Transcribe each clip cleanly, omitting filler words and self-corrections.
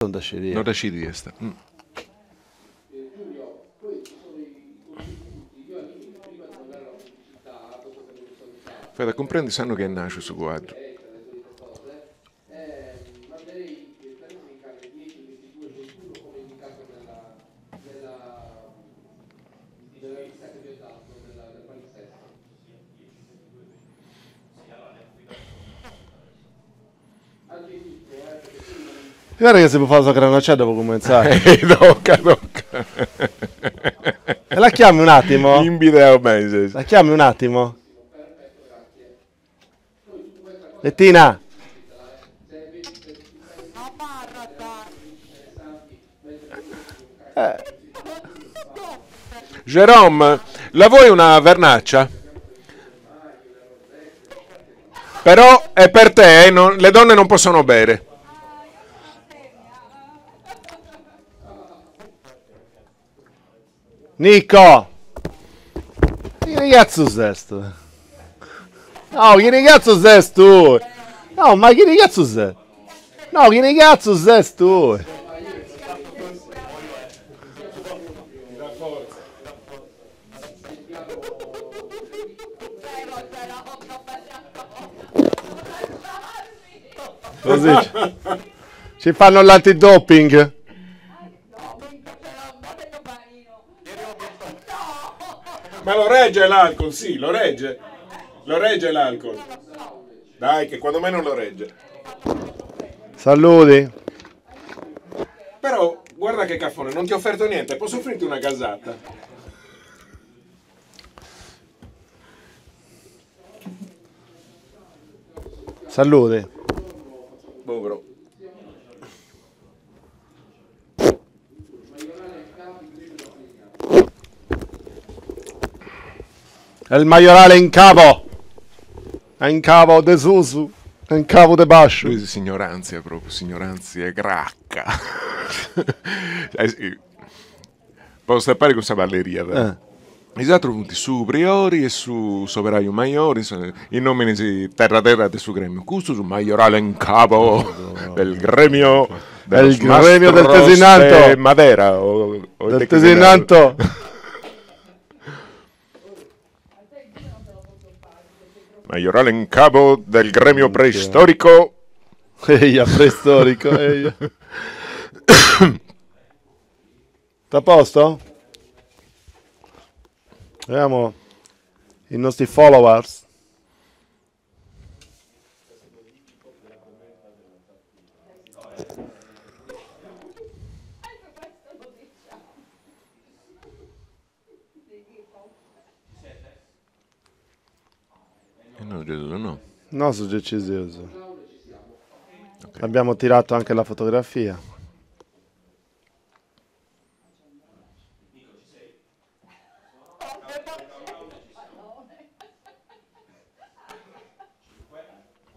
Non dda scidia. Non dda scidiast. Fait a cumprendi s'annu chi est nasciu su cuaddu. Mi paret chi si bufau sa granacedda po cumentzai. Tocca, tocca. E la chiami un attimo? In bidea beni ses. La chiami un attimo? Bettina! Eh. Jerome, la vuoi una vernaccia? Però è per te, eh? Non, le donne non possono bere. Nico! Chi cazzo ses tu? No, chi cazzo ses tu? No, ma chi cazzo sei? No, chi cazzo ses tu? Così ci fanno l'antidoping. Ma lo regge l'alcol, sì, lo regge. Lo regge l'alcol. Dai, che quando meno lo regge. Saluti. Però, guarda che caffone, non ti ho offerto niente, posso offrirti una casata? Salute. Povero. È il maiorale in capo. È in capo de susu, è in capo de basciu. Lui signoranzia proprio, signoranzia cracca. Eh sì. Posso stappare con sa balleria, però. Eh. Is atrus funt su priori e su s'operaiu maiori, insomma, is nominis terra terra de su gremiu. Custu su maiorale in capo del gremio de Del los gremio del mastros de Tesinanto. madera o o Del ite chi si narat. Tesinanto. Maiorale in capo del gremio preistorico. Eia, preistorico, eia. Tutto a posto? Vediamo i nostri followers. E no, Gesù, no. No, su Gecisius. Abbiamo tirato anche la fotografia.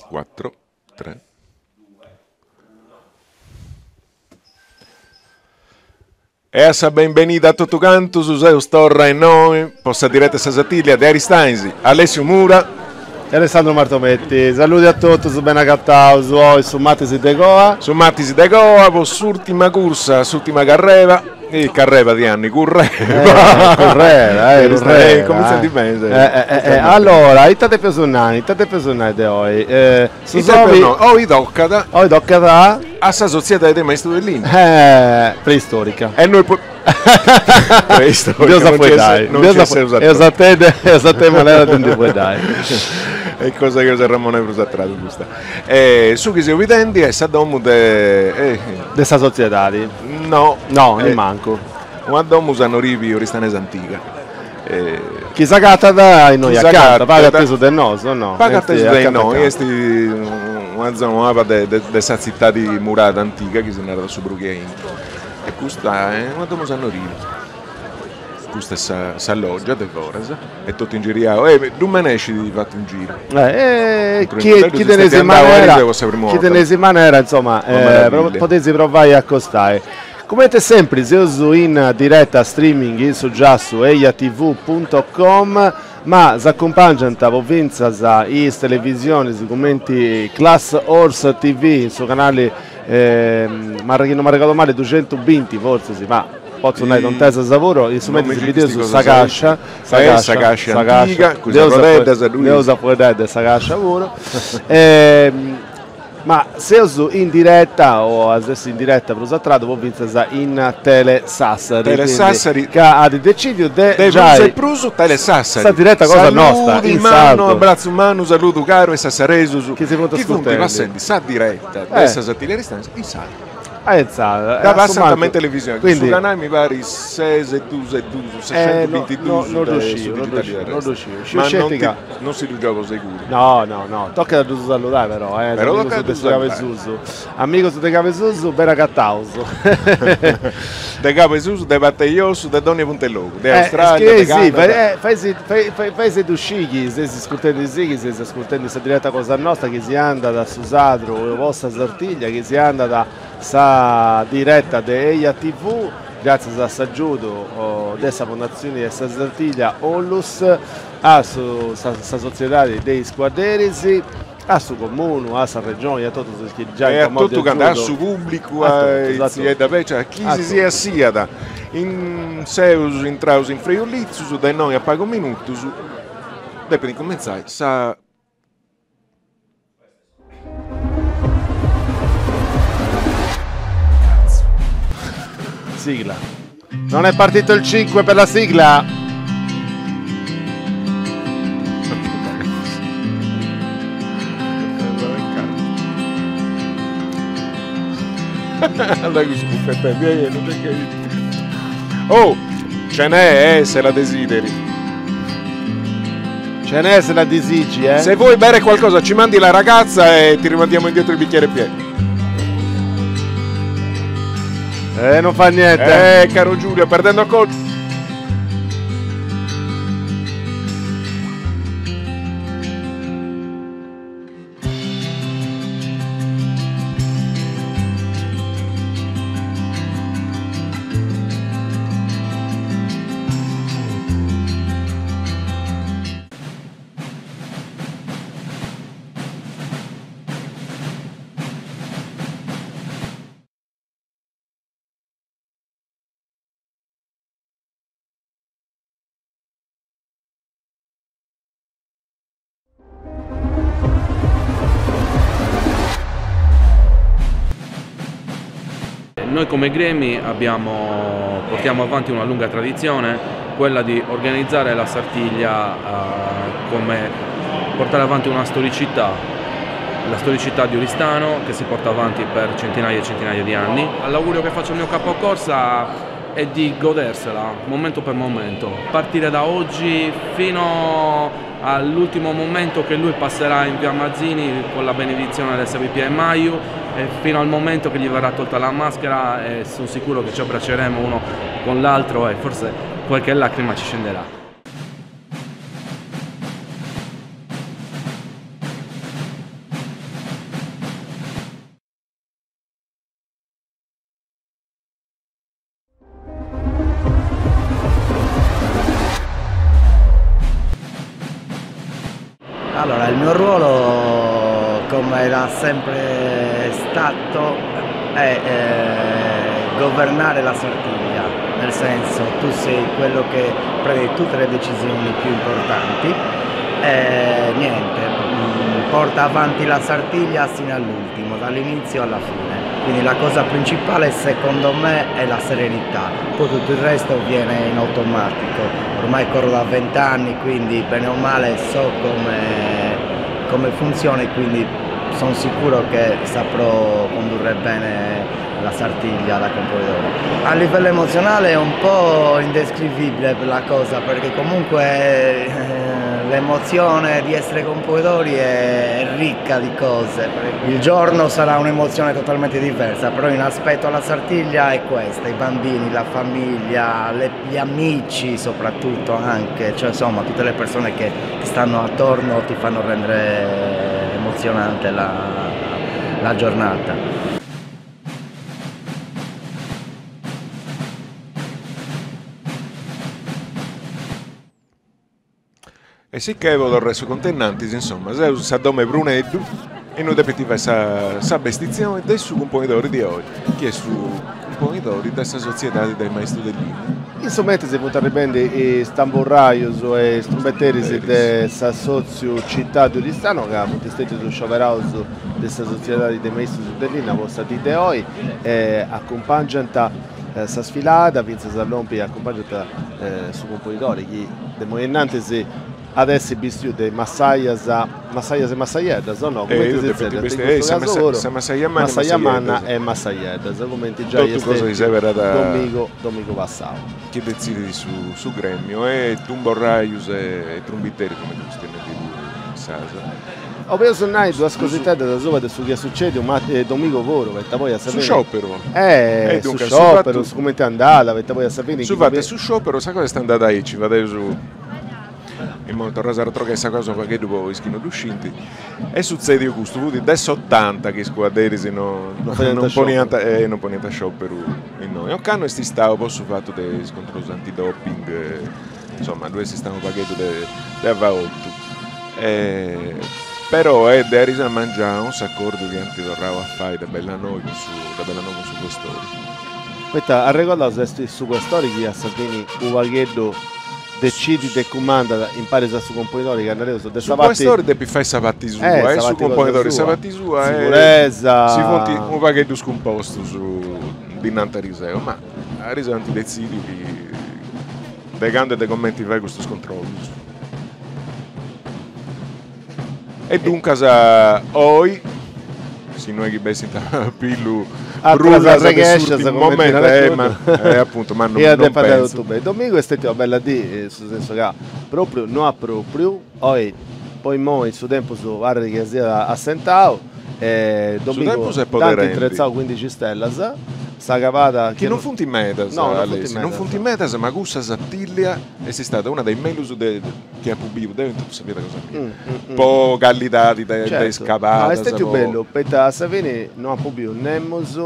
4, 3. E a sa benbenida a totu cantus, seus torra innoi po sa diretta 'e sa Sartiglia de Aristanis, Alessio Mura. E Alessandro Martometti. Saludi a totus, bene agataus oi su Matis de Coa. Su Matis de Coa po s'urtima cursa, s'urtima carrera, e carrera di anni, currera. Eh, currera, eh, currera. Comintzat bene. Eh, eh, eh, allora, ita depeus nai, ita depeus nai de oi? Eh, su sobi... No, oi toccat. Oi toccat a... A sa sotziedade de maistus de linna. Eh, preistorica. E noi po... preistorica. Deus a fueddai. Non ci seus Eus a tenni, eus a tenni manera de ndi fueddai. E cosa chi eus arremonai prus a tradu custa. E su chi seus bidendi est sa domu de... Eh, de sa sotziedadi? No. No, nimancu. Una domu sa oristanesa antiga. Chi s'agatat innoi acanta, pagu atesu de nosu, o no? Pagu atesu de innoi, est una zona una de de sa tzitadi murada antiga chi si narat su Brughi 'e intro. E custa est una domu sannoriva. Custa est sa sa loggia de foras, est totu ingiriau, e ddu menescit fatu un giru. Eh, chi chi teneis in manera, chi teneis in manera, insoma, podeis provai a acostai. Comente sempri seus in diretta streaming in su giassu ejatv punto com, ma s'acumpangiant po fintzas is televisionis cumenti Class Horse TV in su canali Chi no m'arregodu mali duxentubinti fortzis, ma potzu nai tontesas puru, in su mentris bideus sa cascia, sa cascia, sa cascia antiga, cun is arrodeddas, nd'eus a fueddai de sa cascia puru. Ma seus in diretta, o as essi in diretta prus a tradu, po fintzas in Tele Sassari. Tele Sassari. Ca at decidiu de giai. De prus e prus Tele Sassari. Sa diretta cosa nosta in sardu. Abratzu mannu, saludu caru a is sassaresus. Chi si funt ascurtendi. Passendi sa diretta de sa Sartiglia Aristanis in sardu. Ah, in sardu. Dda passant me in televisioni, cun su canali mi parit ses e dus e dus, sescentubintidus no ddu sciu, no ddu sciu, no ddu sciu. Sciu sceti ca. Non si ddu giogu seguru. No, no, no, tocat a ddus saludai però, eh, is amigus de su Cabesusu. Amigus de Cabesusu, beni agataus. De Cabesusu, de Part'e Jossu, de dònnia punt'e logu, de Australia, de Canada. Fai ddu scì chi seis ascurtendi si, chi seis ascurtendi sa diretta cosa nosta, chi si andat su sadru po sa Sartiglia, chi si andat sa diretta de Eja TV, gràtzias a s'agiudu de sa Fondatzioni de sa Sartiglia Onlus, a sa Sotziedadi de is Cuadderis, a su Comunu, a sa Regioni, a totus is chi giai ant moviu agiudu. E a totu cantu, a su pùblicu, a is tziedda beccia, a chi si siat siat. In seus intraus in Friulitzus, de innoi a pagu minutus depit incumentzai sa. Sigla. Non è partito il 5 per la sigla. Dai questo buffetto, vieni, non c'è che... Oh, ce n'è, eh, se la desideri. Ce n'è se la disigi, eh. Se vuoi bere qualcosa ci mandi la ragazza e ti rimandiamo indietro il bicchiere pieno. Eh, non fa niente. Eh, caro Giulio, perdendo colpo. Noi come Gremi abbiamo, portiamo avanti una lunga tradizione, quella di organizzare la Sartiglia eh, come portare avanti una storicità, la storicità di Oristano che si porta avanti per centinaia e centinaia di anni. L'augurio che faccio al mio capocorsa è di godersela momento per momento, partire da oggi fino all'ultimo momento che lui passerà in via Mazzini con la benedizione del SVP e Maiu e fino al momento che gli verrà tolta la maschera e sono sicuro che ci abbracceremo uno con l'altro e forse qualche lacrima ci scenderà. Allora, il mio ruolo, come era sempre stato, è eh, governare la Sartiglia, nel senso tu sei quello che prende tutte le decisioni più importanti e niente, mm, porta avanti la Sartiglia sino all'ultimo, dall'inizio alla fine. Quindi la cosa principale secondo me è la serenità, poi tutto il resto viene in automatico. Ormai corro da vent'anni, quindi bene o male so come, come funziona e quindi sono sicuro che saprò condurre bene la Sartiglia da componitore. A livello emozionale è un po' indescrivibile la cosa perché comunque eh, l'emozione di essere componidori è ricca di cose. Il giorno sarà un'emozione totalmente diversa, però in aspetto alla Sartiglia è questa, i bambini, la famiglia, le, gli amici soprattutto anche, cioè insomma tutte le persone che ti stanno attorno ti fanno rendere emozionante la, la giornata. E si che evo torrai su contu innantis, insomma, seus in sa domo 'e Pruneddu. Innui depint fai sa sa bestitzioni de su cumponidori di oi, chi est su cumponidori de sa sotziedadi de is maistus de linna. In su mentris funt arribendi is tamburraius e is trumbeteris de s'assòtziu Città di Oristano ca funt stètius scioberaus de sa sotziedadi de maistus de linna po sa dì de oi e acumpangiant sa sfilada fintzas a lompi acumpangiant su cumponidori chi de moi innantis At essi bistiu de massaias, massaias e massaieddas, o no? Cumenti si zerriant in custu casu puru? Sa massaia manna e massaia manna e massaieddas, cumenti giai est stetiu domigu, domigu passau. Chi detzidit su su gremiu e tumborraius e trumbiteris cumenti chistionendi in sardu. Obeus nai duas cositeddas asuba de su chi est sucediu ma domigu puru, poita poi a sa fini. Su scioperu. Eh, su scioperu, su cumenti est andada, poita poi a sa fini. Su fatu 'e su scioperu, sa cosa est andada aici, fadeus Immoi torraus a arretrogai sa cosa unu pagheddu po is chi no ddu scint. Est sutzediu custu, fut de s'otanta chi is cuadderis no non poniant non poniant scioperu innoi. Ocannu est istau po su fatu de is controllus antidoping, insoma ddu est istau unu pagheddu de de avaotu. Però est de ariseu a mangianu s'acordiu chi ant torrau a fai de Bellanoi cun su de Bellanoi cun su questori. Poita arregordaus est su questori chi a sa fini u' pagheddu decidit e cumandat imparis a su componidori ca nareus de sa parti. Su questori depit fai sa parti sua e su componidori sa parti sua e Siguresa. Si funt unu pagheddu scumpostus ddi nant ariseu, ma ariseu ant detzidiu chi de candu e de comenti fai custus controllus. E duncas oi, si no est chi bessint a pillu brullas de s'urtimu momentu, eh ma eh apuntu, ma non pentzu. Domigu est stetia una bella dì, in su sensu ca propriu no at propriu, oi po immoi su tempus parrit chi siat assentau e domigu dd'ant intretzau cuindixi stellas Sa cabada chi non funt medas, Alessio, non funt medas, ma cussa Sartiglia est istada una de is mellus de chi apu biu deu in totu sa vida cosa mia, po callidadi de is cabadas. No, est stetiu bellu, poita a sa fini no apu biu nemus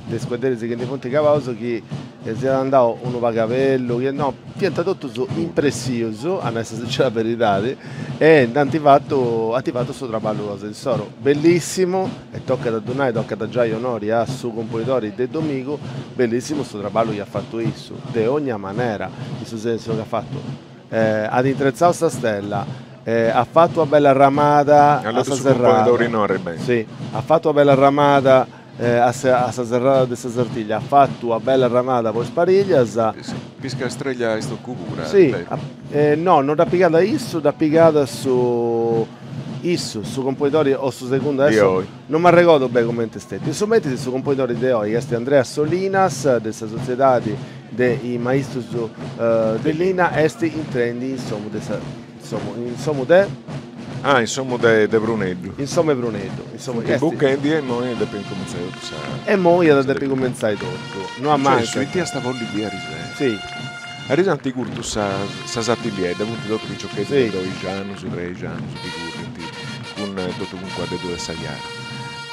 de is cuadderis chi ndi funt cabaus chi siat andau unu pagu a bellu, chi no, fiant totus impressius, a nai sa sincera beridadi, e nd'ant fatu, ant fatu su traballu cosa insoru, bellissimu E tocat a ddu nai, tocat a giai onori a su cumponidori de Domigu, bellissimu su traballu chi at fatu issu, de ogna manera, in su sensu chi at fatu, at intretzau sa stella, at fatu una bella arramada a sa serrada, si, at fatu una bella arramada a sa serrada de sa Sartiglia, at fatu una bella arramada po is pariglias. Pisca Estrella est tocu pura. Si, no, no dd'at pigada issu, dd'at pigada su Issu, su componidori o su segundu adesso non m'arregodo beni cumenti est stetiu. In su mentris su componidori de oi est Andrea Solinas de sa sotziedadi de is maistus de linna est intrendi in s'omu de sa in s'omu de Ah in s'omu de de Pruneddu. In s'omu 'e Pruneddu. In s'omu est buchendi e immoi depint cumentzai totu sa E immoi iat a depi cumentzai totu. No amancat. Cioè su itiast a bolli biri ariseu. Si. Ariseu ant curtu sa sa satilliedda, funt totu piciocheddus de doixi annus, treixi annus chi currint cun totu cun cuaddeddu de sa Jara.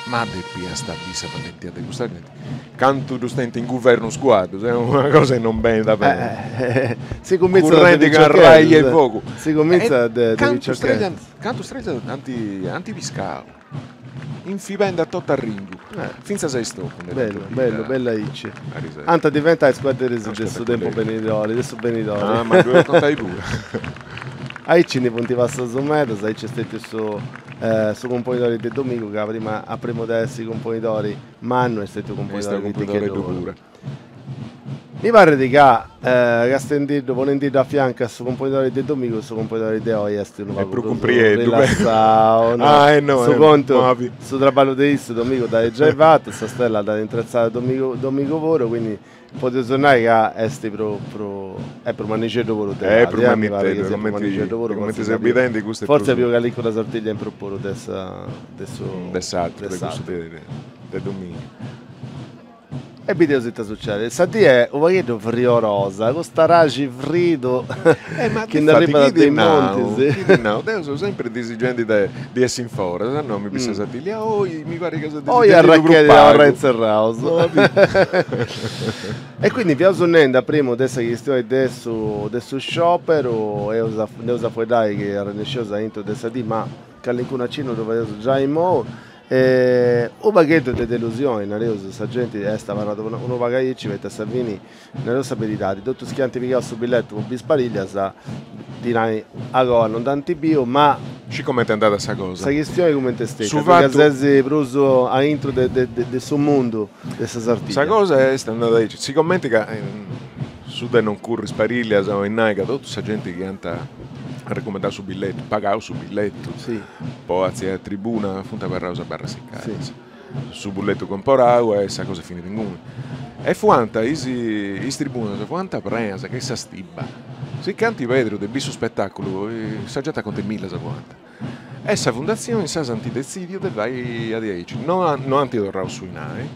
Ma depiast biri sa balentia de custa genti, cantu ddus tenint in guvernu is cuaddus, est una cosa chi non benit a beni. Si cumintzat de Currendi cun arrai e fogu. Si cumintzat de piciocheddus. Cantu strellas ant piscau. Infibendi a totu arringu, fintzas a istocu nde Bellu, bellu, bellu aici. Ant a diventai is cuadderis de su tempus benidori, de su benidori. Ah, ma ddu eus contai puru. Aici ndi funt passaus medas, aici est stetiu su su cumponidori de Domigu ca prima a primu de essi cumponidori mannu est stetiu cumponidori piticheddu puru. Mi parrit ca castendiddu, ponendiddu a fiancu a su componidori de domigu, su componidori de oi est unu pagu prus rilassau, no? Su contu, su traballu de issu domigu dd'at giai fatu, sa stella dd'at intretzada domigu domigu puru, quindi podeus nai ca est prus prus est prus mannixeddu puru de edadi, mi parrit chi siat prus mannixeddu puru, fortzis at biu calincuna sartiglia in prus puru de sa de su de s'atru de cussu de domigu. E bideus ita sucedit. Sa die est u' pagheddu friorosa, custa araxi fridu chi nd'arribat de is montis. Chi ti nau, deu seu sempri disigendi de di essi in foras, no mi bissa sa tilia, oi mi parit ca seu disigendi prus pagu. Oi arrachedit a abarrai inserraus. E quindi fiaus nendi a primu de sa chistioni de su de su scioperu, eus nd'eus a fueddai chi arrennesceus aintru de sa dì, ma calincunu acinnu ddu fadeus giai imou. Unu pagheddu de delusioni, nareus, sa genti est abarrada unu pagu aici, poita a sa fini, nareus sa beridadi, totus chi ant pigau su billetu po biri is parillas, dinai agoa non dd'ant biu, ma. Sciit cumenti est andada sa cosa. Sa chistioni cumenti est stetia, ca ses prus aintru de su mundu de sa Sartiglia. Sa cosa est andada aici, sigomenti ca su de non curri is parillas 'olit nai ca totu sa genti chi ant arrecumendau su billetu, pagau su billetu, Po atziai a tribuna funt abarraus a barras siccadas. Su bulletu comporau e sa cosa finit inguni. E fuant is is tribunas fuant prenas che sa stiba. Si che ant pediu de biri su spetaculu sa genti a contu 'e millas fuant. E sa fundatzioni insaras ant detzidiu de fai diaici, no no ant torrau su 'inai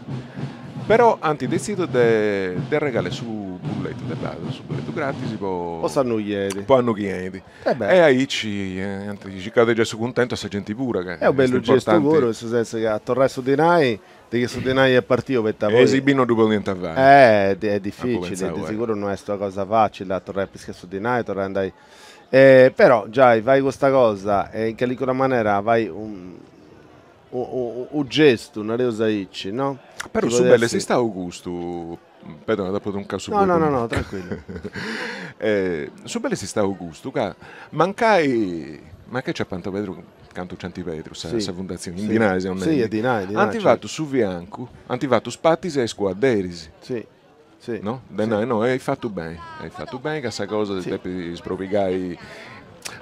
Però ant detzidiu de de arregalai su bulletu de badas, su bulletu gratis po Po s'annu chi 'enit. Po annu chi 'enit. E aici ant circau de giai su cuntentu a sa genti puru ca Est u' bellu gestu puru, in su sensu ca a torrai su dinai, de chi su dinai est partiu poita poi. E si bi no ddu podiant fai. Est dificili, de siguru no est una cosa facili a torrai a piscai su dinai, torrai a andai. Però giai fai custa cosa e in calincuna manera fai u gestu, nareus aici, no? Però su bellu est istau custu, perdona t'apo truncau su fueddu. No, no, no, tranquillu. Su bellu est istau custu ca mancai mancai nci apant pediu cantu nci ant pediu sa sa fundatzioni, in dinai seu nendi, sì, dinai, dinai, ant fatu su fiancu, ant fatu is partis a is cuadderis. Sì, sì. No? De nai, no, eis fatu beni, eis fatu beni ca sa cosa si depit sprobigai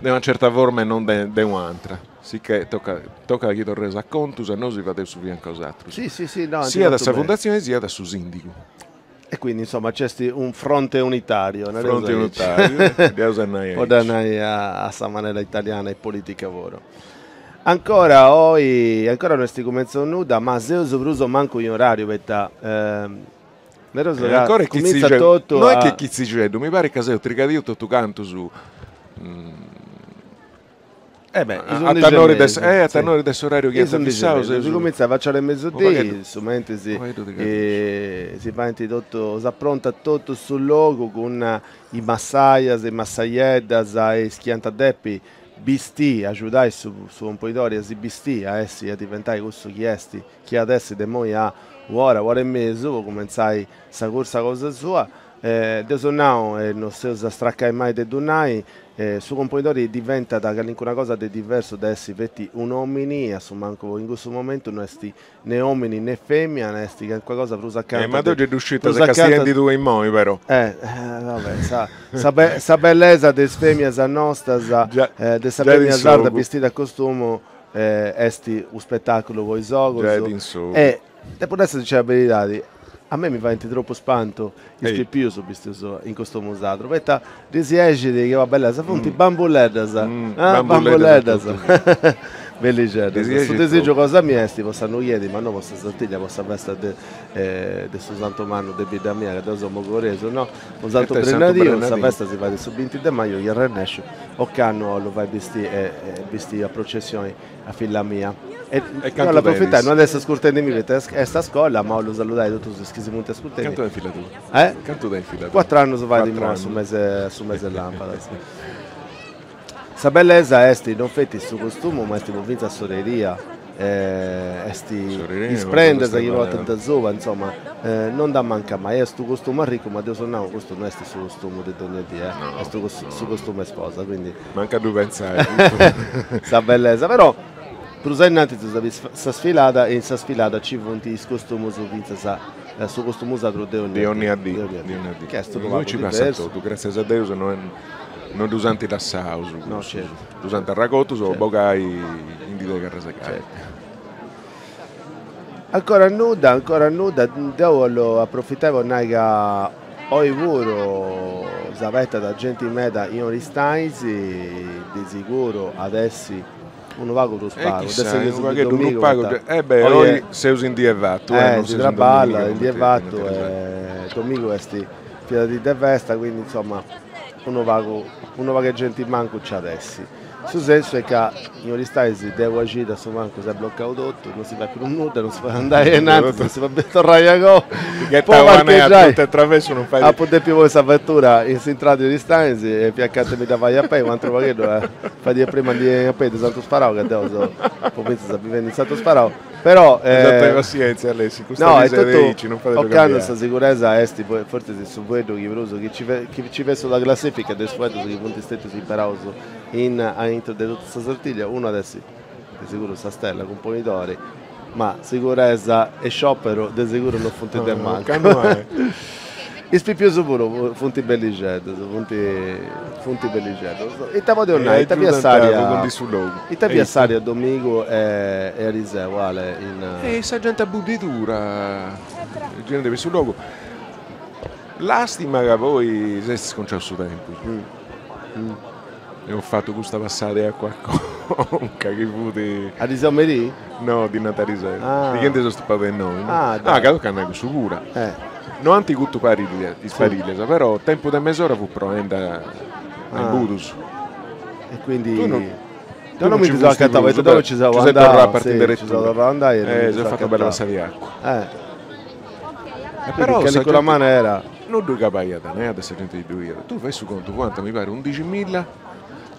de una certa forma e non de de u'antra, sicchè tocat tocat chi torreus a contu, sa nosu fadeus su fiancu a osatrus. Sì, sì, sì, no, siat a sa fundatzioni siat a su sindigu. E quindi insomma nc'est un fronte unitario, nareus aici. Fronte unitario, dd'eus a nai aici. Po dda nai a sa manera italiana e politica puru. Ancora oi, ancora no est cumentzau nudda, ma seus prus o mancu in orariu, poita nareus ca Ancora est cumintzat totu No est chi est chitzixeddu, mi parit ca seus trigadiu totu cantus Eh beh, is a tanori de eh a tanori de s'orariu chi ant fissau seus. Si cumintzat a faciare mesudì, su mentris si faint totu, s'aprontat totu su logu cun is massaias, is massaieddas e is chi ant a depi bistì, agiudai su su componidori a si bistì, a essi, a diventai cussu chi est, chi at essi de immoi a u'ora, u'ora e mesu po cumentzai sa cursa cosa sua. Deu seu nau e no seus a stracai mai de ddu nai, su componidori diventat calincuna cosa de diversu de essi feti un'omini, a su mancu in cussu momentu no est ne omini ne femina, est calincuna cosa prus acanta de. Ma deu gei ddu sciu ita ses castiendi tui immoi però. Vabbè, sa sa bellesa de is feminas nostas, de sa femina sarda bistida a costumu est u' spetaculu po is ogus e depu nai sa sincera beridadi, a mei mi faint tropu spantu is pipius bistius in costumu sardu, poita ddis 'exit che una bellesa, funt bambuleddas, ah bambuleddas, bellixeddas. Su disigiu cosa mia est po s'annu chi 'enit, ma no po sa Sartiglia, po sa festa de de su Santu Mannu de bidda mia, ca deu seu mogoresu, no, po Santu Brennadiu, sa festa si fait su binti de maju, chi arrennesciu, ocannu 'ollu fai bistì e bistì a processioni a filla mia. E cantu 'ollu aprofitai, no at essi ascurtendimì poita est a scola, ma 'ollu saludai totus is chi si funt ascurtendi. Cantu tenit filla tua? Eh? Cantu tenit filla tua? Cuatr'annus fait immoi a su mese a su mese 'e làmpadas. Sa bellesa est non feti su costumu ma est po fintzas s'oreria, est is prendas chi portant asuba, insoma, non dd'amancat mai. Est unu costumu arricu, ma deu seu nau, custu no est su costumu de dogna dì, est su costumu 'e sposa, quindi. Mancu a ddu pentzai. Sa bellesa, però prus a innantis eus a biri sa sfilada e in sa sfilada nci funt is costumus fintzas su costumu sardu de de 'onnia dì, de 'onnia dì. Chi est unu pagu diversu. Ci passat totu, gratzias a Deus no no ddus ant lassaus, no, certu. Ddus ant arragotus po bogai in dì de carrasegare. Ancora nudda, ancora nudda, deu 'ollu aprofitai po nai ca oi puru s'abetat genti meda in Aristanis, de siguru at essi unu pagu prus pagu, de su chi su dominigu, poita eh beh, oi seus in dì 'e fatu, eh, si traballat in dì 'e fatu e dominigu est fiat dì de festa, quindi insoma unu pagu unu pagu 'e genti in mancu nci at essi. Su sensu est ca in Aristanis de una cida a su mancu s'est bloccau totu, non si fait prus nudda, non si podit andai a innantis, non si podit torrai a goa. Po parcheggiai apu depiu ponni sa vetura in s'intrada de Aristanis e fia acanta 'e mi dda fai a pei, u' atru pagheddu fadiat prima a ndi 'enni a pei de Santu Sparau ca deu seu po finzas bivendi in Santu Sparau Però Tenni passienzia Alessi, custa no, est totu aici, non fait ocannu sa siguresa est fortzis su fueddu chi prus chi ci chi ci fessit una classifica de is fueddus chi funt stetius imperaus in aintru de totu sa Sartiglia, unu at essi de seguru sa stella Cumponidori, ma siguresa e sciòperu de seguru non funt de mancu. Is pipius puru funt bellixeddus, funt funt bellixeddus. Ita podeus nai, ita fiat s'aria, ita fiat s'aria domigu e ariseu, Ale, in. E sa gente a buddidura, girendi po su logu. Lastima ca poi s'est sconciau su tempus. Eus fatu custa passada 'e acua a conca chi fut. Ariseu merì? No, ddi nant ariseu. Pighendi seus topau de innoi no? Ah, ca tocat a nai cussu puru. No ant cutu parillas, is parillas, però tempus de mesora fut proendi a imbudus. E quindi. Tu no Deu non mi ndi seu acatau, poita deu ci seu andau, sì, ci seu torrau a andai e non mi ndi seu acatau. Seus fatu una bella passada 'e acua. E però calincuna manera. Nuddu capaiat ne de sa genti chi ddu iat. Tui fai su contu, fuant mi parit undiximilla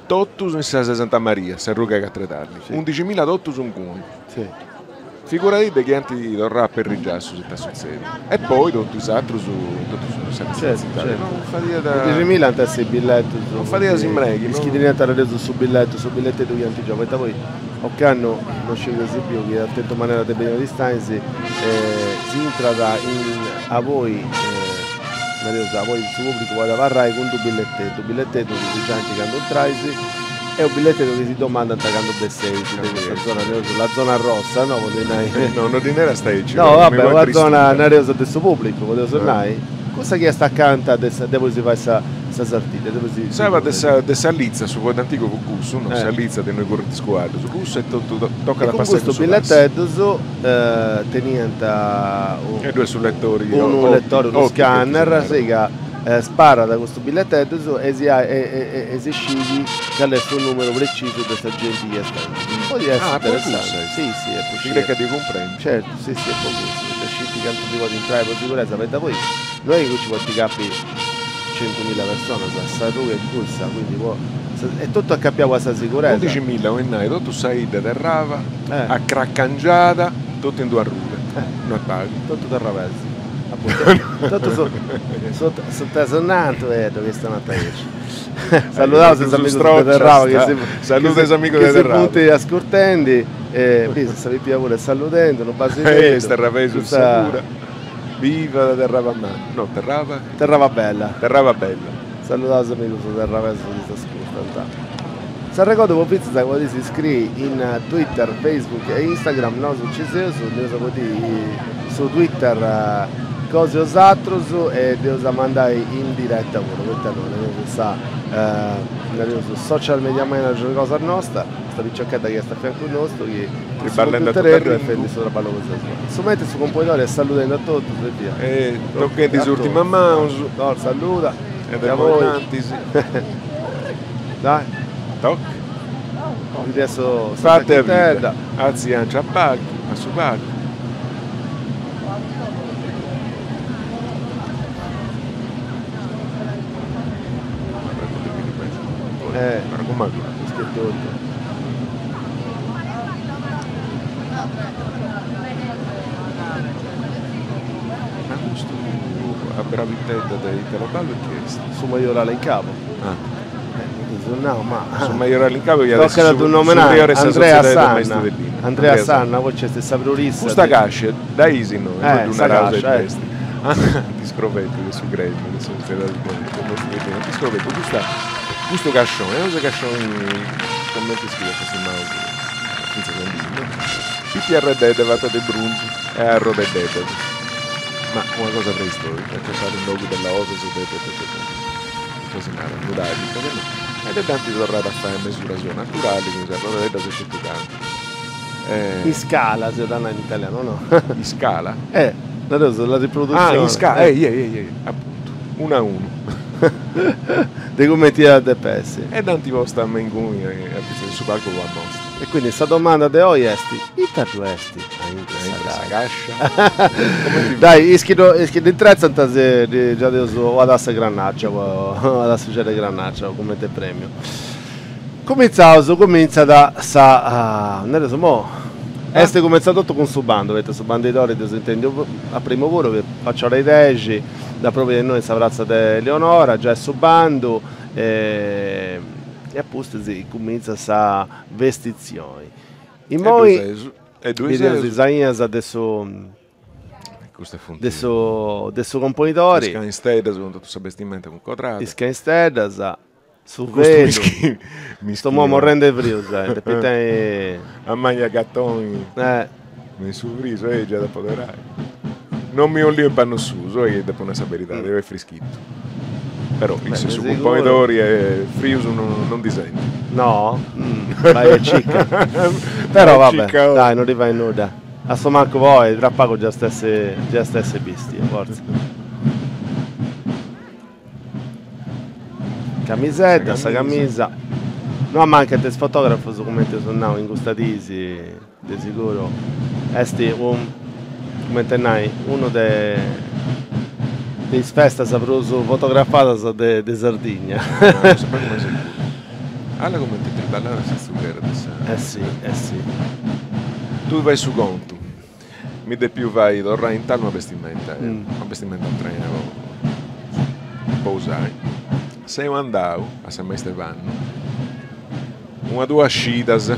totus in sa Santa Maria, sa ruga 'e Catredarli, undiximilla totus inguni. Figuradì chi ant torrau a aperri giassus ita sutzedit. E poi totu is atrus in totu sa tzitadi. Non fadiat. Undiximilla ant essi billetus. Non fadiat s'imbrenghi. Is chi teniant arresu su billetu, su billeteddu chi ant giau, poita poi Ocannu, no sciu chi eis biu chi at tentu manera de benni a Aristanis, si intrat in aboi, nareus, aboi su pubblicu podit abarrai cun d'u billeteddu, billeteddu chi si giant candu intrais e u billeteddu chi si domandant candu besseis de custa zona, nareus, la zona rossa, no, po ddi nai. No, no ddi narast aici. No, va bè, una zona, nareus, de su pubblicu, podeus nai, cussa chi est acanta de sa, de aboi si fait sa Sa Sartiglia, dove si. S'aba de sa de sa lizza, su fueddu antigu fut cussu, no? Sa lizza de innui currint is cuaddus, cussu e totu tocat a passai cussu passu. E cun custus billeteddus teniant E ddu est su letori unu letori, unu scanner, sì, ca sparat custus billeteddus e si e si scit cali est su numeru precisu de sa genti chi est aintru. Podit essi interessanti. Sì, sì, è po Crei ca ddi cumprendi. Certu, sì, sì, è po cussu, poita scint cantu si podit intrai po siguresa, poita poi no est chi ci podit capi centumilla personas, sa ruga est cussa, quindi po est totu acapiau a sa siguresa. Undiximilla 'olit nai totu sa 'idda de Terraba acracangiada totu in d'una ruga, no est pagu. Totu terrabesu, apuntu, totu su su tesonantu e ddu chistionant aici. Saludaus is amigus de Terraba chi si Saluda is amigus de Terraba. Chi si funt ascurtendi e bis sa pipia puru est saludendi, unu basideddu. Est terrabesu issa puru. Viva Terraba manna, no Terraba? Terraba bella. Terraba bella. Saludaus amigus terrabesus chi s'ascurtant. S'arregodu po fintzas ca podeis iscriri in Twitter, Facebook e Instagram, nosu nci seus, nd'eus a podi su Twitter cos' 'e 'osatrus e dd'eus a mandai in diretta puru, poita no, teneus sa nareus social media manager cosa nosta, Custa piciochedda chi est a fiancu nostu chi cun su computereddu est fendi su traballu cosa sua. Su mentris su Componidori est saludendi a totus e via. E tochendi is urtimas manus. No, saluda. E de poi innantis. Dai. Toc. Adesso Fate a vida. Artzianci a palcu, a su palcu. Eh, totu. Ma custu a bravitedda de Italo Balbo chi est? Su majorale in capu. Ah. Eh, nau, ma... Su majorale in capu iat essi su priore 'e sa sotziedadi de maistu de linna. Andrea Sanna, poi nc'est sa priorissa. Custa cascia, dda 'is innoi, no ddu naraus ita est. Ant scrobetu de su gremiu de sa sotziedadi de maistu de linna, ant scrobetu custa Custu cascioni, est unu cascioni comente is chi tocat stimaus fintzas in dì, no? Pitiarreddedda fata de brunzu e a arrodeddeddas, ma una cosa preistorica, aciapada in logu de losas de de de ita si narat, nuragicas, no? E dd'ant torrada a fai a mesura sua naturali cun is arrodeddas e totu cantu. Iscala si 'olit nai in italianu, o no? Iscala? Eh, nareus la riproduzione. Ah, in scala, eh, ie ie ie, apuntu, unu a unu. De cumenti iat a depi essi. E dd'ant posta me inguni a pitzus de su palcu po ammosta. E quindi sa domanda de oi est, ita ddu est aintru 'e sa cascia? Dai, is chi is chi dd'intretzant si ddi giadeus una tassa 'e grannaccia, una tassixedda 'e grannaccia cumenti premiu. Cumintzaus, cumintzat sa, nareus imoi, est cumentzau totu cun su bandu, poita su bandidori dd'eus intendiu a primu puru, fiat faci ora 'e dexi, da propriu innoi in sa pratza de Eleonora, giai su bandu e a pustis cumintzat sa vestitzioni. Immoi bideus is ainas de su de su de su componidori. Is cainsteddas cun totu sa bestimenta cuncodrada. Is cainsteddas, su velu. Sto morrendi 'e frius, depit tenni. A maglia gatoni. In su frius, eh, già da poderai. Non mi 'olio in pannos suus, eh, depo nai sa beridadi, est frischittu. Però issu est su cumponidori e frius non non ndi sentit. No? Bai e cica. Però va bè, dai, non ddi fait nudda. A su mancu po oi, tra pagu già est essi già est essi bistiu, fortzis. Camisedda, sa camisa. No ammancant is fotografus cumenti eus nau in custa diis De siguru est un, cumenti nai, unu de de is festas prus fotografadas de de Sardigna. Alla cumenti triballat sa tzughera de sa. Eh si, eh si. Tui fai su contu, mi depiu fai torrai in tallu una bestimenta, una bestimenta prena po po usai. Seu andau a sa maista 'e pannu Una duas cidas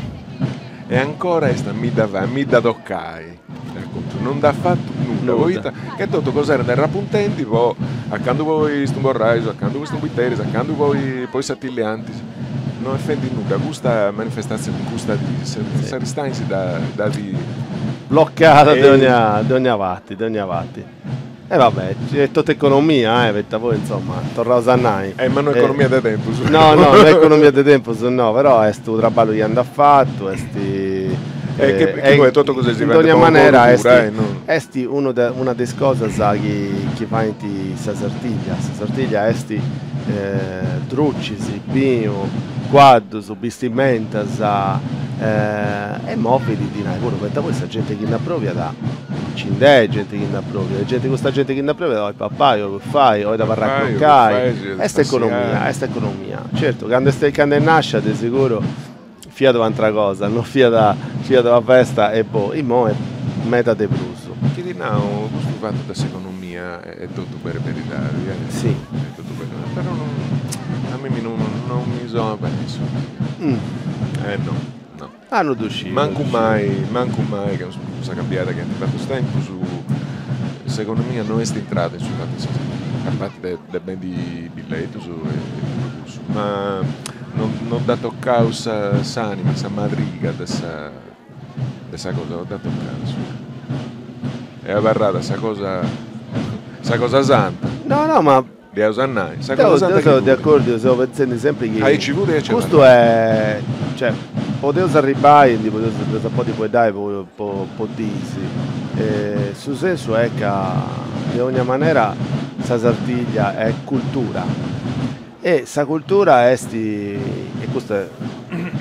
e ancora est a mi dda fai, a mi dda tocai, non nd'at fatu nudda, poita ca est totu cosa de arrapuntendi po a candu po is tumborrais, a candu po is trumbiteris, a candu po is satilliantis, no est fendi nudda, custa manifestazioni, custa dì, s'Aristanis dd'at Bloccada de ogna de ogna parti, de ogna parti. E va bè, est totu economia, eh, poita poi insomma, torraus a nai. Eh, ma no economia de tempus. No, no, no economia de tempus no, però est unu traballu chi andat fatu, est E che, che poi totu cosa si in dogna manera est, eh, no. est unu de, una de is cosas chi, chi faint sa Sartiglia. Sa Sartiglia est eh, drucis, binu, cuaddus, bistimentas eh, e movit dinai puru, poita poi sa genti chi nd'aproviat Nci nd'est genti chi nd'aproviat, e genti custa genti chi nd'aproviat 'olit papai, 'olit bufai, 'olit abarrai a crocai, est economia, est economia. Certu, candu est candu est nascia de seguru fiat u'antra cosa, non fiat fiat una festa e boh, imoi est meda de prus. Chi ti nau, custu fatu de s'economia est totu beridadi, eh. Si. Est totu beridadi, però non, a mimi non non mi sonat beni su. Eh no, no. Ah no ddu sciu. Mancu mai, mancu mai ca cun sa cambiada chi ant fatu is tempus, s'economia no est intrada in su fatu de sa Sardigna, a parti de de bendi billetus e totu cussu, ma non non dd'at tocau sa s'anima, sa madriga de sa de sa cosa, non dd'at tocada su. Est abarrada sa cosa sa cosa santa. No no ma Dd'eus a nai. Sa cosa santa chi fut. Deu seu de acordiu, seu pentzendi sempri chi. Aici fut e aici Custu est, cioè, podeus arribbai, ndi podeus, nd'eus a podi fueddai po po po dis. Su sensu est ca de ogna manera sa Sardigna est cultura e sa cultura est, e custu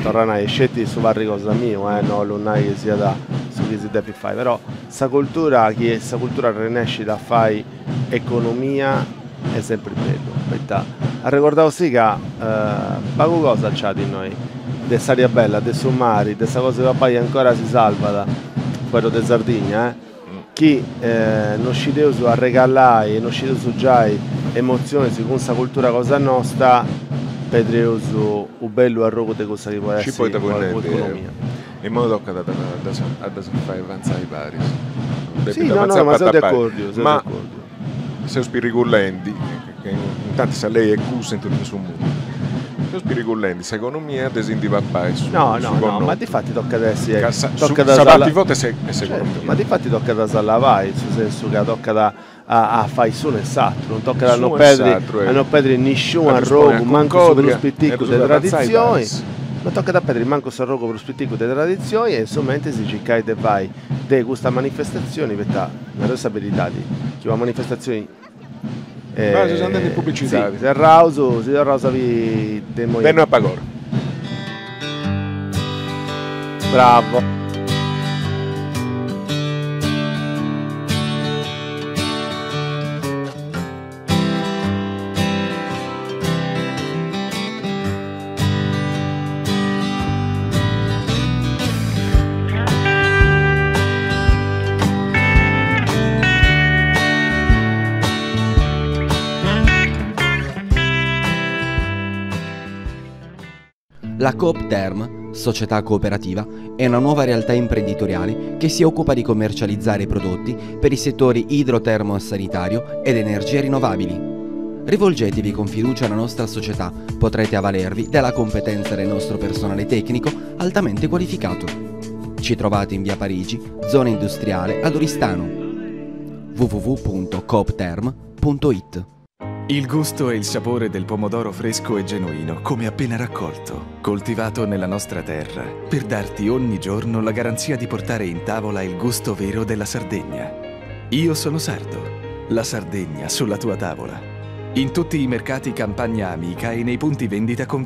torru a nai est sceti su parri cosa miu, no 'ollu nai chi siat su chi si depit fai, però sa cultura chi sa cultura arrennescit a fai economia est sempri bellu, poita arregordaus·sì ca pagu cosa nc'at innoi de s'aria bella, de su mari, de sa cosa 'e papai ancora si salvat, fueddu de Sardigna eh, chi no scideus arregalai e no scideus giai emotzionis cun sa cultura cosa nosta, pedreus u' bellu arrogu de cussa chi podit essi economia. Immoi tocat a ddas a ddas fai avantzai paris. Si, no, no, ma seu de acordiu, seu de acordiu. Ma seus pirigullendi, intanti sa lei est cussa in totu in su mundu, seus pirigullendi s'economia de si ndi papai su No, no, no, ma difati tocat a essi, Ca sa sa parti forti est s'economia. Ma difati tocat a s'allavai, in su sensu ca tocat a a fai s'unu e s'atru, non tocat a no perdi a no perdi nisciunu arrogu, mancu su prus piticu de traditzioni, non tocat a perdi mancu s'arrogu prus piticu de traditzioni e in su mentris circai de fai de custa manifestatzioni, poita, nareus sa beridadi, chi una manifestatzioni. Beh, seus andendi in pubblicidadi. Si, serraus, si torraus a biri de immoi. De no a pag'ora. Bravo. La Coop Term, società cooperativa, è una nuova realtà imprenditoriale che si occupa di commercializzare prodotti per i settori idrotermo-sanitario ed energie rinnovabili. Rivolgetevi con fiducia alla nostra società, potrete avvalervi della competenza del nostro personale tecnico altamente qualificato. Ci trovate in via Parigi, zona industriale ad Oristano. www.coopterm.it Il gusto e il sapore del pomodoro fresco e genuino, come appena raccolto, coltivato nella nostra terra, per darti ogni giorno la garanzia di portare in tavola il gusto vero della Sardegna. Io sono sardo, la Sardegna sulla tua tavola. In tutti i mercati Campagna Amica e nei punti vendita con...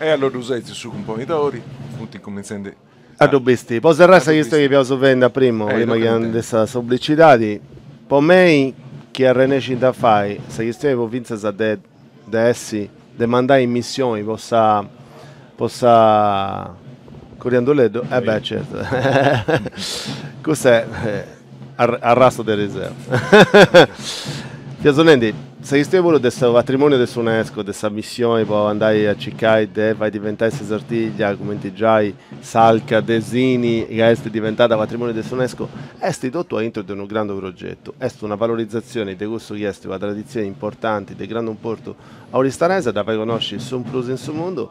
E allora useis su cumponidori, funt incumentzendi A ddu bisti. Po serrai sa chistioni chi fiaus fendi a primu, prima chi andeus a sa pubblicidadi, po mei chi arrennescint a fai sa chistioni po fintzas de de essi de mandai in missioni po sa po sa corianduleddu e beh certu custu est arrastu de ariseru Fia sonendi sa chistioni puru de su patrimoniu de s'UNESCO de sa missioni po andai a circai de fai diventai sa Sartiglia cumenti giai s'Arca de Sini ca est diventada patrimoniu de s'UNESCO est totu aintru de unu grandu progetu, est una valorizatzioni de cussu chi est una traditzioni importanti de grandu importu oristanesa, dda fai connosci su prus in su mundu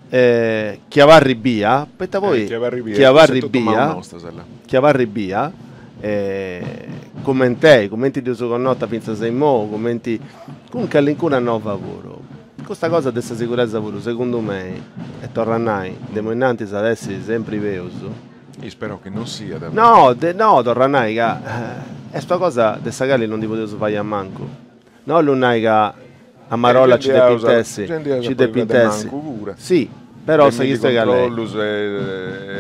e chi abarrit bia, poita poi chi abarrit bia, chi abarrit bia cument'est, cumenti dd'eus connota fintzas a immoi, cumenti cun calincuna nova puru. Custa cosa de sa siguresa puru, segundu mei, e torru a nai, de immoi innantis at essi sempri peus. Ispero chi non siat. No, de no, torru a nai ca est una cosa de sa cali non ndi podeus fai a mancu. No 'ollu nai ca a marolla ci depint essi, ci depint essi. Si, però sa chistioni cali est?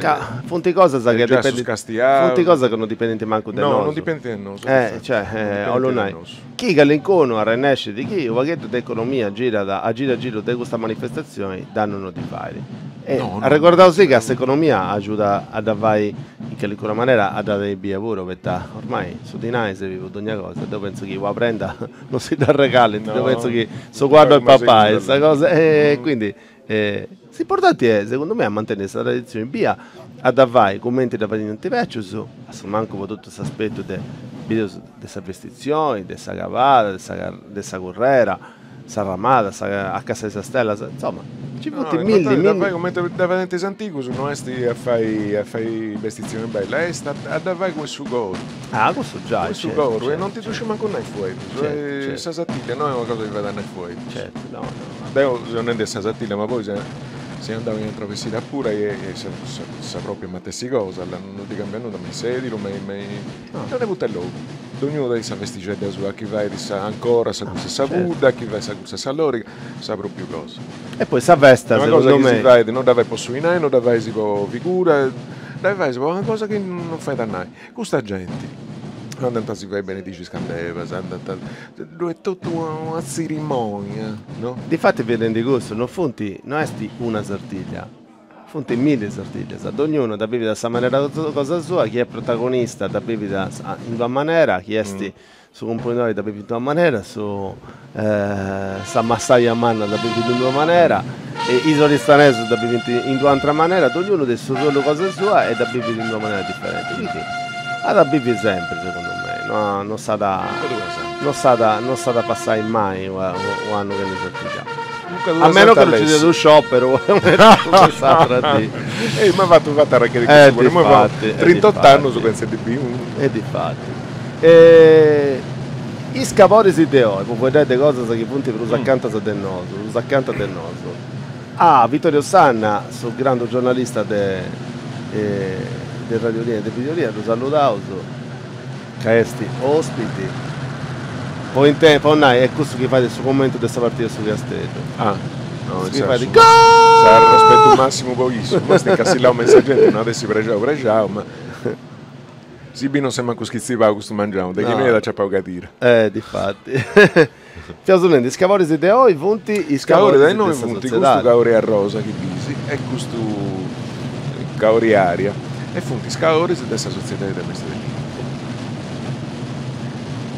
Ca funt cosas chi dipendint, funt cosas chi non dipendint mancu de nosu. No, non dipendint de nosu. Cioè, 'ollu nai, chi calincunu arrennescit chi u' pagheddu de economia girat a giru a giru de custa manifestazioni, dannu no ddi fait. E arregordaus ca s'economia agiudat a dda fai in calincuna manera a dda tenni bia puru, poita ormai su dinai serbit po dogna cosa, deu pentzu chi una prenda non si dda regalint, deu pentzu chi su cuaddu 'e papai, sa cosa, e quindi s'importanti est segundu mei a mantenni sa traditzioni bia, a dda fai cumenti dda fadiant is becius, a su mancu po totu s'aspetu de bideus de sa vestitzioni, de sa cavada, de sa currera Sa ramada, sa a cassa 'e sas stellas, insoma, nci funt milli milli. Dda fai cumenti dda fadiant is antigus no est a fai a fai bestitzioni bella, est a dda fai cun su coru. Ah, cussu giai, Cun su coru, e non ti ddu sciu mancu nai in fueddus, sa Sartiglia no est una cosa chi fait a nai in fueddus. Certu, no, no. Deu seu nendi sa Sartiglia, ma poi seu andau in atra bessida puru e sa propria matessi cosa, non ti cambiat nudda, me in Sedilo, me in dogna logu. Dognunu tenit sa festixedda sua, chi fait sa ancora sa cursa 'e sa pudda, chi fait sa cursa 'e sa loriga, sa propriu cosa. E poi sa festa, segundu mei. Una cosa chi si fait, non dda fait po su 'inai, non dda fais po figura, dda fais po una cosa chi non fait a nai. Custa genti andant a si fai benedixi is candebas, andant a, ddu est totu una tzirimonia, no? Difati fia nendi cussu, non funt, no est una Sartiglia Funt milli sartiglias, dognunu dda bivit a sa manera cosa sua, chi est protagonista dda bivit in d'una manera, chi est su cumponidori dda bivit in d'una manera, su sa massaia manna dda bivit in d'una manera, is oristanesus dda bivint in d'un'atra manera, dognunu tenit su ruolu cosa sua e dda bivit in d'una manera diferenti, quindi at a bivi sempri segundu mei, no no s'at non s'at non s'at a passai mai u' annu chene sartiglia. A meno che non ci siat unu sciopero, come s'atra dì. Ei, ma fatu fatu arrechedi cussu puru, imoi fatu trintot'annus chentza de biri unu. E difati. E is caboris de oi, po fueddai de cosas chi funt prus acantas de nosu, prus acanta de nosu. Ah, Vittorio Sanna, su grandu giornalista de de Radiolia e de Videolia, ddu saludaus, ca est ospiti, po intendi, po nai, est cussu chi fait su commentu de sa partida de su Casteddu. Ah, no, Su chi fait S'arrespetu massimu po issu, ma est incassillau me in sa genti, no at essi prexau prexau, ma si bit non s'est mancu schitzivau custu mangianu, de chi no iat aciapau cadira. Eh, difati. Fiaus nendi, is caboris de oi funt is caboris de sa funt custu caori arrosa chi bisi e custu caori aria e funt is caoris de sa sotziedadi de maistus de linna.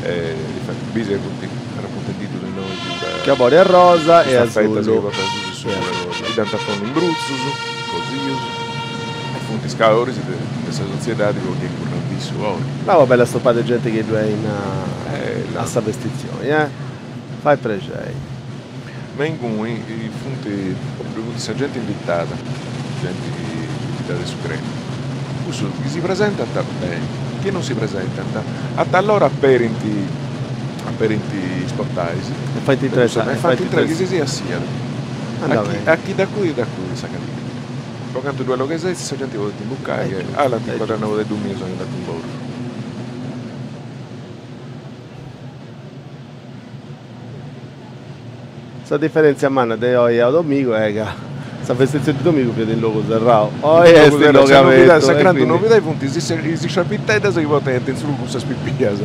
E difati bisi funt arrapuntendiddus innoi custa Cabori arrosa e custa feta chi portat su chi dd'ant a ponni in brutzus, cosius e funt is caoris de sa sotziedadi po chi currant issu oi. Ma una bella stopada de genti chi ddu est in a sa vestitzioni, eh? Fait prexei. Ma inguni funt, ddoi funt sa genti invitada, genti invitada de su gremiu, cussus chi si presentant beni, chi non si presentant, a tal'ora aperint, aperint is portais e faint intrai e faint intrai chi si siat siat, a chi a chi dd'acudit dd'acudit sa cadira. Po cantu ddu est logu 'e setzi sa genti podit imbucai e ah l'ant incuadrau nebodeddu miu s'est andatu in borru. Sa diferèntzia manna de oi a domigu est ca sa vestitzioni de domigu fiat in logu serrau, oi est in logu abertu. Sa grandu novidadi funt is isciarpiteddas chi portant in su cussas pipias,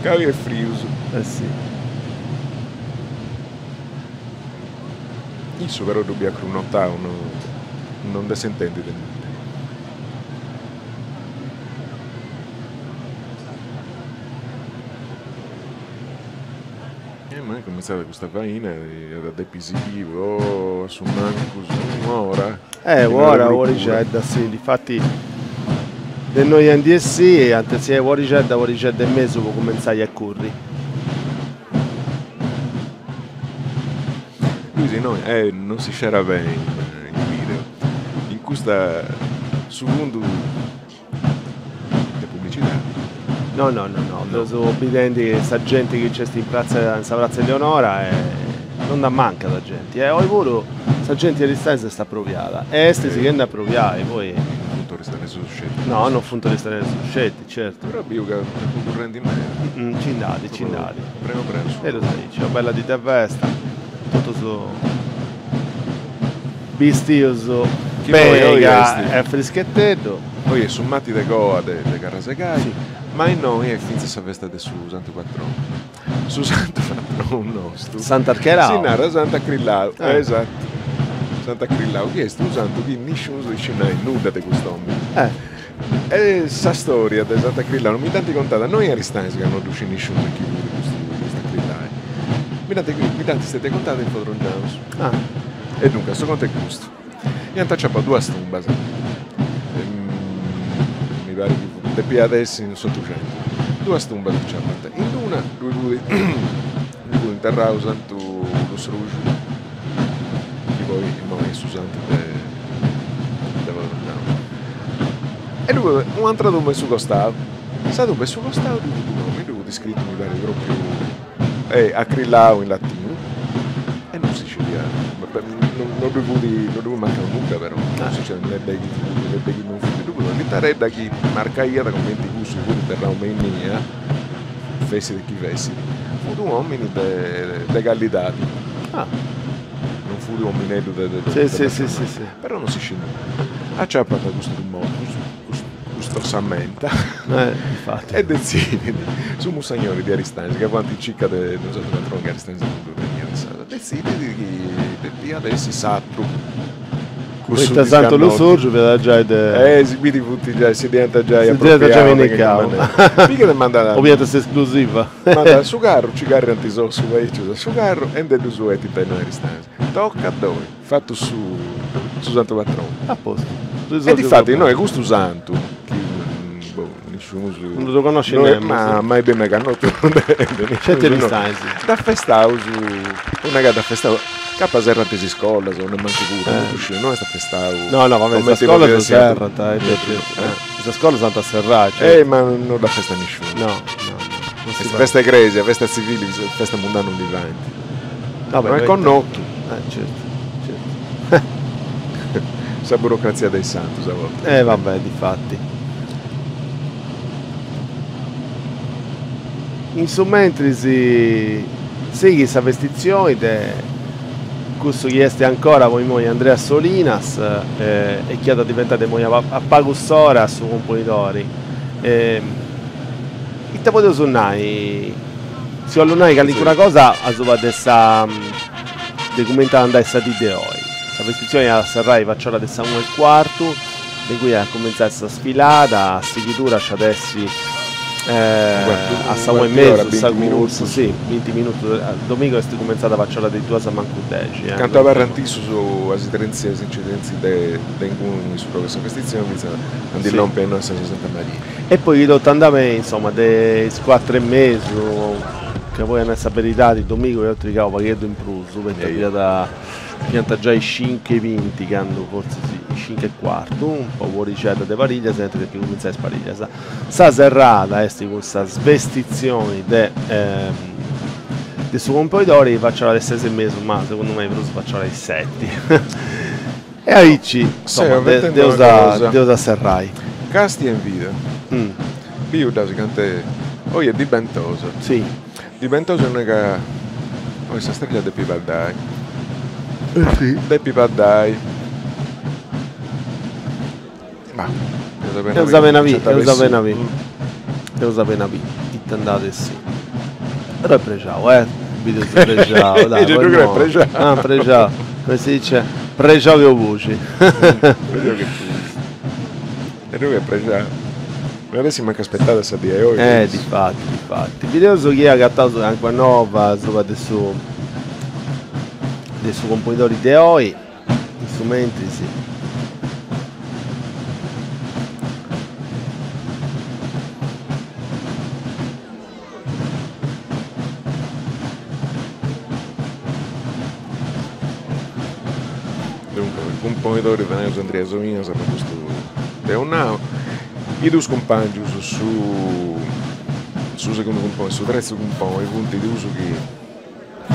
ca oi est frius. Eh si. Issu però ddu biat crunnotau, no nde s'intendit de nudda. E immoi cumintzat custa faina e at a depi sighiri po a su mancus un'ora. Eh, un'ora, un'orixedda, si, difati de innoi a ndi essì ant essi un'orixedda, un'orixedda e mesu po cumentzai a curri. Luisi innoi eh non si scerat beni in video, in custa su fundu De publicidadi. No, no, no, no, seus bidendi sa genti chi nc'est in pratza, in sa pratza Eleonora e non nd'ammancat sa genti, e oi puru sa genti de Aristanis est aproviada e est sighendi a aproviai, poi. Non funt oristanesus sceti. No, non funt oristanesus sceti, certu. Però biu ca est currendi meda. Nci nd'at, nci nd'at. Prenu prenu su. Berus aici, una bella dì de festa, totus Bistius beni ca est frischeteddu. Oi est su mati de coa de Carrasegai, ma innoi est fintzas sa festa de su Santu Patronu. Su Santu Patronu nostu. Sant'Archelau. Si narat Sant'Acrillau, esattu. Sant'Acrillau, chi est unu santu chi nisciunus scit nai nudda de cust'omini. E sa storia de Sant'Acrillau non mi dd'ant contada, no in Aristanis ca no ddu scit nisciunus chi fut custu Acrillau. Mi dd'ant mi dd'ant stetia contada in Fodrongianus. E duncas su contu est custu, iant aciapau duas tumbas, mi parit chi depiat essi in s'Otuxentus, duas tumbas aciapant, in d'una ddui fut ddui fut interrau Santu Lussurgiu, chi poi immoi est su santu de de Fodrongianus, e ddui fut u'antra tumba in su costau, sa tumba in su costau ddui fut unu nomi, ddui fut iscritu mi parit propriu Acrillau in latinu e non si scidiat, non ddui fut, non ddui fut mancau nudda però, non si scidiat ne de chi fut ne de chi non fut, ddui fut una litaredda chi marcaiat cumenti cussu chi fut interrau me innia, fessit chi fessit, fut u' omini de de callidadi. Non fut u' omineddu de de de si si si si Però non si scit nudda. Aciapat custu mortu, custa ossamenta e detzidit su mussagnori de Aristanis, ca fuant in circa de unu santu patronu chi Aristanis non ddu teniat insaras, detzidit chi depiat essi s'atru, cussu Poita Santu Lussurgiu fiat giai de. Eh si bidi funt giai, si dd'iant giai apropriau de calincuna manera. Pigat e mandat. O fiat s'esclusiva. Mandat su carru, nci carriant is ossus aici a su carru e nde ddus 'etint a innoi Aristanis. Toca ddoi. Fatu su su santu patronu. A postu. E difati innoi custu santu, chi boh, nisciunus. Non ddu connoscit nemus. Ma mai beni connotu de nisciunus. Dd'afestaus, po nai ca dd'afestaus. Capa serrant is iscolas o nemmancu puru, non ddu sciu, no est afestau. No, no, vabbè, is iscolas serrant, is iscolas ant a serrai, certu. Eh, ma non dd'afestat nisciunu. No, no, no. Est festa 'e cresia, festa tzivili, festa mundana non ndi faint. No est connotu. Eh, certu, certu. Sa burocrazia de is santus a bortas. Eh, vabbè, difati. In su mentris sighit sa vestitzioni de cussu chi est ancora po immoi Andrea Solinas e chi at a diventai de immoi a pagus oras su Componidori. Ita podeus nai? Si 'ollu nai calincuna cosa asuba de sa de cumenti at a andai sa dì de oi. Sa vestitzioni at a serrai faci ora de sa una e cuartu De ingui at a cumentzai sa sfilada, a sighidura nci at essi a sa una e mesu sa cursa, si, binti minutus, domingu est cumentzada faci ora de is duas mancu dexi. Cantu abarrant issus a si trentzi a si nci trentzi de inguni su logu de sa vestitzioni fintzas a ndi lompi a innoi a sa Santa Maria. E poi chi totu andat beni, insoma, de is cuatru e mesu, ca poi a nai sa beridadi domingu eus trigau u' pagheddu in prus, poita fiat Fiant giai is cincu e binti candu, fortzis is cincu e cuartu, po un'orixedda de pariglias iant depiu cumintzai is pariglias. Sa serrada est cun sa svestitzioni de de su Componidori faci ora de ses e mesu, ma segundu mei prus faci ora de is seti. E aici, insoma, dd'eus a dd'eus a serrai. Castia in vida. Biu dd'as cant'est oi est dì bentosa. Si. Dì bentosa non est ca oi sa striglia depit baddai. Depit baddai. Ma Eus appena bi, eus appena bi. Eus appena bi ita nd'at essi. Però est prexau, eh. Bideus prexau, dai. Ddu creu prexau. Ah, prexau. Come si dice, prexau che u' puxi. Prexau che puxi. E ddu est prexau. No at essi mancu aspetada sa dì 'e oi. Eh, difati, difati. Bideus chi agataus calincuna nova asuba de su de su Componidori de oi, in su mentris. Duncas, Cumponidori teneus Andria Solinas, ma custu dd'eus nau. Is dus cumpangius, su su segundu cumponi e su terzu cumponi funt dus chi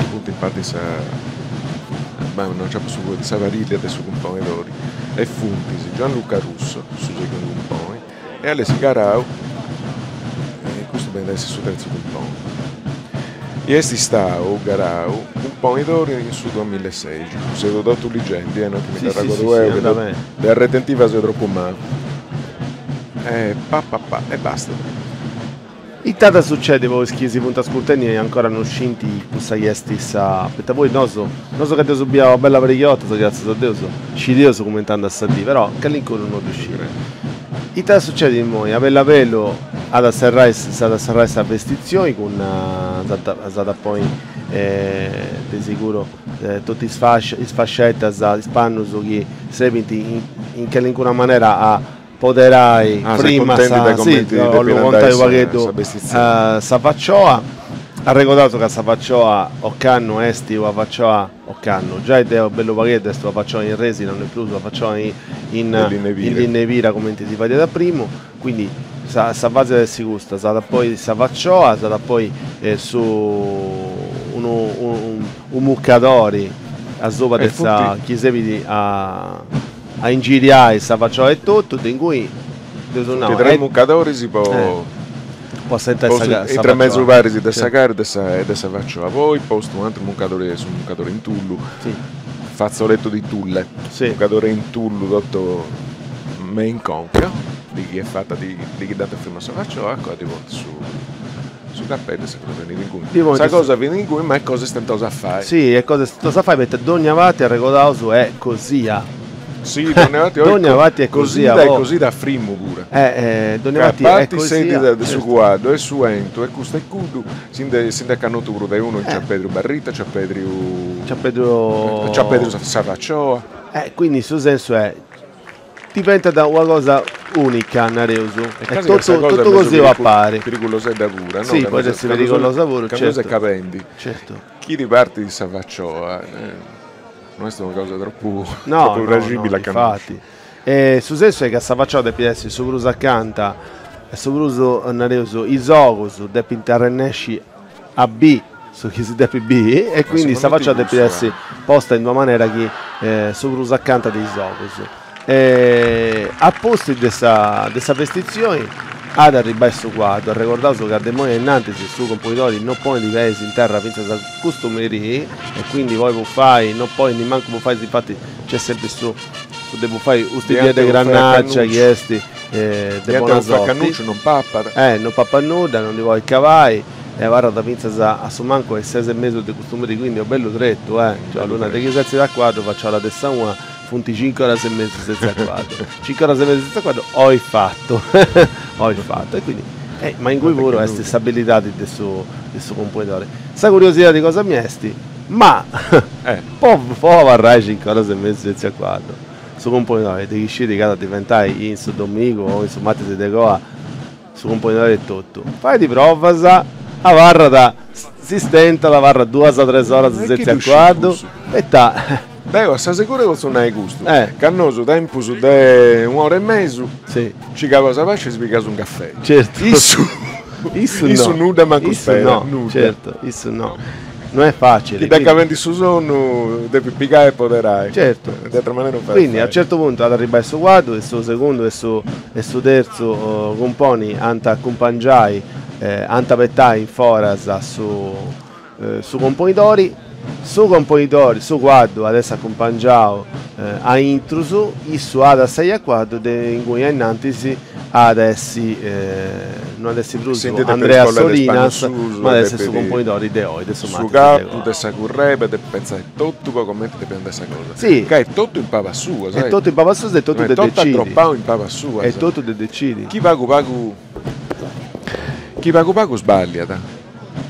funt in parti sa ma no nci apu su fueddu, sa parìllia de su Cumponidori e funt Gianluca Russo, su segundu cumponi, E Alessio Garau, e custu benit a essi su terzu cumponi. I est istau, Garau, cumponidori in su duamilla e seixi, seu totu ligendi e no chi mi dd'arregodu eo, ca de arretentiva seu tropu malu. E pa pa pa e bastat. Ita at a sucedi po is chi si funt ascurtendi e ancora no scint cussa chi est sa. Poita poi nosu, nosu ca dd'eus biau una bella pariga 'e 'ortas, gratzias a Deus, scideus cumenti andat sa dì, però calincunu no ddu scit. Ita at a sucedi immoi? A bellu a bellu at a serrai, s'at a serrai sa vestitzioni cun s'at a ponni de seguru totu is is fascetas, is pannus chi serbint in calincuna manera a poderai Ah, sei prima contendi sa de sì, comenti depit 'ollu andai contai u' sa pagheddu sa bestitzioni. sa facioa, arregodaus ca sa facioa ocannu est una facioa, ocannu, giai de u' bellu pagheddu est una facioa in resina, no est prus una facioa in in De linna 'e in pira. linna 'e pira cumenti si fadiat a primu, quindi sa sa fasi at essi custa, s'at a poi sa facioa, s'at a poi su unu unu mucadori asuba E de sa funt chi serbit a A ingiriai sa faciola etotu, de ingui dd'eus nau. Funt tres mucadoris po po assentai sa postu intre mesu paris de sa cara e de sa faciola, poi postu u' atru mucadori, su mucadori in tullu, fazzoletto di tulle, mucadori in tullu totu me in conca, di chi est fata di chi dd'ant firmau sa faciola, a coa ddi ponint su su capeddu e sa cosa benit inguni. Sa cosa benit inguni ma est cosa stentosa a fai. Si, est cosa stentosa a fai poita dogna parti arregodaus est cosia. Si, dogna parti dogna parti est cosia. Cosida e cosida a frimu puru. Eh, dogna parti est cosia. Ca parti de su cuaddu e su 'entu e custu e cuddu, si nde si nd'est cannotu prus de unu, nc'at pèdiu Barritta, nc'at pèdiu. Nc'at pèdiu. Nc'at pèdiu sa facioa. Eh, quindi su sensu est Diventat una cosa unica, nareus, e totu totu cosiu a pari. Perigulosedda puru, no? Si, podit essi perigulosa puru, certu. Candu ses cabendi, certu. Chi ti partit sa facioa. No est una cosa tropu No, tropu no, no, praxibili a cannosci. difati. E su sensu est ca s'afaciau depit essi su prus acanta e su prus, nareus, is ogus depint arrennesci a bi su chi si depit bi e Ma quindi segundu ti s'afaciau depit cussu essi posta in d'una manera chi su prus acanta de is ogus. E a pustis de sa de sa vestitzioni at arribbai su cuaddu, arregordaus ca de immoi a innantis su componidori no ponit peis in terra fintzas a custu merì e quindi poi bufai no podit nimancu bufai infati nc'est sempri su su de bufai custu bia de grannaccia chi est de bona sorti. Non papat. Non papat nudda, non ndi podit cabai e abarrat fintzas a su mancu a is ses e mesu de custu merì, quindi est u' bellu tretu, cioè luna de chi setzit a cuaddu faciora de sa una, funt cincu oras e mesu setziu a cuaddu, cincu oras e mesu setziu a cuaddu, oi fatu, oi fatu, e quindi, ma ingui puru est s'abilidadi de su de su componidori. Sa curiosidadi cosa mia est, ma po po abarrai cincu oras e mesu setziu a cuaddu, su componidori de chi scit ca at a diventai in su domigu o in su martis de coa su componidori etotu, fait provas, abarrat, si stentat, abarrat duas o tres oras setziu a cuaddu e ta. Deu a sa segura potzu nai custu, ca nosu tempus de un'ora e mesu nci cabaus a basciu e si pigaus un cafè. Certu. Issu Issu nudda mancu spera, nudda. Certu, issu no. No est facili. Chi dd'est cabendi su sonnu depit pigai e poderai. Certu. De atra manera non fait a Quindi a fai. certu puntu at arribbai su cuaddu e su segundu e su e su terzu cumponi ant a acumpangiai, ant abetai in foras su su componidori. Su componidori, su cuaddu at essi acumpangiau a intrus, issu at a sei a cuaddu de inguni a innantis at essi, no at essi prus Andrea Solinas, ma at essi su componidori de oi, de su Su martis de capu coa. de sa curreba depit pentzai totu po comenti depit andai sa cosa. Si. Ca est totu in pabas suas. Est totu in pabas suas e totu de Totu decidi. atropau in pabas suas. Est totu de decidi. Chi pagu pagu, chi pagu pagu sballiat,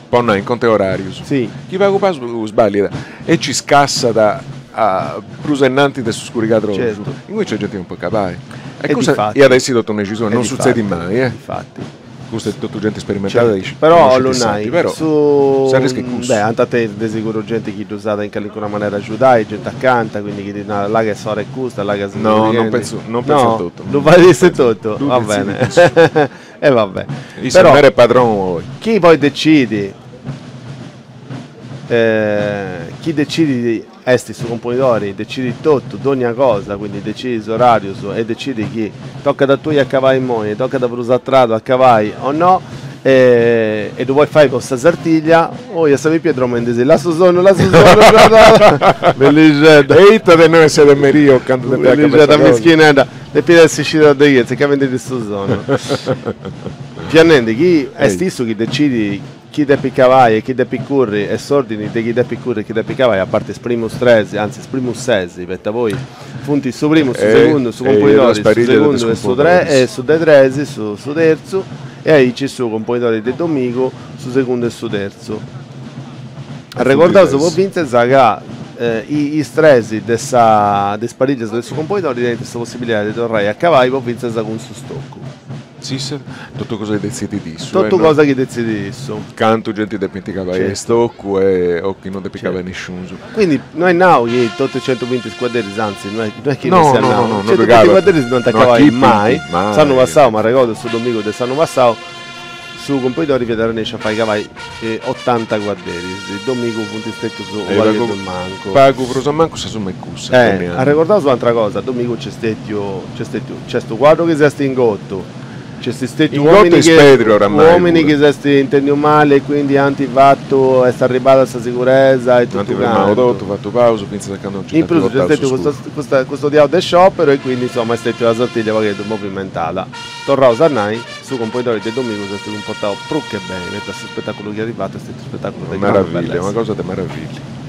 po nai in contu 'e orarius, Si. chi pagu pagu sballiat e ci scassat a prus ainnantis de su scurigadroxu, Certu. inguni nc'est genti chi non podit cabai. E E cussa difati. iat essi totu una nexi sua, E non sutzedit difati, mai, eh. Difati. Custa est totu genti sperimentada Certu, però 'ollu nai, però su s'arriscu est cussu. Beh, ant a tenni de seguru genti chi ddus at in calincuna manera agiudai, genti acanta, quindi chi ddi narat là che s'ora est custa, là che si No, non pentzu, non pentzu a totu. Ddu fait issu etotu? Ddu Va detzidit bene. issu. E va bene. Issu est mere e padronu oi. Chi poi decidit, chi decidit est su componidori, decidit totu, dogna cosa, quindi decidit is orarius e decidit chi tocat a tui a cabai immoi e tocat prus a tradu a cabai o no, e ddu podit fai po sa Sartiglia, oi a sa pipia dromendisi, lassu sonnu, lassu sonnu, bellixedda. E ita de no essi de merì o candu depit acabai sa Bellixedda cosa. mischinedda, depit essi scidada de chitzi, cabendi su sonnu. Fia nendi chi est issu chi decidit Chi depit cabai e chi depit curri e s'ordini de chi depit curri e chi depit cabai, a parti is primus tres, anzi is primus ses, poita poi funt su primu, su segundu, su componidori, su segundu e su tre e su de tres, su su terzu e aici su componidori de domigu, su segundu e su terzu. Arregordaus po fintzas ca is tres de sa de is pariglias de su componidori tenint sa possibilidadi de torrai a cabai po fintzas cun su stocu. Sisse, totu cosa chi detzidit issu. Totu cosa chi detzidit issu. Cantu genti depint cabai a stocu e o chi non depit cabai nisciunus. Quindi no est nau chi totu is centubinti scuaderis, anzi no est no est chi no No, siat no, nau, no, no, centubinti cuaderis no ant a cabai mai, mai. S'annu passau, m'arregodu, su domigu de s'annu passau, su componidori fiat arrennesciu a fai cabai otanta cuaderis, domigu funt stetius u' pagheddu in mancu. Pagu prus o mancu sa summa est cussa. Arregordaus u'antra cosa, domigu nc'est stetiu, nc'est stetiu, nc'est u' cuaddu chi s'est ingotu, nc'est stetiu u'omini chi, u'omini chi s'est intendiu mali e quindi ant fatu, est arribada sa siguresa e totu cantu. Ant firmau totu, fatu pausa fintzas a candu nci In dd'ant prus nc'est portau stetiu su custu, scuru. custa, custu diau de sciopero e quindi insoma est stetiu una Sartiglia u' pagheddu movimentada. Torraus a nai, su componidori de domigu s'est cumportau prus che beni, poita su spetaculu chi at fatu est stetiu spetaculu de grandu Meravillia, bellesa. una cosa de meravillia.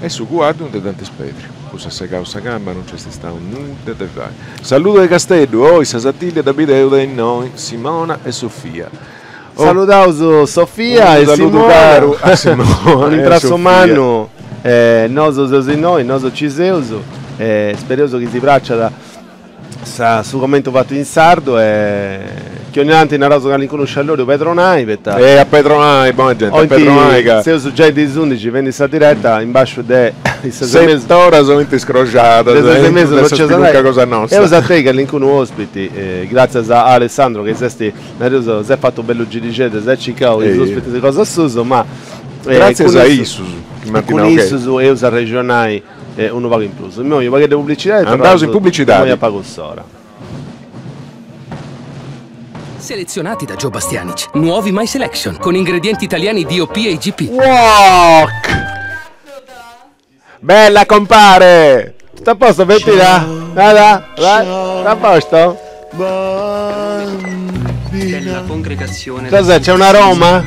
E su cuaddu de Dante Spedri, cussu at segau sa camba, non nc'est istau nudda de fai. Saludu de Casteddu, oi sa Sartiglia dda bideus de innoi, Simona e Sofia. Oh. Saludaus Sofia e saludu Simona. caru a Simona Un e a imprassu Sofia. mannu, nosu seus innoi, nosu ci seus, e spereus chi si praciat sa su commentu fatu in sardu e Chi ogni tanti naraus calincunu scialloriu pedronai, poita. E a pedronai, bona genti, a pedronai ca. Seus giai de is undixi fendi sa diretta in basciu de is ses e mesu. Seti oras funt iscroxadas. De ses e mesu no nci sa cosa nostra. Eus a tenni calincunu ospiti, gratzias a Alessandro chi s'est, nareus, s'est fatu bellu girixeddu e s'est circau is ospitis cosa suus, ma. Gratzias a issus chi m'ant nau che. Cun issus eus a arrexonai unu pagu in prus. Immoi unu pagheddu de publicidadi e torraus. Andaus in publicidadi. Immoi a pagu s'ora. Selezionati da Joe Bastianich. Nuovi My Selection con ingredienti italiani DOP e IGP. Wok! Bella compare! Tutto a posto Bettina? Nada? Vai? Tutto a posto? Della congregazione Cos'è? C'è un aroma?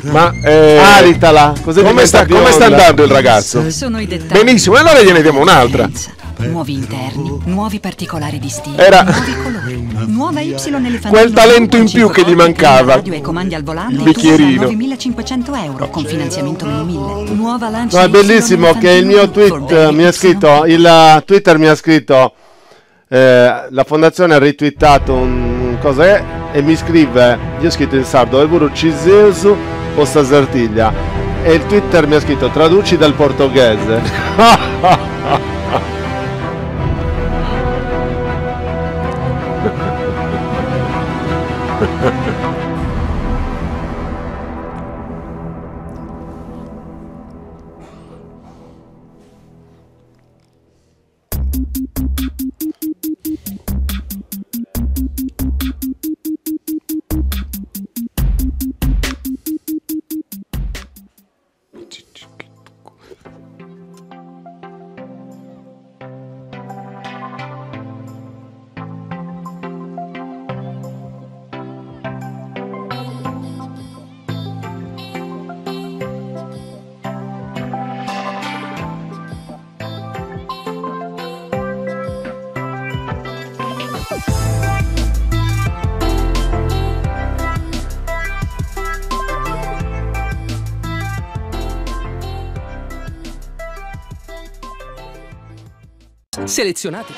Ma eh, Aritala! Così come sta, come sta andando il ragazzo? Sono i dettagli. Benissimo, e allora gliene diamo un'altra. Nuovi interni, nuovi particolari di stile, Era nuovi colori, nuova Y elefantino quel talento in più che gli mancava. Radio e comandi al volante, Il bicchierino. 9500 euro con finanziamento meno 1000. Nuova Lancia No, è Y bellissimo che il mio tweet eh, mi ha scritto, il eh, Twitter mi ha scritto, eh, la fondazione ha ritwittato un cosa è e mi scrive, io ho scritto in sardo, Eburu ci seus po sa Sartiglia e il Twitter mi ha scritto traduci dal portoghese. Selezionati.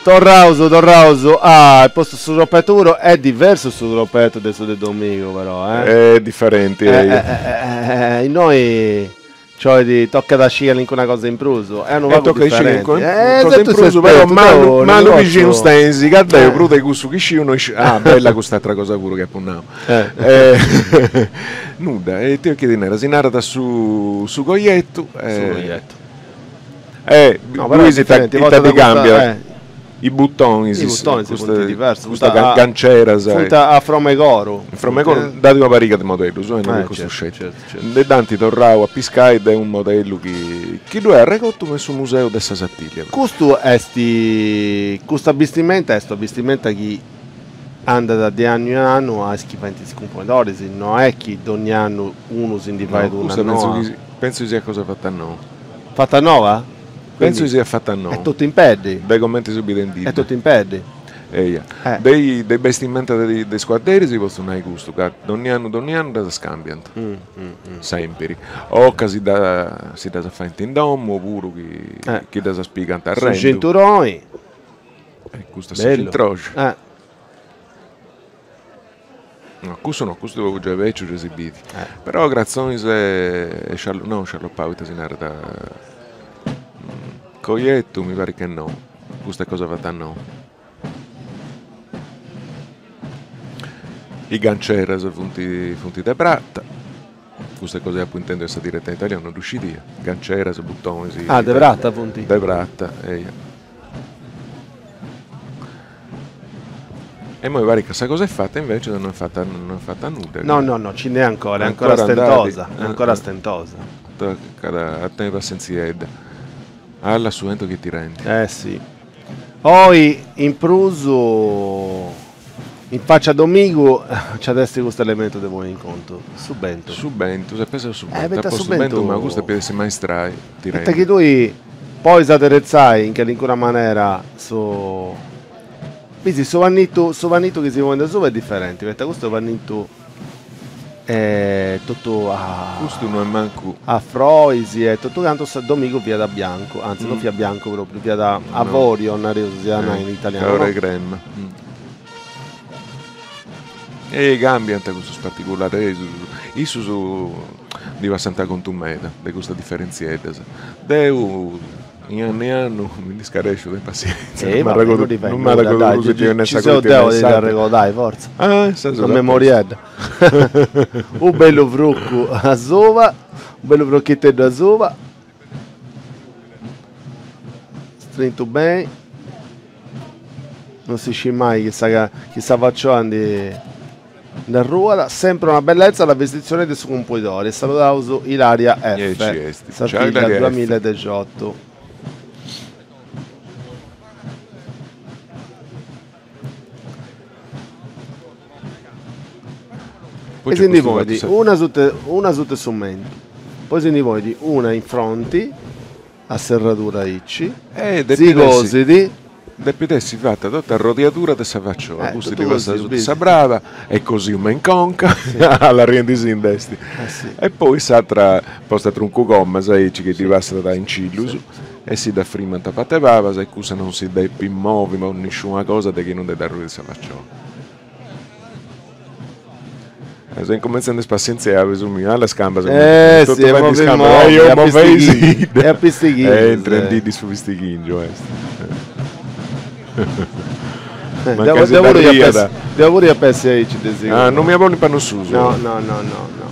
Torraus, torraus a postu su tropetu puru, est diversu su tropetu de su de domingu però eh. Est diferenti eh. Innoi Cioè tocat a sciri calincuna cosa in prus, est unu pagu diferenti. Tocat a sciri calincuna cosa in prus, però malu malu bixinu steis, ca deu prus de cussu chi sciu no isciu. Ah bella cust'atra cosa puru chi apu nau. Nudda, e ite chi ti narat, si narat su su coiettu. Su coiettu. Eh, luis ita ita ddi cambiat? I butonis, I butonis funt diversus, custa ganceras. Funt a froma 'e coru. A froma 'e coru, nd'at una pariga de modellus, eh, no est custu sceti. Nde dd'ant torrau a piscai de unu modellu chi chi ddu est arregotu me in su museu de sa Sartiglia. Custu est, custa bistimenta est una bistimenta chi andat de annu in annu a is chi faint is cumponidoris, no est chi dogni annu unu si ndi fait una noa. Pentzu chi siat cosa fata a nou. Fata noa? Pentzu chi siat fata a nou. Est totu in peddi. De comente seu bidendidda. Est totu in peddi. Eia. De de bestimenta de is cuadderis potzu nai custu, ca donni annu donni annu ddas scambiant. Sempiri. O ca si dda si ddas faint in domu opuru chi chi ddas pigant a arrendu. Su cinturoni. E custa est sa cintroxa. No, cussu no, custu giai beciu giai si bidi. Però cratzonis e sciallo, no sciallopau ita si narat, coiettu mi parit che no, custa est cosa fata a nou. I ganceras funt funt de prata, custa est cosa chi apu intendiu in sa diretta in italianu, no ddu scidia, ganceras, butonis. Ah de prata funt? De prata, eia. E immoi parit ca sa cosa est fata, invecias no est fata no est fata nudda. No no no, ci nd'est ancora, est ancora stentosa, est ancora stentosa. Tocat a tenni passentziedda. Alla su 'entu chi tirendi. Eh si. Oi in prus in faccia a domingu nci at essi custu elementu de ponni in contu, su bentu. Su bentu, s'est pesau su bentu, a postu su bentu, ma custu depiat essi maistrai tirendi. Poita chi tui pois aderetzai in calincuna manera su Bisi su pannitu su pannitu chi si ponit asuba est diferenti, poita custu est u' pannitu totu a Custu no est mancu. A frois e totu cantu, sa domigu fiat biancu, anzi non fiat biancu propriu, fiat avorio, nareus si iat nai in italianu, no? Colore crema. E cambiant custus particularesus, issus ndi passant contu meda de custas diferentzieddas. Deu in annu in annu mi ndi scaresciu de passientzia, non m'arregodu non m'arregodu prus ite iat nai sa Ci seu deu a ti dd'arregodai, fortza. Ah, ses Sa memoriedda. U bellu frucu asuba, u bellu fruchiteddu asuba. Strintu beni. Non si scit mai chi sa chi sa faciola ndi nd'arruat. Sempre una bellezza la vestizione de su Compoidori. Saludaus Ilaria F. Sartiglia duamilla e dexiotu. E si ndi ponit una sutta una sutta su mentu, poi si ndi ponit una in fronti a serradura aici, si cosit. Depit essi fata totu arrodiadura de sa faciola, pustis ddi passat asuta sa braba e cosiu me in conca, allarriendisindi est. E poi s'atra posta a truncu comas aici chi ddi passat in cillus e si dda frimant a pat'e pabas e cussa non si depit movi po nisciuna cosa de chi non ddi arruit sa faciola. Seu incumentzendi a spassientziai a bisu miu, ah is cambas Eh totu si, e beni movi is cambas, movi, eh a moveisì e a pistighingiu e intrendiddi su pistighingiu est. Deu Mancai si deu puru ia nd'arriat. deu puru ia essi aici de Ah, siguru. non mi ponni pannus susu. No, no, no, no, no.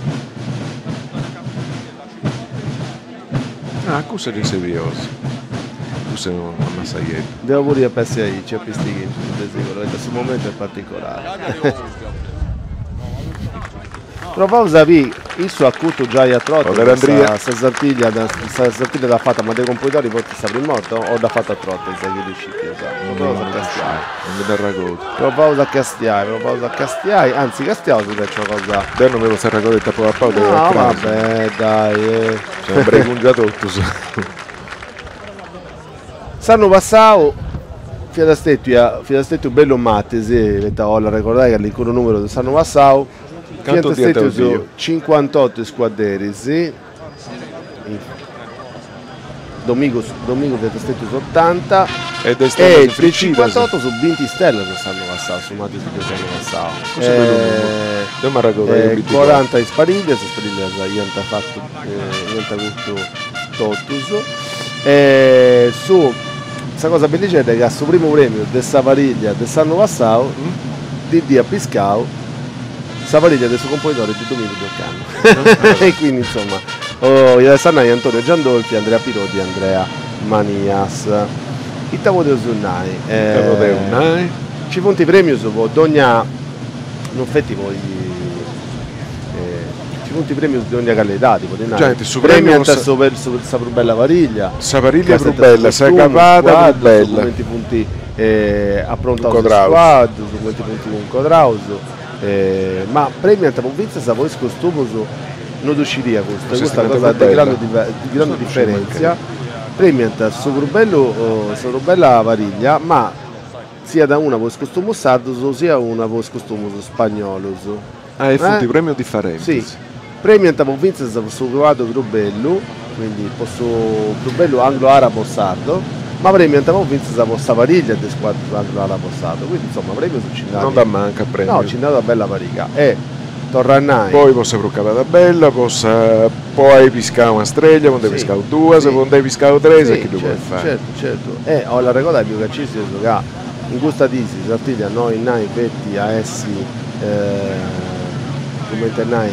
Ah, cussa gei s'est biosa. Cussa est una massaiedda. Deu puru ia essi aici, a pistighingiu, de siguru, poita su momentu est particolari. Provaus a biri, issu at cutu giai a trotu Povera Andria. sa sartiglia, sa sartiglia dd'at fata, ma de Compoidori fortzis sa prima 'orta o dd'at fata a trotu, sa chi ddu scit, provaus a castiai. Non mi dd'arregodu. Provaus a castiai, provaus a castiai, anzi castiaus invece una cosa. Deu non mi potzu arregodai ita apu papau de No, vabbè, dai. Seu una bregungia totus. S'annu passau fiat stetiu fiat stetiu bellu matis, poita 'ollu arregordai calincunu numeru de s'annu passau, fiant stetius cincuantotu is cuadderis, Domigu domigu fiant stetius otanta E de e stellas de fricidas. cincuantotu su binti stellas s'annu passau, su matis de s'annu passau. Cussu bellu numeru. Deu m'arregordai E binticuatru. coranta is parillas, is parillas iant fatu iant cutu totus. E su sa cosa bellixedda est ca su primu premiu de sa pariglia de s'annu passau ndi dd'iat piscau sa pariglia de su Compoidori de domigu de ocannu. E quindi insomma iat essi a nai Antonio Giandolfi, Andrea Piroddi e Andrea Manias. Ita podeus nai? Ita podeus nai? Nci funt premius po dogna, non feti po nci funt premius de ogna calidadi, podis nai. Genti, su premiu Premiant su sa prus bella pariglia. Sa pariglia prus bella, sa acabada prus bella. Cumenti funt aprontaus is cuaddus, cumenti funt cuncodraus. Ma premiant po fintzas po is costumus, no ddu scidia custu, e custa cosa de grandu grandu diferentzia, premiant su prus bellu sa prus bella pariglia, ma siat una po is costumus sardus siat una po is costumus spagnolus. Ah, e funt premius diferentis. Si, premiant po fintzas po su cuaddu prus bellu, quindi po su prus bellu anglo-arabo sardo, ma premiant po fintzas po sa pariglia de is cuaddus anglo-arabo sardo, quindi insomma premius nci nd'at. Non nd'ammancat premius. No, nci nd'at una bella pariga e torru a nai. Poi po sa prus cabada bella, po sa po ai piscau una streglia, po nd'ai piscau duas, po nd'ai piscau tres e chi ddu podit fai. Certu, certu, e 'ollu arregodai biu ca nci seus ca in custa dì sa Sartiglia no 'olit nai feti a essi cumenti a nai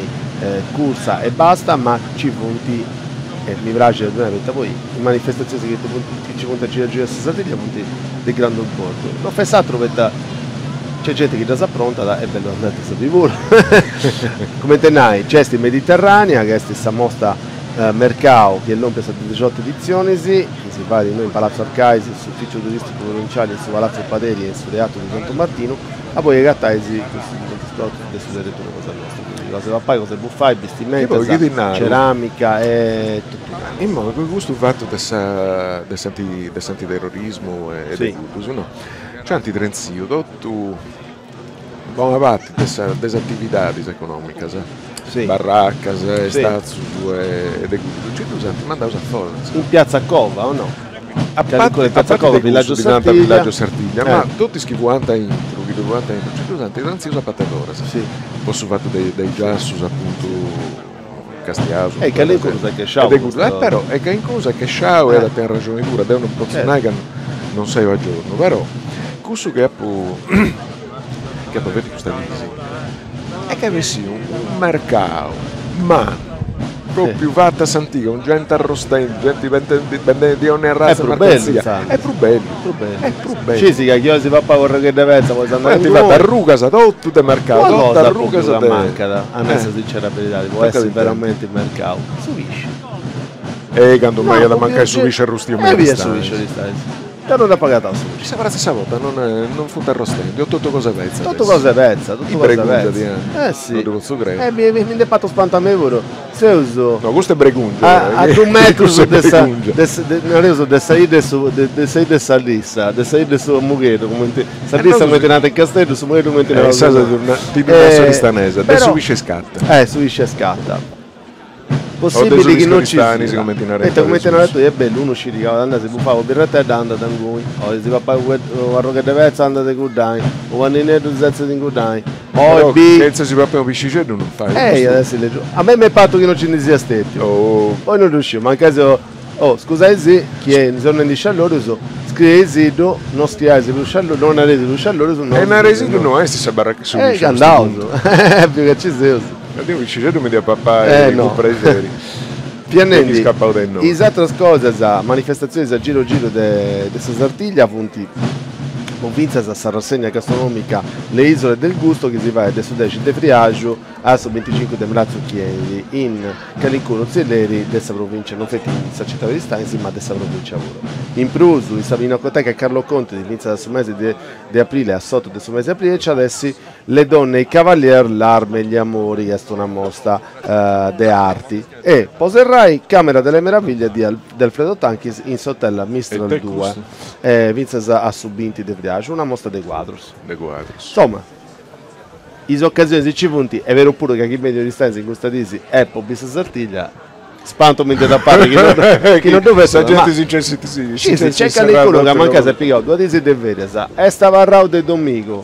cursa e basta, ma nci funt, e mi praxit a ddu nai poita poi is manifestatzionis chi chi nci funt a giru a giru de sa Sartiglia funt de grandu importu, no fait atru poita nc'est genti chi ddas aprontat est bellu andai a biri puru. Cumenti a nai nc'est Mediterranea ca est sa mosta mercau chi est lòmpia a sa de dexiotu editzionis, chi si fait innoi in Palazzo Arcais, in s'Ufìtziu Turìsticu Provinciali, in su Palazzo Paderi e in su Teatru de Santu Martinu, A poi agatais custus diferentis prodotus de su territoriu cosa nostra, quindi cosa 'e papai, cosa 'e bufai, bistimentas, ceramica e totu cantu. Immoi cun custu fatu de sa de s'anti de s'antiterrorismu e de cuddus no, nci ant trentziu totu bona parti de sa de is atividadis economicas, barracas e statzus e de cuddu, nci ddus ant mandaus a foras. In piazza Cova o no? A parti de cussu chi nant Villaggio Sartiglia, ma totu is chi fuant aintru, chi ddu atentu, nci ddus ant trantzius a parte 'e foras, po su fatu de is giassus apuntu castiaus. E calincunu s'est chesciau. E però, e calincunu s'est chesciau e at a tenni arraxoni puru, deu non potzu nai ca non seu a giornu, però cussu chi apu chi apu feti custa diis est ca est bessiu unu mercau mannu, propriu fatu a s'antiga, cun genti arrostendi, genti bendendi de 'onnia arratza de mercantzia, est prus bellu, est prus bellu. Scisi ca chi 'olis papai u'arrogheddu 'e petza podis andai inguni. Ant fatu arrugas totu de mercau, totu arrugas de. Una cosa mancat, a nai sa sincera beridadi, po essi veramenti mercau, su pisci. E candu mai at a mancai su pisci arrustiu me in su pisci Aristanis. Deu non dd'apu agatau su pisci. Sa pratza sa borta non non funt arrostendi, o totu cosa 'e petza. Totu cosa 'e petza, totu cosa 'e petza. Eh si. Non ddu potzu crei. E mi mi nd'est fatu spantu a mei puru. Seus. No, custu est bregungia. A a dus metrus de sa de sa nareus de sa 'idda 'e su de sa 'idda 'e sa lissa, de sa 'idda 'e su mugheddu, cumenti sa lissa cumenti nant in Casteddu, su mugheddu cumenti naraus innoi. Ti ddu nau s'oristanesa, de su pisci 'e scatta. Eh, su pisci 'e scatta. Possibili chi non ci siat. Poita cumenti narat tui est bellu, unu scit ca andat a si bufai una birretedda andat inguni, o si papai u' arrogheddu 'e petza andat inguddai, u' panineddu setzit inguddai, oi bi. Chentza si papai unu piscixeddu non fait. Eh iat essi legiu. A mei m'est partu chi non ci ndi siat stetiu. Poi non ddu sciu, mancai seu. Oh, scusaisì chi seu nendi sciallorius, scrieisiddu, no scriais prus sciallorius, no nareis prus sciallorius, no. E nareisiddu no est sa barra su pisci. Eh, andaus, biu ca ci seus. Ca deu piscixeddu mi dd'ia papai cun prexeri. Fia nendi, is atras cosas, manifestatzionis a giru giru de sa Sartiglia funt po fintzas sa rassegna gastronomica Le Isole del Gusto chi si fait de su dexi de friaxu a su binticincu de martzu chi 'enit in calincunu tzilleri de sa provìncia, non feti in sa citadi de Aristanis ma de sa provìncia puru. In prus, in sa Pinacoteca Carlo Conti, fintzas a su mesi de aprile, a s'otu de su mesi de aprile, nci at essi Le donne e i cavalier, l'arme e gli amori, chi est una mosta de arti. E, po serrai, Camera delle meraviglie di Alfredo Tanchis in s'Hotel Mistral 2, fintzas a su binti de friaxu, una mosta de cuadrus. De cuadrus. Insoma. Is ocasionis nci funt, est beru puru ca chi benit a Aristanis in custa disi est po bi sa Sartiglia, spantu mi nd'iat a parri chi no chi no ddu fessat, ma. Sa genti si nc'essit si si nc'est calincunu ca mancai s'est pigau duas diis de ferias, est abarrau de domigu,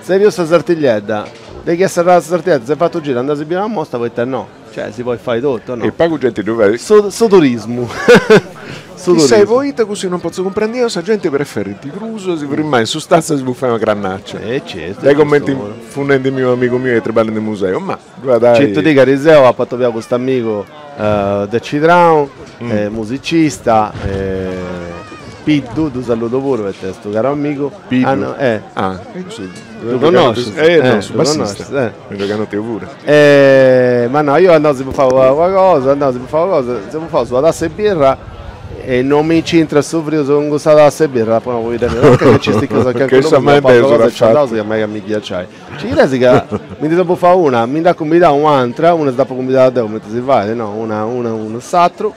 s'est biu sa Sartigliedda, de chi est serrada sa Sartigliedda s'est fatu giru, andaus a biri una mosta, poita no, cioè si podit fai totu, o no? E pagu genti ddu fait. Su su turismu. Su Chissai poita cussu non potzu cumprendi deu, sa genti preferit prus a si frimai in su statzu a si bufai una crannaccia. E certu. De cumenti fut nendi miu amigu miu chi traballat in museu, ma ddu at ai. Certu ti ca ariseu apu atobiau custu amigu de Cidrau, musicista, Piddu, ddu saludu puru poita est unu caru amigu. Piddu? Eh. Ah, e cussu Ddu connoscis? Eh, no, su bassista. Mi ddu cannoteu puru. Ma no, io andaus a bufai una cosa, andaus a bufai una cosa, si bufaus una tassa 'e birra e non mi nc'intrat su frius cun custa tassa 'e birra, apu nau poita mia, che nci sticaus a calincunu cosa e nci andaus ca megat a mi ghiaciai. Nci creis ca mi ndi seu bufau una, mi nd'at cumbidau u'antra, una si dd'apu cumbidada deu cumenti si fait, no, una una unu s'atru.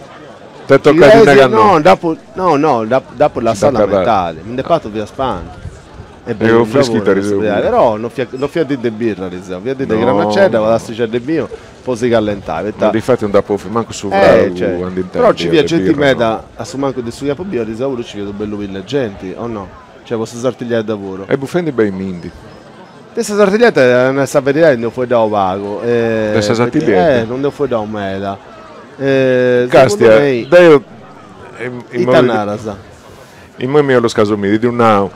T'est tocau di nai no? No, no, no, dd'apu lassada a metadi, mi nd'est partu fiat spantu. E beni, frischita ariseu puru. Però no fiat no fiat dì de birra ariseu, fiat dì de granacedda, una tassixedda de binu po si callentai, poita. Ma difati non dd'apu ofiu mancu su fragu a nd'intendi. Però nci fiat genti meda, a su mancu de su chi apu biu ariseu puru nci fiat u' bellu pillu 'e genti, o no? Cioè po sa sartigliedda puru. E bufendi beimindi. De sa sartigliedda, a nai sa beridadi, nd'eus fueddau pagu. De sa sartigliedda? Eh, non nd'eus fueddau meda. Castia, deu Ita naras? Immoi mi 'ollu scasumiri, ddu nau,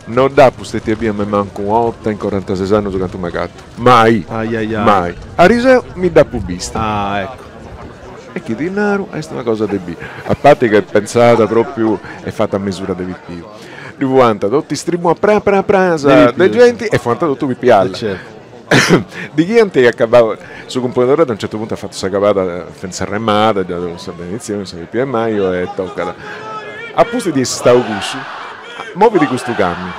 no dd'apu stetia bia nemmancu una 'orta in corantases annus cantu m'agatu. Mai. Mai. Ariseu mi dd'apu bista. Ah, ecco. E chi ti naru est una cosa de biri. A parti ca est pentzada propriu e fata a mesura de pipiu. Ddu fuant totu is tribunas prena prena prenas de genti e fuant totu pipiallas. Di chi ant acabau, su cumponidori a un certu puntu at fatu s'acabada fendi s'arremada, giai sa beneditzioni, sa pipia 'e maio e tocat. A pustis di essi stau cussu, movit custu camion,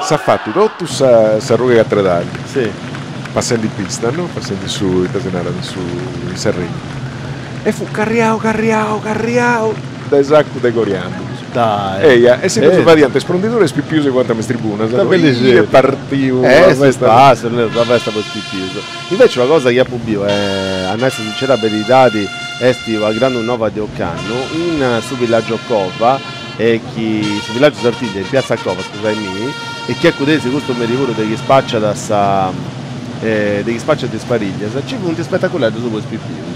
s'at fatu totu sa sa rughe cattedrali, passendi in pista, no, passendi su, ita si narat, su in s'arregnu, e fut carriau carriau carriau dae sacu de coriandulus. Dai. Eia, e si ddus fadiant is prundiduras is pipius chi fuant me is tribunas. Ita bellixeddu. E partiu una festa. Est su sa festa po is pipius. Inveci una cosa chi apu biu, e a nai sa sincera beridadi est una grandu nova de ocannu, in su Villaggio Cova. e chi su Villaggiu Sartiglia in Piazza Cova, scusaimì, e chi acudesi custu meri puru de chi spaciat sa de chi spaciat is pariglias, nci funt spetaculeddus po is pipius.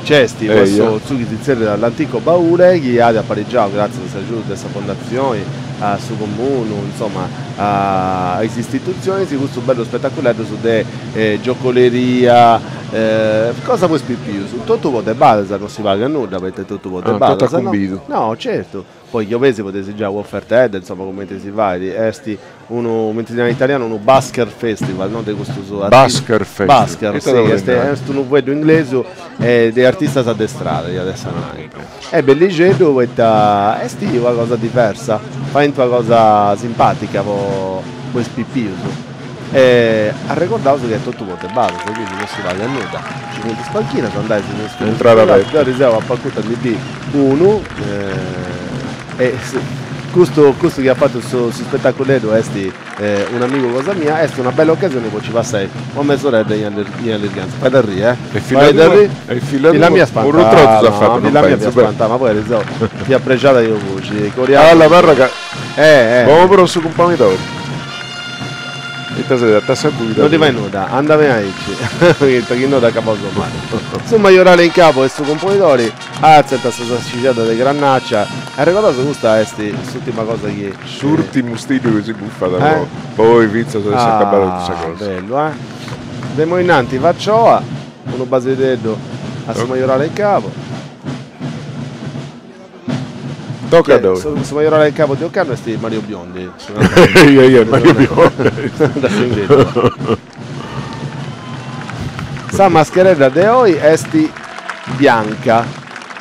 Nc'est u' assotziu chi si tzerriat L'Antico Baule chi at aparigiau, gratzias a s'agiudu de sa Fondatzioni, a su Comunu, insoma a is istitutzionis, custus bellus spetaculeddus de giocoleria, cosa po is pipius, totu po de badas, non si pagat nudda poita est totu po de badas, totu a cumbidu. No, certu, poi chi 'obeis podeis giai u'ofertedda, insoma cumenti si fait, est unu, cumenti si narat in italianu, unu busker festival, no de custus Busker festival, busker, si, est est unu fueddu inglesu de artistas de strada, iat essi a nai. Est bellixeddu poita est una cosa diversa, faint una cosa simpatica po po is pipius. E arregordaus chi est totu po de badas, quindi non si pagat nudda, nci funt is panchinas, andais cun is fillus deu ariseu apu acutu a ndi biri unu e custu custu chi at fatu su su spetaculeddu est un'amigu cosa mia, est una bella occasioni po nci passai una mesoredda in in allirghianza, fait arri eh, fait arri, filla mia spantada, no, filla mia fiat spantada, ma poi ariseu fiat prexada chi fuci, Alla barra ca Poburu su cumponidori. Ita ses a tassa guida. Non ti fait nudda, anda beni aici, poita chi no dd'acabaus mali. Su majorale in capu e su cumponidori artziant sa sassixedda de grannaccia e arregordaus custa est s'urtima cosa chi. S'urtimu stiddiu chi si buffat po oi fintzas a essi acabada totu sa cosa. Bellu eh. De imoi innanti facioa, unu basideddu a su majorale in capu. Toca a ddoi. Su majorale in capu de ocannu est Mario Biondi. Eia eia, Mario Biondi. Sa mascheredda de oi est bianca.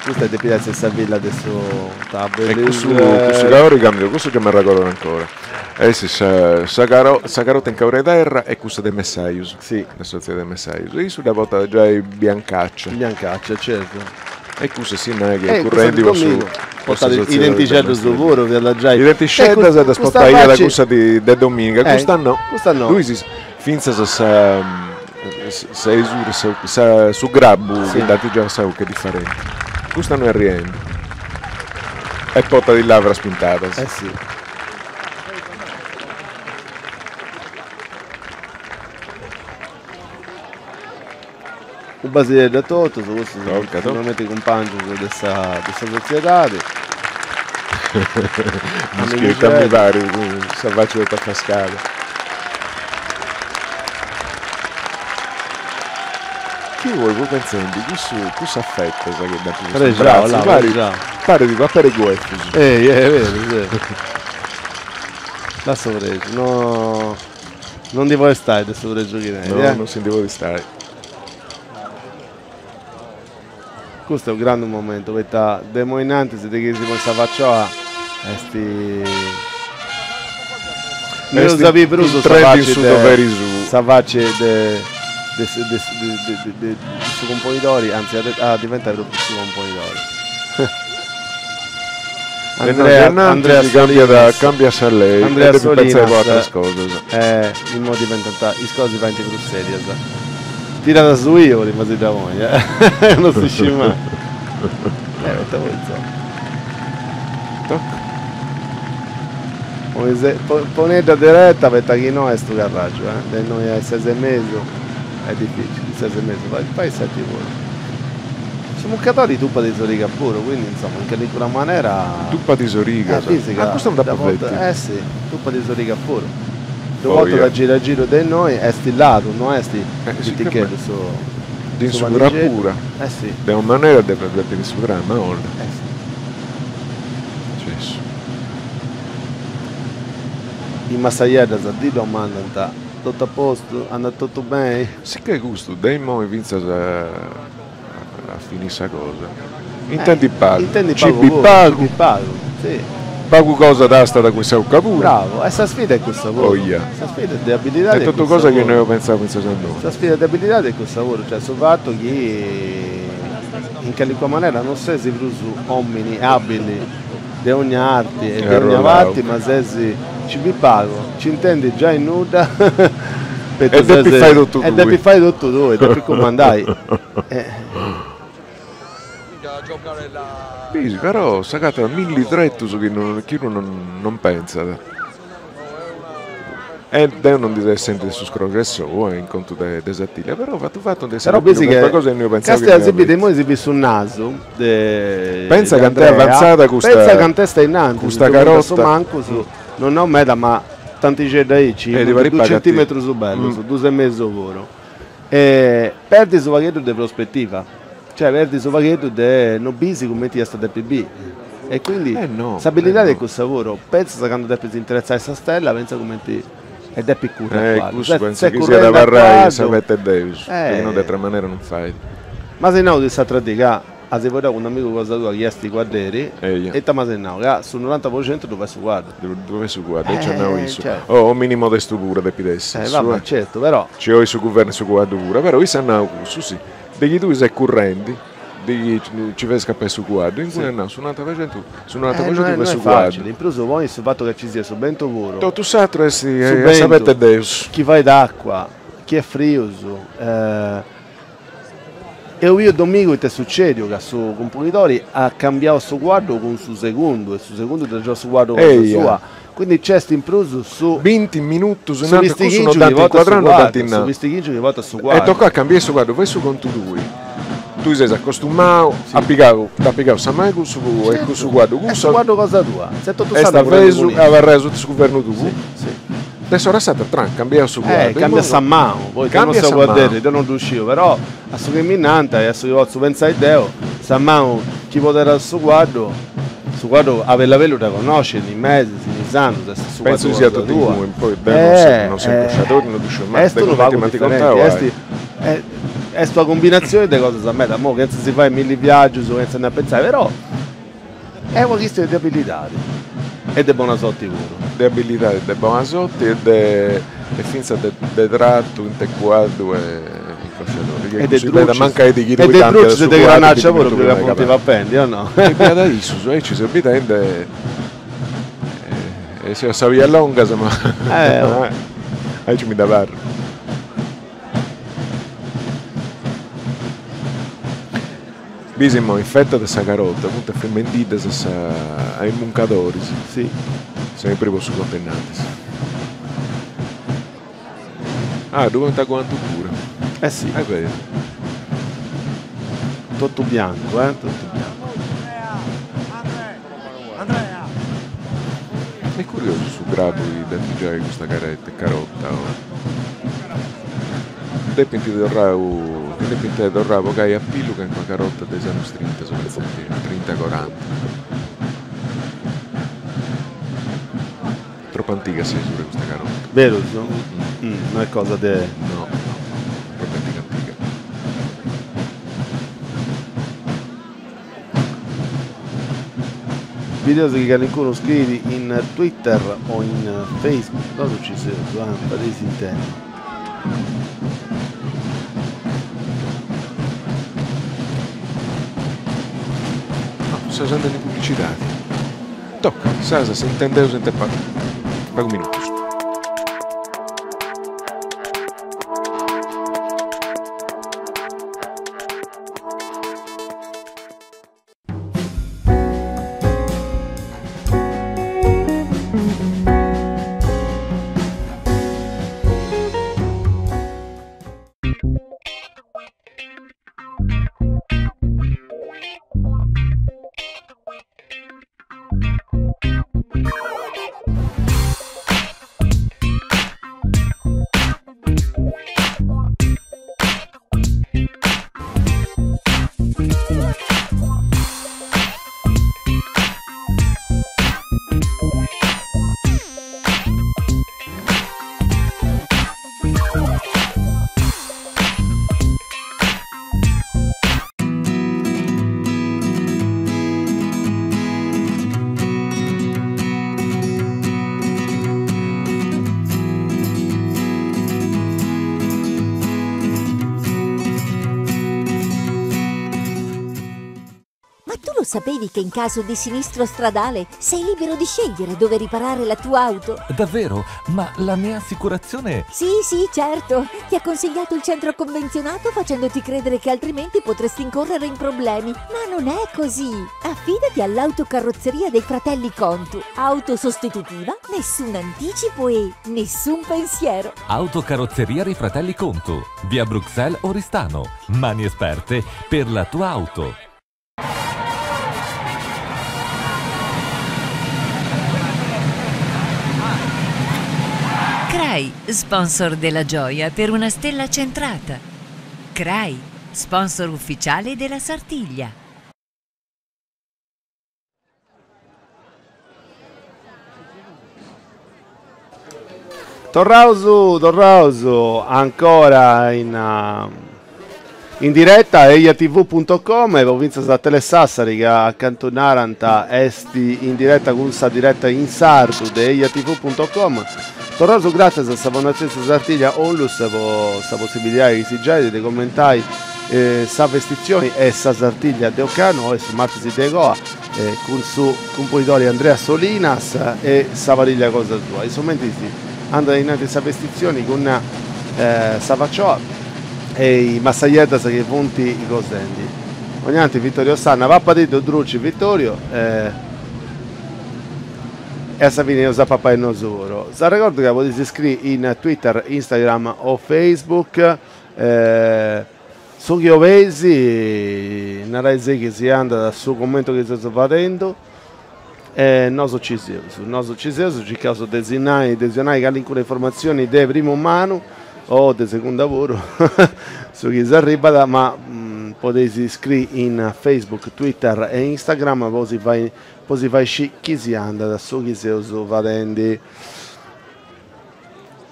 Custa depit essi sa filla de su E cussu cussu colori cambiat, cussu gei m'arregordu ancora. Est sa sa sa carota in colori 'e terra e cussa de messajus. Si. De sa de messajus. E issu dda portat giai biancaccia. Biancaccia, certu. E cussu est sinnali chi est currendi po su po sa sotziedadi. I dentixeddus puru fiat giai. I dentixeddas ddas portaiat cussa dì de dominica, custa no. Custa no. Ddu is fintzas sa sa sa su grabbu chi nd'ant giai sa 'ucca est diferenti. Custa no est arriendi. E portat is lavras pintadas. Eh si. U basideddu a totus, custus funt finalmenti cumpangius de sa de sa sotziedadi. Ita mi parit cun sa faci totu afascada. Chi poi fui pentzendi, cussu cussas fetas chi dd'ant postu in bratzu, parit parit paperi guefus. Ei, est beru, sì. Lassa prexu, no Non ndi podis stai de su prexu chi tenit, eh? No, non si ndi podit stai. Custu est unu grandu momentu, poita de imoi innantis de chi si ponit sa facioa est No eus a biri prus sa faci de sa faci de de de su componidori, anzi at a diventai propriu su componidori. Andrea, Andrea Solinas cambiat sa lei Andrea e depit pentzai po ateras cosas. Eh, imoi diventant, is cosas si faint prus serias. Tirat su iu prima si dda ponit, eh, non si scit mai. Eh, poita poi insoma. Tocca. Ponedda dereta poita chi no est u' carragiu, eh, de innoi a is ses e mesu est dificili, ses e mesu, fait fait seti puru. Su mucadori tupat is origas puru, quindi insoma in calincuna manera. Tupat is origas? Ah custu non dd'apu feti. Eh si, tupat is origas puru. Ddu portat a giru a giru de innoi, est ladu, no est piticheddu su Ddi insugurat puru. Eh si. De una manera depit depit insugurai, ma 'ollu. Eh si. Cessu. Is massajeddas ddi domandant Totu a postu? Andat totu beni? Si che custu de immoi fintzas a finì sa cosa. Intendit pagu, Intendit ci pagu bit puru, pagu, ci bit pagu, si. Pagu cosa tastat cun sa 'ucca puru. Bravu, e sa sfida est cussa puru. Oia. Sa sfida de abilidadi Est est totu cussa cosa chi puru. no eus pentzau fintzas a innoi. Sa sfida de abilidadi est cussa puru, cioè su fatu chi in calincuna manera non ses prus omini abili de ogna arti e de ogna parti, ma ses ci bit pagu, ci intendit giai nudda, E depis fai totu e tui. depis fai totu tui, depis cumandai. Bisi, però s'agatat milli tretus chi non chi unu non pentzat. E deu non ndi seu essenti de su scroxu 'e s'ou in contu de de Sartiglia, però fatu fatu ndi Però bisi che cosa innui pentzau chi si bit immoi si bit su nasu de Pentza cant'est avantzada custa Pentza cant'est ainnantis, custa carota. Su mancus, non nau meda ma tantixeddu aici, dus centimetrus bellus, dus e mesu puru. E perdis u' pagheddu de prospetiva, cioè perdis u' pagheddu de no bisi cumenti iast a depi biri. E quindi s'abilidadi est cussa puru, pentzas candu depis intretzai sa stella, pentza cumenti e depit curri a cuaddu. Cussu pentzu chi siat abarrai a sa feta 'e Deus, chi no de atra manera non fait. M'as nau de s'atra dì ca as fueddau cun un'amigu cosa tua chi est cuadderi, e ita m'as nau? Ca su noranta po centu ddu fait su cuaddu. Ddu fait su cuaddu, aici at nau issu. Oh, omini modestu puru depit essi. Eh va bè, certu, però. Ci 'olit su guvernu su cuaddu puru, però issu at nau cussu, si. De chi tui ses currendi, de chi ci fais scapai su cuaddu, inguni at nau su noranta po centu, su noranta po centu fait su cuaddu. In prus poi su fatu ca ci siat su bentu puru. Totu s'atru est a sa feta 'e Deus. Chi fait acua, chi est frius, Eus biu domigu ita est sucediu ca su Cumponidori at cambiau su cuaddu cun su segundu e su segundu dd'at giau su cuaddu cosa sua, quindi nc'est in prus su Binti minutus in antis cussu no dd'ant incuadrau no dd'ant nau. Su pistighingiu chi portat su cuaddu. E tocat a cambiai su cuaddu, fai su contu tui, tui ses acostumau, at pigau, t'at pigau sa manu cussu e cussu cuaddu, cussu. Est su cuaddu cosa tua, est totu s'annu avesu a abarrai asuta su guvernu tuu. De s'ora a s'atra, tran, cambiaus su cuaddu. Cambiat sa manu, poi deu non seu cuadderi, deu non ddu sciu, però a su chi mi nant e a su chi potzu pentzai deu, sa manu chi poderat su cuaddu, su cuaddu a bellu a bellu dda connoscit, in is mesis, in is annus, est su cuaddu cosa tua. Pentzu siat totu inguni, poi deu non seu incrociadori, non ddu sciu, ma de cumenti m'ant contau est est una cumbinatzioni de cosas meda, imoi chentza si fai milli viaggius, chentza andai a pentzai, però Est una chistioni de abilidadi e de bona sorti puru. De abilidadi, de bona sorti e de e fintzas de de tratu intre cuaddu e incrociadori. E de drucis, mancai ti chi e de drucis e de granaccia puru chi funt papendi, o no? E biada a issus, aici seus bidendi e seus a sa via longas ma aici mi dda parrit. Bisi immoi in feta de sa carota funt afrimendiddas a sa a is muncadoris. Si. Sempri po su contu innantis. Ah, ddu ponint a guantu puru. Eh si. Est beru. Totu biancu, eh, totu biancu. Est curiosu su gradu chi dd'ant giai custa carota. Depint torrau, ndi depint ai torrau a bogai a pillu calincuna carota de is annus trinta, seu pentzendi, trinta coranta. Tropu antiga sa isura custa carota. Berus? No est cosa de. No, no, propriu antiga antiga. Bideus chi calincunu scriit in Twitter o in Facebook, nosu ci seus, ah, fadeisi intendi. No, seus andendi in publicidadi. Toca, sas, s'intendeus intre pagu minutus. lo sapevi che in caso di sinistro stradale sei libero di scegliere dove riparare la tua auto? Davvero? Ma la mia assicurazione... Sì, sì, certo. Ti ha consigliato il centro convenzionato facendoti credere che altrimenti potresti incorrere in problemi. Ma non è così. Affidati all'autocarrozzeria dei fratelli Contu. Auto sostitutiva, nessun anticipo e nessun pensiero. Autocarrozzeria dei fratelli Contu, via Bruxelles Oristano. Mani esperte per la tua auto. Crai, sponsor della gioia per una stella centrata. Crai, sponsor ufficiale della Sartiglia. Torraus, torraus, ancora in, in diretta ejatv.com e fintzas a Telesassari che a cantu narant est in diretta cun sa diretta in sardu de ejatv.com. Torraus gràtzias a sa Fondatzioni Sa Sartiglia Onlus po sa possibilidadi chi si giait de commentai sa festitzioni e sa Sartiglia de ocannu, oi su martis de coa, cun su cumponidori Andrea Solinas e sa pariglia cosa sua. In su mentris andat innanti sa festitzioni cun sa facioa e is massajeddas chi funt cosendi. Ognanti Vittorio Sanna, papadiddu druci Vittorio e a sa fini eus a papai nosu puru. S'arregordu ca podis scriri in Twitter, Instagram o Facebook Su chi 'oleis, narai chi si andat su commentu chi seus fadendu e nosu ci seus, nosu ci seus, circaus de si nai, de si 'onai calincuna informatzioni de primu manu o de segunda puru, su chi s'arribat, ma podeis scriri in Facebook, Twitter e Instagram po si fai po si fai scì chi si andat su chi seus fadendi.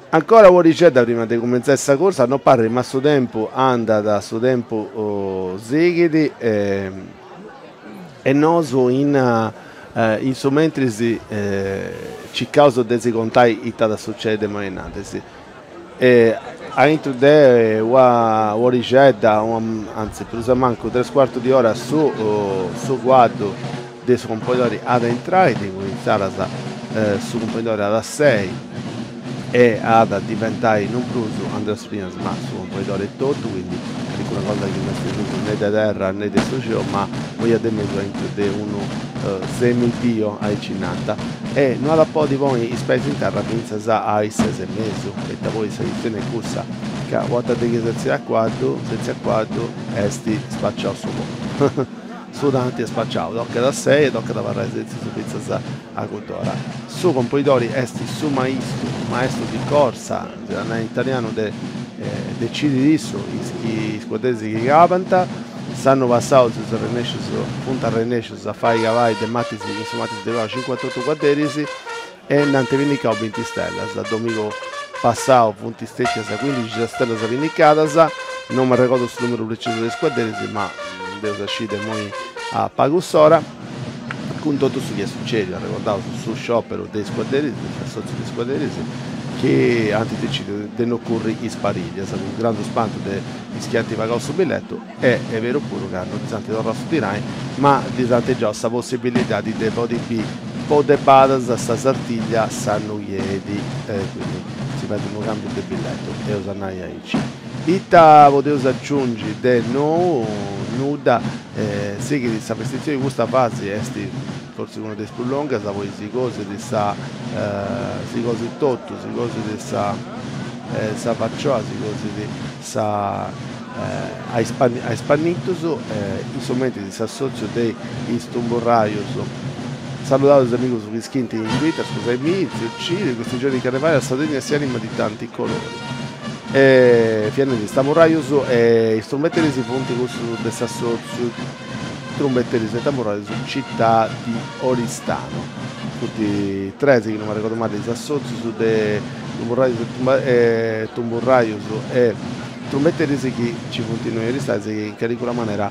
Ancora un'orixedda prima de cumentzai sa cursa, no parrit ma su tempu andat, su tempu sighit e nosu in in su mentris circaus de si contai ita at a sucedi de imoi innantis. E aintru de una orixedda, anzi prus o mancu tres cuartus di ora su su cuaddu de su Componidori at a intrai, de insaras su Componidori at a sei e at a diventai non prus Andrea Solinas ma su Componidori etotu, quindi calincuna cosa chi no est prus ne de terra ne de su celu ma una 'ia de mesu aintru de unu semidio, aici nant, e no at a podi ponni is peis in terra fintzas a is ses e mesu, poita poi sa chistioni est cussa ca u' atra de chi setzi a cuaddu, setzi a cuaddu est spaciau su Su tanti est spaciau, tocat a sei e tocat a abarrai setzius fintzas a cudd'ora. Su componidori est su maistu, maestro di corsa, si at a nai in italianu, de decidit issu is chi is cuadderis chi cabant. S'annu passau seus arrennescius, funt arrennescius a fai cabai de matis in su matis de coa cincuantotu cuadderis e nd'ant pinnicau binti stellas. Domigu passau funt stetias cuindixi sas stellas pinnicadas, no m'arregodu su numeru precisu de is cuadderis, ma dd'eus a sciri de immoi a pagu s'ora. Cun totu su chi est sucediu, arregordaus su scioperu de is cuadderis, de s'assotziu de is cuadderis, chi ant decidiu de no curri is pariglias, cun grandu spantu de is chi ant pagau su billetu, e est beru puru ca no ddis ant torrau su dinai, ma ddis ant giau sa possibilidadi de podi biri po de badas sa Sartiglia s'annu chi 'enit, quindi si fait unu cambiu de billetu, eus a nai aici. Ita podeus aciungi de nou? Nudda, sighit sa festitzioni, custa fasi est fortzis una de is prus longas, poi si cosit sa si cosit totu, si cosit sa sa facioa, si cosit sa a is a is pannitus, in su mentris s'assotziu de is tumburraius. Saludaus is amigus chi scrint in Twitter, scusaimì, tziu Ciro, in questi giorni di carnevale la Sardegna si anima di tanti colori. E fia nendi, is tamburraius e is trumbeteris funt cussus de s'assotziu trumbeteris e tamburraius Città di Oristano. Funt tres, chi no m'arregodu mali, is assotzius de tumburraius e tumburraius e Trumbeteris chi nci funt innoi in Aristanis e chi in calincuna manera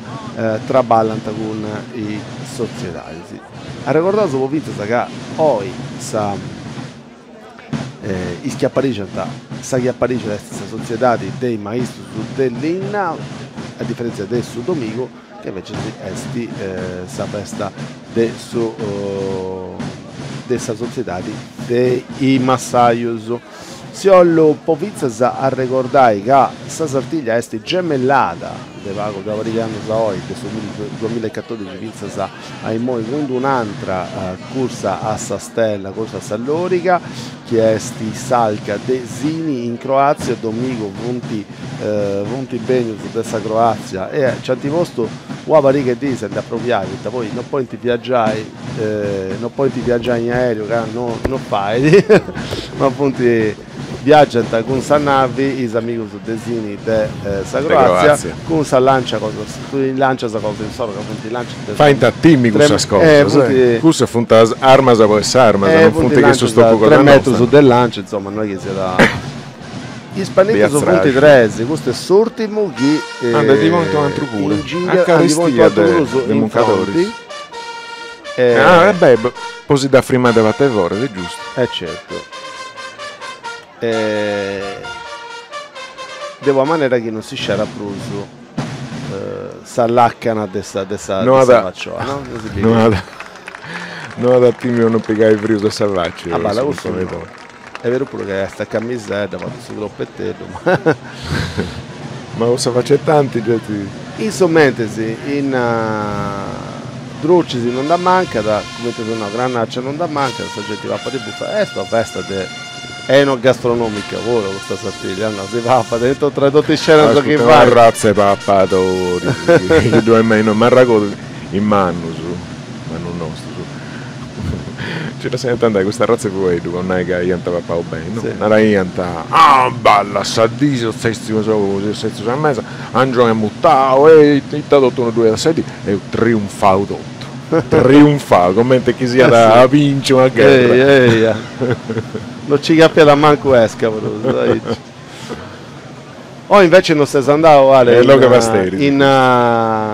traballant cun is sotziedadis. Arregordaus po fintzas ca oi sa is chi aparixant, sa chi aparixat est sa sotziedadi de is maistus de linna, a diferentzia de su domigu. chi invecias est sa festa de su de sa sotziedadi de is massajus. Si 'ollu po fintzas arregordai ca sa Sartiglia est gemellada de pagu de una pariga 'e annus a oi, de su duamilla e catodixi fintzas a immoi cun d'un'antra cursa a sa stella, cursa a sa loriga, chi est s'Alka de Sini in Croazia, domigu funt funt benius de sa Croazia e nci ant postu una pariga 'e diis a ndi apropriai, poita poi no podint viagiai no podint viagiai in aereu ca no no fait, ma funt viagiant cun sa navi is amigus de Sini de sa Croazia cun sa lancia cosa cun is lancias cosa insoru ca funt lancias de Faint a timi cussas cosas, eh, cussas funt armas po essi armas, non funt che su stopu cosa nostra. Tres metrus de lancia, insoma, no est chi siat Is pannitus funt tres, custu est s'urtimu chi Ah, ndi ponint un'atru puru. A carestia de muncadoris. Ah, e beh, po si dda frimai de part'e foras, est giustu. E certu. De una manera chi non si sciarat prus sa lacana de sa de sa de sa faciola, no? Non si bit. No at no at a timi a non pigai frius de sa faci. Ah, balla, cussu no. Est beru puru ca est a camisedda, fatu su cropeteddu, ma. Ma cussa faci 'e tanti gei ti. In su mentris in drucis non nd'ammancat, cumenti eus nau, granaccia non nd'ammancat, sa genti papat e bufat, est una festa de enogastronomica puru custa Sartiglia, no? Si papat e tra totu is cenas chi fait. Arratza 'e papadoris, chi ddu est mei, m'arragodu is mannus, mannus nostus Nci lassaiant andai custa arratza 'e fueddu po nai ca iant papau beni, no? Naraiant, ah balla sa dì seus setzius seus setzius a mesa, angioni ammutau, e ita totu no ddu iat sa dì, eus triunfau totu, triunfau, comente chi siat a binci una gherra. Eia eia, no ci capiat mancu esca prus, aici. Oi invece no ses andau Ale in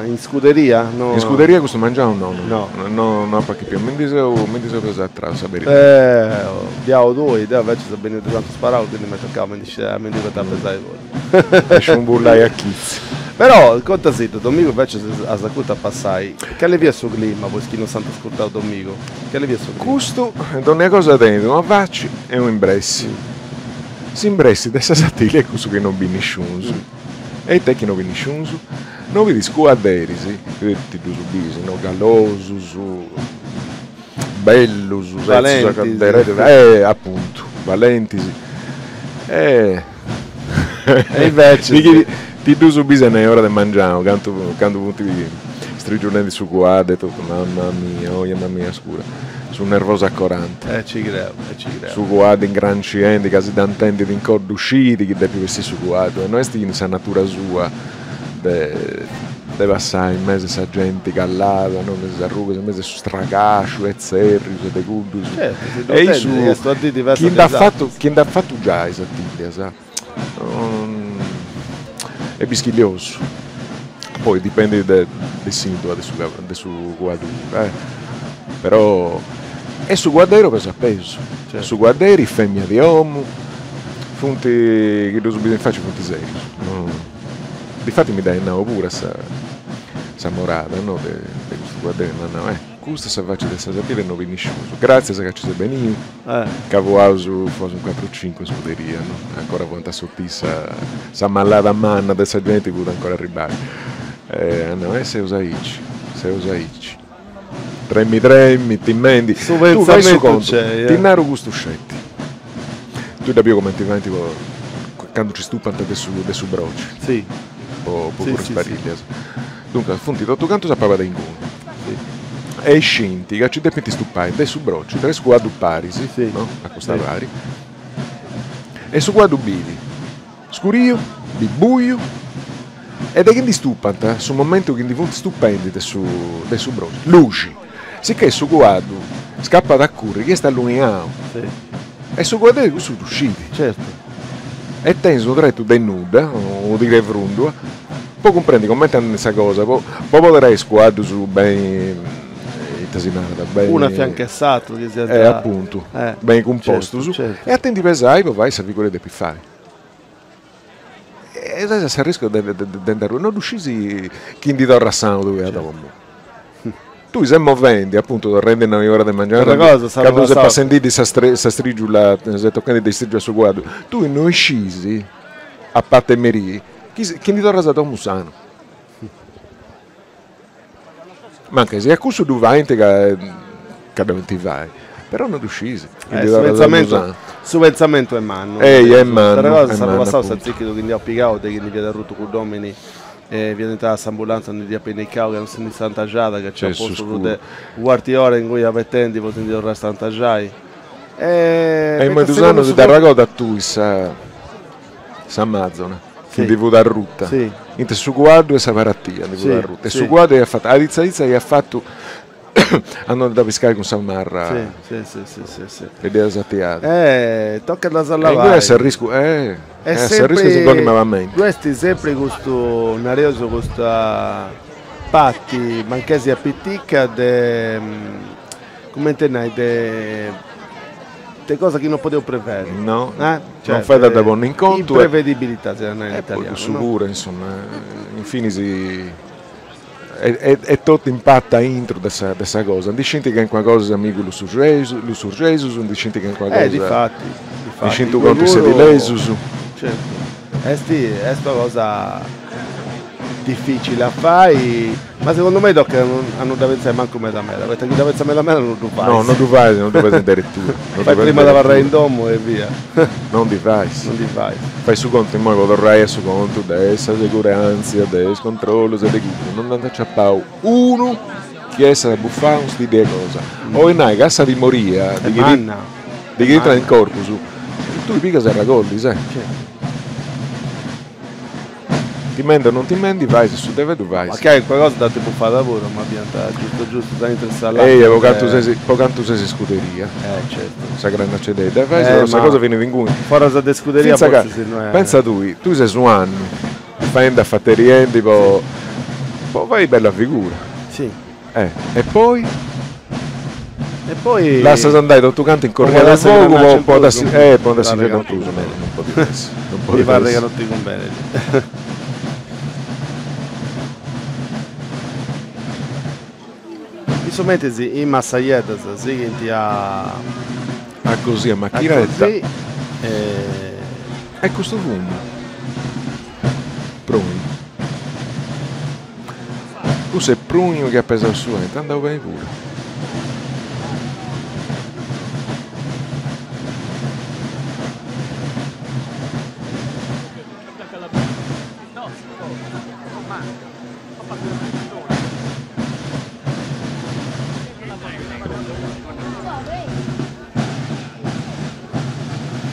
in scuderia? No. In scuderia custu mangianu no, no, no no apu achipiau, mi ndi seu mi ndi seu pesau a tradu, sa beridadi. Eh biau tui, deu invece seu beniu de Santu Sparau, quindi m'est tocau a mi ndi a mi ndi potai a pesai puru. A sciumbullai a chitzi. Però contasiddu, domigu invece as acutu a passai, cali fiat su clima po is chi non s'ant ascurtau domigu, cali fiat su clima? Custu, dònnia cosa tenit una faci e un'imbressi. S'imbressi de sa Sartiglia est cussu chi non bit nisciunus. E ita est chi non bit nisciunus? No bit is cuadderis, chi ti ddus bis, no? Galosus, bellus, setzius a dereta, eh apuntu, balentis. E invecias ti ddus bis e est ora de mangianu, cantu candu funt strigiulendi su cuaddu e totu, mamma mia, oia mamma mia scura. Su nervosu acorante. E ci creu, e ci creu. Su cuaddu ingranciendi, ca si dd'intendit in coddu scit chi depit bessiri su cuaddu e no est in sa natura sua de de passai in mesu 'e sa genti callada, no, in mesu 'e is arrugas, in mesu 'e su stragasciu e tzerrius e de cuddus. Certu, si ddu intendit ca est una dì diversa de is atrus. Chi nd'at fatu giai Sartiglias est bischilliosu, poi dipendit de s'indula de su de su cuaddu puru eh, però e su cuadderi pesu a pesu, su cuadderi femia di 'omu funt chi ddus biri in faci funt serius, difati mi dd'at nau puru sa s'amorada no de custu cuadderi m'at nau eh Custa est sa faci de sa Sartiglia e no bit nisciunus. Gratzias ca ci ses beniu, ca fuaus fuaus in cuatru o cincu in scuderia, no? Ancora fuant a sotissa, sa mallada manna de sa genti fut ancora arribada. E at nau, eh seus aici, seus aici. Tremi tremi, timendi. Su pentzamentu nc'est. Ti naru custu sceti. Tui dda biu cumenti faint po candu nci stupant de su de su broci. Si. Po po curri is parillias. Duncas funt totu cantus a paba de inguni e iscint ca ci depint stupai de su brociu tres cuaddus paris, no, a custa pari, e su cuaddu bit scuriu, bit buiu e de chi ndi stupant, su momentu chi ndi funt stupendi de su de su brociu, luxi, sicchè su cuaddu scapat a curri chi est alluniau e su cuadderi cussu ddu scit. Certu. E tenis unu tretu de nudda, unu tiru 'e frundua, Po cumprendi comente andat sa cosa, po poderai is cuaddus beni, ita si narat, beni. Unu a fiancu 'e s'atru chi siant. Eh, apuntu, beni cumpostus, e a ti ndi pesai po fai sa figura chi depis fai. E ses a s'arriscu de de nd'arrui, no ddu scisi chi ndi torras sanu tui a domu. Tui ses movendi, apuntu, torrendi a ora de mangianu, candu ses passendiddi sa sa strigiula, ses tochendi de istrigiu a su cuaddu, tui no iscisi, a part'e merì, chi chi ndi torras a domu sanu. Mancai siat cussu ddu faint ca ca ddu 'olint fai, però no ddu scisi chi ndi torras a domu sanu. Su pentzamentu est mannu. Eia, est mannu, Atera cosa, s'annu passau s'atzìchidu chi nd'iaus pigau de chi ndi fiat arrutu cudd'omini e fiat intrada s'ambulanza ndi dd'iat pinnicau ca non si ndi strantaxat ca nc'iat postu prus de u' cuartu 'e ora ingui abetendi po si ndi torrai a strantaxai. E imoi dus annus dd'arregodas tui sa s'amazona chi ndi fut arruta intre su cuaddu e sa paratia ndi fut arruta e su cuaddu iat fatu aritza aritza iat fatu a non dda piscai cun sa marra e dd'iat satiada. Eh, tocat a s'allavai. E ingui est s'arriscu, eh, est s'arriscu si ponni malamenti. Ddu est sempri custu, nareus, custa parti, mancai siat pitica, de, cumenti nai, de de cosa chi non podeus prevedi. No, non fait a dda ponni in contu. Imprevedibilità, si iat a nai in italianu. E poi cussu puru, insoma, infinis E totu impatta aintru de sa de sa cosa, ndi scint calincuna cosa is amigus lussurgesus, ndi scint calincuna cosa. Eh difati, difati. Ndi scint u' contu is sedilesus. Certu, est est una cosa dificili a fai, ma segundu mei tocat a non dda pentzai mancu meda meda, poita chi dda pentzas meda meda non ddu fais. No, non ddu fais, non ddu fais inderetura. Fai prima de abarrai in domu e via. Non ndi fais. Non ndi fais. Fai su contu immoi po torrai a su contu de sa seguràntzia, de is controllus e de cuddu, non nd'ant aciapau unu chi essat bufau un stìddiu 'e cosa. 'Olit nai ca sa timoria de chi de chi intrat in corpus, tui pigas e arragollis, eh. Timendi o non timendi fais su de fai ddu fais. Ma calincuna cosa dd'ant bufada puru, ma fiant giustu giustu aintru 'e sa làmpara. Eia, po cantu ses po cantu ses scuderia. Eh certu. Sa grannacededda fais, però sa cosa finit inguni. Foras de scuderia fortzis no est. Pentza tui, tui ses u' annu faendi afateriendi po po fai bella figura. Si. Eh, e poi? E poi. Lassas andai totu cantu in corria de fogu po po dda eh po dda sighiri non prus, no non podit essi, non podit essi. Mi parrit ca non ti cumbenit. In su mentris is massajeddas sighint a. A così a macchiretta. A così e. E custu fumu. Prugnu. Cussu est prugnu chi at pesau su 'entu, andau beni puru.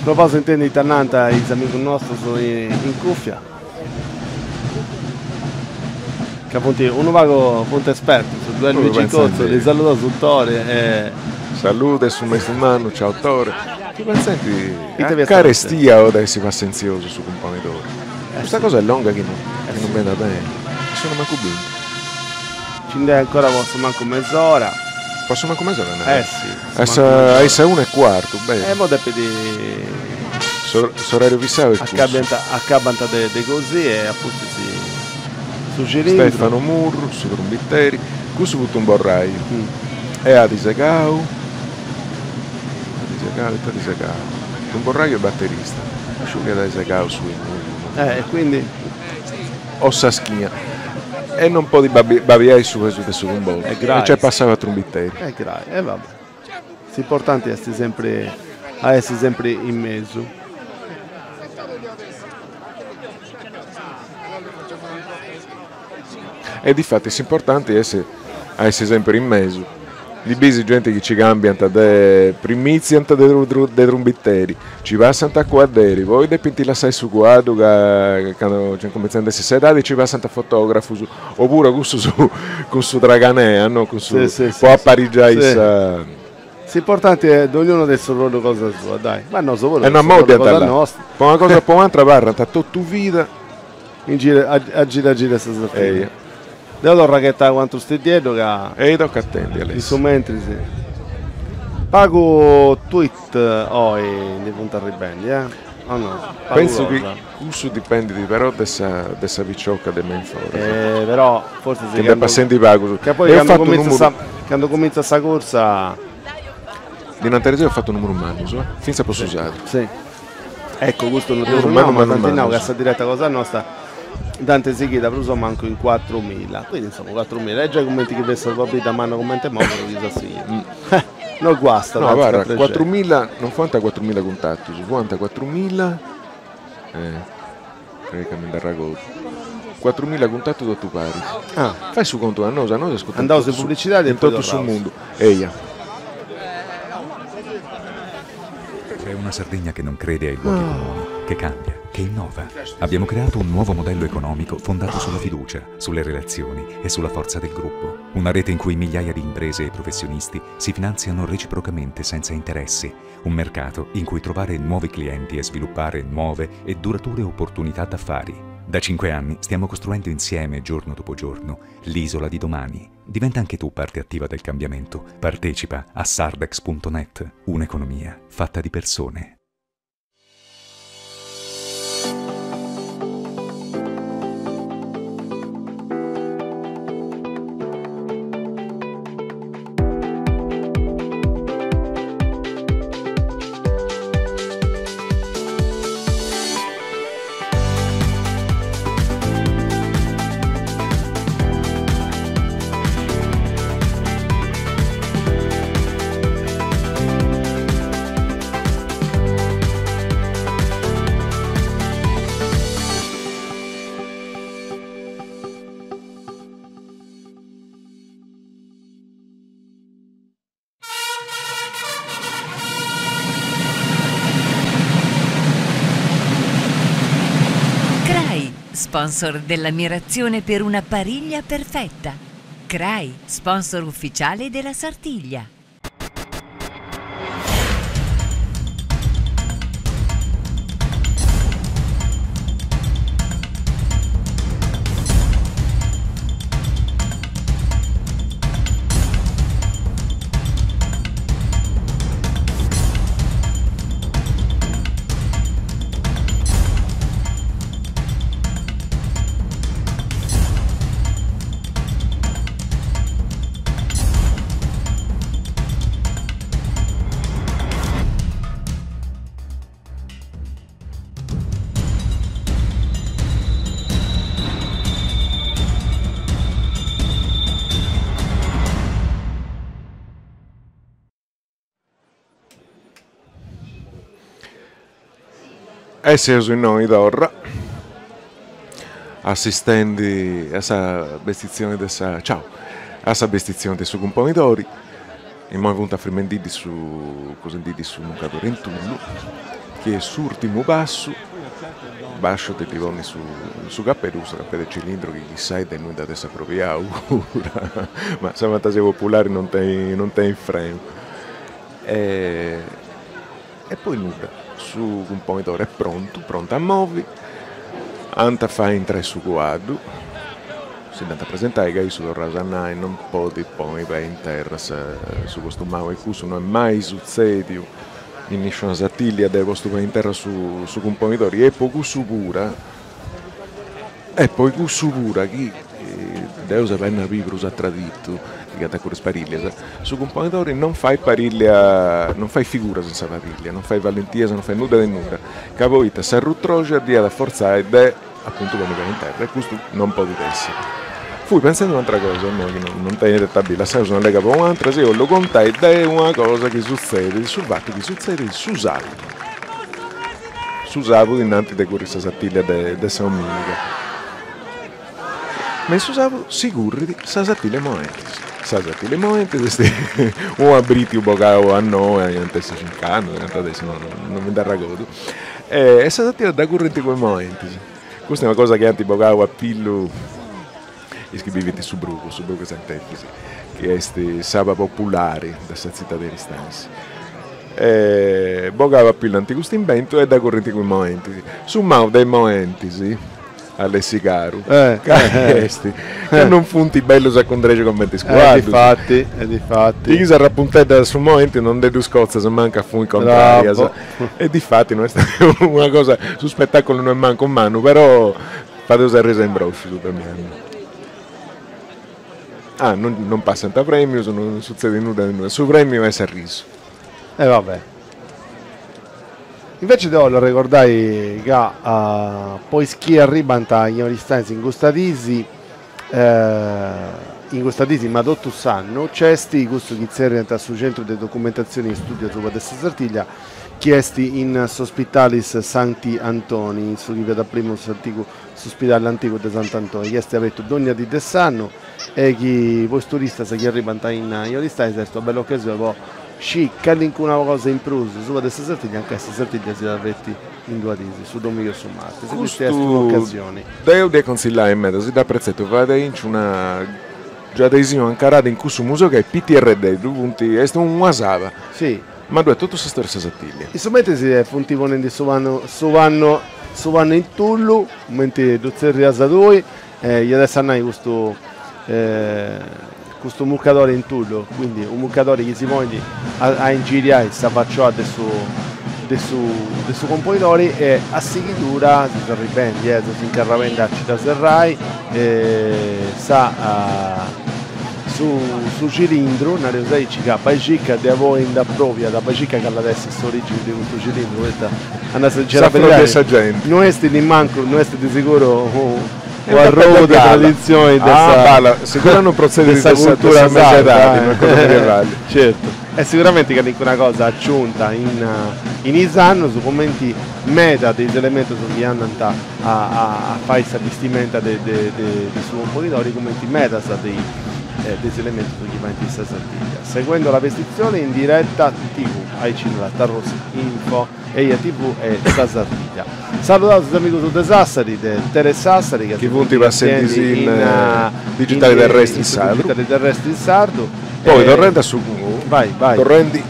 Provaus a intendi ita nant is amigus nostus in cuffia, ca funt unu pagu, funt espertus, ddu est Luigi Cozzu, ddi saludaus su Tore e. Salude su maistu mannu, ciao Tore. Fia pentzendi a carestia o de essi passentziosu su cumponidori. Custa cosa est longa chi non benit beni, non sono mancu binti. Nci nd'est ancora po su mancu mes'ora. Po su mancu mes'ora naras? Eh si. A sa a sa una e cuartu, beni. E mo depit. S'orariu fissau est cussu. Acabant acabant de de così e a pustis su cilindru. Stefano Murru, su trumbiteri, cussu fut tumborraiu. E at segau, at segau, ita at segau? Tumborraiu e baterista. No sciu chi at segau su 'enugu. Eh, e quindi? O sa schina. E non podit babiai su pesu de su cumbotu. Est grai. E nc'est passau a trumbiteri. Est grai, e va bè. S'importanti est sempri a essi sempri in mesu. E difatis s'importanti est a essi sempri in mesu. Ndi bisi genti chi ci cambiant de primitziant de trumbiteri, ci passant a cuadderi, poi depint lassai su cuaddu ca candu nci incumentzat a essi s'edadi ci passant a fotografus, opuru cussus cun su traganea, no, cun su po aparigiai sa. S'importanti est dognunu de su ruolu cosa sua, dai, ma nosu puru E no ammoddiant cosa nostra. Po una cosa o po un'atra abarrant totu vida. In gira a gira a gira sa Sardigna. Deu torru a ghetai u' atru steddieddu ca. Ei tocat atendi Alessio. In su mentris. Pagu tweet oi ndi funt arribendi eh. O no? Pentzu chi cussu dipendit però de sa de sa picioca de me in foras. Eh, però fortzis Chi nd'est passendi pagus. Ca poi Eo candu fatu unu cumintzat sa numuru candu cumintzat sa cursa. Dinanti ariseu at fatu numerus mannus, eh, fintzas po su sardu. Si. Ecco, custu no Numerus ddu nau, mannu ma mannu t'ant nau ca mannus. sa direta cosa nosta dd'ant sighida prus o mancu in cuatrumila, quindi insoma cuatrumila, est giai cumenti chi fessat una bidda manna cumenti Mòmoro chi sa sighit. No guastat, No, antzis abarra, fait prexeri. cuatrumila, non fuant cuatrumila cuntatus, fuant cuatrumila, eh, crei ca mi nd'arragodu, cuatrumila cuntatus totu paris. Ah. Fai su contu a nosu, a nosu ascurtant Andaus in publicidadi e in poi totu su torraus. mundu. Eia. C'è una Sardegna che non crede ai luoghi comuni, che cambia, che innova. Abbiamo creato un nuovo modello economico fondato sulla fiducia, sulle relazioni e sulla forza del gruppo. Una rete in cui migliaia di imprese e professionisti si finanziano reciprocamente senza interessi. Un mercato in cui trovare nuovi clienti e sviluppare nuove e durature opportunità d'affari. Da cinque anni stiamo costruendo insieme, giorno dopo giorno, l'isola di domani. Diventa anche tu parte attiva del cambiamento. Partecipa a sardex.net, un'economia fatta di persone. Crai, sponsor dell'ammirazione per una pariglia perfetta. Crai, sponsor ufficiale della Sartiglia. E seus innoi torra assistendi a sa bestitzioni de sa ciao a sa bestitzioni de su cumponidori Immoi funt afrimendiddi su cosendiddi su mucadori in tullu, chi est s'urtimu passu, basciu de ddi ponni su su capeddu, custu capeddu de cilindru chi chissai de innui nd'at essi aprobiau pura, ma sa fantasia populari non tenit non tenit frenu. E poi nudda, su cumponidori est prontu, prontu a movi, ant a fai intrai su cuaddu, si dd'ant a presentai ca issu torraus a nai non podit ponni pei in terra su costumau e cussu no est mai sutzediu in nisciuna Sartiglia de ai postu pei in terra su su cumponidori e po cussu pura E po cussu pura chi Deus a penna pibru s'at traditu, chi at a curri is parillias, su cumponidori non fait parillia, non fait figuras in sa parillia, non fait valentias, non fait nudda de nudda, ca poita s'arrutroxa dd'iat a fortzai de apuntu ponni pei in terra e custu non podit essi. Fui pentzendi un'atra cosa immoi chi non tenit ita biri, lassaus una lega po un'atra, si 'ollu contai de una cosa chi sutzedit, su fatu chi sutzedit su sabudu. Su sabudu innanti de curri sa Sartiglia de sa 'ominiga. Ma in su sabudu si currit sa Sartiglia 'e Moentis. Sa Sartiglia 'e Moentis est unu abritiu bogau a nou, iant essi cinc'annus, cantu at essi, no mi nd'arragodu, e sa Sartiglia dda currint cun is moentis. Custa est una cosa chi ant bogau a pillu is chi bivint in su Brugu, su Brugu 'e Sant'Efisi, chi est s'aba populari de sa tzitadi de Aristanis. E bogau a pillu ant custu imbentu e dda currint cun is moentis. Su mau de is moentis. Alessi caru, ca est ca non funt bellus a cundrexi comente is cuaddus. E difati, e difati. Chi s'arrapunteddat a su momenti non nde ddus cotzas mancu a funi contrarias. E difati no est una cosa, su spetaculu no est mancu mannu, però fadeus arrisi a imbroscius dogna annu. Ah, non passant premius, non sutzedit nudda de nudda, su premiu est s'arrisu. E va bè. Invece deu 'ollu arregordai ca po is chi arribant in Aristanis in custa disi, in custa disi ma totu s'annu, nc'est cussu chi tzerriant su Centru de Documentatzioni e Studiu asuba de sa Sartiglia, chi est in s'Ospitalis Sancti Antoni, in su chi fiat a primu s'antigu s'uspidali antigu de Sant'Antoni, chi est abertu dònnia dì de s'annu e chi po is turistas chi arribant in Aristanis est una bella ocasioni po Scì calincuna cosa in prus suba de sa Sartiglia, mancai sa Sartiglia siat feti in duas diis, su domìnigu e su martis, custa est un'ocasioni. Deu dd'ia consillai meda, si dd'apretzet fadeinci una giadesiu ancarada in cussu museu ca est pitierreddeddu, funt, est una saba. Si. Ma ddu est totu sa storia de sa Sartiglia. In su mentris funt ponendi su pannu su pannu su pannu in tullu, cumenti ddu tzerrias tui, E iat essi a nai custu custu mucadori in tullu, quindi unu mucadori chi si ponit a ingiriai sa faciola de su de su de su componidori e a sighidura seus arribendi e seus incarrabendi a nci dda serrai sa su su cilindru, nareus aici, ca bai circa de aboi nd'aprobiat, bai circa cali at essi s'origini de custu cilindru, poita a nai sa beridadi no est nimancu, no est de siguru u' arrogu de traditzioni de sa Siguru non protzedit de sa cultura sarda, certu, e siguramenti calincuna cosa aciunta in in is annus, cumenti meda de is elementus chi andant a a fai sa bistimenta de de de su cumponidori, cumenti medas de de is elementus chi faint in sa Sartiglia. Seguendo la vestizione in diretta TV, aici narat Tharros Info, Eja TV e sa Sartiglia. Saludaus is amigus de Sassari, de Tele Sassari, ca si funt passendi in digitali terrestri in sardu. Digitali terrestri in sardu. Poi torrendi a su torrendi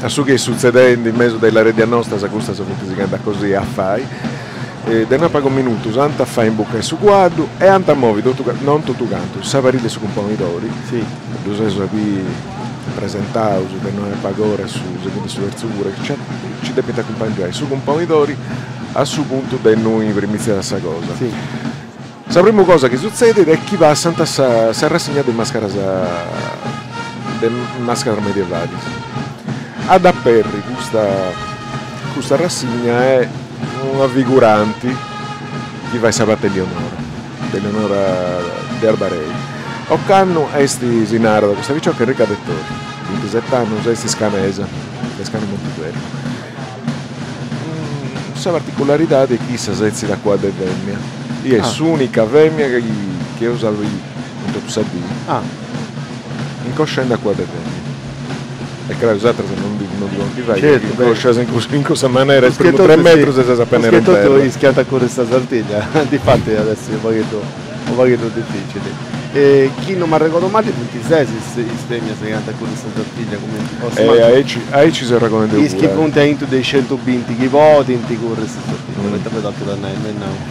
a su chi est sutzedendi in mesu de is lareddias nostras, custas funt sighendi a così a fai, de una pagu minutus ant a fai imbucai su cuaddu e ant a movi totu non totu cantu, sa parilla 'e su cumponidori, ddus eus a biri presentaus de no pag'ora su segundu e su terzu puru, chi nci depint acumpangiai su cumponidori a su puntu de innui primitziat sa cosa. Sa primu cosa chi sutzedit est chi passant sa sa rassigna de mascaras de mascaras medievalis. A dd'aperri custa custa rassigna est una figuranti chi fait sa parte 'e Lionora, de Lionora de Arbarei. Ocannu est, si narat, custa picioca Enrica Dettori, bintiset'annus, est iscanesa, de Iscanu Montiferru. Sa particularidadi est chi issa setzit a cuaddu 'e femia, i est s'unica femia chi eus a biri in totu sa dì, incoscendi a cuaddu 'e femia. E craru is ateras non ddi non ddi podint fai, chi incoscias in cussa manera is primus tres metrus e ses apena in terra. Pruschetotu is chi ant a curri sa Sartiglia, difati at essi u' pagheddu u' pagheddu dificili. E chi non m'arregodu mali funt ses is femias chi ant a curri sa Sartiglia cumenti o su mancu. Aici aici seu arregodendi Is chi funt aintru de is centubinti chi podint curri sa Sartiglia, poita poi tocat a nai,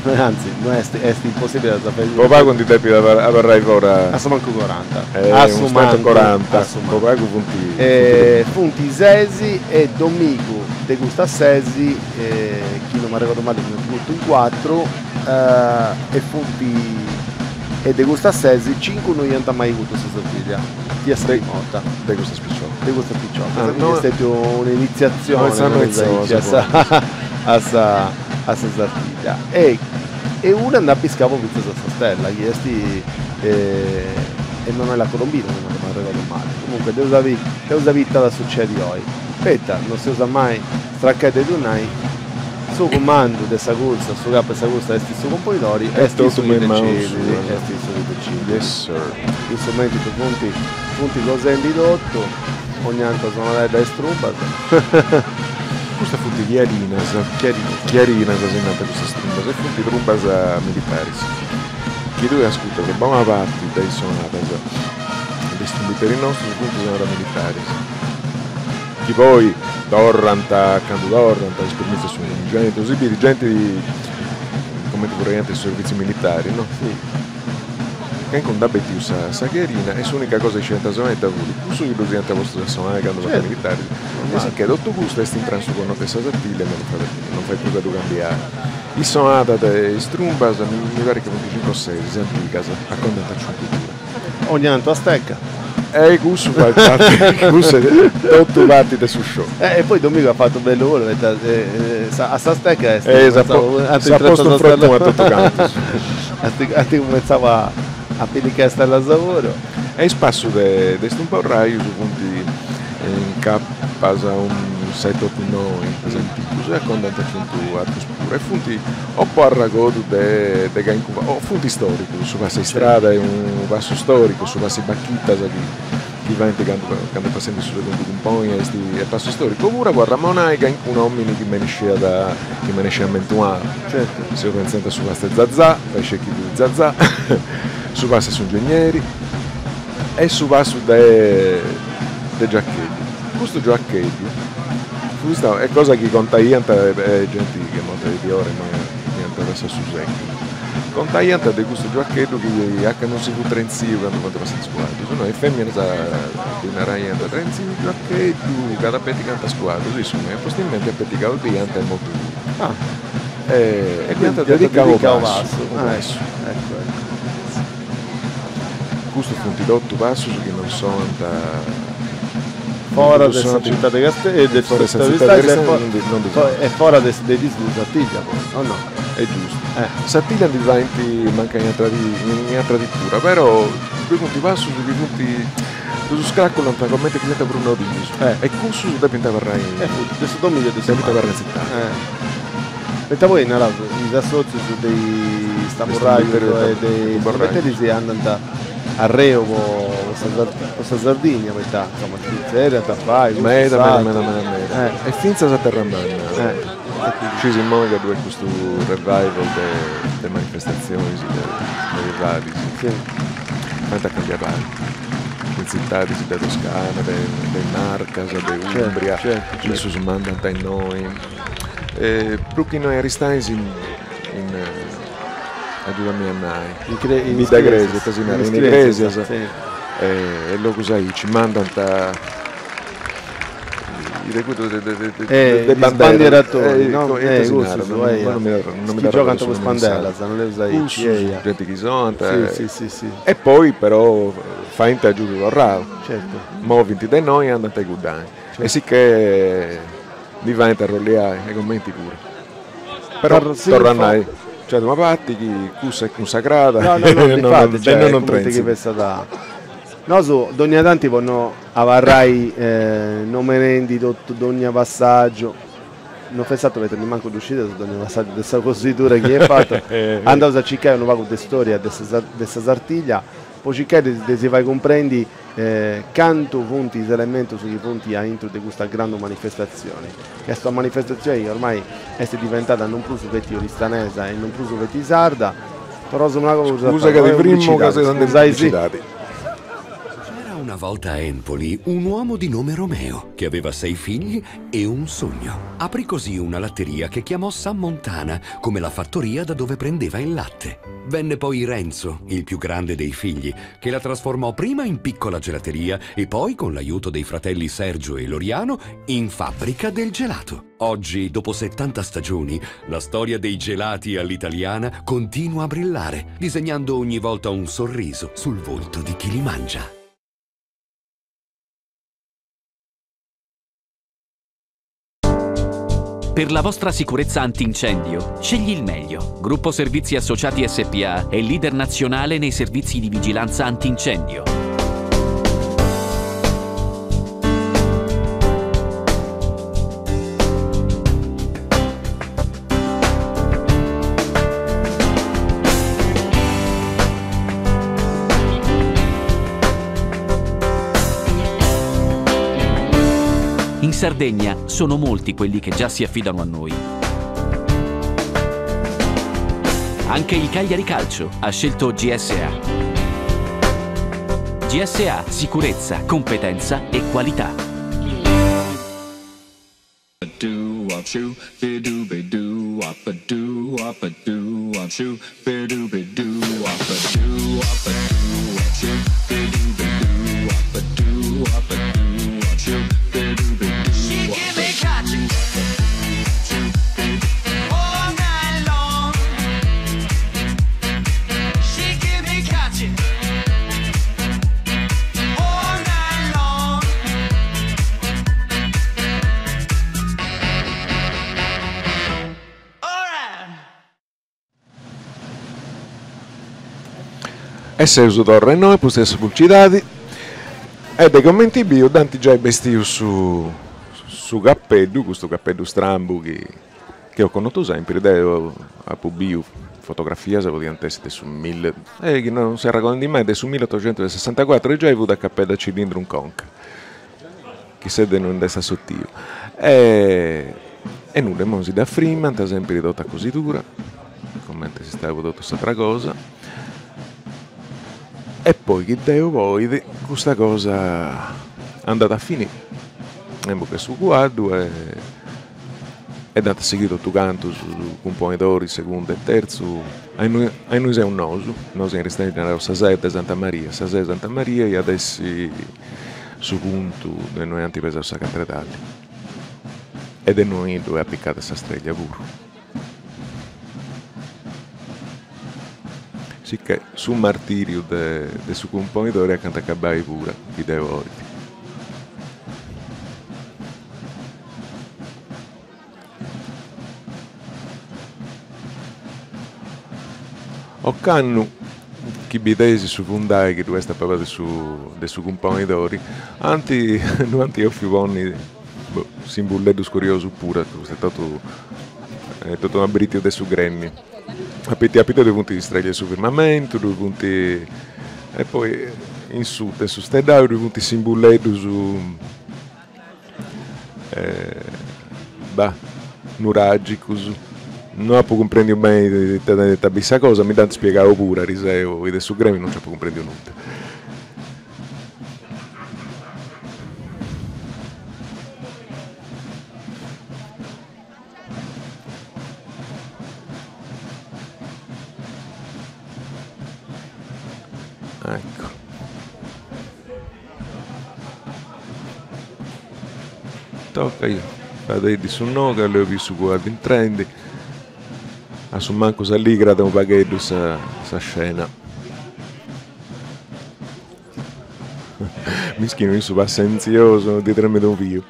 no est anzi no est est impossibili a sa fai. Po pagu ndi depit abarrai fora. A su mancu coranta. A su mancu coranta, po pagu funt. Funt ses e domigu de custas ses, chi non m'arregodu mali funt curtu in cuatru e funt E de custas ses, cincu no iant mai curtu sa Sartiglia, fiat sa prima 'orta. De custas piciocas. De custas piciocas. Quindi est stètiu un'initziatzioni, nareus aici, a sa a sa a sa Sartiglia. E e una nd'at piscau po fintzas a sa stella, chi est Emanuela Colombino, chi no m'arregodu mali. Comunque dd'eus a biri, dd'eus a biri ita at a sucedi oi. Poita no s'eus a mai straccai de ddu nai, Su cumandu de sa cursa, su capu 'e sa cursa est su cumponidori, est issu chi decidit, est issu chi decidit. Yes sir. In su mentris funt funt cosendi totu, ogni tantu sonadedda is trumbas. Custas funt chiarinas, chiarinas si nant custas trumbas e funt trumbas militaris chi tui ascurtas bona parti de is sonadas de is trumbiteris nostus funt sonadas militaris. Chi poi torrant candu torrant, is primìtzias sunt genti, si biri genti, cumenti furriaiant in su servitziu militari, no? Si. Calincunu nd'at betiu sa sa cherina e s'unica cosa chi scidiant sonai ita fut? Cussu chi ddus iant postus a sonai candu fiant militaris. E sicchè totu custu est intrau in su connotu de sa Sartiglia e non fait non fait prus a ddu cambiai. Is sonadas de is trumbas mi parit chi funt cincu o ses, is antigas, a co' nd'ant aciuntu puru. Ogni antu a stecca. E cussu fait parti, cussu est totu parti de su show. E poi Domingo at fatu bellu puru, poita a sa stecca est E s'at postu un frottunu a totu cantus. Ant cumentzau a pilicai is stellas puru. E is passus de is tumborraius funt incapas unu seti otu noi, is antigus, e a co' nd'ant aciuntu atrus puru e funt o po arragodu de de calincunu o funt istoricus, su passu 'e istrada est unu passu storicu, su passu 'e bacchitas chi chi faint candu candu passendi su segundu cumponia est est passu storicu, opuru po arramonai calincunu omini chi menesciat chi menesciat mentuau. Certu. Seu pentzendi a su passu 'e Zazà, fait sciri chi fut Zazà, su passu 'e su ingegneri e su passu de de Giacheddu. Custu Giacheddu fut istau, est cosa chi contaiant genti chi est morta de diora immoi iant passau su seculu, contaiant de custu Giacheddu chi a ca non si fut trentziu candu fuant passendi is cuaddus, no, is feminas ddi naraiant trentzi Giacheddu ca t'apetigant is cuaddus, issu no iat postu in menti apetigau dd'iant e mortu fut. E dd'iant dedicau unu passu. Ecco ecco. Custus funt totu passus chi non sonant Fora de sa città de Casteddu de fora de sa città de Aristanis e fora de de is de Sartiglia poi, o no? Est giustu. Sartiglia ndi faint mancai in atra in atra pura, però ddoi funt passus chi funt ddus scraculant cumenti chi siant prus nodius e cussus depint abarrai E funt de su dominiu de su depint abarrai in cittadi. Poita poi naraus is assotzius de is tamburraius e de is trumbeteris andant arreu po sa Sardigna, poita insoma ti zerriant a fai custu Meda meda meda meda meda e fintzas a Terramanna. Scis immoi ca ddu est custu revival de manifestatzionis medievalis, faint a cambiai pagu, in tzitadis de Toscana, de Marcas, de Umbria, issus mandant a innoi Prus chi no in Aristanis in agiudami a nai, in Bidda Cresia, ita si narat, in Igresias e logus aici, mandant de bandieratori, no? Cussus, chi giogant cun is banderas, nareus aici, eia. Genti chi sonant e poi però faint agiudu torrau, movint de innoi e andant a iguddai e sicchè Ndi faint arrolliai e cumenti puru. Però torru a nai, nc'at una parti chi cussa est cunsacrada No, no, no, difati, cioè, non cumenti chi fessat. Nosu dogna tanti po no abarrai nomenendi totu dogna passaggiu, no fessat poita nimancu ddu scideus dogna passaggiu de sa cosidura chi est fatu, andaus a circai unu pagu de storia de sa de sa Sartiglia po circai de si fai cumprendi Cantu funt is elementus chi funt a intru de custa grandu manifestatzioni? Est una manifestatzioni chi ormai est diventada non prus feti oristanesa e non prus feti sarda, torraus una cosa Scusa ca ti frimmu ca seus andendi in publicidadi. C'era una volta a Empoli un uomo di nome Romeo che aveva sei figli e un sogno. Aprì così una latteria che chiamò San Montana, come la fattoria da dove prendeva il latte. Venne poi Renzo, il più grande dei figli, che la trasformò prima in piccola gelateria e poi, con l'aiuto dei fratelli Sergio e Loriano, in fabbrica del gelato. Oggi, dopo 70 stagioni, la storia dei gelati all'italiana continua a brillare, disegnando ogni volta un sorriso sul volto di chi li mangia. Per la vostra sicurezza antincendio, scegli il meglio. Gruppo Servizi Associati SPA è leader nazionale nei servizi di vigilanza antincendio. In Sardegna sono molti quelli che già si affidano a noi. Anche il Cagliari Calcio ha scelto GSA. GSA, sicurezza, competenza e qualità. E seus torra innoi, pustis de sa publicidadi, e de comenti biu dd'ant giai bestiu su su capeddu, custu capeddu strambu chi chi eus connotu sempri, deu apu biu fotografias, podiant essi de su mille, e chi non seu arregodendi mali, de su milleotoxentus e sessantacuatru e giai fut a capeddu a cilindru in conca, chissà de innui nd'est assotiu. E e nudda, imoi si dda frimant, sempri totu a cosidura, cumenti est istau po totu s'atra cosa. E poi chi Deu bolit custa cosa andat a fini, emmo che su cuaddu e e dd'ant sighiu totu cantus, su cumponidori segundu e terzu, a innui a innui seus nosu, nosu in Aristanis ddi naraus sa Seu de Santa Maria, sa Seu de Santa Maria iat essi su puntu de innui ant pesau sa catedali e de innui ddoi est apicada sa streglia puru. Sicchè su martiriu de su cumponidori acanta acabai pura, chi Deu 'olit. Ocannu chi bideis su fundai chi ddu est a paba de su de su cumponidori, ant ddu ant 'ofiu ponni boh simbulleddus curiosus puru, custu est totu est totu un'abritiu de su gremiu. A piti a piti ddoi funt is streglias de su firmamentu, ddoi funt e poi in suta in su steddau ddoi funt simbulleddus Bah, nuragicus. No apu cumprendiu beni ita tenit a biri sa cosa, mi dd'ant spiegau puru ariseu is de su gremiu, non nci apu cumprendiu nudda. Ecco. Toca, fadeiddi su nou ca deu biu su cuaddu intrendi, a su mancu s'alligrat unu pagheddu sa sa scena. Mischinu issu passentziosu non ddi tremit unu piu.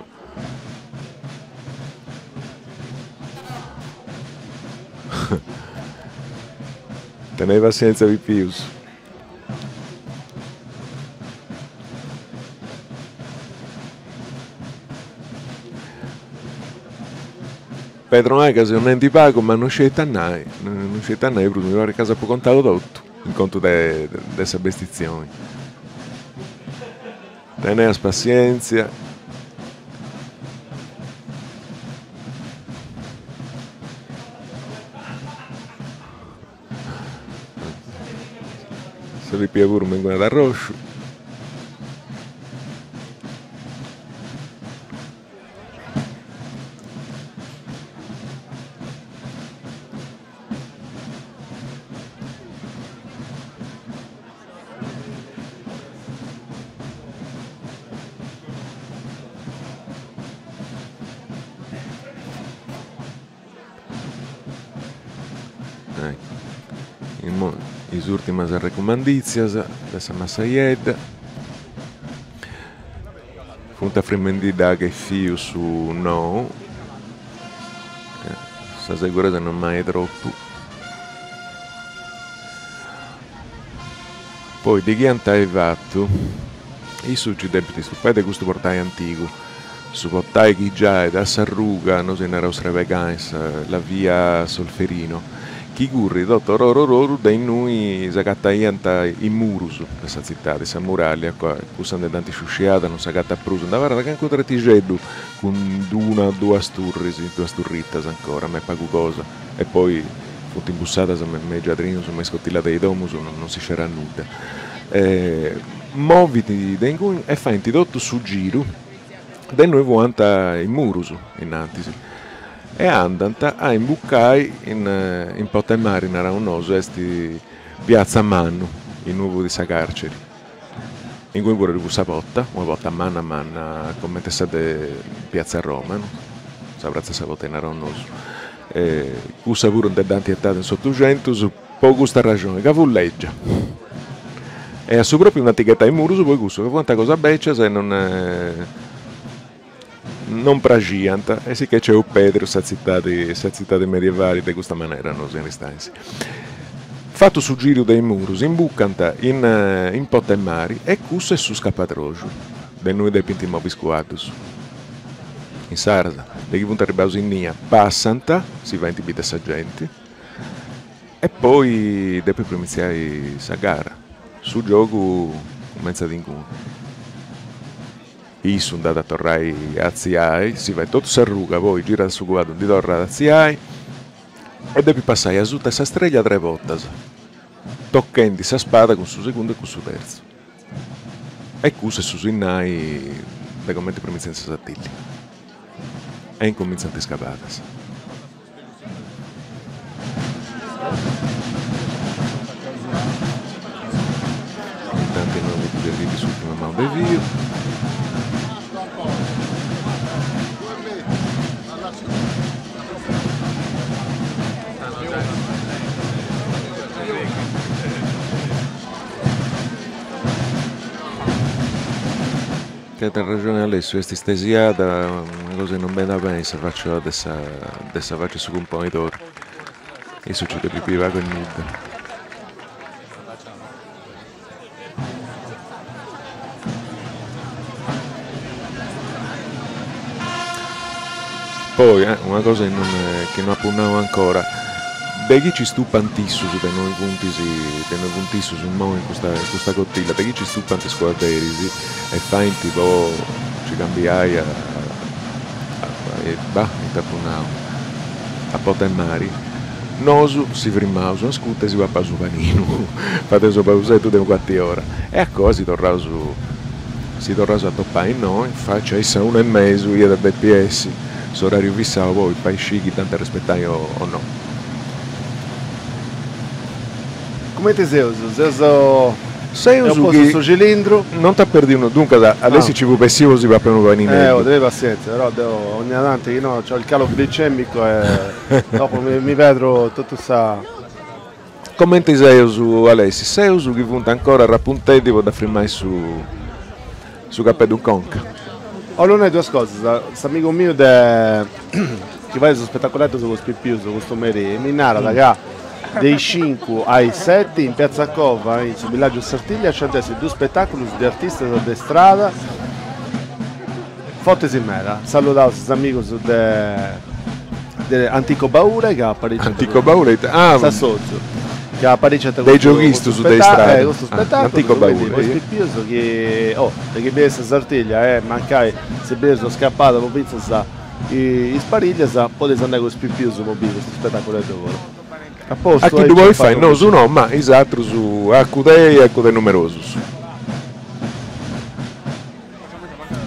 Tenei passientzia pipius. Pedro nai ca seu nendi pagu ma no sciu ita nai, no sciu ita nai prus, mi parit ca s'apu contau totu in contu de de sa bestitzioni. Teneas passientzia. Sa pipia puru menguinat arrosciu. Immoi is urtimas arrecumanditzias de sa massaiedda. Funt afrimendidda che fiu su nou. Sa seguresa non mai tropu. Poi de chi ant ai fatu, issu nci depit stupai de custu portai antigu. Su portai chi giait a s'arruga, nosu ddi naraus Revegains, la via Solferino, chi currit totu oru oru oru de innui s'agataiant is murus de sa tzitadi, sa muràllia, cussa nde dd'ant sciusciada, non s'agatat prus, nd'abarrat calincunu tretixeddu cun d'una o duas turris, duas turritas ancora, ma est pagu cosa, e poi funt imbussadas me is giardinus, me is cotillas de is domus, non si scerat nudda. Movint de inguni e faint totu su giru de innui fuant is murus innantis. E andant a imbucai in in Porta 'e Mari, naraus nosu, est Piazza Mannu, innui fut sa carceri. Inguni puru ddi fut sa porta, una porta manna manna comente sa de Piazza Roma, no? Sa pratza 'e sa porta ddi naraus nosu. E cussa puru nde dd'ant 'etada in s'otuxentus po custa raxoni, ca fut lègia. E a su propriu nd'ant ghetau is murus po cussu, ca fuant cosas bècias e non non praxiant e sicchè nc'eus pèrdiu sa tzitadi sa tzitadi medievali de custa manera nosu in Aristanis. Fatu su giru de is murus imbucant in in Porta 'e Mari e cussu est su scapadroxu de innui depint movi is cuaddus. Insaras de chi funt arribbaus innia passant, si faint biri de sa genti e poi depit cumentziai sa gara. Su giogu cumentzat inguni. Issu nd'at a torrai a atziai, si fait totu s'arruga, poi girat su cuaddu, ndi torrat a atziai e depit passai asuta 'e sa streglia tres bortas, tochendi sa spada cun su segundu e cun su terzu. E cussu est su sinnai de comenti cumintzat sa Sartìllia. E incumintzant is cabadas. Intanti innoi funt servendi s'urtima manu de fiu. Tenit arrexoni Alessiu, est istesiada una cosa chi non benit beni sa facia de sa de sa facia 'e su cumponidori, issu nci depit biri pagu e nudda. Poi una cosa chi non chi no apu nau ancora, de chi ci stupant issus de innoi funt de innoi funt issus immoi in custa in custa cotilla, de chi ci stupant is cuadderis e faint po ci cambiai a bah ita apu nau a Porta 'e Mari, nosu si frimaus una scuta e si papaus su paninu, fadeus unu pauseddu de unu cuartu 'e ora e a coa si torraus si torraus a topai innoi, faci a sa una e mesu iat a depi essi s'orariu fissau poi fait sciri chi dd'ant a arrespetai o no. Cumenti seus? Seus Seus chi su cilindru. Non t'at perdiu nudda, duncas Alessi ci fut bessiu po si papai unu panineddu. Oh, tenei passienzia, però deo ogna tanti chi no c'ho il calo glicemico e dopo mi pedro totu sa. Comenti seus Alessi? Seus chi funt ancora arrapuntendi po dd'afrimai su su capeddu in conca. 'Ollu nai duas cosas, s'amigu miu de chi fait su spetaculeddu cun is pipius custu merì mi narat ca de is cincu a is seti in Piazza Cova in su villaggiu Sartiglia nci ant essi dus spetaculus de artistas de strada fortis meda. Saludaus is amigus de de Antico Baule ca apariciant Antico Baule ita ah s'assotziu ca apariciant de gioghistus de istrada custu spetaculu Antico Baule po is pipius chi oh de chi bieis sa Sartiglia e mancai si bieis una scapada po fintzas is pariglias podeis andai cun is pipius po biri custu spetaculeddu puru. A postu A chi ddu podit fai nosu no ma is atrus acudei e acudei numerosus.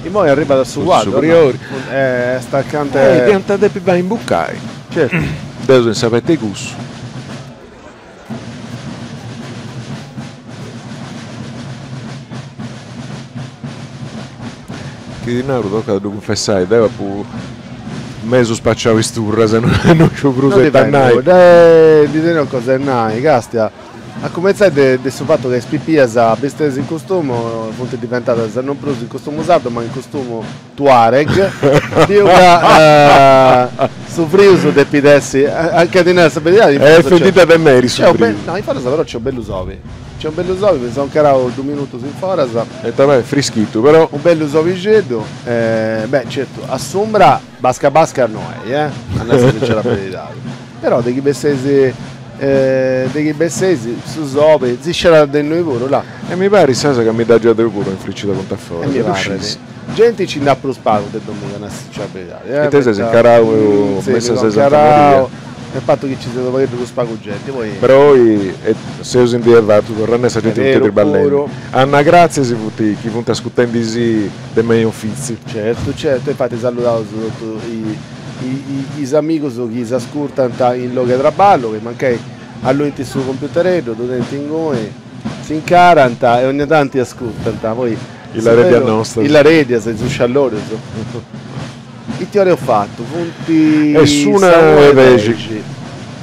Immoi arribat a su cuaddu, su priori. Est acanta e. Diant a depi fai imbucai. Certu. Deu seu in s'abetu 'e cussu. Chi ti naru tocat a ddu cunfessai, deu apu mesu spaciau is turras e no sciu prus ita nai. Ndi teneus cosa 'e nai, castia. A cumentzai de de su fatu ca is pipias bestidas in costumu funt diventadas non prus in costumu sardu ma in costumu tuareg, biu ca su frius depit essi, anca ti nai sa beridadi, in foras Est de meri su frius. No, in foras però nc'est u' bellu sobi, nc'est u' bellu sobi, mi seu incarau dus minutus in foras. E ta est frischitu però. U' bellu sobixeddu, beh certu a s'umbra basca basca no est, eh, a nai sa sincera beridadi, però de chi besseis De chi besseis su sobi si scerat de innoi puru, là. E mi parit sasa ca mi dda giai deu puru infricida punta a foras. E mi parit. Genti nci nd'at prus pagu de domiga, a nai sa sincera beridadi. E te ses incarau me sa Santa Maria. E fatu chi nci siat unu pagheddu prus pagu genti, poi. Però oi seus in die fatu torrendi sa genti funt triballendi. Anna Grazia si funt chi funt ascutendisì de mei in ofitziu. Certu, certu, e infati saludaus totu. is amigus chi s'ascurtant in logu 'e traballu, chi mancai alluint su computereddu, ddu tenint inguni, s'incarant e ogna tanti ascurtant, poi Is arredias nostras. Is arredias, is sciallorius. Ite ora eus fatu? Funt Est s'una e dexi.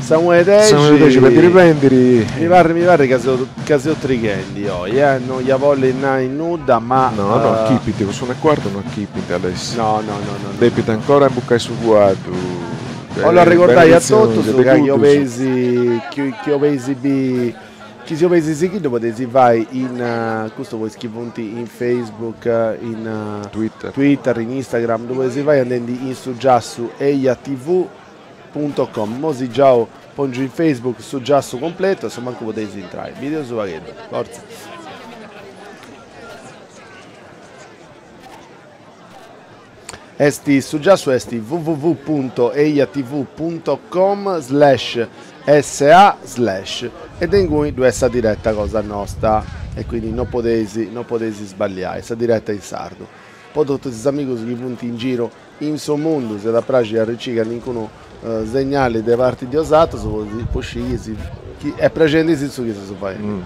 Sa una e dexi. Sa una e dexi pendiri pendiri. Mi parrit mi parrit ca seu ca seu trighendi oi eh, no ia bolli nai nudda ma. No no achipint, po s'una e cuartu no achipint Alessio. No no no no. Depint ancora imbucai su cuaddu. 'Ollu arregordai a totus ca chi 'obeis chi 'obeis bi Chi si 'obeis sighì ddu podeis fai in, custu po is chi funt in Facebook, in Twitter, Twitter, in Instagram, ddu podeis fai andendi in su giassu ejatv punto com. Imoi si giau pongiu in Facebook su giassu cumpletu a su mancu podeis intrai. Bideus u' pagheddu, fortza. Est su giassu est www punto ejatv punto com slash sa slash e de inguni ddu est sa direta cosa nosta e quindi no podeis no podeis sballiai sa direta in sardu. Po totus is amigus chi funt in giru in su mundu s'iat a praxi arriciri calincunu segnali de parti de 'osatrus po sciri chi chi est praxendisì su chi seus faendi.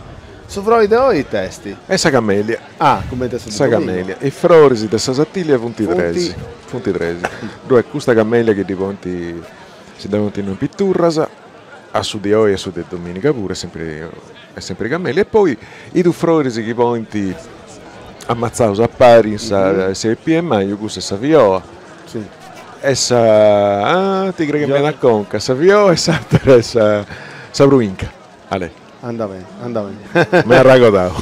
Su frori de oi ita est? Est sa camelia. Ah, cumenti a su de Sa camelia. Is froris de sa Sartiglia funt tres. Funt tres. Ddu est custa camelia chi ddi ponint, si dda ponint in piturras, a su de oi e a su de dominica puru est sempri est sempri camelia e poi is dus froris chi ponint amatzaus a pari in sa sa 'e maju, cussa est sa fioa e sa, ah tigre che mi a conca, sa fioa e s'atera est sa sa pruinca. Ale. Anda beni, anda beni. M'est arragodau.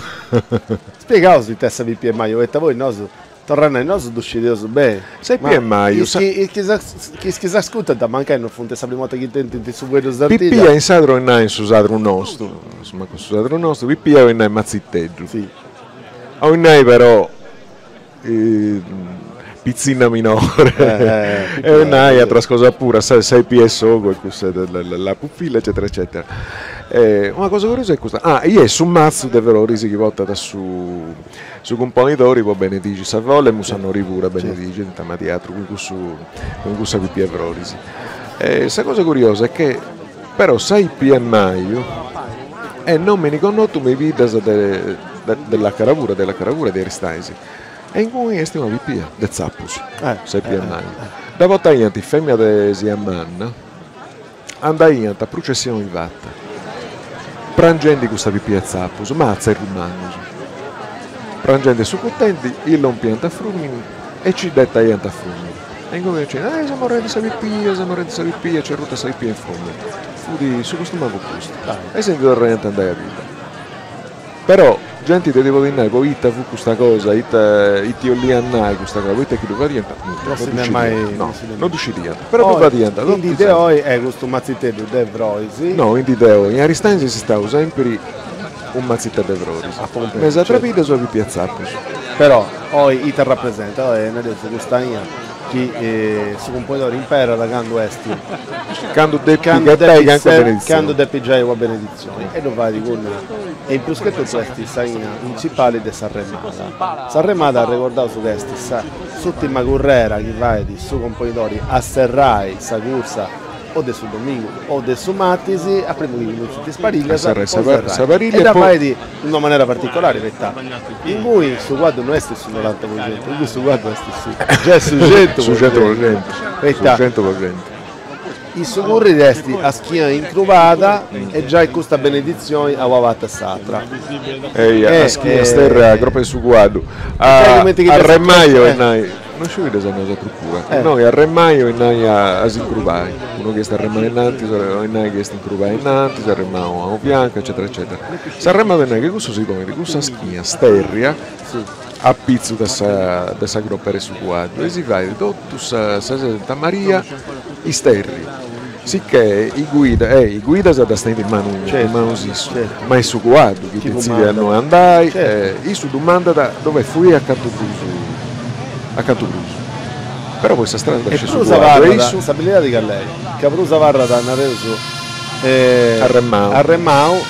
Spiegaus ita est sa pipia 'e maju, poita poi nosu, torra a nai, nosu ddu scideus beni. Sa pipia 'e maju. Is chi is chi s'ascurtant mancai no funt sa prima 'orta chi intendint su fueddu sartiglia. Pipia in sadru 'olit nai in su sadru nostu, insoma cun su sadru nostu, pipia 'olit nai matziteddu. Si. 'Olit nai però pitzinna minore e 'olit nai atras cosas puru, sa sa pipia 'e s'ogu e cussa la pupilla eccetera eccetera. Una cosa curiosa est custa, ah i est su matzu de froris chi portat su su cumponidori po benedixi sa folla e Musannori puru a benedixi intamati atru cun cussu cun cussa pipia 'e froris. Sa cosa curiosa est che però sa pipia 'e maju est nomini connotu me is biddas de de làcara puru, de làcara puru de Aristanis. E inguni est una pipia de tzapus, sa pipia 'e maju. Dda portaiant is feminas de Siamanna, andaiant a prucessioni fata, prangendi custa pipia 'e tzapus, ma a tzerrius mannus. Prangendi e sucutendi, illompiant a frumini e ci dda 'etaiant a frumini. E inguni diciant, eh, est morrendi sa pipia, est morrendi sa pipia, c'est ruta sa pipia in frumini. Fut su costumu fut custu. E si ndi torraiant a andai a bidda. Però genti de ti podi nai poita fut custa cosa, ita iti 'oliat nai custa cosa, poita chi ddu fadiant, nudda, no ddu scidiant, no, no ddu scidiant, però ddu fadiant totu In dì de oi est custu matziteddu de froris. No, in dì de oi, in Aristanis est istau sempri u' matziteddu de froris, me is atras biddas una pipia 'e tzapus. Però oi ita rapresentat, oi nareus custa 'ia chi su cumponidori imperat candu est Candu depit ghetai calincuna beneditzioni. Candu depit giai una beneditzioni e ddu fait cun e in prus che totu est s'aina principali de s'arremada. S'arremada arregordaus ca est sa s'ùrtima currera chi fait su cumponidori a serrai sa cursa o de su domingu o de su matis a primu chi cumintzint is parillas po serrai e dda fait in una manera particolari poita ingui su cuaddu no est su 90% ingui su cuaddu est su giai su 100% poita in su curriri est a schina incrubada e giai custa beneditzioni a una parti a s'atra. Eia, a schina sterria a gropa 'e su cuaddu. Arremai 'olit nai, non sciu ita sa cosa pura, innoi arremai 'olit nai a s'incrubai, unu chi est arremau innantis 'olit nai chi est incrubau innantis, arremau a unu fiancu eccetera eccetera. S'arremada 'olit nai chi cussu si ponit cun sa schina sterria a pitzu de sa de sa gropa 'e su cuaddu e si fait totu sa sa Santa Maria isterriu, sicchè is guida eh is guidas ddas tenint in manu in manus issu, ma est su cuaddu chi detzidit a innoi andai e issu ddu mandat dov'est fuiri a cantu prus a cantu prus, però poi sa strada dda scit su cuaddu e issu. S'abilidadi cali est? Ca prus abarrat nareus arremau arremau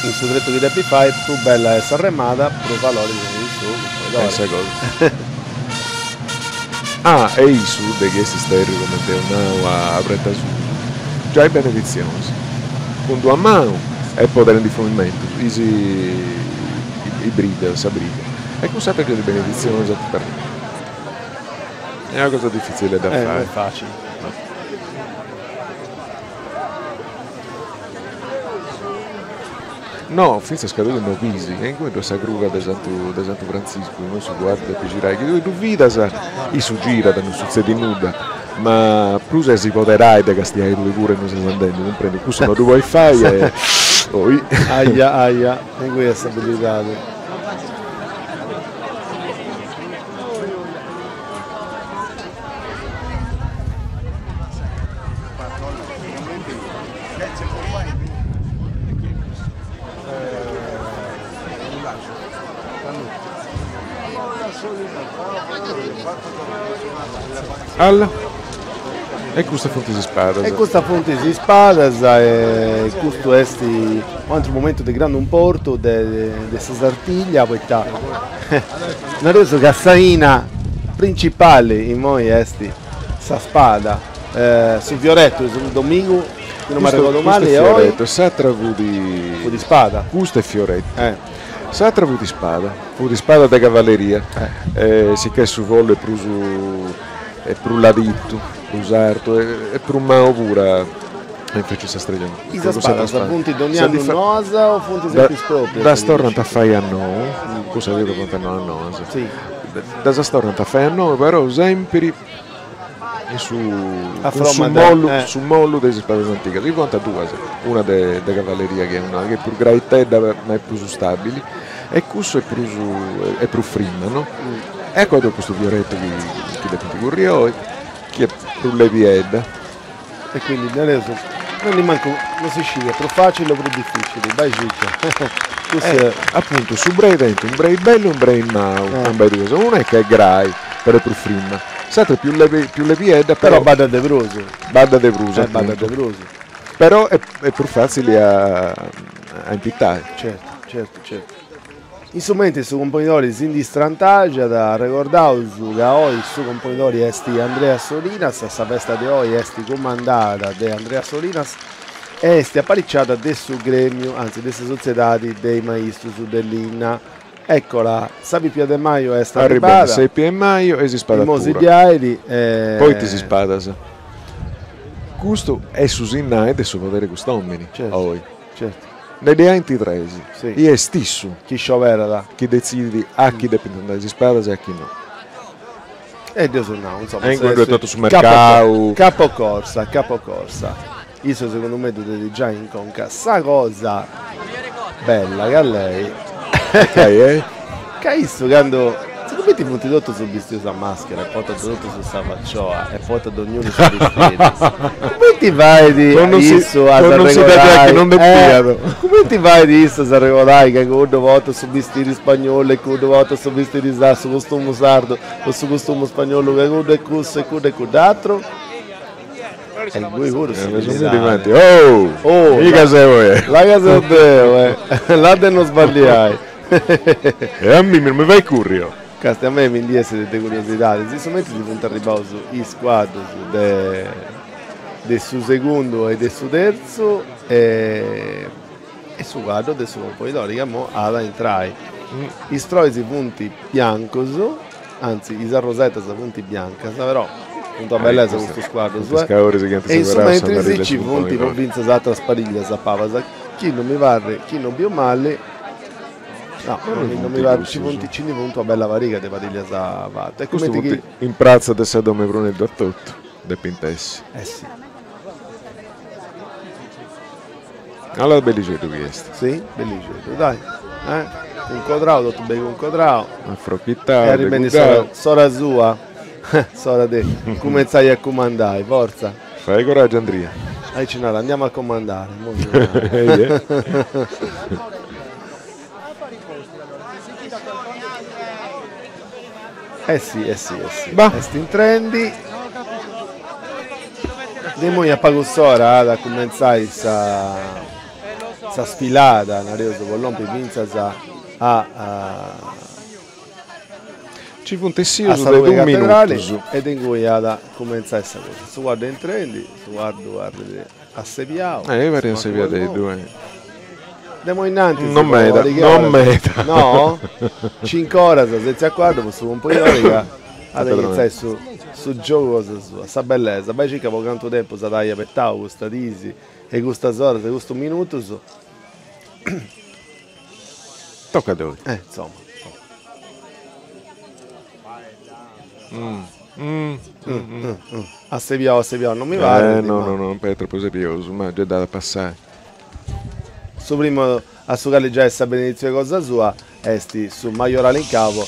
in su tretu chi depit fai, prus bella est s'arremada, prus valori tenit su Est sa cosa. Ah, e issu, de chi est sterriu cumenti eus nau a preta susu, giai beneditzionis, cun d'una manu e poderendi is frumentus, is is bridas, sa brida, e cun s'atera giai beneditzionis a totu Est una cosa difitzili de fai. No est facili. No, fintzas ca tui no bisi, e inguni ddu est sa cruga de Santu de Santu Frantziscu, innui su cuaddu depit girai, chi tui ddu fidas, issu girat, no sutzedit nudda, ma prus est si poderai de castiai tui puru innui ses andendi, cumprendi, cussu no ddu podis fai e oi. Aia aia, inguni est s'abilidadi. Alla. E custas funt is ispadas. E custas funt is ispadas e custu est u' atru momentu de grandu importu de de sa Sartiglia poita nareus ca s'aina principali immoi est sa spada Su fiorettu est unu domingu, chi non m'arregodu mali, e oi. Custu est fiorettu, s'atra fut. Fut ispada. Custu est fiorettu. S'atra fut ispada, fut ispada de cavalleria, sicchè su follu est prus est prus ladittu, prus artu e prus mau puru a infeci sa streglia. Is spadas funt dogni annu noas o funt sempri is proprias? Ddas torrant a fai a nou, cussas puru funt noas noas. Ddas torrant a fai a nou però sempri in su cun su mollu su mollu de is ispadas antigas, chi fuant duas, una de de cavalleria chi est una chi est prus graitedda ma est prus stabili e cussu est prus est prus frima no, e a coa ddu est custu fiorettu chi chi depint curri oi chi est prus lebiedda. E quindi nareus non nimancu non si scit est prus facili o prus dificili, bai circa cussu est. Apuntu su brei tenit unu brei bellu e unu brei mau, ambeduas, una est ca est grai però est prus frima, s'atra est pius lebi pius lebiedda però baddat de prus. Baddat de prus, appuntu. Baddat de prus. Però est prus fatzili a a impitai. Certu, certu, certu. In su mentris su cumponidori si ndi strantaxat, arregordaus ca oi su cumponidori est Andrea Solinas, sa festa de oi est cumandada de Andrea Solinas e est apariciada de su gremiu, anzi de sa sotziedadi de is maistus de linna. Eccola, sa pipia de maju est arribada. Arribada sa pipia 'e maju e is ispadas puru. Imoi si ddi airi e. Poita is ispadas? Custu est su sinnai de su poderi 'e cust'omini, oi. Certu. Nde ddi aint tres. I est issu. Chi scioberat. Chi detzidit a chi depint andai is ispadas e a chi no. E deu seu nau, insoma. E inguni ddu est totu su mercau. Capo corsa, capo corsa. Issu segundu mei ddu tenit giai in conca. Sa cosa bella ca lei. Cai est? Ca issu candu Sigumenti funt totus bistius a maschera e portant totus sa facioa e portat dognunu su bistiri, cumenti fait issu a s'arregodai cumenti fait issu a s'arregodai ca cuddu portat su bistiri spagnolu e cuddu portat su bistiri sardu, su costumu sardu o su costumu spagnolu ca cuddu e cussu e cuddu e cudd'atru? E ingui puru s'abilidadi. Oh! Miga seu eu! Là ca seu deu, eh! Là de no sballiai. E a mimi non mi fait curri oh. Castia a mei mi ndi essit de curiosidadi, in su mentris funt arribbaus is cuaddus de de su segundu e de su terzu e e su cuaddu de su componidori ca imoi at a intrai. Is froris funt biancus, anzi is arrosetas funt biancas, però funt una bellesa custus cuaddus e in su mentris nci funt po fintzas ateras pariglias a pabas, chi non mi parrit, chi non biu mali No, non mi parrit, ci funt, ci ndi funt una bella pariga de pariglias fatu. E cumenti chi. In pratza de sa domu 'e Pruneddu a totu, depint essi. Eh si. Allora bellixeddu chi est. Si, bellixeddu, dai. Eh, cuncodrau, totu beni cuncodrau. Afrochitau, E arribendi s'ora, s'ora sua, s'ora de cumentzai a cumandai, fortza. Fai coraggiu Andria. Aici narat, andiamo a comandare. Eia. Eh sì, eh sì, eh sì. Bah. Est intrendi. De immoi a pagu s'ora at a cumentzai sa sa sfilada, nareus, po lompi fintzas a. Ci funt essius de dus minutus. E de ingui at a cumentzai sa cursa. Su cuaddu intrendi, su cuaddu parit assebiau. Eh, parit assebiadeddu, eh. De moi innantis. Non meda, non meda. No? Cinc'oras senz'e a cuaddu po su Cumpoidori ca at a iniziai su su giogu cosa sua. Sa bellesa. Bai circa po cantu tempus at ai abetau custa disi e custas oras e custus minutus. Tocca a oi. Eh, insomma. Mm. Mm. Mm. Mm. Mm. Assebiau, assebiau, non mi parit. Eh, no, no, no, non parit tropu seriosu, ma già dd'at a passai. Su primu a su cali giai sa beneditzioni cosa sua est su majorale in capo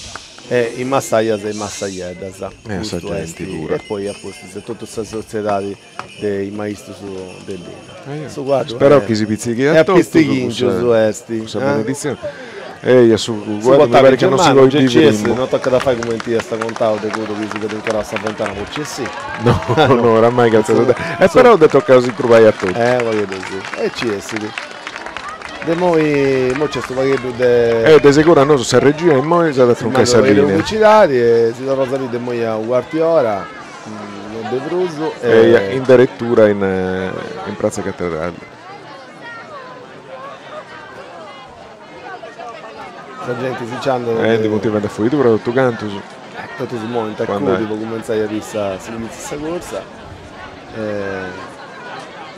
e is massajas e is massajeddas. E a sa genti puru. E poi a pustis totu sa sotziedadi de is maistus de linna. Su cuaddu Spero chi si pitzighit a totus cussa beneditzioni. Eia, su cuaddu mi parit chi non si podit biri primu. Non tocat a fai cumenti est contau de cuddu chi si fiat incarau a sa fentana po ci essi. No, no, oramai calzas E però dda tocat a si incrubai a totu. Eh, u' pagheddu si. E ci essit. De moi, moi nc'est u' pagheddu de. Eh, de seguru a nosu sa regia immoi s'at a truncai sa linea. Publicidadi e si torraus a biri de moi a u' cuartu 'e ora, non de prus. E in deretura in in pratza Cattedrale. Sa genti si nci andat. Eh, ndi funt fendi a fuidura totu cantus. Totus movint a curri po cumentzai a biri sa s'initziu 'e sa cursa.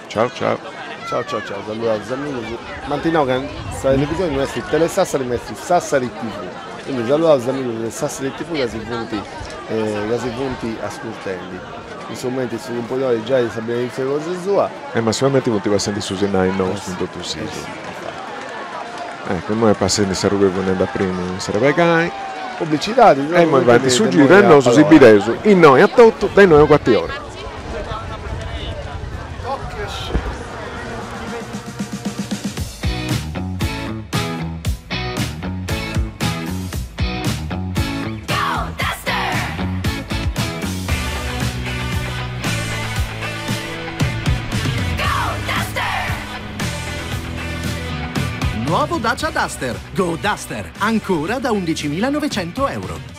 Ciao ciao. Ciao ciao ciao, saludaus is amigus. M'ant nau ca sa televisioni no est Telesassari ma est Sassari TV. Quindi saludaus is amigus de Sassari TV ca si funt ca si funt ascurtendi. In su momentu su Cumpoidori giai sa beneditzioni cosa sua. E massimamenti funt passendi su sinnali nostu in totu s'isula. Ecco, immoi est passendi sa rughe funendi a primu in s'Arbegai. Publicidadi. E immoi faint su giru e nosu si bideus innoi a totu de innoi a u' cuartu 'e ora. Nuovo Dacia Duster. Go Duster. Ancora da 11.900 euro.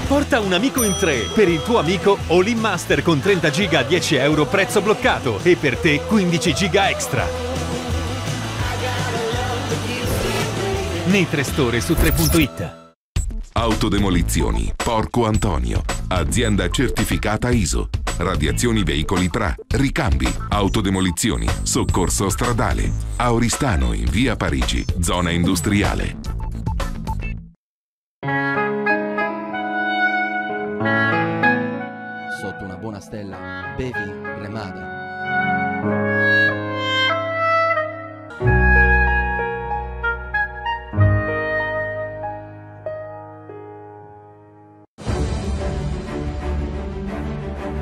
Porta un amico in tre. Per il tuo amico All In Master con 30 giga a 10 euro prezzo bloccato e per te 15 giga extra. Nei tre store su 3.it. Autodemolizioni Porco Antonio, azienda certificata ISO. Radiazioni veicoli tra, ricambi, autodemolizioni, soccorso stradale. A Oristano in via Parigi, zona industriale. Sotto una buona stella, bevi Remada.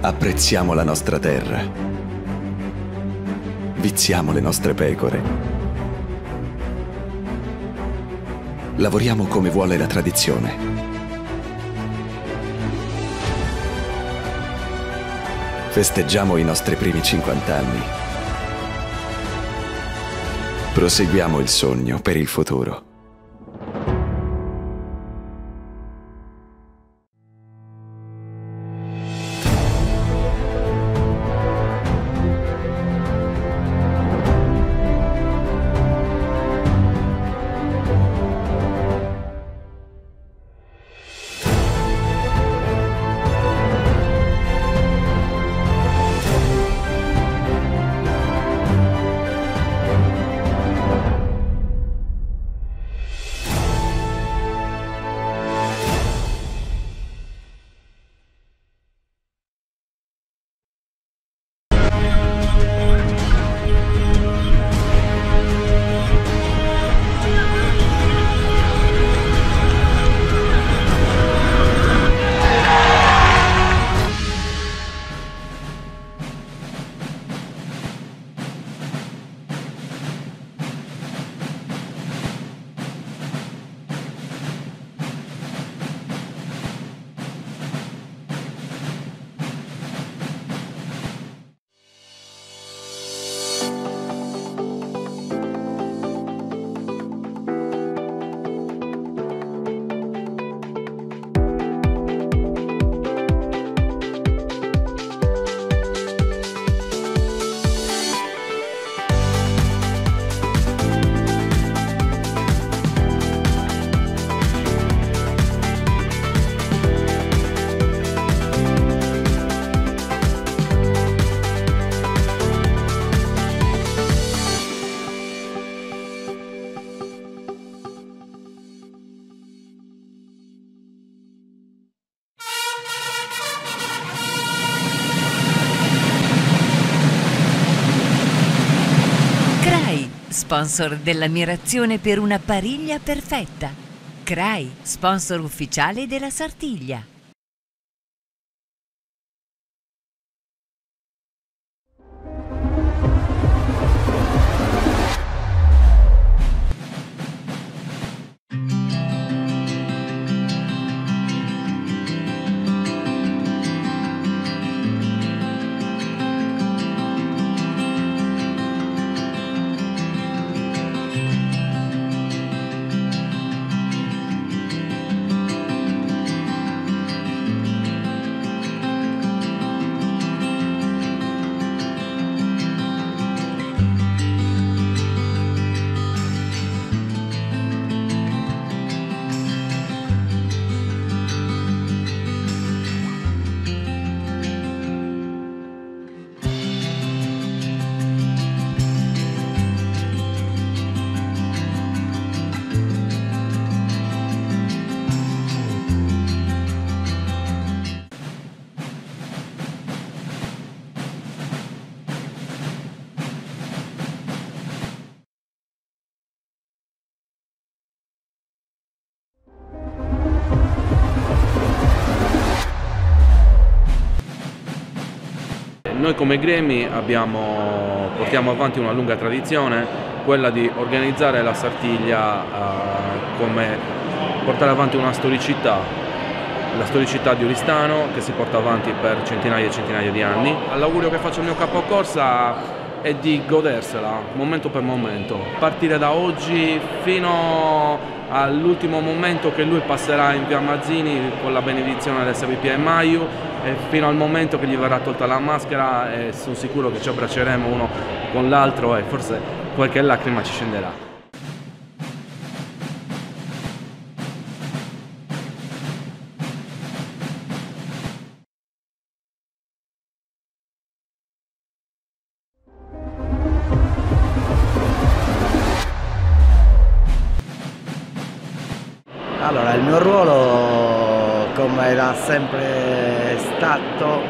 Apprezziamo la nostra terra. Viziamo le nostre pecore. Lavoriamo come vuole la tradizione. Festeggiamo i nostri primi 50 anni. Proseguiamo il sogno per il futuro. sponsor dell'ammirazione per una pariglia perfetta. Crai, sponsor ufficiale della Sartiglia. Noi come Gremi abbiamo, portiamo avanti una lunga tradizione, quella di organizzare la Sartiglia eh, come portare avanti una storicità, la storicità di Oristano che si porta avanti per centinaia e centinaia di anni. L'augurio che faccio al mio capocorsa è di godersela momento per momento, partire da oggi fino all'ultimo momento che lui passerà in via Mazzini con la benedizione del SVP e Maiu e fino al momento che gli verrà tolta la maschera e sono sicuro che ci abbracceremo uno con l'altro e forse qualche lacrima ci scenderà. Allora, il mio ruolo, come era sempre stato,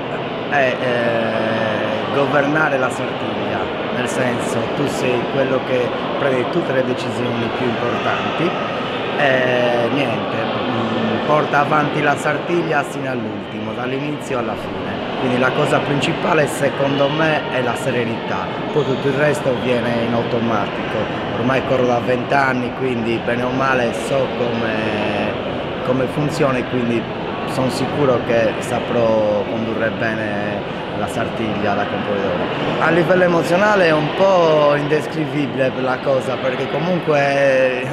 è eh, governare la Sartiglia, nel senso tu sei quello che prende tutte le decisioni più importanti e niente, mm, porta avanti la Sartiglia sino all'ultimo, dall'inizio alla fine. Quindi la cosa principale secondo me è la serenità, poi tutto il resto viene in automatico. Ormai corro da vent'anni, quindi bene o male so come, come funziona e quindi sono sicuro che saprò condurre bene la Sartiglia da componitore. A livello emozionale è un po' indescrivibile la cosa, perché comunque eh,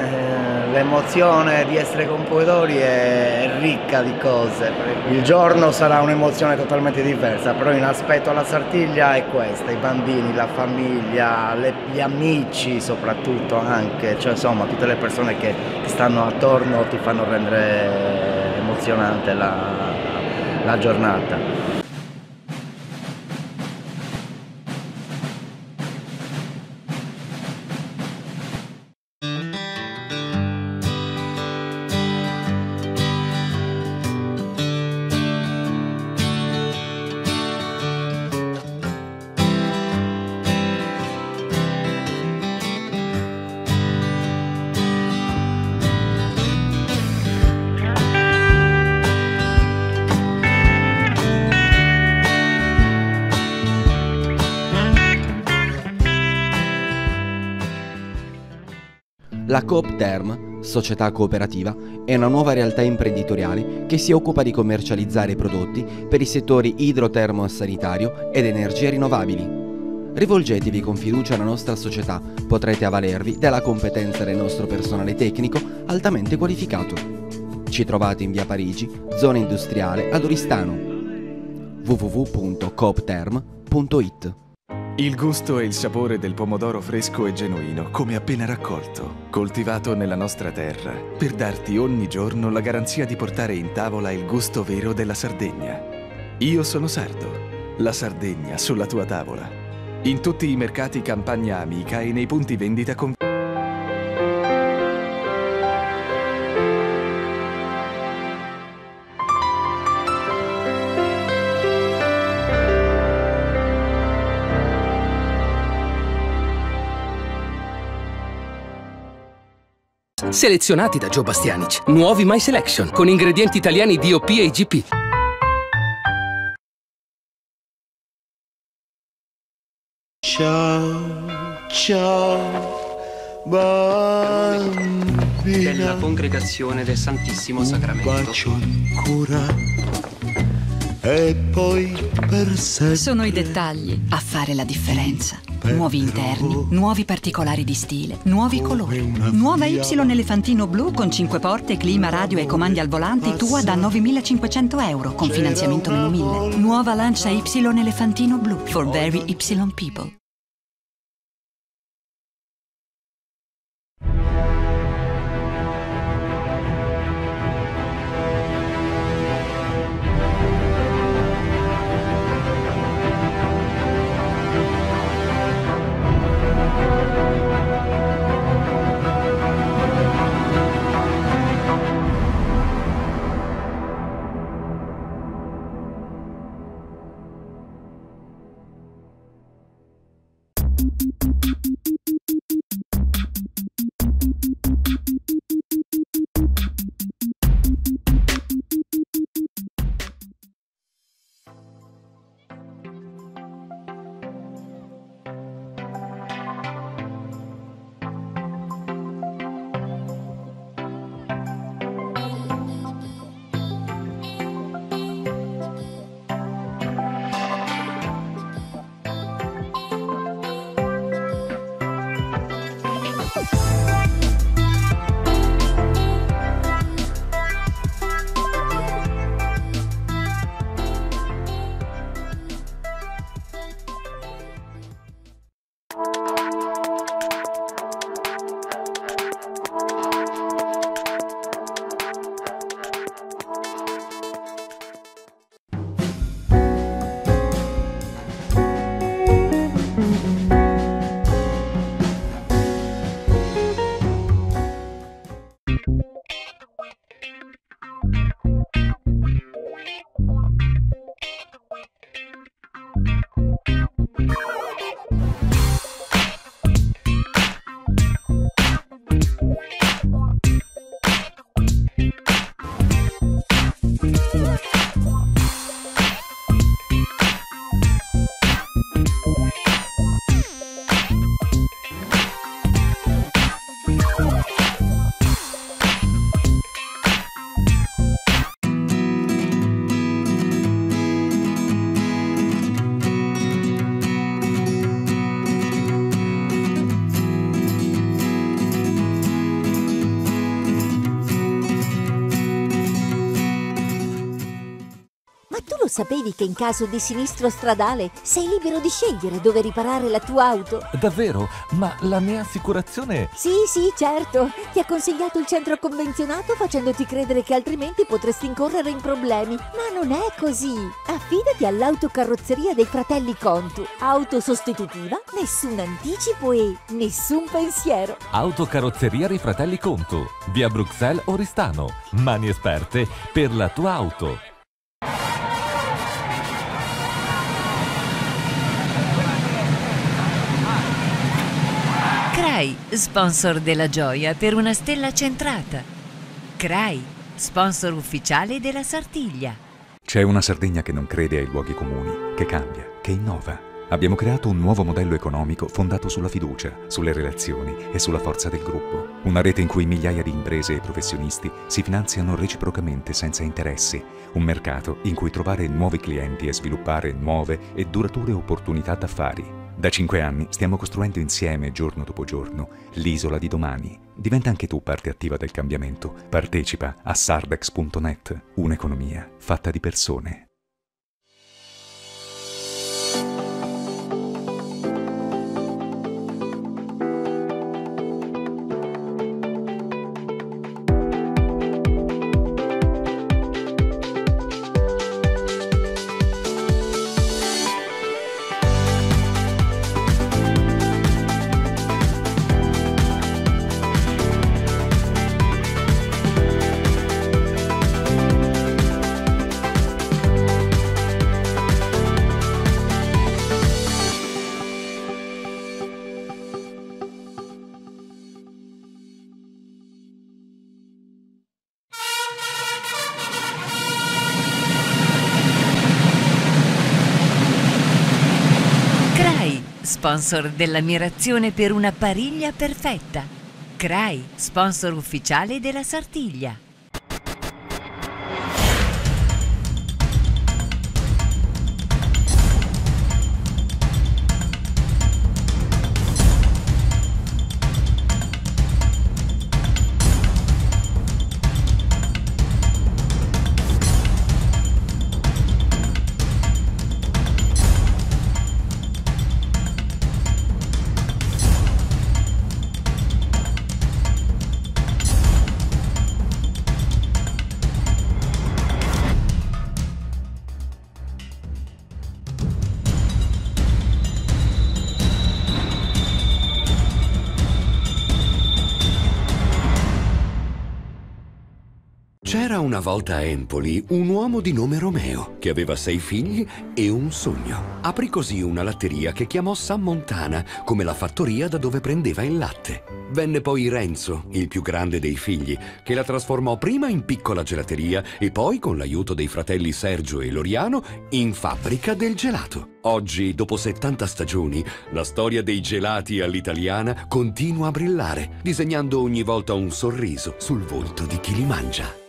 l'emozione di essere compositori è ricca di cose. Il giorno sarà un'emozione totalmente diversa, però in aspetto alla Sartiglia è questa, i bambini, la famiglia, le, gli amici soprattutto anche, cioè insomma tutte le persone che ti stanno attorno ti fanno rendere emozionante la, la giornata. La Coop Term, società cooperativa, è una nuova realtà imprenditoriale che si occupa di commercializzare prodotti per i settori idrotermo-sanitario ed energie rinnovabili. Rivolgetevi con fiducia alla nostra società, potrete avvalervi della competenza del nostro personale tecnico altamente qualificato. Ci trovate in via Parigi, zona industriale ad Oristano. www.coopterm.it Il gusto e il sapore del pomodoro fresco e genuino, come appena raccolto, coltivato nella nostra terra, per darti ogni giorno la garanzia di portare in tavola il gusto vero della Sardegna. Io sono sardo, la Sardegna sulla tua tavola. In tutti i mercati Campagna Amica e nei punti vendita con... Selezionati da Joe Bastianich. Nuovi My Selection con ingredienti italiani DOP e IGP. Ciao, ciao, bambina. Della congregazione del Santissimo Sacramento. Un bacio ancora e poi per sempre. Sono i dettagli a fare la differenza. Nuovi interni, nuovi particolari di stile, nuovi colori. Nuova Y Elefantino blu con 5 porte, clima, radio e comandi al volante tua da 9.500 euro con finanziamento meno 1.000. Nuova Lancia Y Elefantino blu for very Y people. Sapevi che in caso di sinistro stradale sei libero di scegliere dove riparare la tua auto? Davvero? Ma la mia assicurazione... Sì, sì, certo. Ti ha consigliato il centro convenzionato facendoti credere che altrimenti potresti incorrere in problemi. Ma non è così. Affidati all'autocarrozzeria dei fratelli Contu. Auto sostitutiva, nessun anticipo e nessun pensiero. Autocarrozzeria dei fratelli Contu. Via Bruxelles Oristano. Mani esperte per la tua auto. Crai, sponsor della gioia per una stella centrata. Crai, sponsor ufficiale della Sartiglia. C'è una Sardegna che non crede ai luoghi comuni, che cambia, che innova. Abbiamo creato un nuovo modello economico fondato sulla fiducia, sulle relazioni e sulla forza del gruppo. Una rete in cui migliaia di imprese e professionisti si finanziano reciprocamente senza interessi. Un mercato in cui trovare nuovi clienti e sviluppare nuove e durature opportunità d'affari. Da 5 anni stiamo costruendo insieme, giorno dopo giorno, l'isola di domani. Diventa anche tu parte attiva del cambiamento. Partecipa a sardex.net, un'economia fatta di persone. sponsor dell'ammirazione per una pariglia perfetta. Crai, sponsor ufficiale della Sartiglia. C'era una volta a Empoli un uomo di nome Romeo che aveva sei figli e un sogno. Aprì così una latteria che chiamò San Montana, come la fattoria da dove prendeva il latte. Venne poi Renzo, il più grande dei figli, che la trasformò prima in piccola gelateria e poi, con l'aiuto dei fratelli Sergio e Loriano, in fabbrica del gelato. Oggi, dopo 70 stagioni, la storia dei gelati all'italiana continua a brillare, disegnando ogni volta un sorriso sul volto di chi li mangia.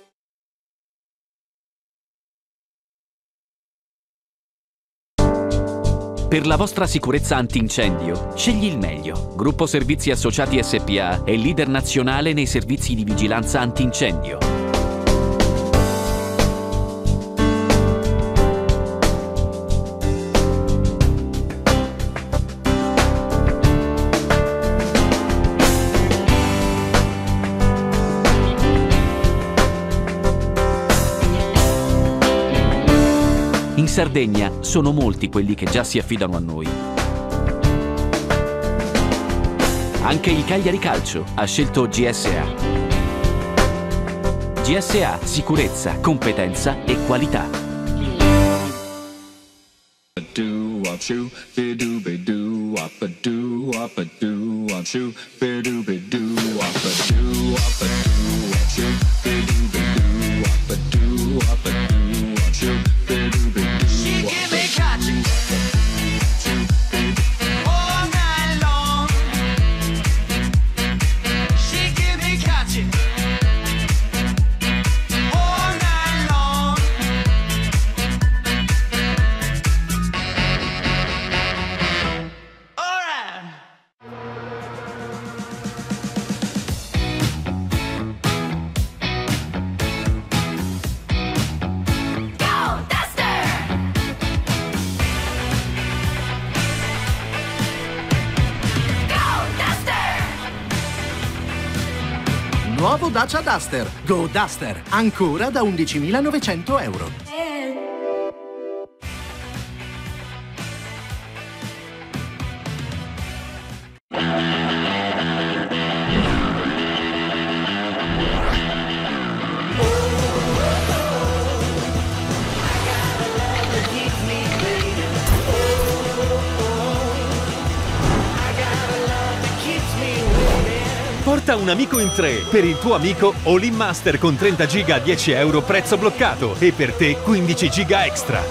Per la vostra sicurezza antincendio, scegli il meglio. Gruppo Servizi Associati SPA è leader nazionale nei servizi di vigilanza antincendio. In Sardegna sono molti quelli che già si affidano a noi. Anche il Cagliari Calcio ha scelto GSA. GSA, sicurezza, competenza e qualità. Nuovo Dacia Duster. Go Duster. Ancora da 11.900 euro. Porta un amico in tre per il tuo amico All In Master con 30 giga a 10 euro prezzo bloccato e per te 15 giga extra.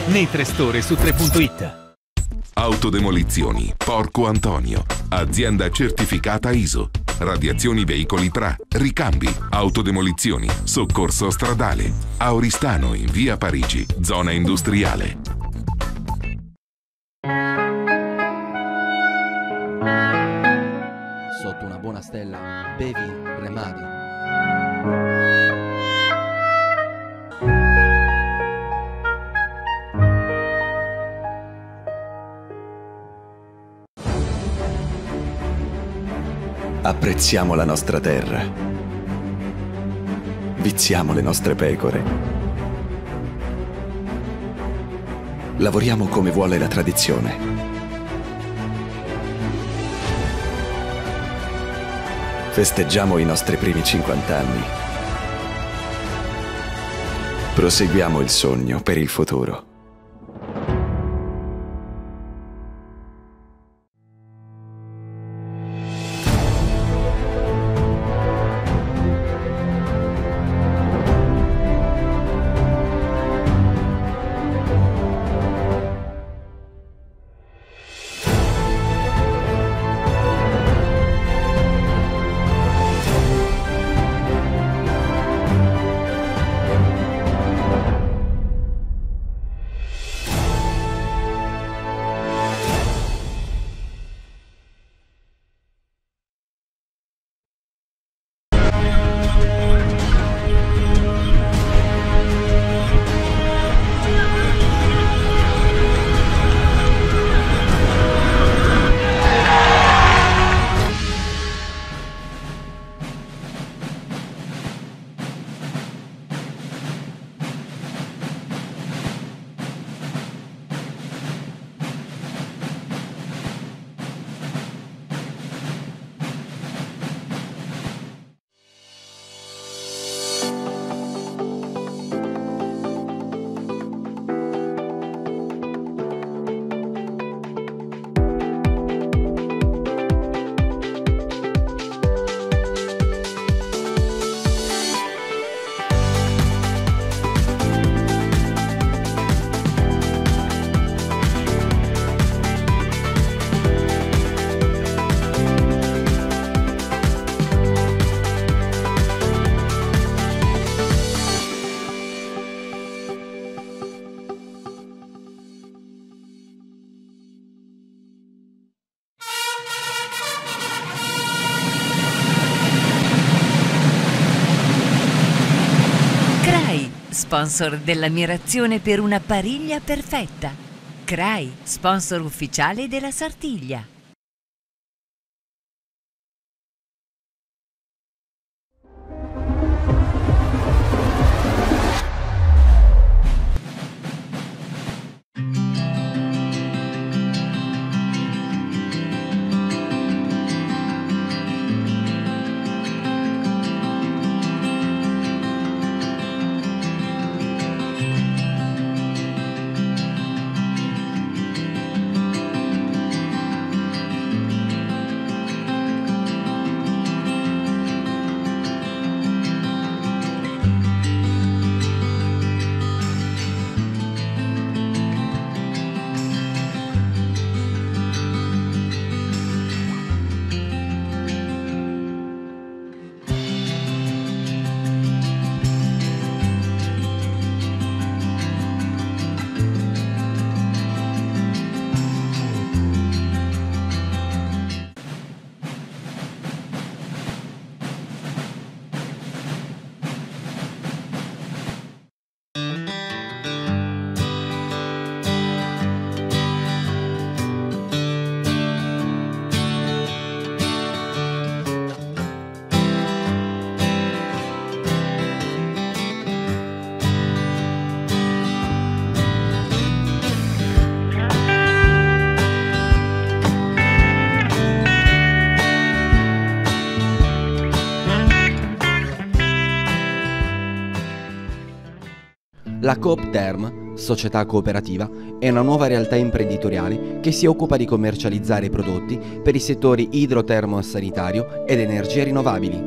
Nei tre store su 3.it. Autodemolizioni Porco Antonio, azienda certificata ISO. Radiazioni veicoli TRA, ricambi, autodemolizioni, soccorso stradale. A Oristano in via Parigi, zona industriale. Sotto una buona stella, bevi Remadi. Apprezziamo la nostra terra. Viziamo le nostre pecore. Lavoriamo come vuole la tradizione. Festeggiamo i nostri primi 50 anni. Proseguiamo il sogno per il futuro. sponsor dell'ammirazione per una pariglia perfetta. Crai, sponsor ufficiale della Sartiglia. La Coop Term, società cooperativa, è una nuova realtà imprenditoriale che si occupa di commercializzare prodotti per i settori idrotermo-sanitario ed energie rinnovabili.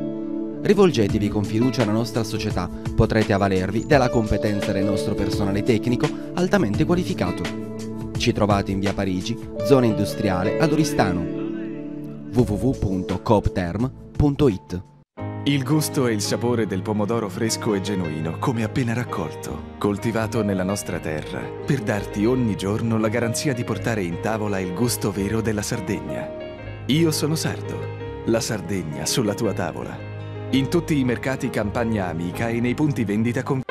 Rivolgetevi con fiducia alla nostra società, potrete avvalervi della competenza del nostro personale tecnico altamente qualificato. Ci trovate in via Parigi, zona industriale ad Oristano. www.coopterm.it Il gusto e il sapore del pomodoro fresco e genuino, come appena raccolto, coltivato nella nostra terra, per darti ogni giorno la garanzia di portare in tavola il gusto vero della Sardegna. Io sono sardo, la Sardegna sulla tua tavola. In tutti i mercati Campagna Amica e nei punti vendita con...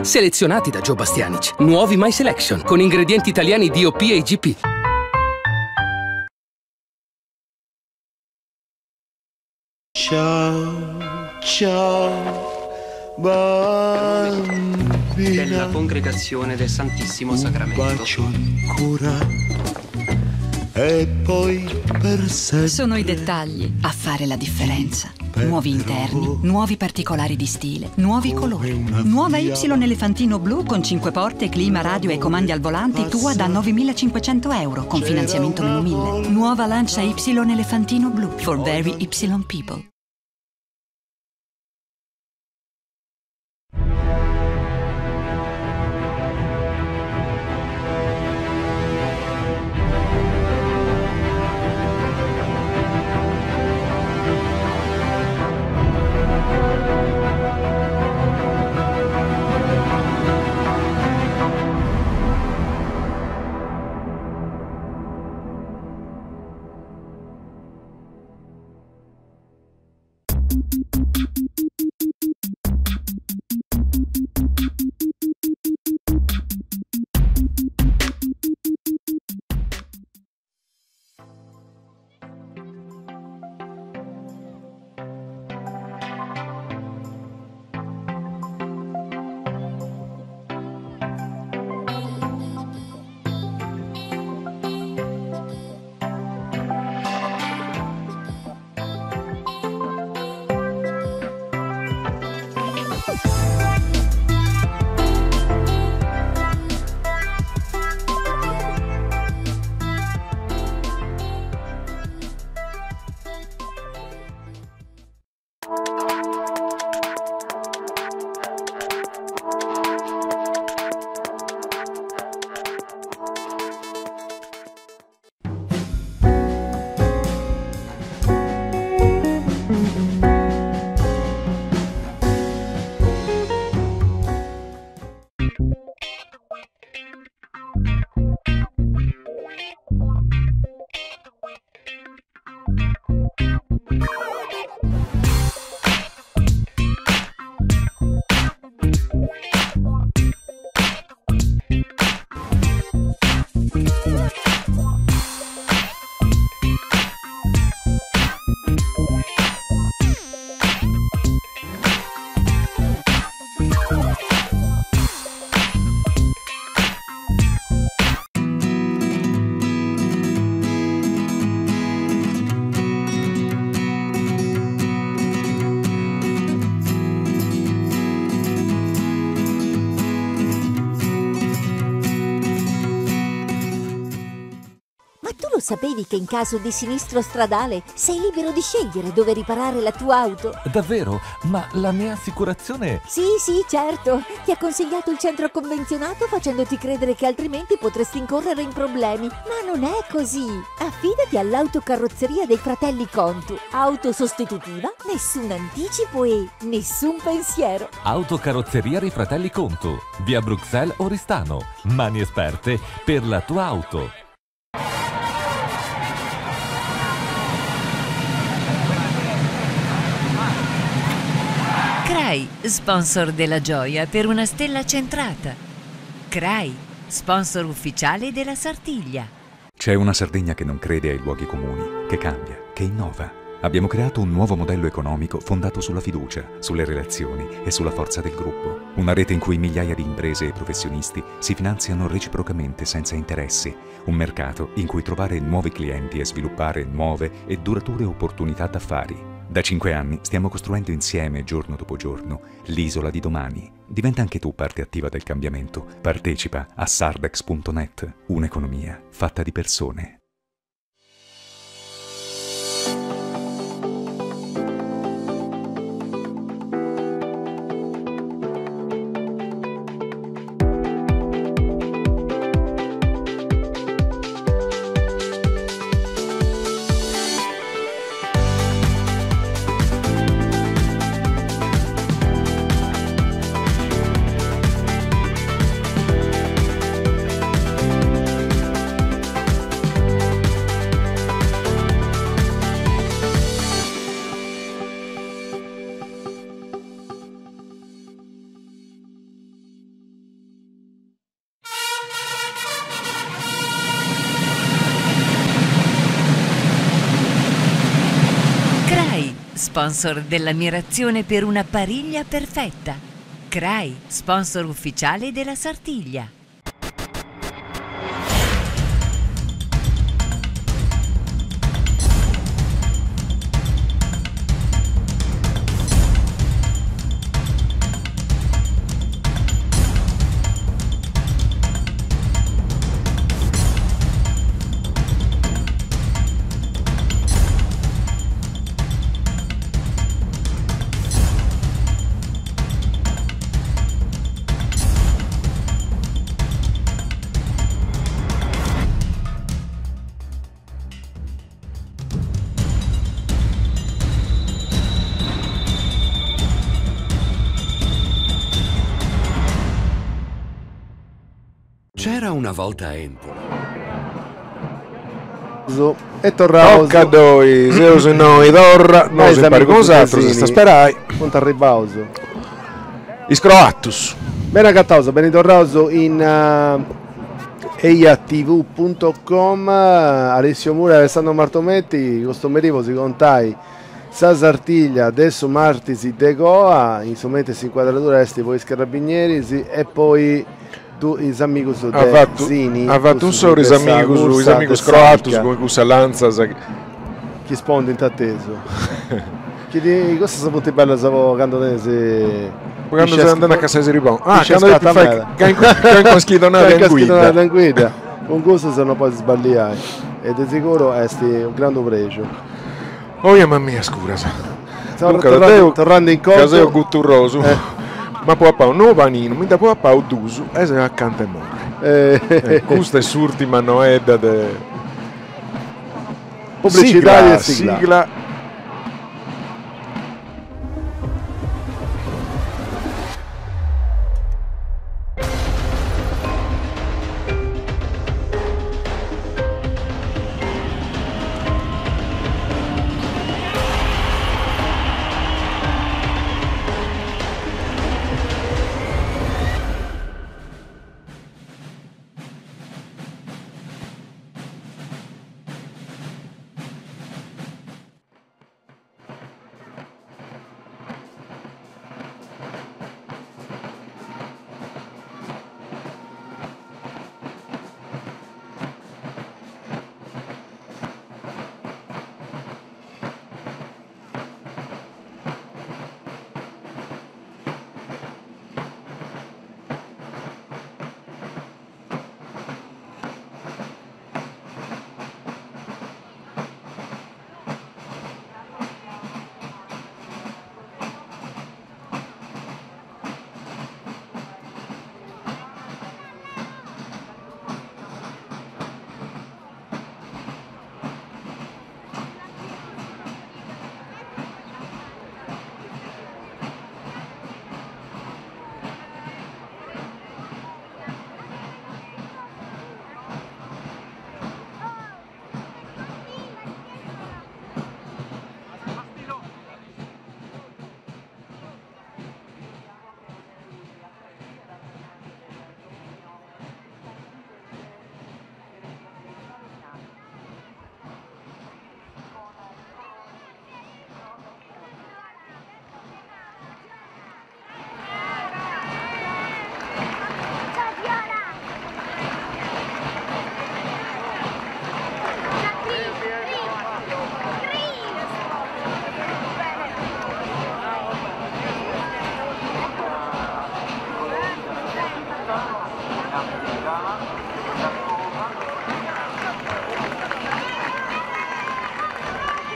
Selezionati da Joe Bastianich. Nuovi My Selection con ingredienti italiani DOP e IGP. Ciao, ciao, bambina. Della congregazione del Santissimo Sacramento. Un bacio ancora e poi per sempre. Sono i dettagli a fare la differenza. Nuovi interni, nuovi particolari di stile, nuovi colori. Nuova Y Elefantino blu con 5 porte, clima, radio e comandi al volante tua da 9.500 euro con finanziamento meno 1.000. Nuova Lancia Y Elefantino blu for very Y people. sapevi che in caso di sinistro stradale sei libero di scegliere dove riparare la tua auto? Davvero? Ma la mia assicurazione... Sì, sì, certo. Ti ha consigliato il centro convenzionato facendoti credere che altrimenti potresti incorrere in problemi. Ma non è così. Affidati all'autocarrozzeria dei fratelli Contu. Auto sostitutiva, nessun anticipo e nessun pensiero. Autocarrozzeria dei Fratelli Contu, via Bruxelles Oristano. Mani esperte per la tua auto. Crai, sponsor della gioia per una stella centrata. Crai, sponsor ufficiale della Sartiglia. C'è una Sardegna che non crede ai luoghi comuni, che cambia, che innova. Abbiamo creato un nuovo modello economico fondato sulla fiducia, sulle relazioni e sulla forza del gruppo. Una rete in cui migliaia di imprese e professionisti si finanziano reciprocamente senza interessi. Un mercato in cui trovare nuovi clienti e sviluppare nuove e durature opportunità d'affari. Da 5 anni stiamo costruendo insieme, giorno dopo giorno, l'isola di domani. Diventa anche tu parte attiva del cambiamento. Partecipa a sardex.net, un'economia fatta di persone. Crai, sponsor dell'ammirazione per una pariglia perfetta. Crai, sponsor ufficiale della Sartiglia. C'era una volta a Empoli. E torraus. Tocca a noi, seus innoi torra, no si pari cun s'atru, si sta sperai. Funt arribbaus. Is croatus. Bene agattaus, beni torraus in eiatv.com, Alessio Mura e Alessandro Martometti, custu merì po si contai sa Sartiglia de su martis de coa, in su mentris s'incuadradura est po is carabinieris e poi is amigus de Sini. At fatu un'sori is amigus, is amigus croatus cun cussas lantzas chi spondint atesu. Chi ti cussas funt bellas po candu tenis Po candu ses andendi a cassai s'iriboni. Ah, candu depis fai calincuna schidonada in guida. In guida. Cun cussus non podis sballiai e de siguru est unu grandu prexu. Oia mamma mia scuras. Duncas deu, torrandi in contu, ca seu guturrosu, m'apu papau no unu paninu, mi nd'apu papau dus e seu acanta 'e morri. Custa est s'urtima noedda de Publicidadi e sigla. Sigla.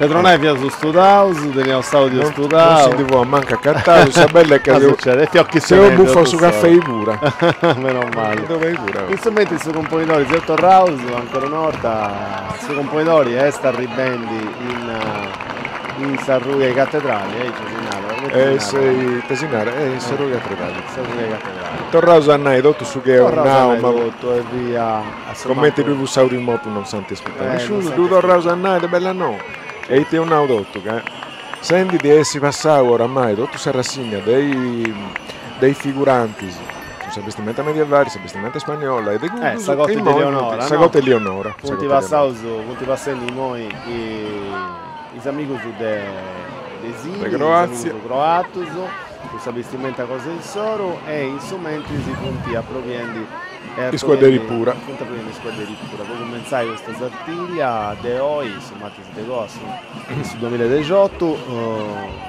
Petronai fiaus studaus, teniaus s'audio studau. Non si ndi fuat mancu acatau, sa bella est ca seu bufau su cafei pura. Meno mali. In su mentris su cumponidori seus torraus ancora una 'orta, su cumponidori est arribendi in sa rughe catedrali, aici si narat? Ita si narat? In sa rughe catedrali. Sa rughe catedrali. Torraus a nai totu su chi eus nau, ma totu e via. Comenti ddui fut s'audiu in motu non s'ant ascurtau nisciunu, ddu torraus a nai de bella nou. E ite eus nau totu, ca sendi de essi passau oramai totu sa rassigna de is figurantis, cun sa bestimenta medievali, sa bestimenta spagnola e de cuddu, sa cote de Lionora, sa cote Lionora. Funt passaus, funt passendi imoi is amigus de Sini, is amigus croatus, cun sa bistimenta cosa insoru e in su mentris funt aproviendi Is cuadderis pura. Funt aproviendi is cuadderis pura. Po cumentzai custa Sartiglia de oi, su martis de coa de su duamilla e dexiotu,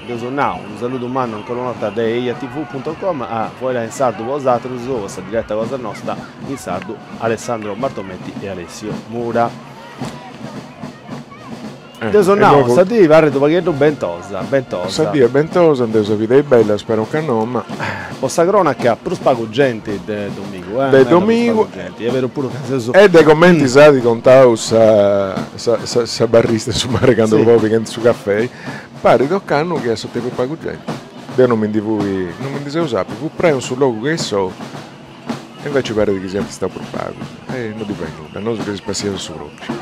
dd'eus nau, unu saludu mannu ancora una 'orta de ejatv punto com a fueddai in sardu po osatrus, po sa diretta cosa nosta in sardu, Alessandro Bartometti e Alessio Mura. Dd'eus nau, sa dì parrit u' pagheddu bentosa, bentosa. Sa dì est bentosa, nd'eus a bidei bella, spero ca no, ma. Po sa cronaca, prus pagu genti de domigu, eh. De domigu. Est beru puru ca seus. E de comenti s'at contau sa sa barrista in su bar candu fui pighendi su cafei, parit ocannu chi a su prus pagu genti. Deu non mi ndi fui, non mi ndi seu sapiu, fut prenu su logu che issu E invece paret chi siant istaus prus pagus. E no ddi fait nudda, nosu chi si spassiaus a su propriu.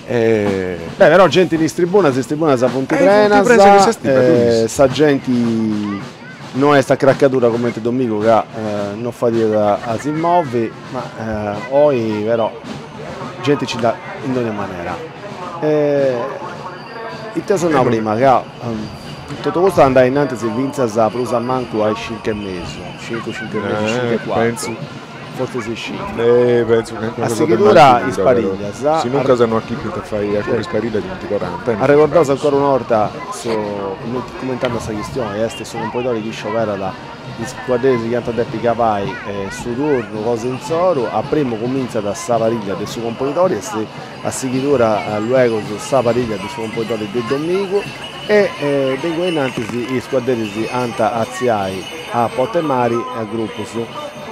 E. Beh, però genti in is tribunas, is tribunas funt prenas, sa genti no est a cracadura cumenti domigu ca no fadiat a si movi, ma oi però genti nci nd'at in dogna manera. Ita eus nau prima, ca totu custu at andai innantis fintzas prus a mancu a is cincu e mesu, cincu, cincu e mesu, cincu e cuartu, fortzis is cincu. A sighidura is pariglias. Sinuncas no achipint a fai a curri is pariglias chi funt coranta. Arregordaus ancora una 'orta su, cumenti andat sa chistioni, est su cumponidori chi scioberat Is cuadderis chi ant a depi cabai su turnu cosa insoru, a primu cumintzat sa pariglia de su componidori e a sighidura luegus sa pariglia de su componidori de domigu e de inguni innantis is cuadderis ant a atziai a Potemari a grupus,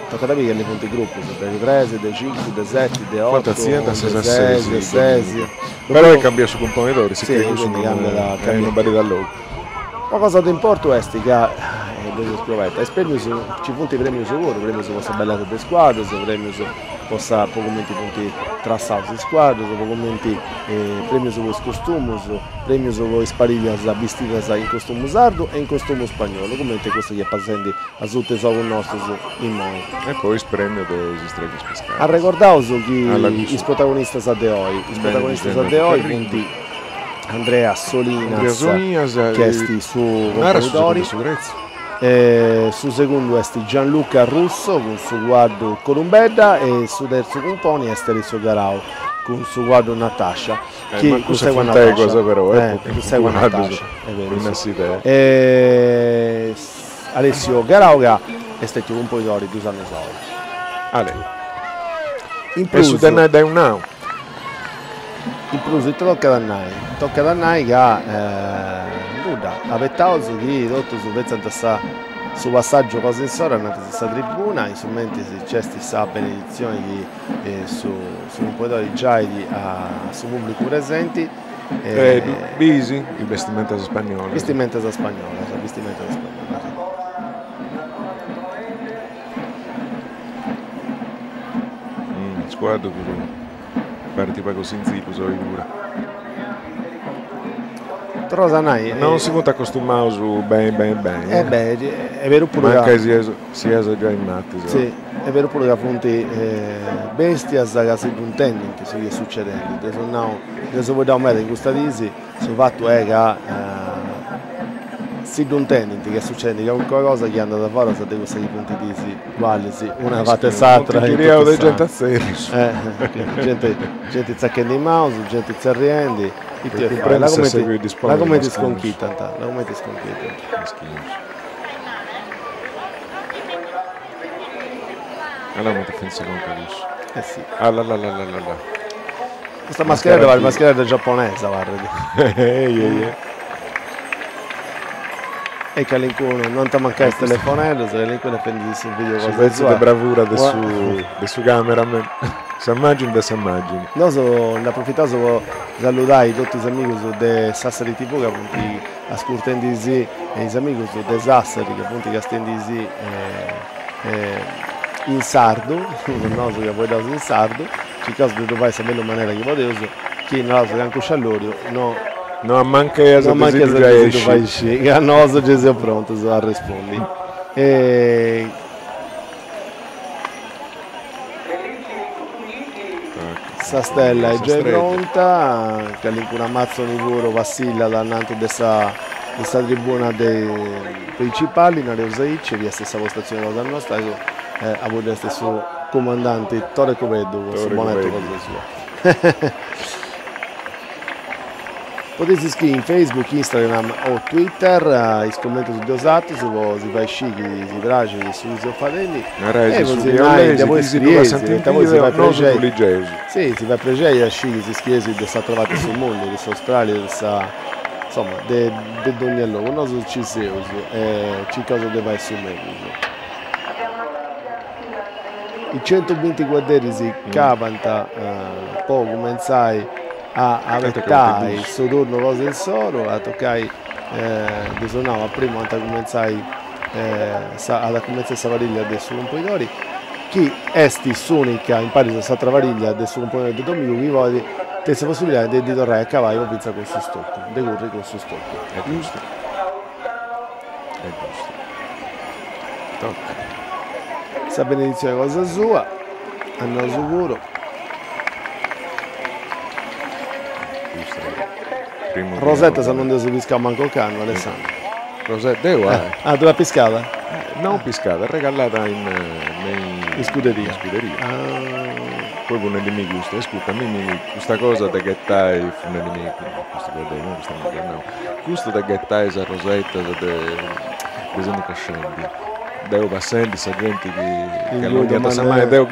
tocat a biri cali funt is grupus, de tres, de cincu, de seti, de otu, de ses, de ses. Però est cambiau su componidori, sicchè cussu non ballit a logu. Una cosa de importu est ca, dd'eus scobeta, is premius, nci funt premius puru, premius po sa bellesa de is cuaddus, premius po sa po cumenti funt trassaus is cuaddus, po cumenti premius po is costumus, premius po is pariglias bistidas in costumu sardu e in costumu spagnolu, cumenti cussa chi est passendi asuta is ogus nostus immoi. E poi is premius de is istregas piscadas. Arregordaus chi is protagonistas de oi, is protagonistas de oi funt Andrea Solinas, chi est su componidori, su segundu est Gianluca Russo cun su cuaddu Columbedda e su terzu cumponi est Alessio Garau cun su cuaddu Natascia, chi cun s'egua Natascia, cun s'egua Natascia, e Alessio Garau ca est stetiu cumponidori dus annus a oi. In prus. E su de nai dd'eus nau. In prus ita tocat a nai? Tocat a nai ca nudda, abetaus chi totus fetzant sa su passàgiu cosa insoru ananti de sa tribuna, in su mentris nc'est sa beneditzioni chi su su cumponidori giait a su pubblicu presenti. E ddu biis? Is bestimentas spagnolas. Bistimentas spagnolas, bistimentas spagnolas. Su cuaddu puru Parit pagu sinzillu oi puru. Torraus a nai. Non si funt acostumaus beni beni beni. Eh beh, est beru puru ca. Mancai sias giai in matis. Si, est beru puru ca funt bestias ca si ddu intendint su chi est succedendi. Dd'eus nau, nd'eus fueddau meda in custa dis, su fatu est ca si ddu intendint chi est succedendi calincuna cosa chi andat foras de cussas chi funt dis ugualis una avatu 'e s'atra. Funt giriaus de genti a tzerrius. Genti genti tzachendi is maus, genti tzerriendi, ita 'ois fai, là cumenti sconchitant, là cumenti sconchitant. Mischinus. Allora cumenti fait sa conca cussu. Eh si. Allalallalala. Custa mascheredda parit mascheredda giapponesa, parrit. Ei ei ei. E calincunu, no ant a mancai is telefoneddos, calincunu est fendi su video cosa sua. Su pezzu de bravura de su de su cameraman, sa màgini de sa màgini. Nosu nd'aprofitaus po saludai totu is amigus de Sassari TV ca funt ascurtendisì e is amigus de Sassari ca funt castiendisì in sardu, nosu ca fueddaus in sardu, circaus de ddu fai in sa mellus manera chi podeus, chi naraus cancu scialloriu no No ammancheas de si ddu fai scì, ca nosu gei seus prontus a arrespundi. Sa stella est giai pronta, calincuna amazzoni puru passillat ananti de sa de sa tribuna de principali, nareus aici, chi est sa postazioni cosa nosta, apu est su cumandanti Tore Cubeddu cun su bonetto cosa sua. Podeis iscriri in Facebook, Instagram o Twitter is commentus de 'osatrus po si fai scì chi si praxit su chi seus fadendi e po si nai de poi scrieis, poita poi si fait prexei, si, si fait prexei a scì chi si scrieis de s'atra parti de su mundu, de s'Australia, de sa, insoma, de de dogna logu, nosu ci seus e circaus de fai su mellus. I centubinti cuadderis cabant po cumentzai a abetai su turnu cosa insoru, a tocai, ddus nau, a primu ant a cumentzai at a cumentzai sa pariglia de su Cumponidori, chi est s'unica, imparis a s'atra pariglia de su Cumponidori de Domigu, chi podit tenit sa possibilidadi de ndi torrai a cabai po fintzas cun su stocu, de curri cun su stocu. Est giustu, est giustu. Tocca. Sa beneditzioni cosa sua, a nosu puru. Rosetas non nd'eus piscau mancu ocannu, Alessandro. Rosetta, deu eh. Ah, tui l'as piscada? Non piscada, regallada in in scuderia. In scuderia. Ah. Poi fut nendi custu, ascurta, a mimi custa cosa de ghettai, fut nendi custu fueddai, no custa mi nau, custu de ghettai is arrosetas de de sendi crescendi Deu passendi sa genti chi allonghiat sa manu e deu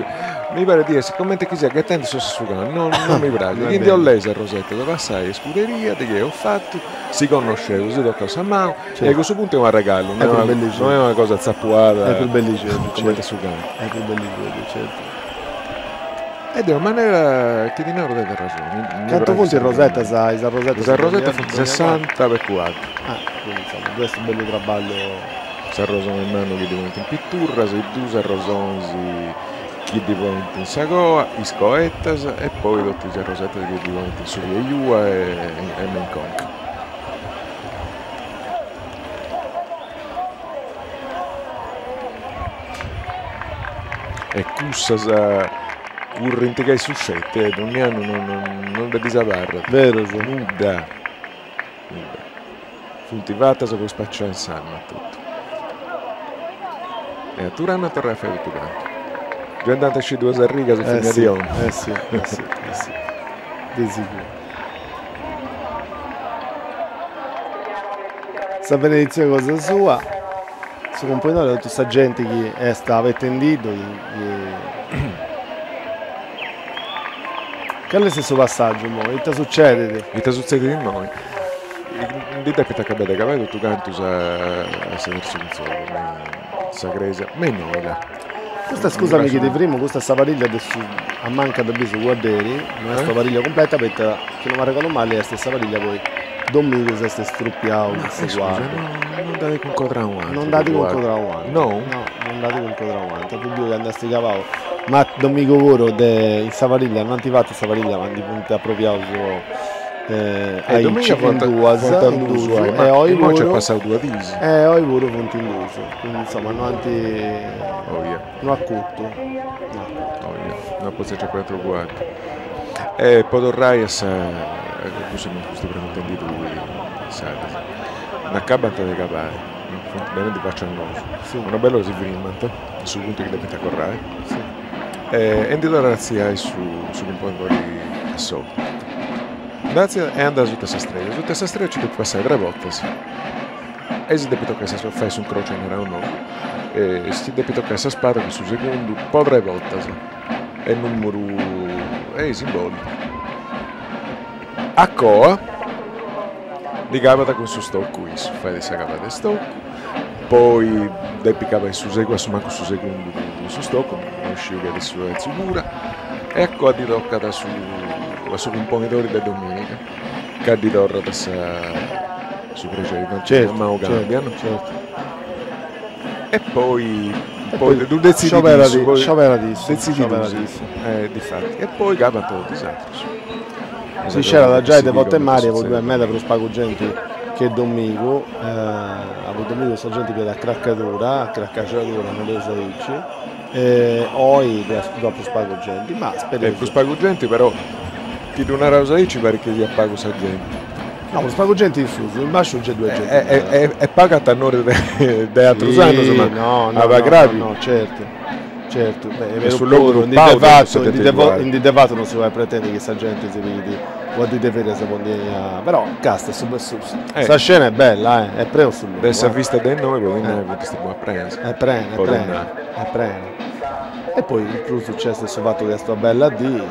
mi parit di essi cumenti chi sia ghetendi s'ossu a su cani, no non mi praxit, chi ndi 'olleis arrosetas passai in scuderia de chi eus fatu, si connosceus, si tocaus sa manu e a cussu puntu est un'arregallu, no est una cosa tzapuada cumenti su cani. Est prus bellixeddu, certu. E de una manera chi ti naru tenit arraxoni. Cantu funt is rosetas, is arrosetas? Is arrosetas funt sessanta po cuaddu. Ah, quindi insoma, ddu est u' bellu traballu. S'arrosoni mannu chi ddi ponint in piturras, is dus arrosonis chi ddi ponint in sa coa, is coetas e poi totu is arrosetas chi ddi ponint in su pieiua e me in conca. E cussas currint che su sceti e donni annu non nde ddis abarrat. Berus. Nudda. Nudda. Funt fatas po ispaciai in s'annu etotu. E atur'annu a torrai a fai totu cantu. Giai nd'ant a scì duas arrigas e finia di 'onu. Eh si, eh si, eh si, de siguru. Sa beneditzione cosa sua, su Cumponidori, totu sa genti chi est abetendiddu, chi. Cali est su passàgiu immoi? Ita sucedit? Ita sutzedit immoi? Ndi depit acabai de acabai totu cantu sa sa tertzu cuntzogu me in sa cresia, me innoi là. Custa scusami chi ti frimu, custa est sa pariglia de su a manca de bisu cuadderi, no est una pariglia cumpleta poita chi no m'arregodu mali est sa pariglia poi Domigu s'est strupiau cun su cuaddu. Non nd'at cuncodrau u' atru. Non nd'at cuncodrau u' atru. No? No, non nd'at cuncodrau u' atru, apu biu ca nd'est cabau, ma Domigu puru de in sa pariglia, no ant fatu sa pariglia ma ndi funt apropiaus aici in duas, in dus, e oi puru, e oi puru funt in dus, quindi insoma no ant, no at cutu, no at cutu. No at potziu aciapai atru cuaddu. E po torrai a sa cussu chi mi fusti preguntendi tui, insaras, nd'acabant de cabai, funt benendi faci a nosu, una bella ora si frimant in su puntu chi depint acorrai e ndi torrat a artziai su su cumponidori a solu. Nd'artziat e andat asuta 'e sa strea, asuta 'e sa strea nci depit passai tres bortas e si depit tocai sa fai su incrocio narau nosu e si depit tocai sa spada cun su segundu po tres bortas e numeru e simbolicu. A coa ndi cabat cun su stoccu issu, fait sa cabada 'e stoccu, poi depit cabai su a su mancu su segundu cun su stoccu, no sciu chi at essi su terzu pura, e a coa ddi tocat a su a su cumponidori de dominica, ca ddi torrat sa su prexeri, tanti man manu cambiat, no? E poi poi ddu detzidit issu, poi Scioberat issu, detzidit scioberat issu, difati, e poi cabant totu is atrus. Si scerat giai de Forte Mari po ddoi est meda prus pagu genti che domigu, a po domigu sa genti fiat a cracadura, a cracaxadura, nareus aici, e oi ddu at prus pagu genti, ma spereus. Prus pagu genti però, chi ddu naraus aici parit chi siat pagu sa genti. No, prus pagu genti in susu, in basciu gei ddoi est genti meda. E paga a tanori de atrus annus, ma at gravi. No, certu. Certu, beh, E su logu in dì de fatu non si podit pretendi chi sa genti si pighit una dì de ferias po ndi 'enni a... Però casta, su sa scena est bella, eh, est prenu su logu. De sa vista de innoi podit nai funt stetius prenas. Est prena, est prena, est prena. E poi in prus nc'est su fatu chi est una bella dì,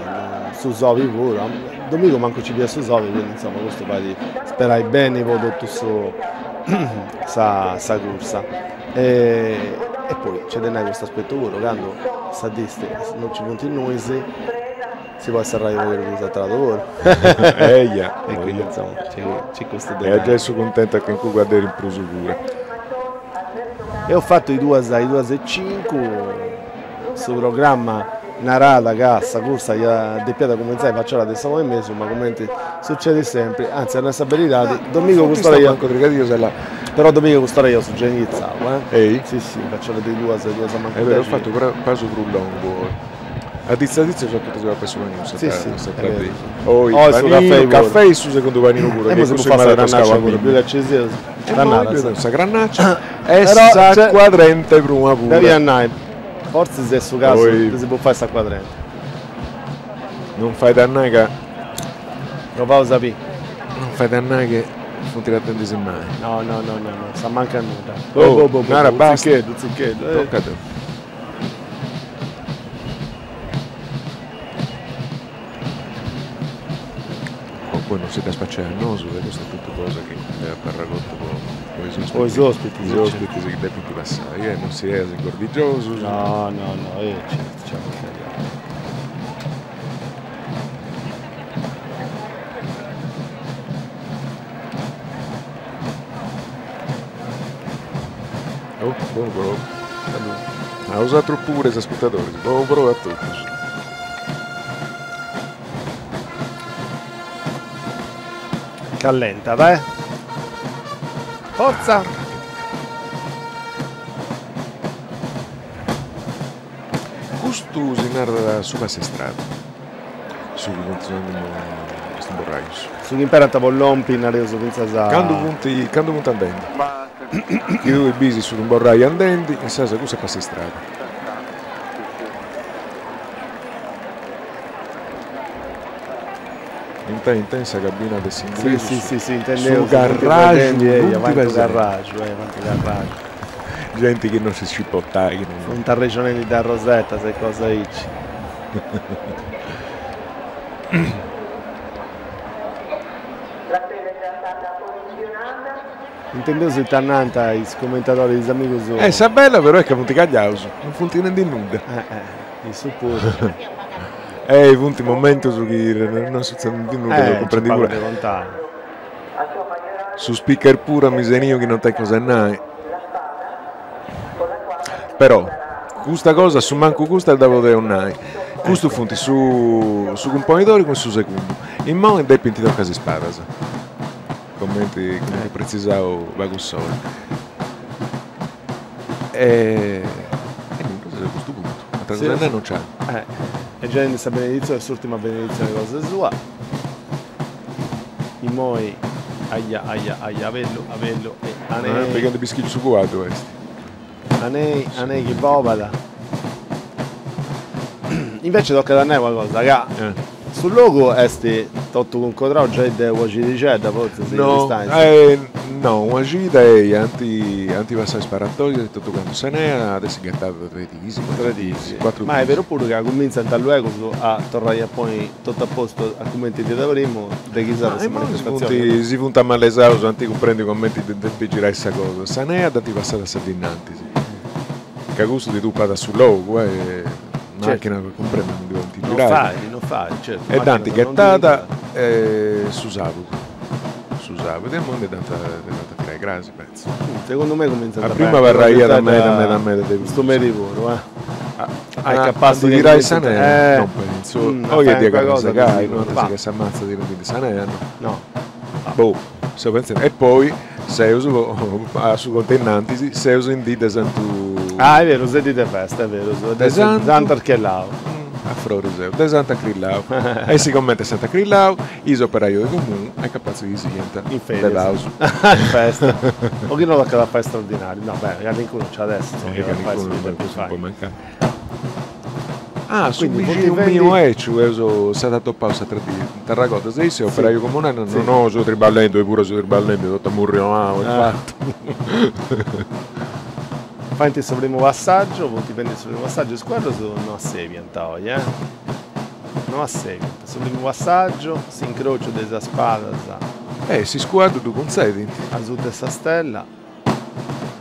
su sobi puru, domigu mancu nci fiat su sobi, quindi insoma custu fait sperai beni po totu su sa sa cursa. E e poi nc'est de nai custu aspetu puru, candu sa dì non nci funt nuis, si podit serrai unu pagheddu prus a tradu puru. Eia. E quindi insoma nc'est custu de nai. E giai su cuntentu a calincunu cuadderi in prus puru. Eus fatu is duas is duas e cincu, su programma narat ca sa cursa depiat cumentzai faci ora de sa una e mesu, ma cumenti sucedit sempri, anzi a nai sa beridadi, domigu cust'ora ia, però domigu cust'ora eus giai inghitzau, eh. Ei? Si si, faci ora de duas, duas mancu dexi. Eus fatu pasu prus longu oi. A ditzi a ditzi eus acutu papai su paninu sa dì. Oi paninu, caffè e su segundu paninu puru, chi cussu m'at toscau a mimmi. Sa grannaccia e s'acuadrente prima puru. Devia nai, fortzis est su casu de si bufai s'acuadrente. Non fait a nai ca. Provaus a biri. Non fait a nai che funt tratendi mai. No no no no no, s'ammancat nudda. Boh boh boh, nara basta. Tzicheddu tzicheddu. Tocat. Poi non si dda spaciai a nosu, ca custa est totu cosa chi nd'at arragotu po is ospitis. Po is ospitis. Is ospitis chi depint passai, eh, non siedas ingordigiosus. No, no, no, eh, certu, nci mancaiat. Oh, bonu prou. A 'osatrus puru is ascurtadoris, bonu prou a totus. Callentat, eh? Fortza! Custu si narat su passistrada, su chi funt sonandi is tumborrajus. Su chi imperant po lompi, nareus, fintzas a. Candu funt, candu funt andendi. Chi tui bisi su tumborraju andendi, insaras cussa est passistrada. Inta inta in sa cabina de s'ingresu. Si, si, si, intendeus. Su carraxu, funt carraxu, funt carraxu. Genti chi non si scit portai, chi non. Funt arrexonendi de arrosetas e cosa aici. Intendeus ita nant is commentadoris, is amigus. Eh, sa bella però est ca funt cagliaus, non funt nendi nudda. Eh, eh, issu puru. Eh, funt momentus chi non sutzedint nudda, eh, cumprendi puru. Su speaker puru at miseniu chi non tenit cosa 'e nai. Però custa cosa, a su mancu custa dda podeus nai, custu funt su su cumponidori cun su segundu, immoi depint tocai is ispadas, cumenti cumenti pretzisau pagu s'ora. E e nudda, seus a custu puntu, atera cosa 'e nai non nc'at. E giai sa beneditzioni, s'urtima beneditzioni cosa sua. Immoi aia aia aia abellu abellu e anei. Pighendi bischillu su cuaddu est. Anei anei chi bobat. Invece tocat a nai una cosa, ca su logu est totu cuncodrau giai de una cidixedda fortzis No, No, una cida eia, ant ant passau is paratoias e totu cantu, sa nea at essi ghetada tres diis, cuatru diis, cuatru Ma est diis. beru puru ca cumintzant luegus a torrai a ponni totu a postu a cumenti fiat primu de chi Ma sa immoi si funt manifestatzioni. si funt amalesaus, ant cumprendiu cumenti depit girai sa cosa, sa nea dd'ant passada sa dì innantis, ca custu ti tupat su logu e Certu. Macchina cumprendi non ndi podint Non girai. fait, non fait, certu, E dd'ant macchinas non ghetada ndi su sabudu, su sabudu e immoi ndi dd'ant ndi dd'ant a tirai crasi, pentzu. Segundu me cumintzant A a fai prima ancora abarraiat meda meda meda de custu prus. meri puru, eh. A Est a capassu ndi chi tirai sa cumintzant nea? eh Non pentzu. a Oi fai est dia ancora cosa de carrasecai, no siguru, ant a va. segai sa matza tirendindi sa nea, no. No. Boh, seu pentzendi. E poi seus a su contu 'e innantis, seus in dì de Santu. Ah, est beru, ses dì de festa, est beru, De Santu. Santu Archelau. A frori seu, de Santu Acrillau. E sigomente Santu Acrillau, is operaius de comunu est capatzu chi siant In de ferias. pausu. In festa. O chi no tocat a fai straordinariu. No, beh, calincunu nci at essi, insoma, chi at a fai su Calincunu chi depit non fai. podit mancai. Ah, su Quindi bixinu funt fendi miu 'eciu, eus s'at atopau s'atra dì in Terracotta, e issu est operaiu comunali, Sì. no, no, seu triballendi, oi puru seu triballendi, totu amurrionau e Ah. fatu. Faint su primu passàgiu, funt fendi su primu passàgiu, is cuaddus no assebiant oi, eh. No assebiant. Su primu passàgiu, s'incrociu de is spadas. Eh, s'iscuaddu ddu cuntzedint. Asuta 'e sa stella.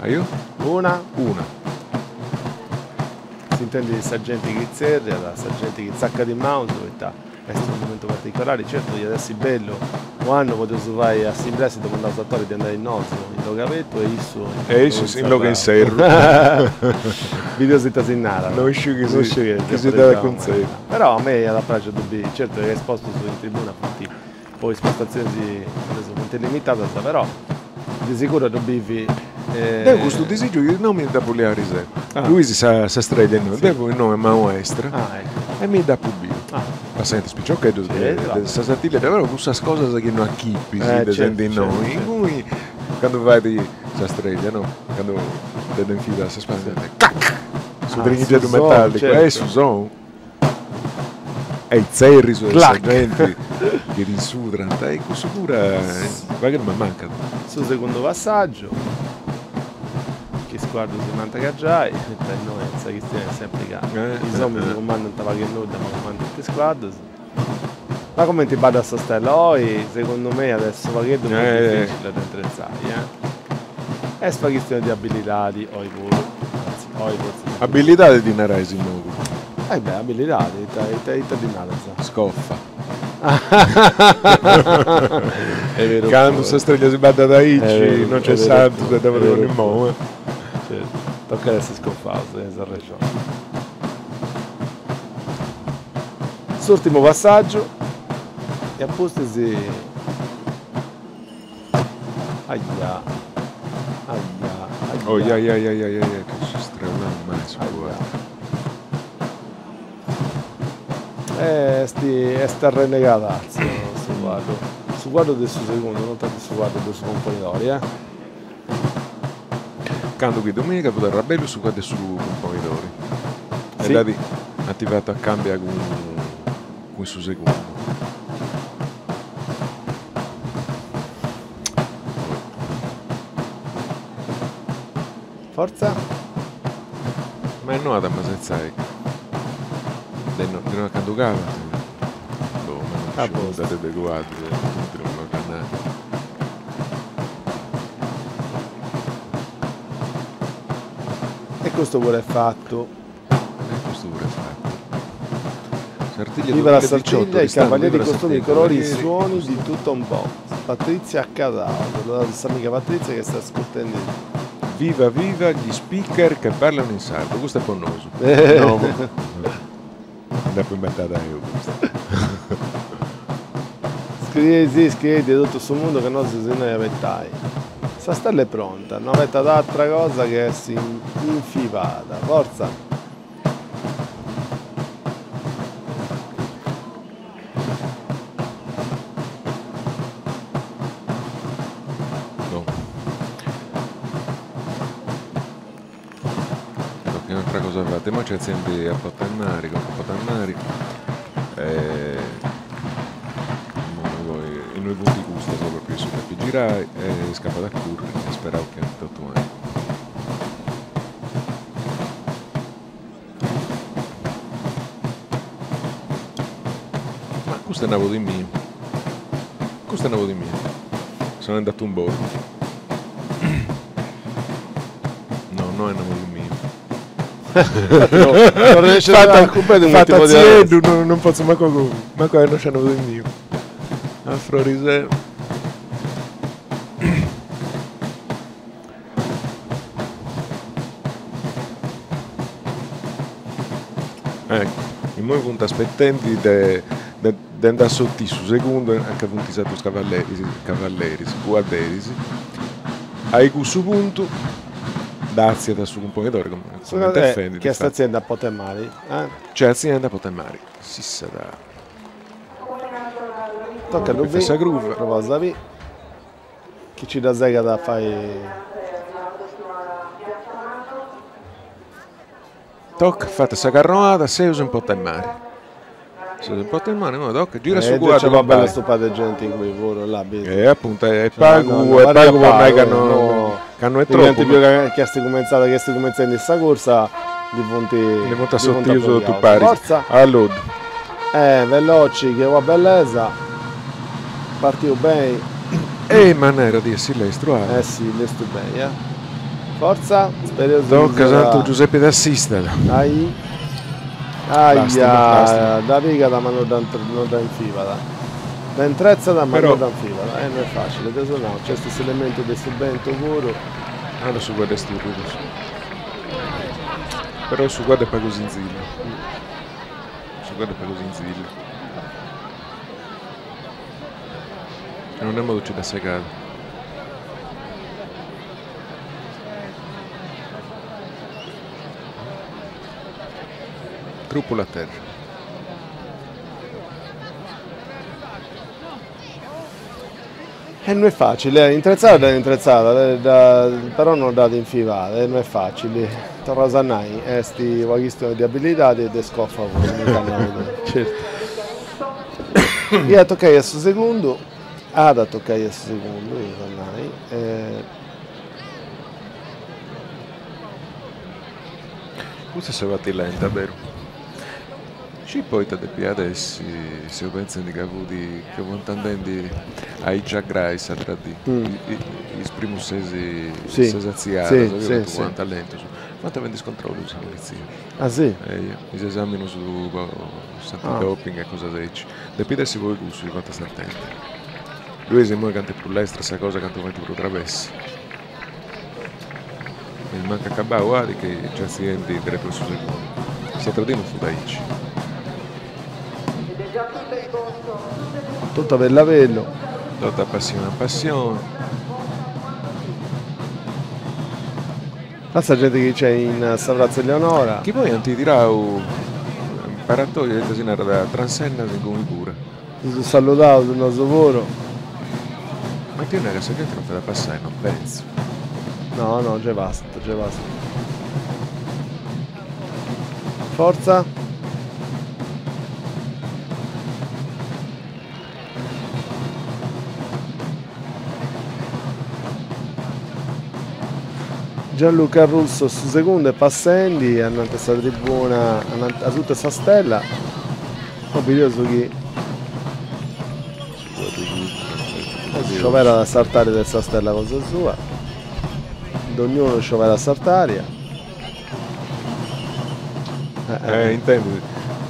Aio? Una. Una. S'intendit sa genti chi tzerriat, sa genti chi tzacat is maus, poita est unu momentu particolari, certu iat essi bellu, u'annu podeus fai a s'imbressi, domandaus a Tore de andai nosu in logu abertu e issu in E issu in logu inserru. Bideus ita si narat. No isciu chi No si isciu chi si dd'at a cuntzedi. Però a mei iat a praxi a ddu biri, certu ca is postus in tribuna funt po is postatzionis funt limitadas, però de siguru a ddu bivi. Deu custu disìgiu chi no mi dd'apu liau ariseru. Luisi sa sa streglia innoi, deu innoi a manu estra e mi dd'apu biu. Passaiant is piciocheddus de sa Sartiglia, però cussas cosas chi no achipis de sendi innoi, inguni candu fait sa streglia no, candu dda infilat sa spada, clac! Su dringhigeddu metallicu, e su sonu. E is tzerrius de sa genti chi t'insudrant e cussu puru pagheddu m'ammancat. Su segundu passàgiu, chi is cuaddus si m'ant cagiai, poita innoi sa chistioni est sempri ca is ominis cumandant pagu e nudda ma cumandant is cuaddus. Ma cumenti baddat sa stella oi, segundu mei at essi unu pagheddu prus dificili a dda intretzai, eh. Est una chistioni de abilidadi oi puru, anzi oi fortzis. Abilidadi ddi narais in Nùgoro. Eh beh, abilidadi, ita ita ita ddi naras? Scoffa. Est beru Candu puru. sa streglia si baddat aici, non nc'est santu de dda podi ponni in mou, eh. Certu, tocat a essi scofaus, tenis arrexoni. S'urtimu passàgiu e a pustis aia aia aia. Oi ai ai ai ai ai cussu streulau mai su cuaddu. Est est arrennegadatzu su cuaddu, su cuaddu de su segundu, non tanti su cuaddu de su cumponidori eh. Candu chi dominica fut arrabellu su cuaddu de su cumponidori e dd'at ant fatu a cambia cun su segundu. Fortza. Ma no at a masetzai de no de no a candu calat. Boh, ma non sciu nudda de cuaddus, est inutili a dda nai. E custu puru est fatu. E custu puru est fatu. Sartiglia Viva la 2018, Sartiglia, i Oristano, cavalieri viva la costumi, Sartiglia, colori, cavalieri. suoni di tutto un po'. Patrizia Cadau, saludaus s'amiga Patrizia che sta ascurtendi. Viva viva gli speaker che parlano in sardo, custu est po nosu. No, dd'apu imbentada eo custa. Scriei si, scriei de totu su mundu ca nosu seus innoi a abetai. Sa stella est pronta, no abetat atra cosa che essi infibada. Fortza! No. Che un'altra cosa fate? Mo c'è sempre a Potannari, con Potannari. E... Innoi funt custas propriu issu depit girai e iscapat a curri e speraus chi andit totu beni. Ma custu est nabodi miu. Custu est nabodi miu. Sonendi a tumboru. No, no est nabodi miu. Fata tzieddu, non potzu mancu mancu a connosci a nabodi miu. A Froriseu. Ecco, immoi funt aspetendi de de andai a sortì su segundu anca funt is atrus cavalleris cavalleris cuadderis. A i cussu puntu dd'artziat su cumponidori comente est fendi Chi est artziendi a Porta 'e Mari, eh? Nc'est artziendi a Porta 'e Mari, sissat. Tocat ddu bi, sa cruva. Provaus a bi. Chi ci dda segat a fai. Toc, fata sa carroada, seus in Porta 'e Mari. Seus in Porta 'e Mari, imoi toca, gira su cuaddu. Nc'est una bella stupa de genti ingui puru, là bisi. E apuntu, est pagu, est pagu po nai ca no ca no est tropu. Chi est cumentzada, chi est cumentzendi sa cursa, ndi funt. Ndi funt assortius totu paris. Fortza. Alloddu. Veloci che una bellesa. Partiu beni. E in manera di essi lestru ah. Eh si, lestru beni eh. Fortza, spereus Tocca Santu Giuseppi t'assistat. Ai. Aia, dda pigat ma no dda no dda infibat. Dda intretzat ma no dda infibat. Eh no est facili, deu nau, nc'est s'elementu de su bentu puru. Allora su cuaddu est turridu. Però su cuaddu est pagu sinzillu. Su cuaddu est pagu sinzillu. E non est modu ci dd'at segadu. Trupulu a terra. E no est facili, eh, intretzada dd'at intretzada, però no dd'at infibada e no est facili, torraus a nai, est una chistioni de abilidadi e de scofa puru, cumenti at nau tui. Certu. Iat a tocai a su segundu, at a tocai a su segundu, eus a nai. Custa est sa parti lenta, beru? Scit poita depiat essi, seu pentzendi ca fut, ca fuant andendi aici a grai s'atra dì, is primus ses ses artziadas, chi fuant lentus, fuant fendi is controllus sa politzia. Ah si? Eia, is esaminus po s'antidoping e cosas aici. Depit essi po cussu chi fuant sartendi. Ddu est immoi cantu est prus lestra sa cosa cantu faint prus travessi. E mancu acabau at chi nci artziendi deretu a su segundu. S'atra dì non fut aici. Totu a bellu a bellu. Totu a passioni a passioni. Lassa genti chi nc'est in sa pratza Eleonora. Chi poi ant tirau paratoias, ita si narat, transennas inguni puru. Ddus saludaus nosu puru. Ma ita nai ca sa genti non fait a passai, non pentzu. No, no, gei passat, gei passat. Fortza. Gianluca Russo su segundu est passendi ananti a sa tribuna, asuta 'e sa stella, po bideus chi scioberat s'artària de sa stella cosa sua, dognunu scioberat s'artària. Eh, intendi,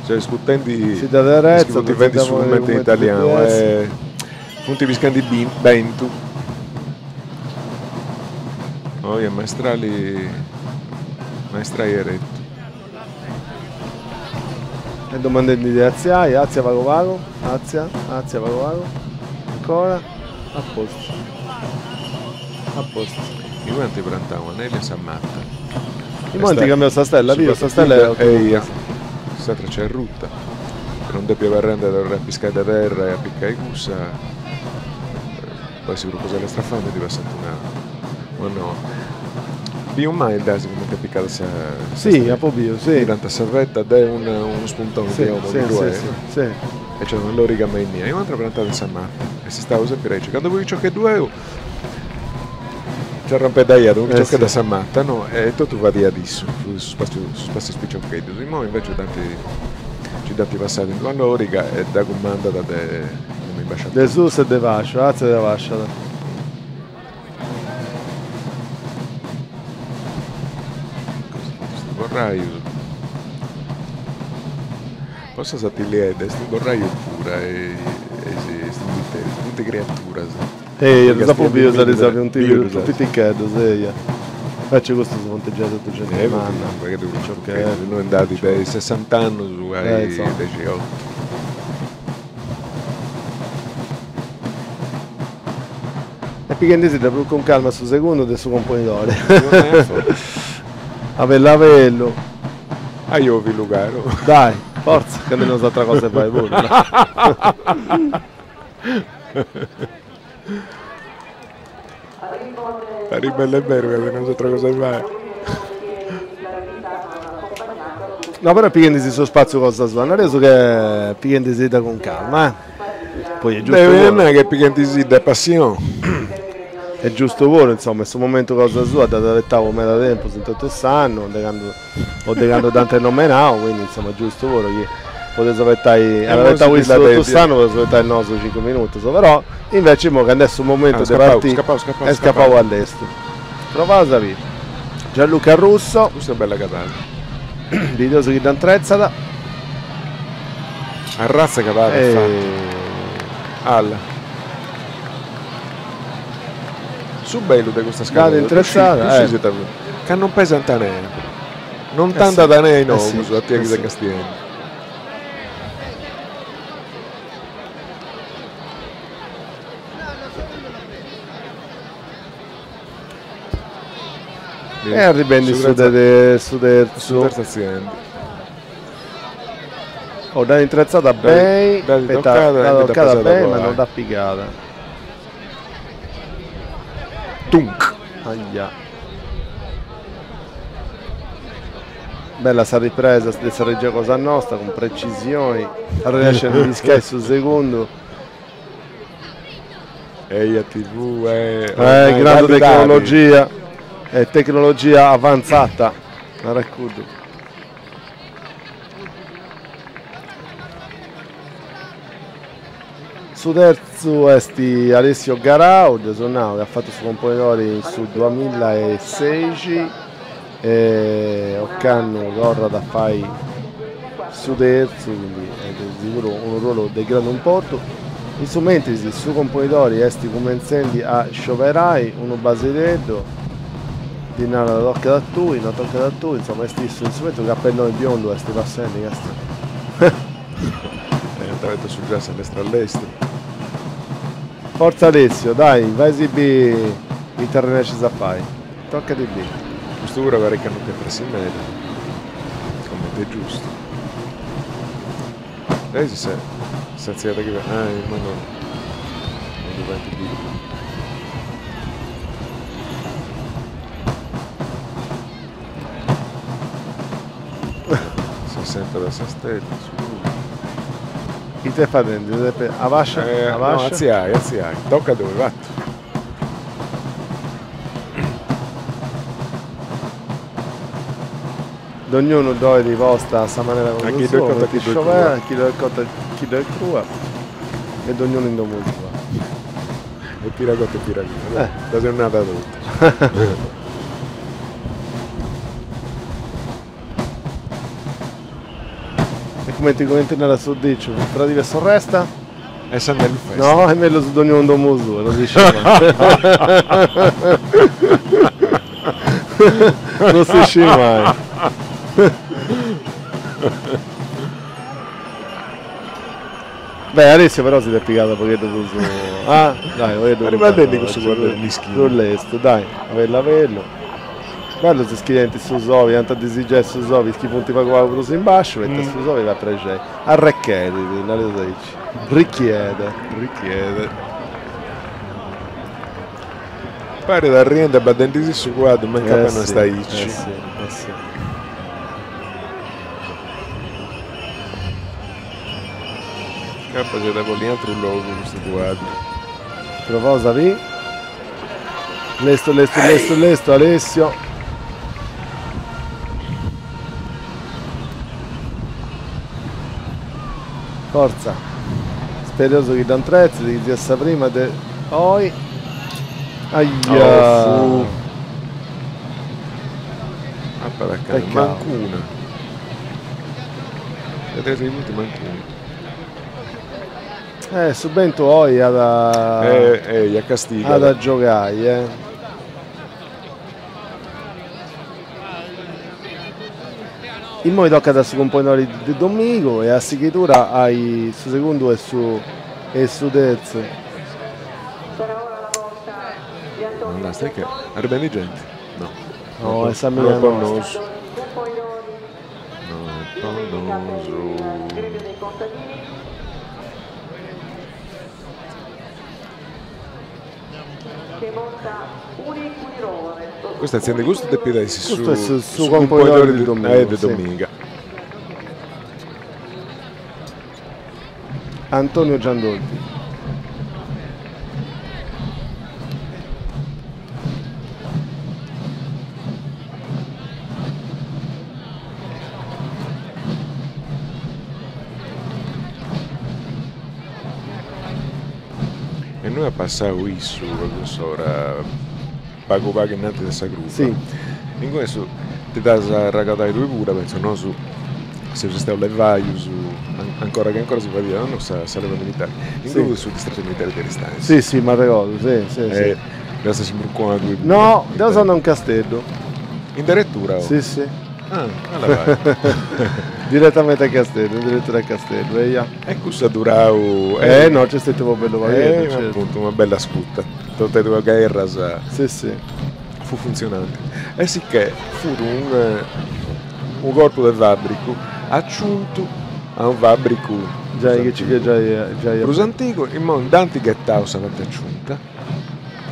seu ascurtendi Si dd'aderetzat, is chi funt fendi su cummentu in italianu e funt pischendi bentu. Oi est maestrali, maestrai 'eretu. E domandendi de artziai, artzia pagu pagu, artzia, artzia pagu pagu, ancora, a postu, a postu. Imoi ant prantau anelli a sa mata. Imoi ant cambiau sa stella, biu, sa stella est Eia, s'atra nc'est arruta, non depi abarrendi a torrai a piscai de terra e apicai cussa, po essi prus cosa lestra a fai, ndi passant una una noa. Biu mai dd'as cumenti apicada sa Si, apu biu, si. Tirant sa veta de unu spuntoni de 'omu chi ddu est. Si, si, si. E nc'est una loriga me innia e un'atra prantada in sa mata. Est istau sempri aici. Candu fui piciocheddu 'eu nci arrampeddaiat unu piciocheddu a sa mata, no, e totu fadiat issu, fut su spassiu su spassiu 'e is piciocheddus. Imoi invece dd'ant nci dd'ant passada in d'una loriga e dda cumandat de mi imbasciat. De susu e de basciu, artziat e abasciat. Custu borraius. Po sa Sartilliedda est unu borraiu pura e is timbiteris funt creaturas. Eia, ddus apu bius ariseu, funt prus piticheddus, eia. Invece custus funt giai totu genti manna. Piciocheddus, innoi nd'at de sessant'annus a is dexiotu. E pighendisidda prus cun calma su segundu de su componidori. A bellu a bellu. Ajò fillu caru. Dai, fortza, ca teneus atra cosa 'e fai puru. Parit bellu e beru ca teneus atra cosa 'e fai. No, però pighendisi su spaziu cosa sua, nareus che pighendisidda cun calma, eh. Poi est giustu puru. Deu nai che pighendisidda a passioni. Est giustu puru, insoma, est su momentu cosa sua, dd'at abetau meda tempus in totu s'annu, de candu o de candu dd'ant nomenau, quindi insoma giustu puru chi podeus abetai, at abetau issu totu s'annu, podeus abetai nosu cincu minutus, però invece imoi candu est su momentu de partiri est scapau a lestru. Provaus a biri. Gianluca Russo. Custa est bella cabada. Bideus chi dda intretzat. Arratza cabada at fatu. Alla. Su bellu de custas cabadas, ddu scis ita funt? Ca non pesant ne, non t'andat ne in ogus a tie chi ses castiendi. E arribendi su de su terzu. Su terzu atziendi. Oh, dd'at intretzada beni, Dd'at tocada, dd'at tocada beni, ma non dd'at pigada. Tunk. Aia. Bella sa ripresa de sa regia cosa nosta, cun precisioni, arrennescit a ndi piscai su segundu. Eia TV eh. Eh, grande tecnologia, eh, tecnologia avanzata, narat cuddu. Su terzu est Alessio Garau, dd'eus nau, chi at fatu su componidori in su duamilla e seixi e ocannu torrat a fai su terzu, quindi est de siguru unu ruolu de grandu importu. In su mentris su componidori est cumentzendi a scioberai unu basideddu, ddi narat tocat a tui, no tocat a tui, insoma est issu in su mentris, unu capelloni biondu est passendi, castia. E ant abertu su giassu a lestru a lestru. Fortza Alessio, dai, fai si bì ita arrennescis a fai. Tocat a bì. Custu puru parit ca non tenit pressi meda, comente est giustu. Dai si s'artziada chi fait, ah ma no, non ddu faint biri. S'assentat a sa stella, su culu. Ite est fadendi? Abascia, abascia. No, artziai, artziai. Toca tui, fatu. Dognunu ddoi posta a sa manera cosa sua, cumenti scioberat, chi ddu est cota chi ddu est crua e dognunu in domu sua. E pira cota e pira crua, dda seus nada totus. E cumenti cumenti narat su diciu, fradibi e sorresta? Est sa mellus festa. No, est mellus dognunu in domu sua, no si scit mai. No si scit mai. Beh, Alessio però si dd'est pigada u' pogheddu prus ah, dai, u' pogheddu prus Arribadeddi cussu cuaddu mischinu. Prus lestu, dai, a bellu a bellu. Bellu is chi tenint su sobi, ant a disigiai su sobi, is chi funt pagu pagu prus in basciu, poita su sobi fait prexei. Arrechedit, nareus aici. Richiede. Richiede. Parit arriendi abaddendisì su cuaddu, ma incapas no est aici. Eh si, eh si. Apa si da bolli atru logu custu cuadru. Provaus a biri. Lestu lestu lestu lestu Alessio. Forza. Spereus chi dda intretzit, chi siat sa prima de oi. Aia. Oh, Apa da Mancuna. De 3 minuti mancuna. Su bentu oi at a Eh, eh, castigat. At a giogai, eh. Immoi tocat a su Cumponidori de Domigu e a sighidura a su segundu e su e su terzu. No, sai che arribendi genti? No. No, est s'amiga nostra. No est po nosu. Custa azienda custu depit essi su Custu est su Componidori de Domiga. Eh, de Domiga. Antonio Giandolfi. E innui at passau issu a cuss'ora pagu pagu innanti de sa gruba. Sì. In cussu ti dd'as a arregodai tui puru, pentzu, nosu seus istaus levaius, ancora chi ancora si fadiat, no, sa sa leva militari, in cussu su distrettu militari de Aristanis. Sì, sì, m'arregodu, sì, sì, sì. Dd'as imbruncau tui puru. No, deu seu andau in Casteddu. In deretura? Sì, sì. Ah, alla vai. Direttamente a Casteddu, in deretura a Casteddu, eia. E cussu at durau. Eh no, nc'est stetiu po bellu pagheddu, certu. Appuntu, una bella scuta. Totu e duas gherras. Sì, sì. Fut funtzionanti. E sicchè fut un unu corpu de fàbricu aciuntu a unu fàbricu Giai chi ci fiat giai giai prus antigu, immoi nd'ant ghetau sa parti aciunta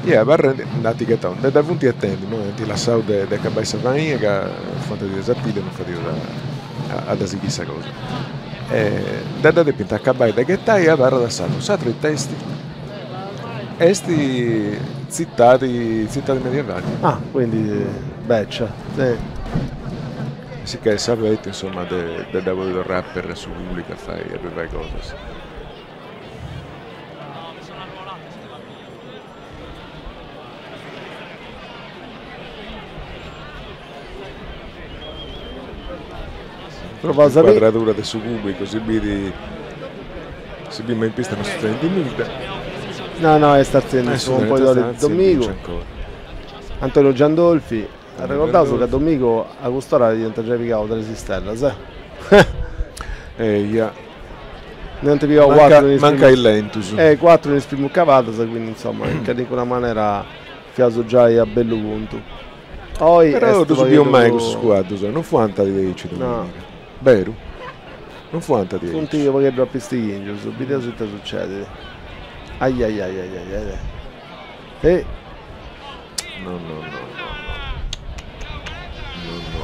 e abarrendi, nd'ant ghetau, nde dda funt ghetendi, immoi ant lassau de de acabai sa faina ca fuant de Sartiglia non fadiat a dda sighiri sa cosa. E nde dda depint acabai de ghetai e abarrat s'aturu, s'aturu ita est? Est tzitadi tzitadi medievali. Ah, quindi beccia, sì. Sicchè est s'abetu insoma de de dda podi torrai a aperri a su pubblicu a fai a ddoi fai cosas. Provaus a biri. Incuadradura de su pubblicu si bidi si bit ma in pista non sutzedit nudda. No no est artziendi su Componidori de Domigu. Antonio Giandolfi, arregordaus ca Domigu a cust'ora iant giai pigau tres istellas eh. Eia. Nd'iant pigau cuatru in is primus. Mancai lentus. Eh cuatru in is primus cabadas, quindi insoma in calincuna manera fiaus giai a bellu puntu. Oi Però est ddus biu mai pagheddu cussus cuaddus, non fuant diaici dominica. Beru? Non fuant diaici. Funt u' pagheddu a pistighingius, bideus ita sucedit. Ai ai ai ai ai ai. E. No no no no no. No no.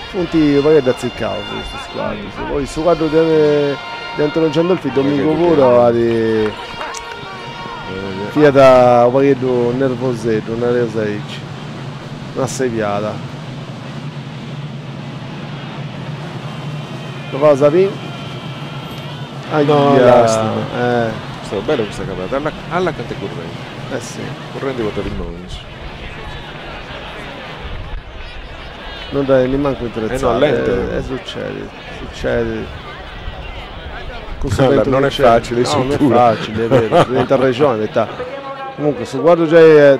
Funt u' pagheddu atzicaus custus cuaddus. Poi su cuaddu de de Antonio Giandolfi Domigu puru at fiat u' pagheddu nervoseddu, nareus aici, no assebiat. Provaus a biri. No, Aia, lastima. eh. Est bella custa cabada, alla alla cant'est currendi. Eh si. Currendi portat is monis. Non dda est nimancu intretzada. Eh no, lenta. E succedit, succedit. Cun su Allora, bentu non chi è nc'est. facile, No, non è sicuru. facile, è beru, tenint arrexoni, poita comunque su cuaddu giai est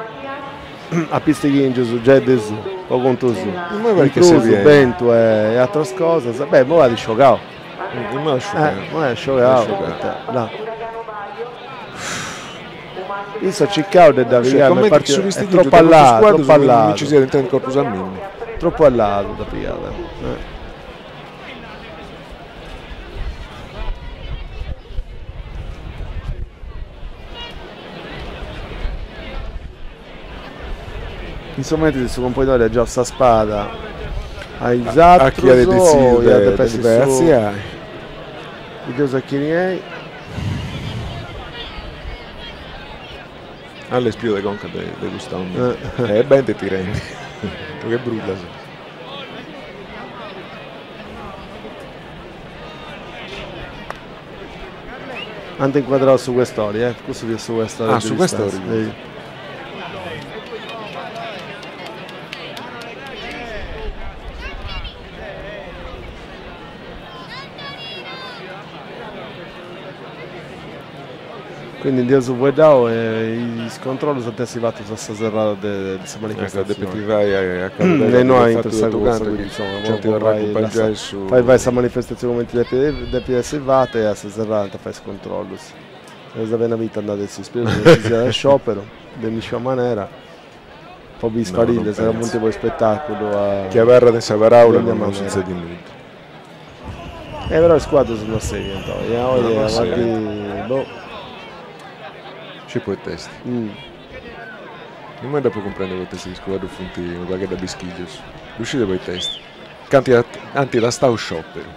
a pistighingius giai de su, po contu suu. Immoi In parit chi si prus bien. bentu e ateras cosas, beh, immoi at sciogau. Immoi at sciogau. Immoi at sciogau, poita, là. Issu at circau de dda pigai, ma est partiu, est tropu a ladu, tropu a ladu. Mi ci siat intrau in corpus a mimmi. Tropu a ladu dd'at pigada. In su mentris su Componidori at giau sa spada a is A chi at atrus, detzidiu iat de depi essi ddi fai su artziai. Bideus a chini est. Alla est pius de conca de cust'omini. E bente tirendi. Che brullas. Ant incuadrau su questori, eh? Cussu fiat su questori. Ah, su questori. Quindi nd'eus fueddau e is controllus ant essi fatus a sa serrada de sa manifestatzioni. Depit fai a cabu E no aintru sa cursa, quindi insoma fai fai sa manifestatzioni cumenti depit essi fata e a sa serrada ant a fai is controllus. Eus a biri una vita andada essi, spereus chi non ci siat sciòperu de nisciuna manera po biri is parillas ca funt po ispetàculu a. Chi abarrat in sa paraula non sutzedit nudda. Eh però is cuaddus no seguint oi, eh, oi no, avanti, boh. Scì poita est. Imoi dd'apu cumprèndiu poita est chi is cuaddus funt unu pagheddu a bischìgius. Ddu scidu poita est. Ca ant tastau sciòperu.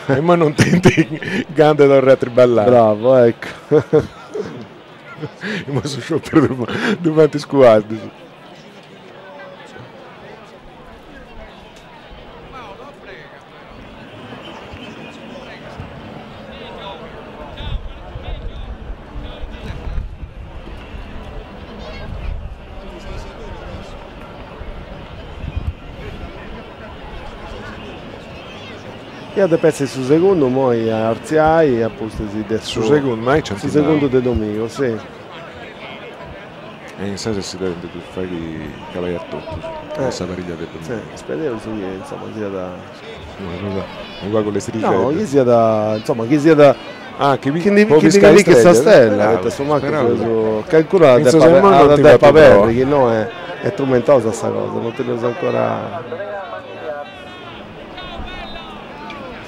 E imoi non tenint gana de torrai a triballai. Bravo, ecco. Imoi su sciòperu ddu faint is cuaddus. Iat depi essi su segundu immoi a artziai a pustis de su segundu, ma aici su segundu de domingu, si. E insaras si depint fai calai a totus in sa pariglia de dominigu. Spereus chi insoma siat. Una cosa unu pagu lestrixedda. No, chi siat insoma chi siat. Ah, chi chi ndi pighit sa stella, poita su mancu su calincunu at a depi aberri, chi no est trumentosa sa cosa, non teneus ancora.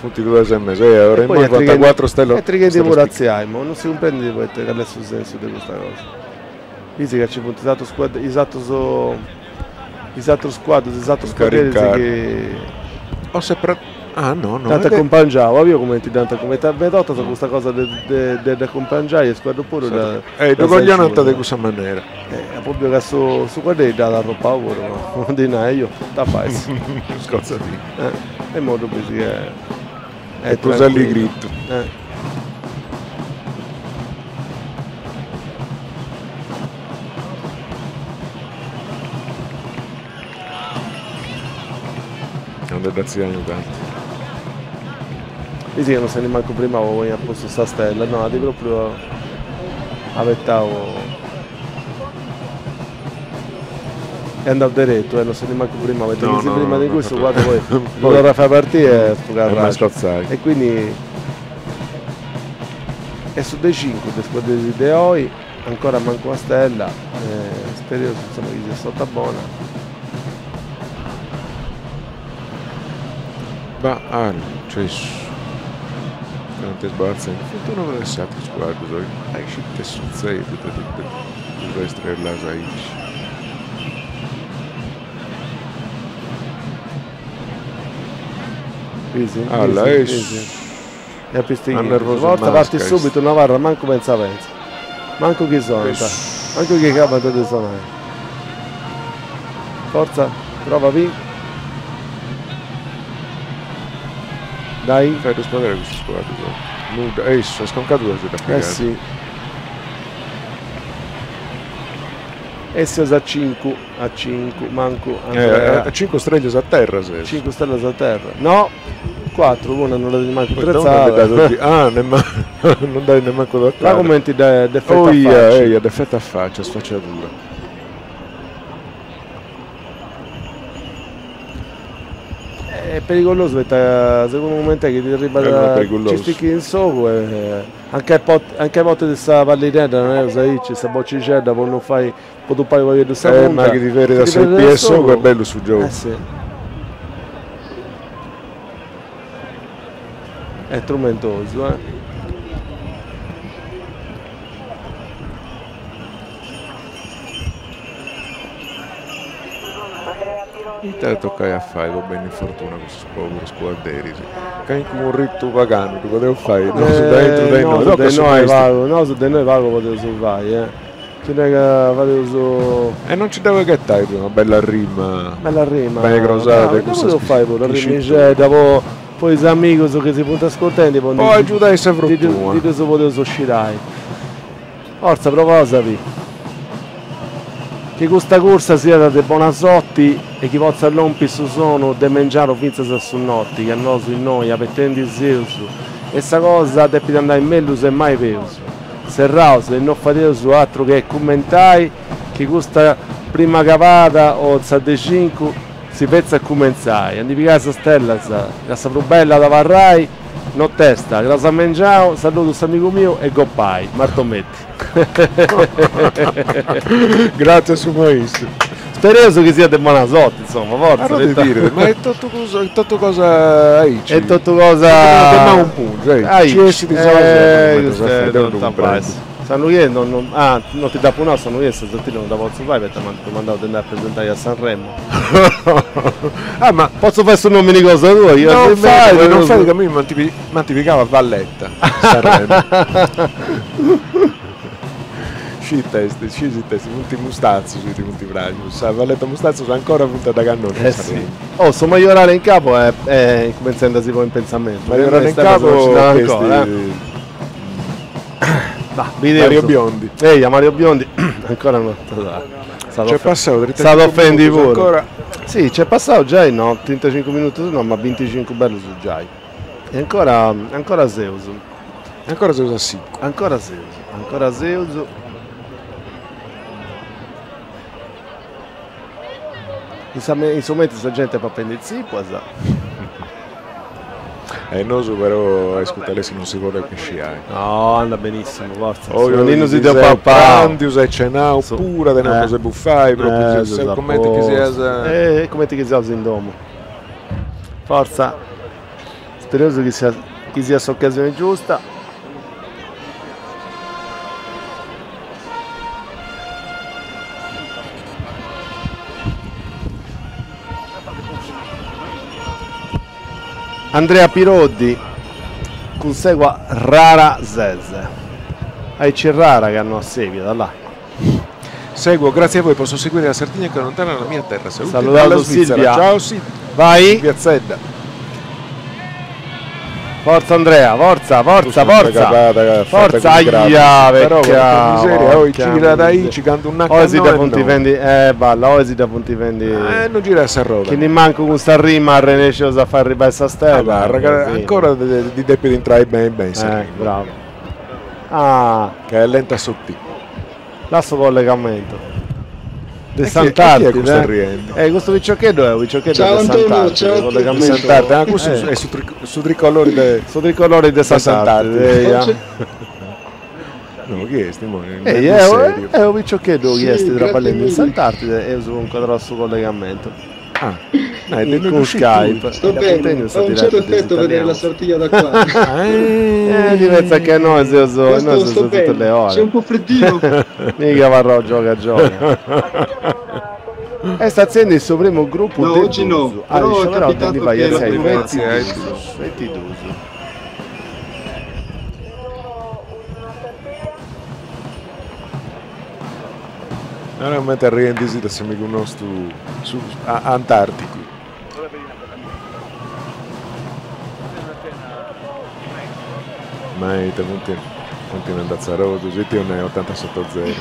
Funt duas e mesu, e ora immoi funt cuatru stellas. E trighendi puru a artziai, ma non si cumprendit poita cali est su sensu de custa cosa. Bisi ca ci funt is atrus is atrus is atrus cuaddus, is atrus scuadreris chi. O se pra ah no no. Dd'ant acumpangiau, a biu cumenti dd'ant acumpangiau, meda 'ortas custa cosa de de dd'acumpangiai est cuaddu puru dda. E ddu coglionant de cussa manera. Apu biu ca su su cuadderi dd'at arropau puru, ma ddi nai, aju, ita fais. Scotzadì. E imoi ddu bisi chi est prus alligritu. Non de dd'atzianu tanti. Bisi ca non s'est nimancu frimau po ponni a postu sa stella, no, at propriu abetau. Est andau deretu, eh, non s'est nimancu frimau, poita chi si frimat in cussu cuaddu poi ddu torrat a fai partiri e est su carragiu. E quindi est su de cincu de is cuadderis de oi, ancora mancu una stella, spereus insoma chi siat s'orta bona. Bah, ah, cessu. Cantu est sbarzende. Funt unu de s'atru is cuaddus oi. Aici ita est sutzediu de ddus fai strellas aici. Bisi, bisi, bisi. E a pistighinu. Fortza partit subitu no abarrat mancu pentza pentza. Mancu chi sonant. Mancu chi acabant de sonai. Fortza, prova bi. Dai. Fai ddus podere custus cuaddus. Nudda, e issu, sa sconcadura si dd'at pigada. Eh si. E seus a cincu, a cincu, mancu Andrea. A cincu streglias a terra ses. Cincu stellas a terra. No, cuatru, una non dda tenit mancu intretzada. Ah, non dda nemmancu tocada. Ma cumenti dd'est feta a faci. Eia, dd'est feta a faci, a sfaciadura. Est perigulosu poita segundu cumenti est chi ti arribat ci stichit in s'ogu e anca anca portit sa pallinedda nareus aici sa bocixedda po non fai po tupai u' pagheddu sa punta ma chi ti ferrit a su pie 'e s'ogu est bellu su giogu eh si est trumentosu eh Ita at tocai a fai po benni in fortuna cussus poburus cuadderis? Calincunu ritu paganu ddu podeus fai nosu de aintru de innoi, tocat su maistu. Nosu de innoi pagu podeus fai, eh. Chi no est ca fadeus. E non nci dda podis ghetai tui una bella rima. Bella rima. Beni crosada de cussas. Dda podeus fai puru, una rimixedda po po is amigus chi si funt ascurtendi po Po agiudai sa fortuna. Ndi ddus podeus scidai. Fortza provaus a biri. Chi custa cursa siat de bona sorti e chi potzat lompi su sonu de mengianu fintzas a su noti, ca nosu innoi abetendi seus e sa cosa depit andai mellus e mai peus. Serraus e no fadeus atru che cumentai chi custa prima cavada o sa de cincu si fetzat cumentzai a ndi pigai sa stella ca sa prus bella at abarrai Notesta, cras a mengianu, saludu s'amigu miu e gopai, Martometti. Gratzias su maistu. Spereus chi siat de bona sorti, insoma, fortza. Ma no ti dirit, ma est totu cosa, est totu cosa aici. Est totu cosa. De mau in pungiu, aici. Ci essit sa cosa, deu non ddu cumprendu. S'annu chi 'enit non ah non ti dd'apu nau s'annu chi 'enit sa Sartiglia non dda potzu fai poita m'ant domandau de andai a presentai a Sanremo. Ah ma potzu fai su nomini cosa tua chi non fait non fait ca a mimi m'ant m'ant pigau a Valletta Sanremo. Scis it'est scis it'est funt is mustatzus chi ti funt praxius sa Valletta Mustatzus ancora funt a dda cannosci a Sanremo. Oh su Majorale in capo est cumentzendi a si ponni in pensamentu. Majorale in capo est Bah, bideus. Mario Biondi. Eia, Mario Biondi ancora no. C'è passau S'at ofendi puru. Ancora. Sì, c'è passau giai no, trintacincu minutus no, ma binticincu bellus giai. E ancora, ancora seus. Ancora seus a siccu. Ancora seus, ancora seus. In sa in su mentris sa genti est papendi tzipuas. E nosu però a iscurtai non si podet chesciai. No, andat benissimu, fortza. Oi oi si seu prandius e cenau pura de no cosa 'e bufai, propriu seus cumenti chi sias. Eh, cumenti chi seus in domu. Fortza, spereus chi siat chi siat s'occasioni giusta. Andrea Piroddi cun s'egua Rara Ses. Aici rara ca no assebiat, là. Seguo, grazie a voi posso seguire la Sardegna che è lontana dalla mia terra. Saluti Salutaus dalla Svizzera. Silvia. Ciao Silvia. Vai. Silvia Zedda. Forza Andrea, forza, forza, forza. Forza, aia, Però vecchia. miseria, oi gira da aici, candu una Oi si dda funt fendi, eh balla, oi si dda funt fendi. Eh, non gira sa roda. Chi nimancu cun sa rima arrenesceus a fai arribai sa stella. Abarra, ancora ddi depit intrai beni beni sa rima. Bravo. Ah. Ca est lenta sotti. Lassa su collegamentu. De Sant'Artide. Eh, custu piciocheddu est u' piciocheddu ciao, de Antonio, ciao Sant'Artide. Sant'Artide, ah, custu eh. est su, tri su tricolori de su tricolori de Sant'Artide. No, chi est? Mo, eh, è, è u' piciocheddu chi est traballendi in Sant'Artide e eus incuadrau su collegamentu. Ah, no, con Skype. Sto bene, fa un certo effetto vedere la Sartiglia da qua. eh, diversa che noi seus, noi seus tutte le ore. C'è un po' freddino. Mica varrò gioca gioca. Est artziendi su primu gruppu No, oggi no, Ah, però è capitato che la prima 22. Normalmente arriendi de s'amigu nostu su antarticu. Ma ite funt funt andende a tzarodus, ite 'onai otanta sotto zero.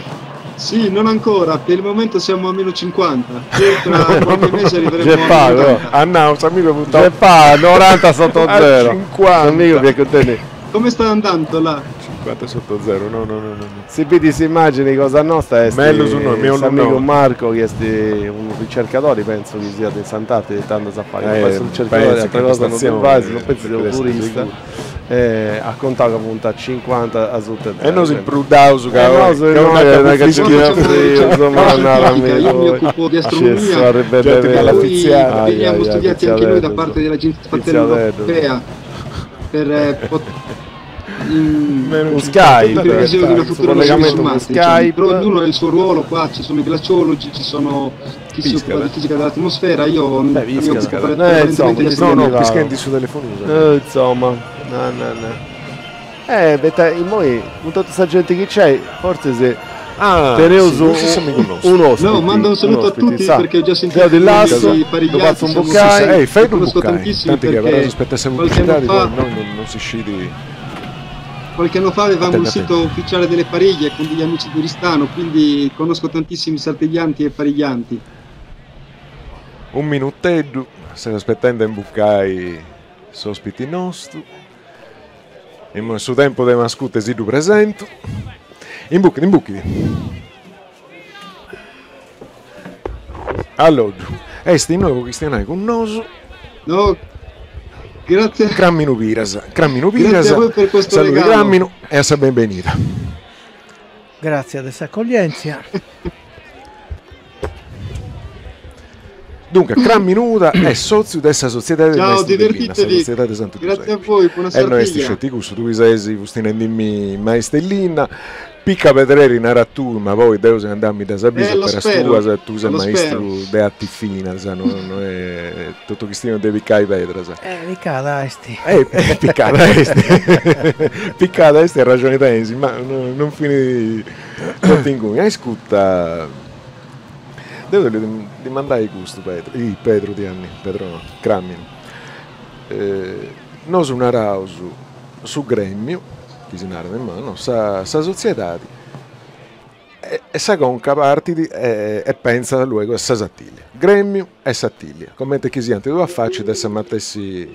Sì, non ancora, per il momento siamo a meno 50. Poi tra qualche mese arriveremo a meno 80. Ah no, s'amigu fut Gepà, noranta sotto zero. 50. S'amigu fiat contendi. Come sta andando là? 50 sotto zero, no, no, no, no. Si bidi s'immagini cosa nosta est Mellus no, meus s'amigu no. Marco chi est unu ricercadori, penso chi siat in s'Antartide tando a fai, no fais su ricercadori penso atera che cosa non ddu stazione, fais, non penso sia unu depit essiri turista, seguru. e at contau ca funt a 50 asuta E nosu imbrudaus E ca nosu innoi ca nci fiat frius, ma narami Io mi tui. occupo di Ci astronomia, arribende poi veniamo studiati anche noi da parte dell'Agenzia Spaziale Europea per eh, in, Con Skype, in previsione di una su futura collegamento su con Marte, diciamo. Skype. Però ognuno ha il suo ruolo qua, ci sono i glaciologi, ci sono chi si occupa di fisica dell'atmosfera, io mi Pisca. occupo Insomma, prevalentemente di ci sono astronomia. Pischendi su telefonino. Insomma, no, no, no. Beh, in moi, con tutta questa gente che c'è, forse se Ah, teneus sì, questo siamo i conosci. un ospite. No, mando un saluto a ospite, tutti sa. perché ho già sentito Deo di i nomi Lasso, dei lo Parigliati, faccio un siamo- boccai. Ehi, fai Li un conosco buccai. tantissimi Tanti che perché però aspetta se qualche pubblicità anno di fa poi noi non si scidi. Qualche anno fa avevamo Attento, un sito ufficiale delle pariglie con degli amici di Oristano, quindi conosco tantissimi sartiglianti e pariglianti. Un minutteddu, se aspettando in buccai sospiti nostru. In su tempo de mascute si du presento. In bucchi, in bucchi. Allora, esti nuovo chistionai con nosu. No, grazie. Cramminu Piras, Cramminu Grazie Piras. a voi per questo Saluti regalo. Cramminu e a sa benvenida. Grazie a questa accoglienza. Dunque, Cramminuda è socio dessa società di Ciao, Maestri Stellina, sa divertitevi. società di Santo Grazie Giuseppe. a voi, buona E noi sti sartiglia. scetti gusto, tu sei fustinendimi maestellina, picca pedreri naratù, ma poi devo se andammi da sabiso Lo per spero, astua, se tu sei lo maestro spero. de atti fina, sa, no, no è tutto chistino devi cai pedra, sa. Piccata esti. Piccata esti. Piccata esti ha ragione tensi, ma non fini tutto in cui. Hai scutta. Devo di, di mandare gusto Pedro, I Pedro di anni, Pedro no, Crammino. Nos un arausu su gremio, chi si narra in mano, sa, sa società e sa conca partiti e pensa luego a sa Sattiglia. Gremio e Sattiglia, come te chi si ante due facce dessa matessi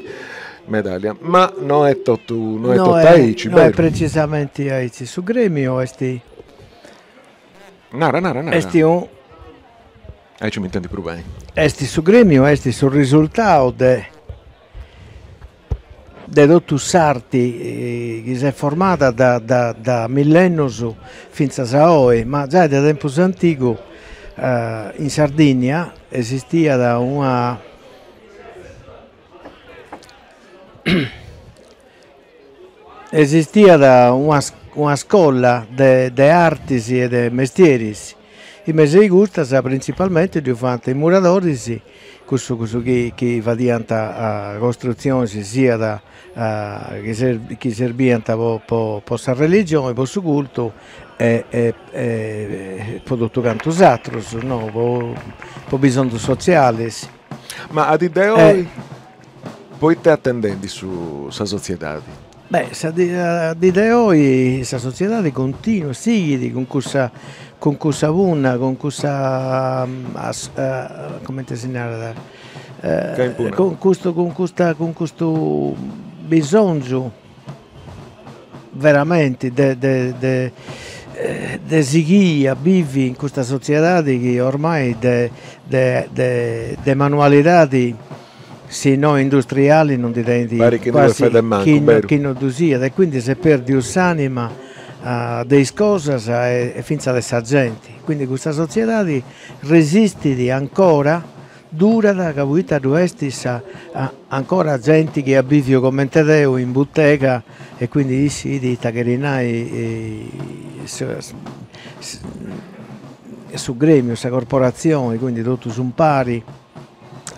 medaglia, ma non è tutto, non è No, tutto è, aici, no è vero? precisamente aici. Su gremio esti, Nara, nara, nara. esti un Aici mi intendi pure bene. esti su gremio, esti sul risultato de de totus s'arti che si è formata da millennios finza a oi, ma già da tempus antico in Sardegna esistia da una esistia da una scuola de artis e de mestieris. I mesi gustas principalmente di fante i muratori, questo che vadiant a costruzioni sia da che serviant po sa religione, po su culto e po tutto canto altro, no? Po bisogno sociale. Ma ad idea poi te attendendi su sa società? Beh, sa di, di oi sa società continua, sighi con questa con questa punna, con questa come si narra, con questo bisogno veramente de sighia vivi in questa società che ormai de manualità se no industriali non ti rendi quasi chi non sia, e quindi se perdi l'anima delle cose e finza della gente. Quindi questa società resiste ancora, dura da capita duestis ancora gente che abivio come te in bottega e quindi si di tagherinai su gremio, sa corporazione, quindi tutto su un pari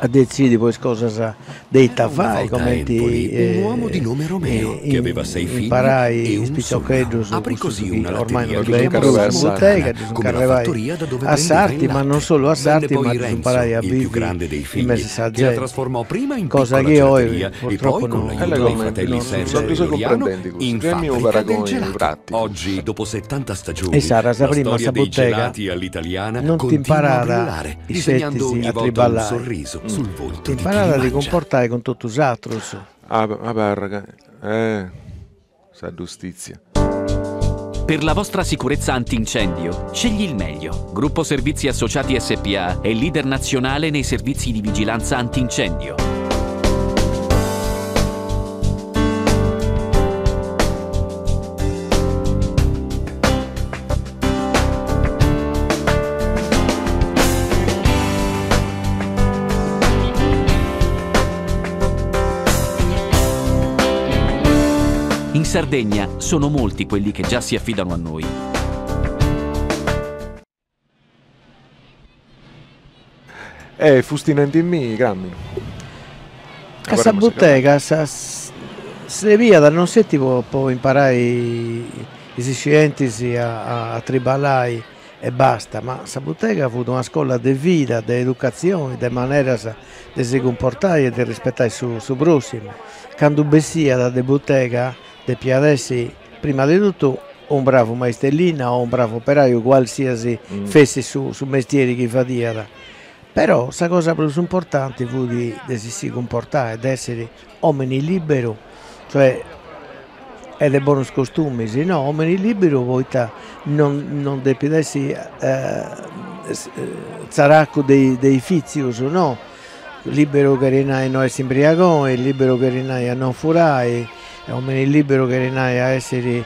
a decidi poi cosa dei tafai come ti un uomo di nome Romeo che aveva 6 figli e un sogno. Aprì così una ormai latteria non che è chiamò più San bottega, Montana, come la fattoria da dove a prendeva Sarti, il ma non latte. solo a Venne Sarti, poi ma Renzo, imparai a il più vivere grande dei in figli, mezzo alla che la gente. trasformò prima in Cosa piccola che io gelateria e purtroppo poi con non l'aiuto dei fratelli non Sergio non e so Loriano comprendenti questo. in Gremio fabbrica del paragoni gelato. pratici. Oggi, dopo 70 stagioni, E sarà la prima storia sa dei bottega gelati all'italiana non ti continua a imparava brillare, i disegnando settisi ogni a volta un triballare. sorriso sul volto Ti di chi imparava li a mangia. comportare con tutto l'altro. Ah, vabbè, ragazzi. Sa giustizia. Per la vostra sicurezza antincendio, scegli il meglio. Gruppo Servizi Associati SPA è leader nazionale nei servizi di vigilanza antincendio. In Sardegna sono molti quelli che già si affidano a noi. Eh, fusti nendimì, Graminu. Ca sa butega sa srebiat non sceti po po imparai is iscientis a a triballai e basta, ma sa butega fut una scola de vida, de educatzioni, de maneras de si cumportai e de rispetai su su prossimu. Candu bessiat de butega depiat essi prima de totu un bravu maistu 'e linna o un bravu operaiu, qualsiasi fessit su su mestieri chi fadiat, però sa cosa prus importanti fut de si si cumportai, de essiri omini liberu, cioè e de bonus costumis, no, omini liberu poita non non depit essi tzaracu de de is fitzius, no, liberu cherit nai no essi imbriagoni, liberu cherit nai a non furai, omini liberu cherit nai a essiri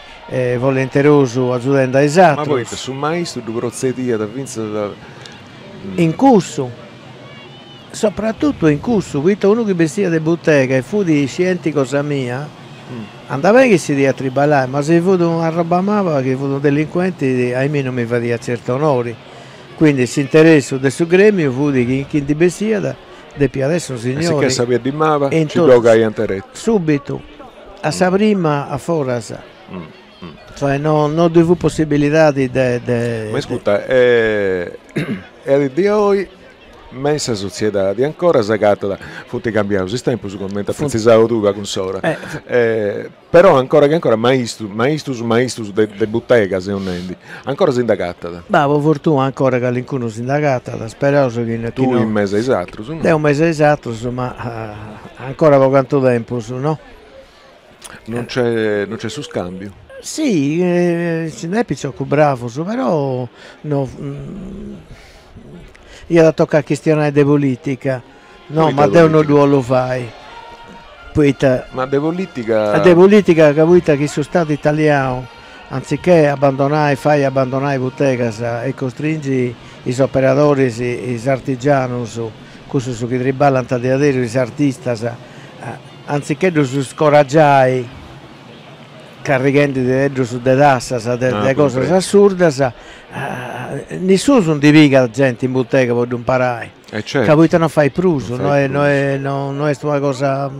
volenterosu agiudendi a is atrus. Ma poita su maistu ddu protzediat fintzas a. In cussu, soprattutto in cussu, poita unu chi bessiat de butega e fut scienti cosa mia, andat beni chi si diat triballai, ma si fut una roba maba, chi fut unu delinquenti, a mei non mi fadiat certu onori. Quindi s'interessu de su gremiu fut chi chi ndi bessiat depiat essi unu signori. E si che sa peddi maba nci ddu 'ogaiant deretu. Subitu, a sa prima a foras. Cioè no no ddui fut possibilidadi de de. Ma iscuta, e a dì de oi me in sa sotziedadi ancora s'agatat, funt cambiaus is tempus cumenti as pretzisau tui pagu in s'ora, però ancora chi ancora maistus, maistus maistus de de butega seu nendi, ancora si nd'agatat. Bah po fortuna ancora calincunu si nd'agatat, speraus chi no. Tui in mesu a is atrus no? Deu in mesu a is atrus ma ancora po cantu tempus no? Non c'è non c'è su scambiu? Si, nci nd'est piciocus bravus, però no iat a tocai a chistionai de politica, no, ma deu no ddu 'ollu fai, poita. Ma de politica. De politica ca poita chi su stadu italianu, anzichè abbandonai, fai abbandonai butegas e costringi is operadoris, is artigianus, cussus chi triballant diaderus, is artistas, Antzichè ddus scoragiai carrighendi-ddus de tassas, de cosas assurdas, nisciunus ndi pigat genti in butega po ddu imparai, ca poita no fait prus, no est no est una cosa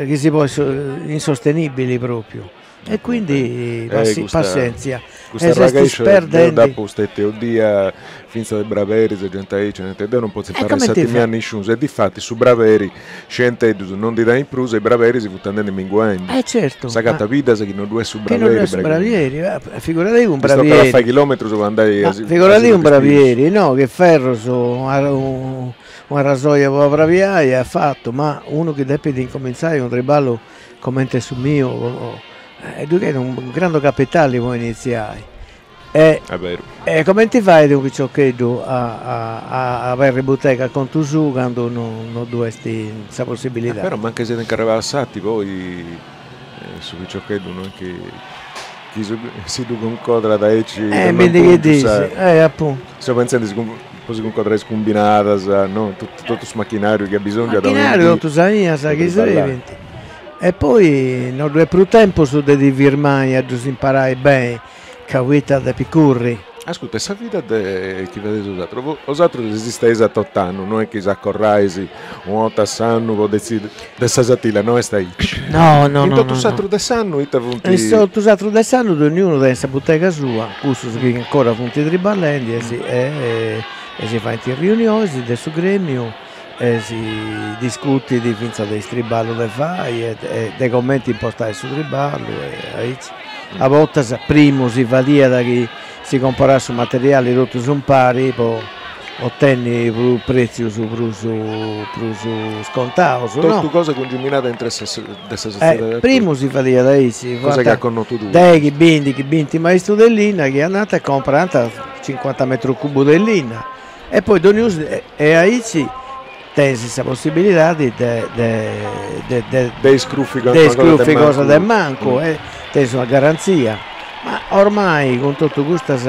chi si podit insostenibili propriu E quindi passièntzia. Custa arraghèscia deu dd'apu stètiu odia fintzas de braberis e genti aici, nant deu non potzu imparai s'arti mia a nisciunus e difatis su braberi scienteddus non ndi tenit prus e is braberis funt andendi minguendi. E certu. S'agatat biddas chi non ddu est su brabieri. Chi non ddu est su brabieri, figuradì un brabieri. Tocat a fai chilometrus po andai a si Figuradì un brabieri, no, chi ferrus una rasoia po abrabiai at fatu, ma unu chi depit incomintzai unu triballu comente su miu, ddu cheret unu grandu capitali po initziai. E e comenti fait unu piciocheddu a a aberri butega a contu suu candu no no ddu est sa possibilidadi. Però mancai siat incarrerau a s'arti poi su piciocheddu no est chi chi si ddu cuncodrat aici de unu puntu sa appuntu. Seu pentzendi po si cuncodrai is cumbinadas, no, totu su machinariu chi abisongiat Machinariu, totu is ainas chi srebint. E poi no ddu est prus tempus de ti firmai a ddus imparai beni, ca poita depis curri. Ascurta, e sa vida de chi fadeis 'osatrus? 'Osatrus esisteis a tot'annu, no est chi s'acorrais una 'orta a s'annu po detzidi de sa Sartìllia, no est aici? No, no, no. In totu s'atru de s'annu ita funt? In totu s'atru de s'annu donniunu tenit sa butega sua, cussus chi ancora funt triballendi e si e si faint is riunionis de su gremiu e si discutit fintzas de is triballus de fai e de comenti impostai su triballu e aici. A bortas primu si fadiat chi si comporat su materiali totus impari po otenni prus pretzius prus prus scontaus, no? Totu cosa cungiminada intre sa de sa sotziedadi. Primu si fadiat aici, Cosa chi at connotu tui. Deghi, bindixi, binti maistus de linna chi andant e comprant cincuanta metru cubu de linna e poi donnius e aici tenis sa possibilidadi de de de de iscrufi de iscrufi cosa de mancu e tenis una garanzia. Ma ormai cun totu custas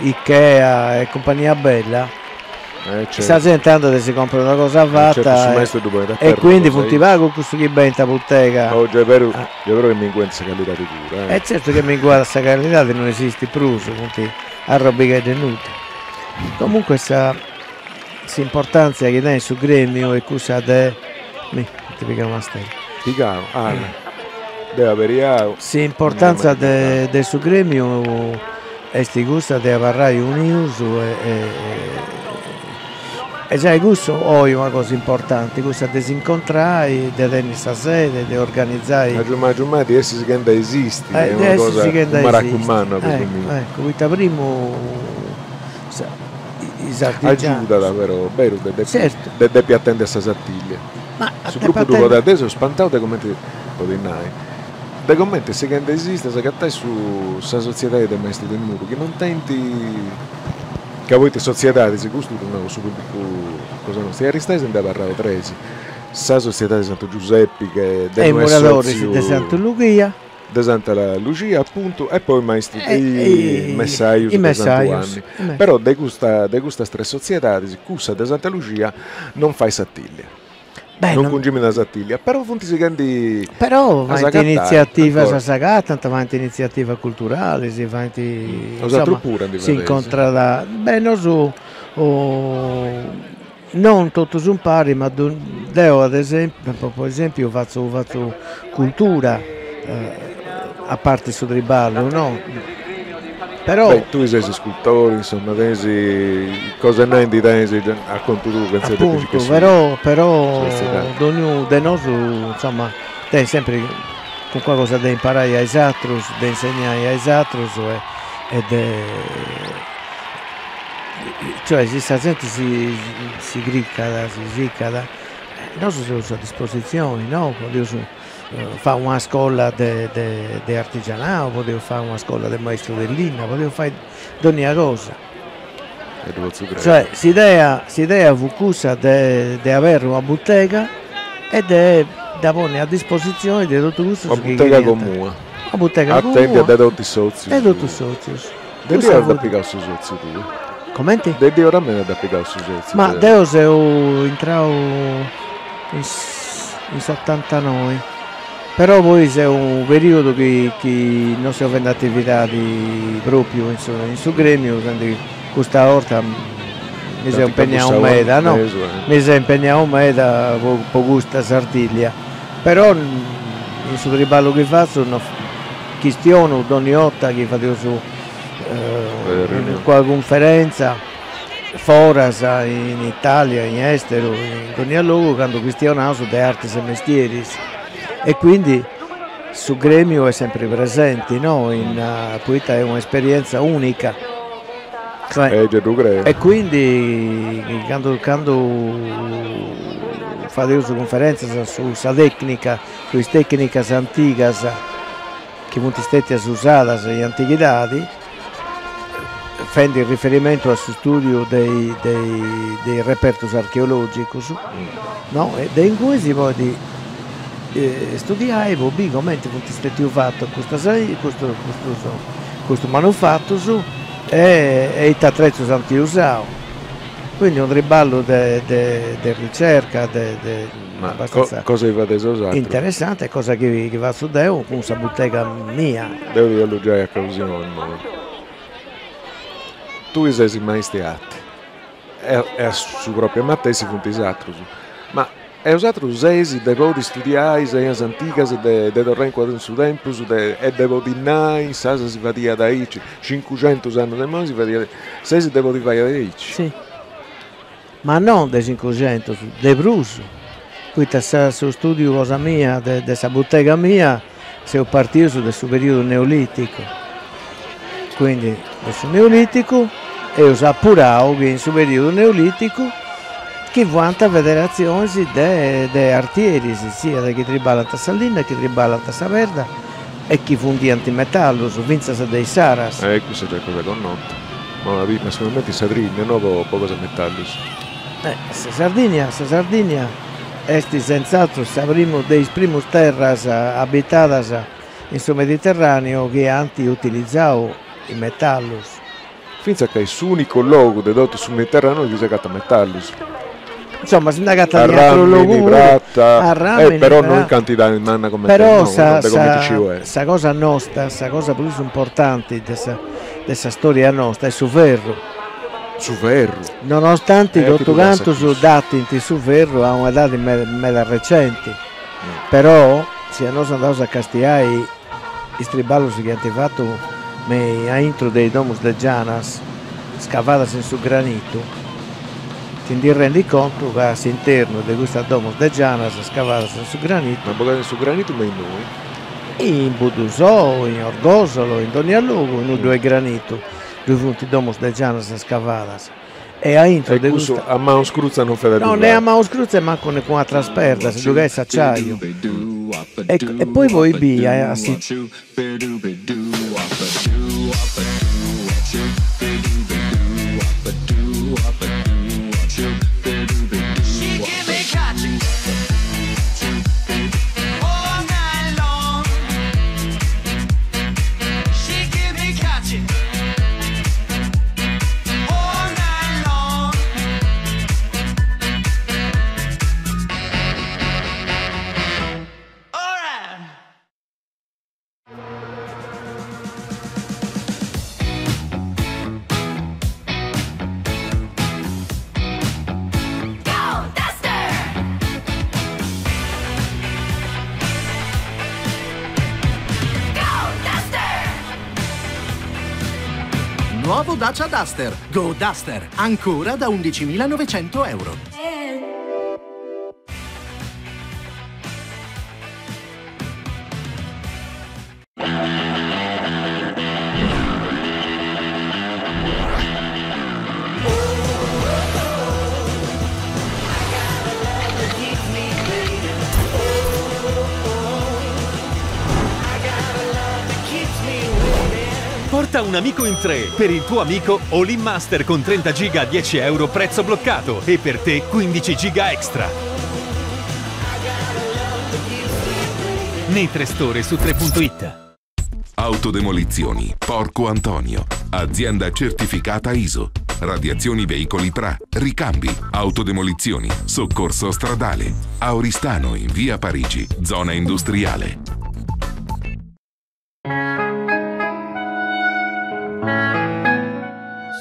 Ikea e cumpagnia bella. Sa zente andat e si comporat una cosa fata e quindi funt pagu cussus chi benint a butega. Oh, già est beru, già est beru chi minguant sa callidadi puru, eh. E certu chi minguat sa callidadi non esistit prus, funt arrobighedda 'e nudda. Comunque sa s'importantzia chi tenit su gremiu est cussa de, mi, ti pigau una stella. Pigau, ah, deu aberiau. S'importantzia de de su gremiu Est cussa de abarrai unius e giai cussu oi una cosa importanti, cussa de s'incontrai, de tenni sa sede, de organizai. Agiumai agiumai de essi sighendi a esisti, est una cosa, unu meracu mannu a bisu miu. Ecco, poita primu is artigianus. Agiudat però, beru, de depi de depi atendi a sa Sartiglia. Su grupu ddu podet, deu seu spantau de cumenti podit nai De comente sighendi a esisti s'agatais su sa sotziedadi de maistus de muru chi non tenint ca poita is sotziedadis, custu ddu nau a su pubblicu cosa nostra, in Aristanis nd'est abarrau tres, sa sotziedadi de Santu Giuseppi che de e is muradoris de Santu Lughia. De Santa Luxia apuntu e poi maistus is messajus de Santu 'Anni. Però de custa de custas tres sotziedadis cussa de Santa Luxia non fait Sartiglia. Beh, non cungimint Sartiglia, però funt sighendi Però faint initziativas, s'agatant, faint initziativas culturalis, faint, Osatrus puru ndi fadeis? S'incontrat, beh nosu non totus umpari, ma deu ad esempiu, po esempiu fatzu fatzu cultura, a parti su triballu no Però. Beh, tui ses iscultori, insomma, tenis cosa 'e nai ndi tenis a contu tuu chentza de depi Apuntu, però però donniunu de nosu insomma tenit sempri calincuna cosa de imparai a is atrus, de insegnai a is atrus e de cioè si sa genti si si cricat, si circat, nosu seus a disposizioni no, podeus Fai una scola de de artigianau, podeus fai una scola de maistru de linna, podeus fai dònnia cosa. E ddu potzu crei. Cioè s'idea s'idea fut cussa de de aberri una butega e de dda ponni a dispositzioni de totu cussus chi cheriant. Una butega comuna. Una butega comuna. Atèndia de totu is sotzius. De totu is sotzius. De ddoi at pigau su sotziu tui? Comenti? De ddoi ora meda dd'at pigau su sotziu. Ma deu seu intrau in in s'otantanoi, però poi c'est unu periodu chi chi non seu fendi atividadi propriu in su in su gremiu, sendi custa 'orta mi seu impegnau meda, no, mi seu impegnau meda po po custa Sartiglia, però in su triballu chi fatzu no Chistionu donni 'orta chi fadeus una cunferenza foras, in Italia, in esteru, in dònnia logu, candu chistionaus de artis e mestieris e quindi su gremiu est sempri presenti no in poita est una esperienza unica e quindi candu candu fadeus cunferenzas su sa tecnica Su is tècnicas antigas chi funt stètias usadas in antighidadi, fendi riferimentu a su stùdiu de de is repertus archeològicus, no, e de ingui si podit studiai po biri cumenti funt stètius fatus custas custus custus manufatus e ita atrezus ant usau. Quindi unu triballu de de ricerca de de Ma abbastanza cosa chi fadeis 'osatrus? Interessante, cosa chi chi fatzu deu cun sa butega mia. Deu ti 'ollu giai ocasioni immoi. Tui ses maistu 'e arti e a su propriu matessi funt is atrus, ma e 'osatrus seis de podi studiai is ainas antigas de de torrai incuadru in su tempus de e de podi nai insaras si fadiat aici, cincuxentus annus a immoi si fadiat, seis de podi fai aici. Si. Ma non de cincuxentus, de prus, poita sa su studiu cosa mia, de de sa butega mia, seus partius de su periodu neoliticu, quindi de su neoliticu eus apurau chi in su periodu neoliticu chi fuant federatzionis de de artieris, siat chi triballant sa linna, chi triballant sa perda e chi fundiant metallus, fintzas de insaras. E cussa giai cosa connota. Ma massimamenti in Sadrigna, no po cosa 'e metallus. Sa Sardigna, sa Sardigna est senz'atru sa primu de is primus terras abitadas in su Mediterraneu chi ant utilizau is metallus. Fintzas ca est s'ùnicu logu de totu su Mediterràneu chi s'agatat metallus. Insoma, si nd'agatat in atru logu puru. Arràmini, prata, però no in cantidadi manna cumenti Però sa sa cosa nosta, sa cosa prus importanti de sa de sa storia nosta est su ferru. Su ferru. Nonostanti totu cantus datint su ferru a una edadi meda recenti, però si nosu andaus a castiai Is triballus chi ant fatu me aintru de is domus de gianas scavadas in su granitu, ti ndi rendis contu ca a s'internu de custas domus de gianas scavadas in su granitu. Ma bogadas in su granitu me innui? In Buddusò, in Orgosolo, in dònnia logu innui ddu est granitu ddui funt domus de gianas scavadas. E aintru de custa. A manu scrutza non fait a ddu fai. No, ne a manu scrutza e mancu ne cun atras perdas, ddu cheret s'acciaiu. E poi poi biri a si. Nuovo Dacia Duster. Go Duster. Ancora da 11.900 euro. Porta un amico in tre per il tuo amico All In Master con 30 giga a 10 euro prezzo bloccato e per te 15 giga extra. Nei tre store su 3.it. Autodemolizioni Porco Antonio, azienda certificata ISO. Radiazioni veicoli TRA, ricambi, autodemolizioni, soccorso stradale. A Oristano in via Parigi, zona industriale.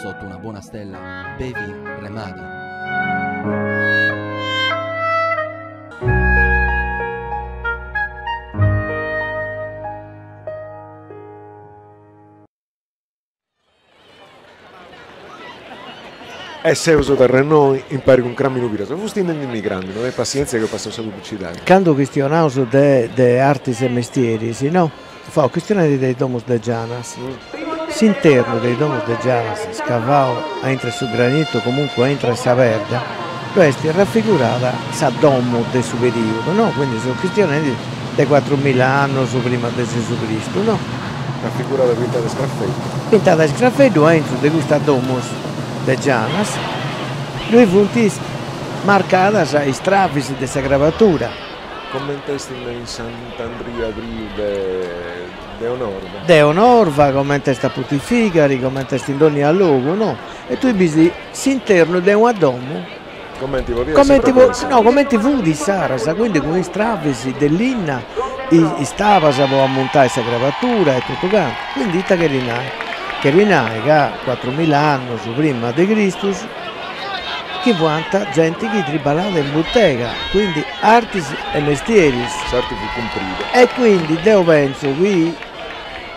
Sotto una buona stella, bevi Remada. E seus torra innoi impari cun Craminu Piras. Fusti nendimi Craminu, tenni passientzia chi passaus sa publicidadi. Candu chistionaus de de artis e mestieris, no? Fau chistionendi de is domus de gianas. S'internu de is domus de gianas scavau aintre su granitu, comunque aintre sa perda, ddu est rafigurada sa domu de su periodu, no? Quindi seus chistionendi de cuatrumilla annus prima de Gesù Cristu, no? Rafigurada pintada a scrafeddu. Pintada a scrafeddu aintru de custas domus de gianas ddoi funt marcadas is travis de sa crabatura. Comente est in Sant'Andria Priu de de Onorva. De Onorva, comente est a Putifigari, comente est in dònnia logu, no? E tui bisi s'internu de una domu. Comenti podiat essi propriu insaras. No, comenti fut insaras, quindi cun is travis de linna, is tabas po ammuntai sa crabatura e totu cantu. Quindi ita cherit nai? Cherit nai ca cuatrumilla annus prima de Cristus chi fuant genti chi triballat in butega, quindi artis e mestieris. S'arti fut cumprida. E quindi deu pentzu chi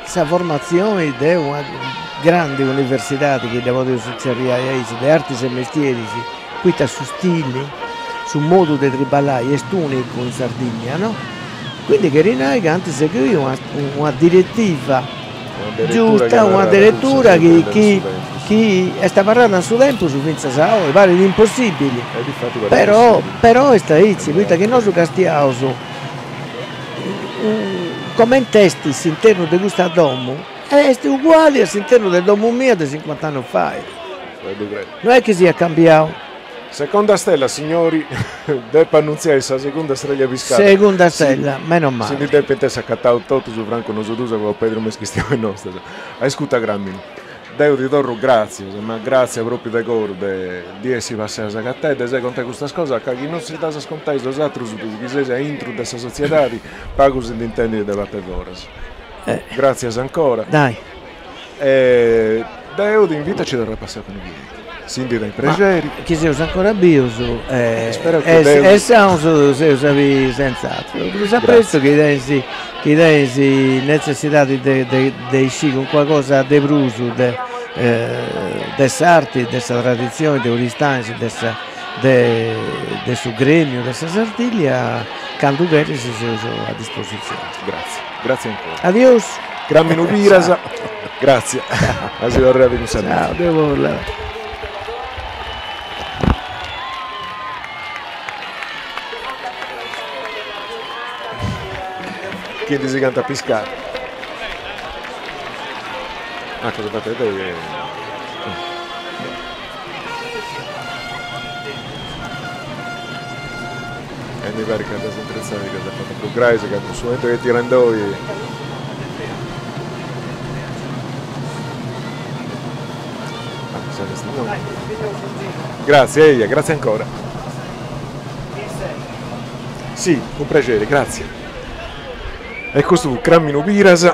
sa formatzioni de una grandi universidadi, chi dda podeus tzerriai aici, de artis e mestieris, poita su stili, su modu de triballai est unicu in Sardigna, no? Quindi cherit nai ca ant seguiu una una direttiva giusta, una deretura chi chi chi est abarrada in su tempus fintzas a oi, parit impossibili, però però est aici, poita chi nosu castiaus comente est s'internu de custa domu, est uguali a s'internu de domu mia de cincuant'annus fait, no est chi siat cambiau. Seconda stella, signori, depo annuntziai sa segunda streglia piscada. Segunda stella, meno male. Si ndi depint essi acatau totus, francu nosu duus, ca Pedru me is chistionis nostras. Ascurta Craminu. Deu ti torru gràtzias, ma gràtzias pròpiu de coru de di essi passai sa catedda e de si contai custas cosas, ca chi non si ddas contais bosatrus chi seis aintru de sa sotziedadi, pagu si nd'intendit de parti 'e foras. Gràtzias ancora. Dai. E deu ti invitu a ci torrai a passai candu cherit. Si ndi tenit prexeri. Chi seus ancora bius e e saus seus a biri senz'atru. Prus a prestu chi tenis chi tenis netzessidadi de de de isciri calincuna cosa de prus de de s'arti, de sa traditzioni de Oristanis, de sa de de su gremiu de sa Sartiglia, candu cheris seus a dispositzioni. Gratzie, gratzie ancora. Adios. Graminu Piras, gratzie. A si torrai a biri cun sa Ciao, Deu Chi ndi sigant a piscai. Ah, cosa fate te? E mi parit ca ddas intretzai ca s'est fata prus grai, ca cun su 'entu chi est tirendoi. Grazie, eia, grazie ancora. Si, cun prexeri, grazie. E custu fut Craminu Piras,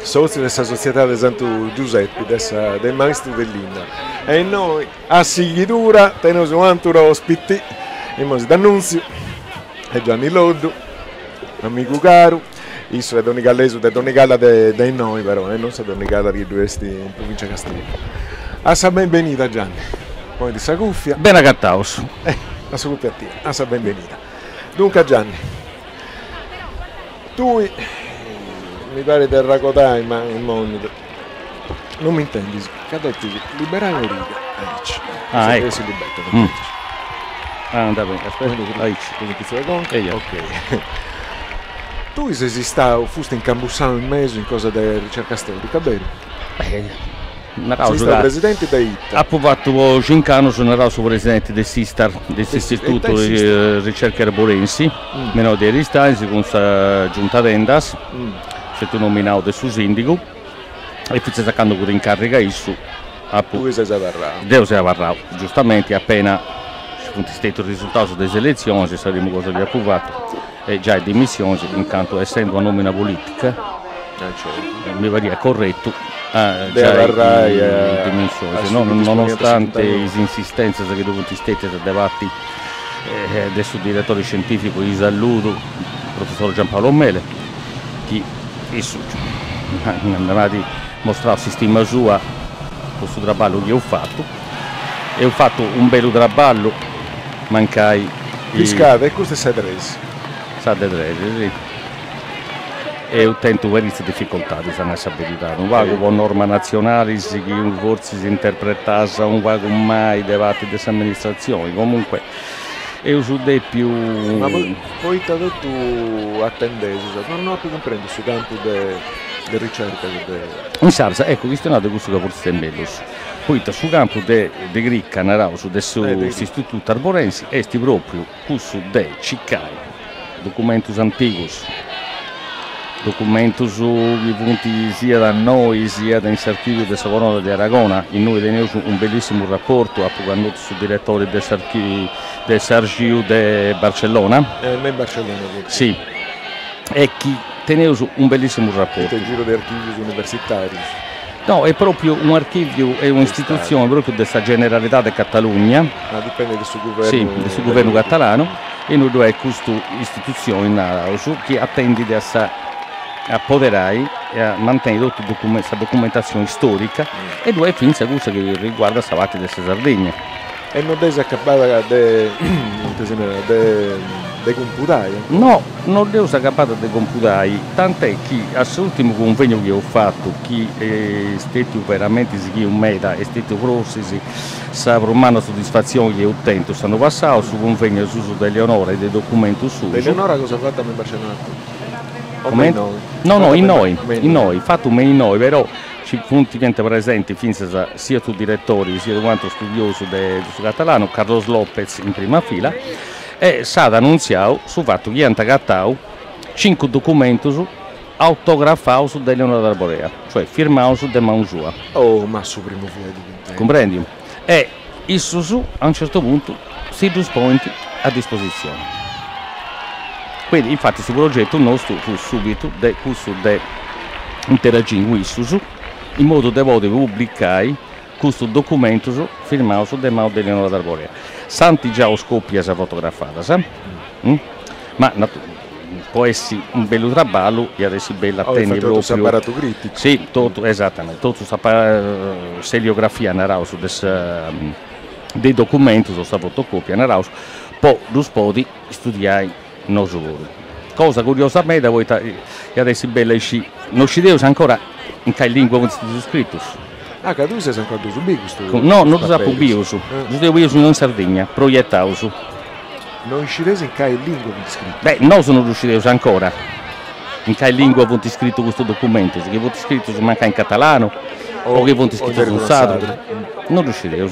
sotziu de sa Sotziedade Santu Giuseppi de sa de is maistus de linna. E innoi a sighidura teneus u' aturu ospiti, immoi si dd'annunziu, est Gianni Loddu, amigu caru, issu est donnigallesu de Donigala de de innoi però, e non sa Donigala chi ddu est in provincia 'e Casteddu. A sa benbenida Gianni, ponedi sa cuffia. Bene agataus. A sa cuffia a tie, a sa benbenida. Duncas Gianni, tui mi parit de arragodai, ma immoi non m'intendis, ca depis liberai un'origa, aici, Ah, ecco. Essi libetta, aici. Ah, andat beni, aspetta, aici. Cun pitzu de conca, ok. Tui ses istau, fusti incambussau in mesu in cosa de ricerca storica, beru? Beh, naraus Ses istau presidenti de ita? Apu fatu po cinc'annus, naraus, su presidenti de s'Istar, de s'Istituto di Ricerche Arborensi, me innoi de Aristanis, cun sa Giunta Tendas, stetiu nominau de su sindigu e fintzas a candu fut in carriga issu apu. Tui ses abarrau. Deu seu abarrau, giustamenti apena ci funt stetius is risultaus de is eletzionis, sa primu cosa chi apu fatu est giai dimissionis, in cantu essendu una nomina politica mi pariat corretu a giai is dimissionis, nonostante is insistentzias chi ddu funt stetias de parti de su diretori scientificu chi saludu, professor Giampaolo Mele, chi issu m'at mostrau s'istima sua po su traballu chi eus fatu, eus fatu unu bellu traballu mancai. Piscada, e custa est sa de tres. Sa de tres, si. Eus tentu paritzas dificoltadis, a nai sa beridadi, unu pagu po normas natzionalis chi fortzis interpretadas unu pagu mali de parti de s'amministratzioni, comunque eus depiu. Ma poita totu atendeis? No apu cumprendiu su campu de de ricerca de. In sardu, eccu, chistionaus de cussu ca fortzis est mellus, poita su campu de de crica, naraus, de su s'Istitutu Arborensi est propriu cussu de circai documentus antigus, documentus chi funt siat innoi siat in s'archiviu de sa Corona de Aragona, innui teneus unu bellissimu raportu, apu connotu su diretori de de s'arxiu de Barcellona. Me in Barcellona funt. Si, e chi teneus unu bellissimu raportu. Ita giru de archivius universitarius? No, est propriu unu archiviu, est un'istitutzioni propriu de sa Generalitat de Catalugna. Ah, dipendet de su guvernu. Si, de su guvernu catalanu, innui ddu est custu istitutzioni, naraus, chi atendit a sa a poderai e a mantenni totu sa documentatzioni storica e ddu est fintzas cussa chi riguardat sa parti de sa Sardigna. E no dd'eis acabada de, ite si narat, de de cumpudai ancora? No, no dd'eus acabada de compudai, tant'è chi a s'urtimu cunvegnu chi eus fatu, chi est stetiu veramenti sighiu meda, est stetiu forsis sa prus manna soddisfatzioni chi eus tentu s'annu passau, su cunvegnu asusu de Eleonora e de documentus suus. De Eleonora cosa fata me in Barcellona etotu? O me innoi? No, no, innoi, innoi, fatu me innoi, però Ci funt fiant presenti fintzas siat su diretori siat unu atru studiosu de su catalanu, Carlos López in prima fila, e s'at annuntziau su fatu chi iant agatau cincu documentus. Autografaus de Eleonora d'Arborea, cioè firmaus de manu sua. Oh, ma su primu fueddu chi intendu. Cumprendiu? E issus a un certu puntu si ddus ponint a dispositzioni. Quindi, infati su progetu nostu fut subitu de cussu de interagì cun issus in modu de podi publicai custus documentus firmaus de manu de Eleonora d'Arborea. S'ant giau is copias fotografadas, ma po essi unu bellu traballu iat essi bellu a tenni propriu. Totu s'aparatu criticu. Si, totu, esatamenti, totu s'eliografia naraus de sa de is documentus o sa fotocopia naraus po ddus podi studiai nosu puru. Cosa curiosa meda poita iat essi bella iscì, no scideus ancora in cali lingua funt stetius scritus. Ah, ca tui ses ancora ddus biu custus No, no ddus apu bius, ddus eus bius in Sardigna, proietaus. No iscideis in cali lingua funt scritus? Beh, nosu no ddu scideus ancora in cali lingua funt scritus custus documentus, chi funt scritus mancai in catalanu o chi funt scritus in sardu, no ddu scideus,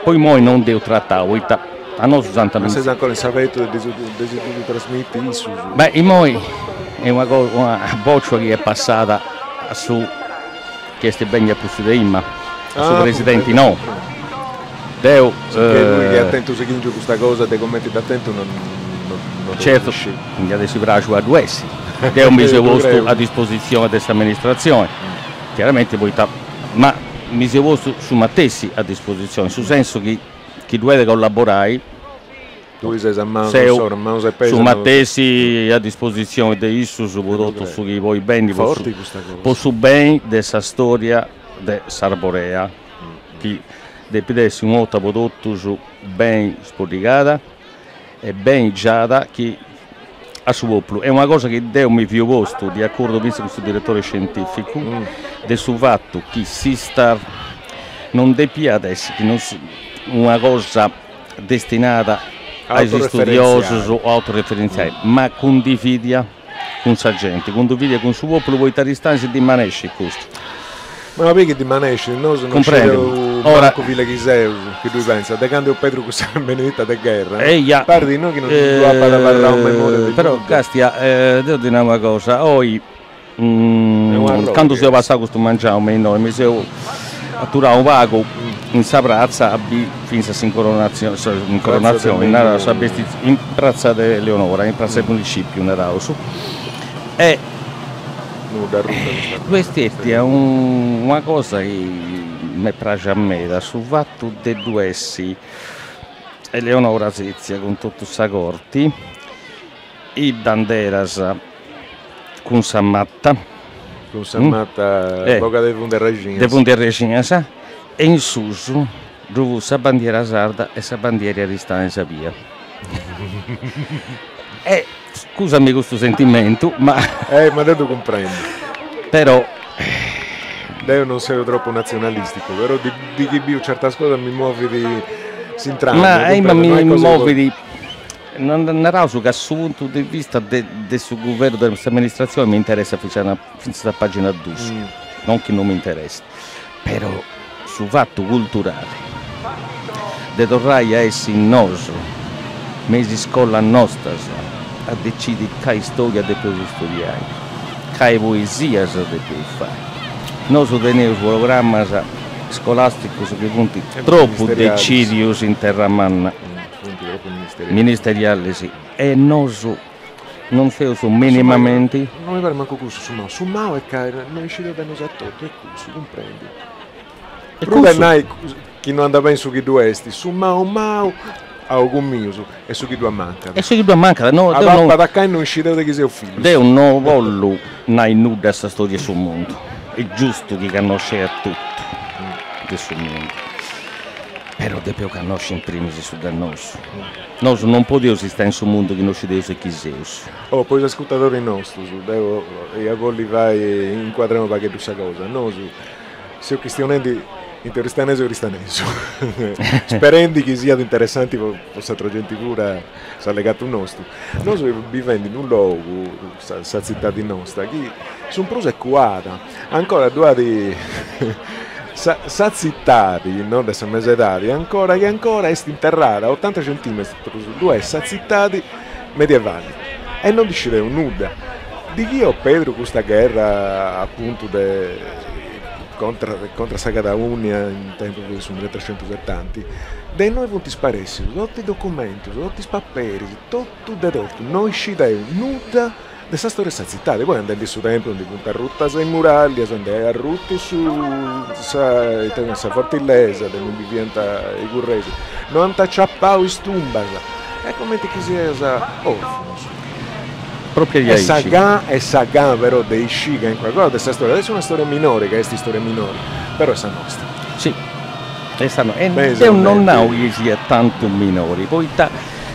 po imoi non dd'eus tratau, poita a nosu s'ant Ma seis ancora in s'abetu de si ddu trasmiti issus? Beh, imoi est una cosa, una bòcia chi est passada a su chi est benniu a pustis de imma, a su presidenti nou. Deu. Sicchè tui chi at tentu sighìngiu custa cosa de cumenti dd'at tentu non non Certu, mi iat essi praxu a ddu essi. Deu mi seu postu a dispositzioni de s'amministratzioni, chiaramenti poita, ma mi seu postu su matessi a dispositzioni, in su sensu chi chi ddu at collaborai Tui ses a manus a manus e peis su matessi a dispositzioni de issus po totu su chi podit benni po su beni de sa storia de s'Arborea chi depit essi una 'orta po totus beni spoddigada e beni giada chi a su populu. Est una cosa chi deu mi fio postu de acordu fintzas cun su diretore scientificu de su fatu chi s'Istar non depiat essi chi non una cosa destinada a is istudiosus o autoreferentziali, ma cundividia cun sa genti, cundividia cun su populu poita Aristanis ddi manescit custu. Ma poi chi ddi manescit, nosu non scideus mancu filla chi seus, chi ddui pensat, de candu eus perdiu cussa beneditta de gherra, Eia, parit no chi non ddu apat abarrau memoria de nudda. Però castia, deu ti nau una cosa, oi Candu seu passau custu mangianu me innoi mi seu aturau pagu in sa pratza a biri fintzas s'incoronatzioni, s'incoronatzioni, naraus sa bestizioni, in pratza de Eleonora, in pratza de municipiu naraus, e ddoi est stetia una cosa chi m'est praxia meda, su fatu de ddu essi Eleonora setzia cun totu sa corti, Is banderas cun sa mata. Cun sa mata bogada de fundu 'e arrexinas. De fundu 'e arrexinas e in susu ddu fut sa bandiera sarda e sa bandiera 'e Aristanis bia. E scusami custu sentimentu ma. Eh ma deu ddu cumprendu. Però. Deu non seu tropu natzionalisticu, però di chi biu certas cosas mi movit s'intragna. Ma mi movit Naraus ca su puntu de vista de su guvernu de s'amministratzioni mi interessat fintzas a pagina dus, non chi non mi interessit, però su fatu culturali de torrai a essi nosu me is iscolas nostras a decidi cali storia depeus studiai, cali poesias depeus fai. Nosu teneus programmas scolasticus chi funt tropu decidius in terramanna. Ministerialis e nosu non seus minimamenti. Non mi parit mancu cussu su mau, su mau est ca no iscideus de nosu a totu, est cussu, cumprendi. Prus de nai chi no andat beni su chi ddu est, su mau mau a ogus mius est su chi ddu ammancat. Est su chi ddu ammancat, no, deu no. Apapat ca no iscideus de chi seus fillus. Deu no bollu nai nudda a sa storia 'e su mundu, est giustu chi cannosceus totu de su mundu. Però depeus cannosci in primis su de nosu. Nosu non podeus istai in su mundu chi no scideus de chi seus. Oh, po is ascurtadoris nostus, deu ia bolli fai incuadrai unu pagheddu sa cosa. Nosu seus chistionendi intre oristanesu e oristanesu, sperendi chi siat interessanti po s'atra genti puru s'allegatu nostu. Nosu seus bivendi in unu logu, sa tzitadi nosta, chi su prus est cuada, ancora ddu at sa sa tzitadi no de sa mesedadi ancora chi ancora est interrada a otanta centimetrus ddu est sa tzitadi medievali e non ndi scideus nudda. Dighi o Pedru custa gherra apuntu de contra contra sa Catalugna in tempus de su milletrecentusetanti, de innoi funt sparèssius totu is documentus, totu is paperis, totu de totu, no iscideus nudda de sa storia de sa tzitadi, poi andendi su tempus ndi funt arrutas is murallias, nd'est arrutu su sa ita sa fortilesa de innui biviant is gurreis, no ant aciapau is tumbas, est cumenti chi sias orfanus. Propriu diaici. E sa gana e sa gana però de iscì calincuna cosa de sa storia, est una storia minori ca est storia minori, però est sa nostra. Si, est sa nostra. E deu non nau chi siat tantu minori, poita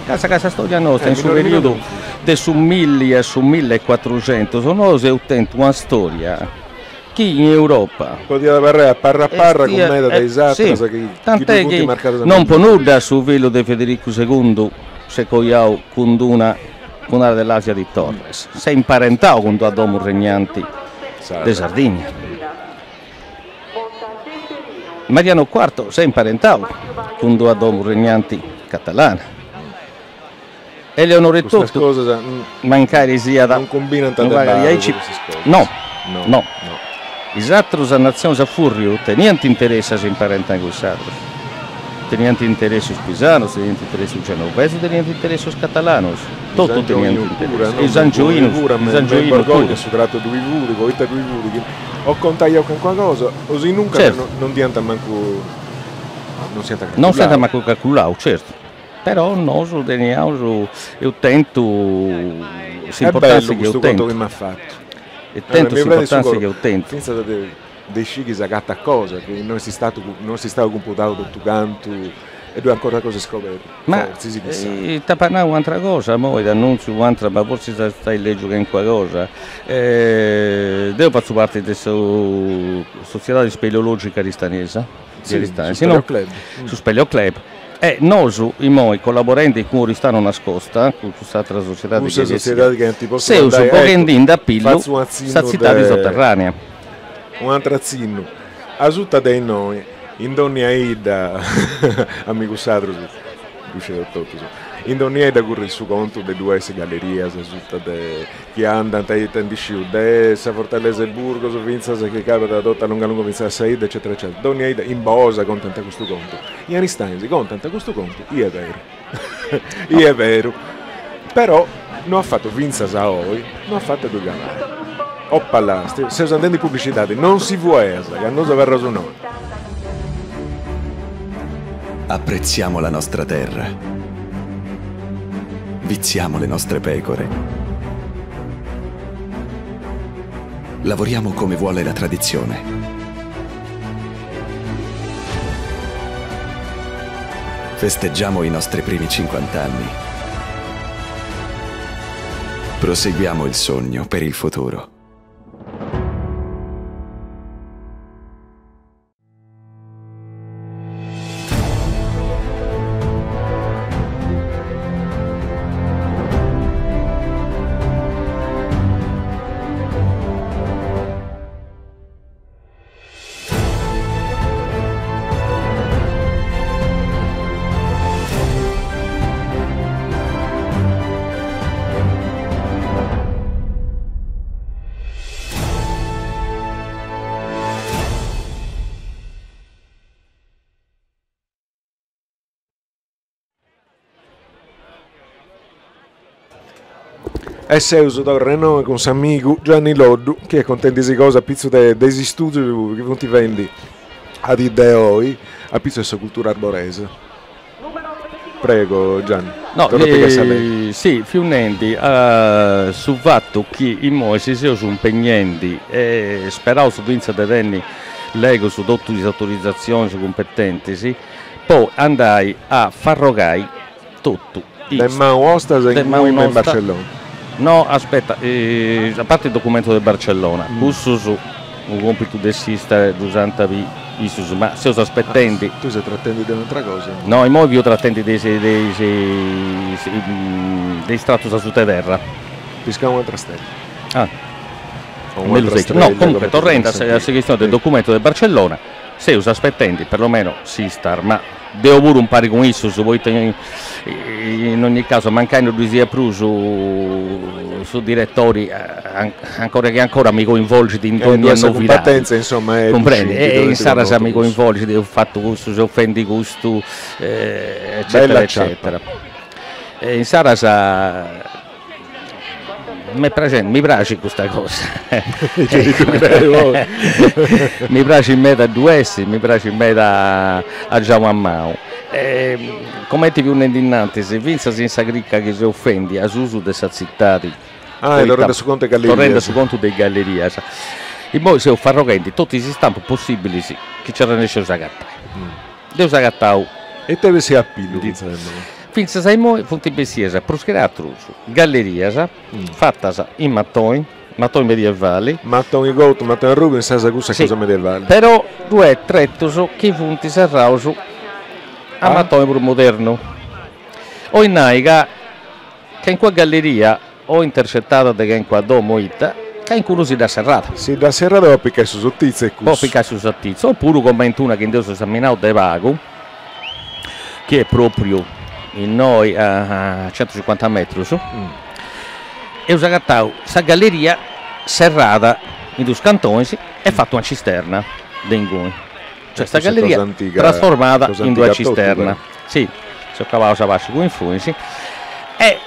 ca sa ca sa storia nostra in su periodu de su milli a su millecuatruxentus nosu eus tentu una storia chi in Europa Podiat abarrai a parra a parra cun meda de is atras chi tant'è ddu funt chi marcadas non po nudda su fillu de Federicu segundu s'est coiau cun d'una cun Adelasia di Torres, s'est imparentau cun d'una domu regnanti de Sardigna. Mariano Quarto s'est imparentau cun d'una domu regnanti catalana. Eleonora etotu, mancari siat Non cumbinant de badas custas cosas. No, no. Is atrus natzionis a furriu teniant interessu a s'imparentare cun is sardus. Teniant interessu is pisanus, teniant interessu is genovesus, teniant interessu is catalanus. Totu teniant interessu. Is angioinus puru. Is angioinus puru. Su tratu ddui fut, poita ddui fut, o contaiaus calincuna cosa o sinuncas non dd'iant mancu, non s'iant calculau. Non s'iant mancu calculau, certu. Però nosu teniaus, eus tentu s'importàntzia chi eus tentu. Est bellu custu contu chi m'at fatu. Eus tentu s'importàntzia chi eus tentu. Fintzas de iscì chi s'agatat cosa, chi no est istadu no est istadu cumpudadu totu cantu e ddue at ancora cosa iscoberri. Ma t'apu a nai u'antra cosa, imoi t'annùntziu u'antra, ma fortzis as a lègiu calincuna cosa. Deu fatzu parti de sa Sotziedadi Speleologica Aristanesa, de Aristanis, no? Su Speleo Club. E nosu imoi collaborendi cun Oristano Nascosta, cun cuss'atra sotziedadi chi sotziedadi chi ant postu seus boghendindi a pillu sa tzitadi sotterranea. Un'atru atzinnu, asuta de innoi, in dònnia 'idda, amigus sadrus, ddu scieus totus, in dònnia 'idda currit su contu de ddu essi gallerias asuta de chi andant ita ndi sciu, de sa fortalesa 'e Burgos fintzas chi cabat totu a longa longa fintzas a sa 'idda eccetera eccetera, dònnia 'idda, in Bosa contant custu contu, in Aristanis contant custu contu, i est beru, i est beru, però no at fatu fintzas a oi, no at fatu a ddu cabai. Oppala, seus andendi in publicidadi, non si fueas, ca nosu abarraus innoi. Apprezziamo la nostra terra. Viziamo le nostre pecore. Lavoriamo come vuole la tradizione. Festeggiamo i nostri primi 50 anni. Proseguiamo il sogno per il futuro. E seus torra innoi cun s'amigu Gianni Loddu chi est contendi·sì cosa apitzus de de is istudius chi funt fendi a dì de oi apitzus de sa cultura arboresa. Prego Gianni, No, torra a pigai sa lei. si, fiu nendi su fatu chi immoi si seus impegnendi e speraus fintzas de tenni legus totu is autorizatzionis cumpetentis po andai a farrogai totu is. De manu 'ostas De manu in nosta. Barcellona. No, aspetta, a parti is documentus de Barcellona, cussus unu compitu de s'Istar ddus ant a biri issus, ma seus aspetendi. Tui ses tratendi de un'atra cosa. No, immoi fiu tratendi de is de is de is tratus asuta 'e terra. Piscau un'atra stella. Ah. Mellus aici. No, comunque torrendi a sa chistioni de documentu de Barcellona, seus aspetendi perlomeno s'Istar, ma. Deu puru impari cun issus, poita in ogni casu mancai no ddui siat prus su diretori ancora chi ancora mi coinvolgit in dònnia novidadi, cumprendi, e insaras mi coinvolgit, eus fatu custu, seus fendi custu, eccetera eccetera. E insaras M'est praxendi, mi praxit custa cosa. Mi praxit meda ddu essi, mi praxit meda a giai una manu. Cumenti fiu nendi innantis, fintzas in sa crica chi seu fendi asusu de sa tzitadi. Ah, torrendi a su contu 'e gallerias. Torrendi a su contu de is gallerias. Immoi seu farroghendi totu is stampus possibilis chi nci arrennesceus a agatai. Dd'eus agatau. E ita bessit a pillu fintzas a immoi? Fintzas a immoi funt bessias prus che atrus gallerias fatas in matoni, matoni medievali. Matoni cotu, matoni arrubiu, insaras cussa est cosa medievali. Però ddu est tretus chi funt serraus a matoni prus modernu. 'Olit nai ca calincuna galleria o intercetada de calincuna domu o ita, calincunu si dd'at serrada. Si dd'at serrada po apicai su sotitzu e cussu. Po apicai su sotitzu, opuru cumenti una chi nd'eus esaminau de pagu, chi est propriu innoi a centucincuanta metrus, eus agatau sa galleria serrada in dus cantonis e fatu una cisterna de inguni. Cioè sa galleria trasformada in d'una cisterna. Si, seus cabaus a basciu cun is funis e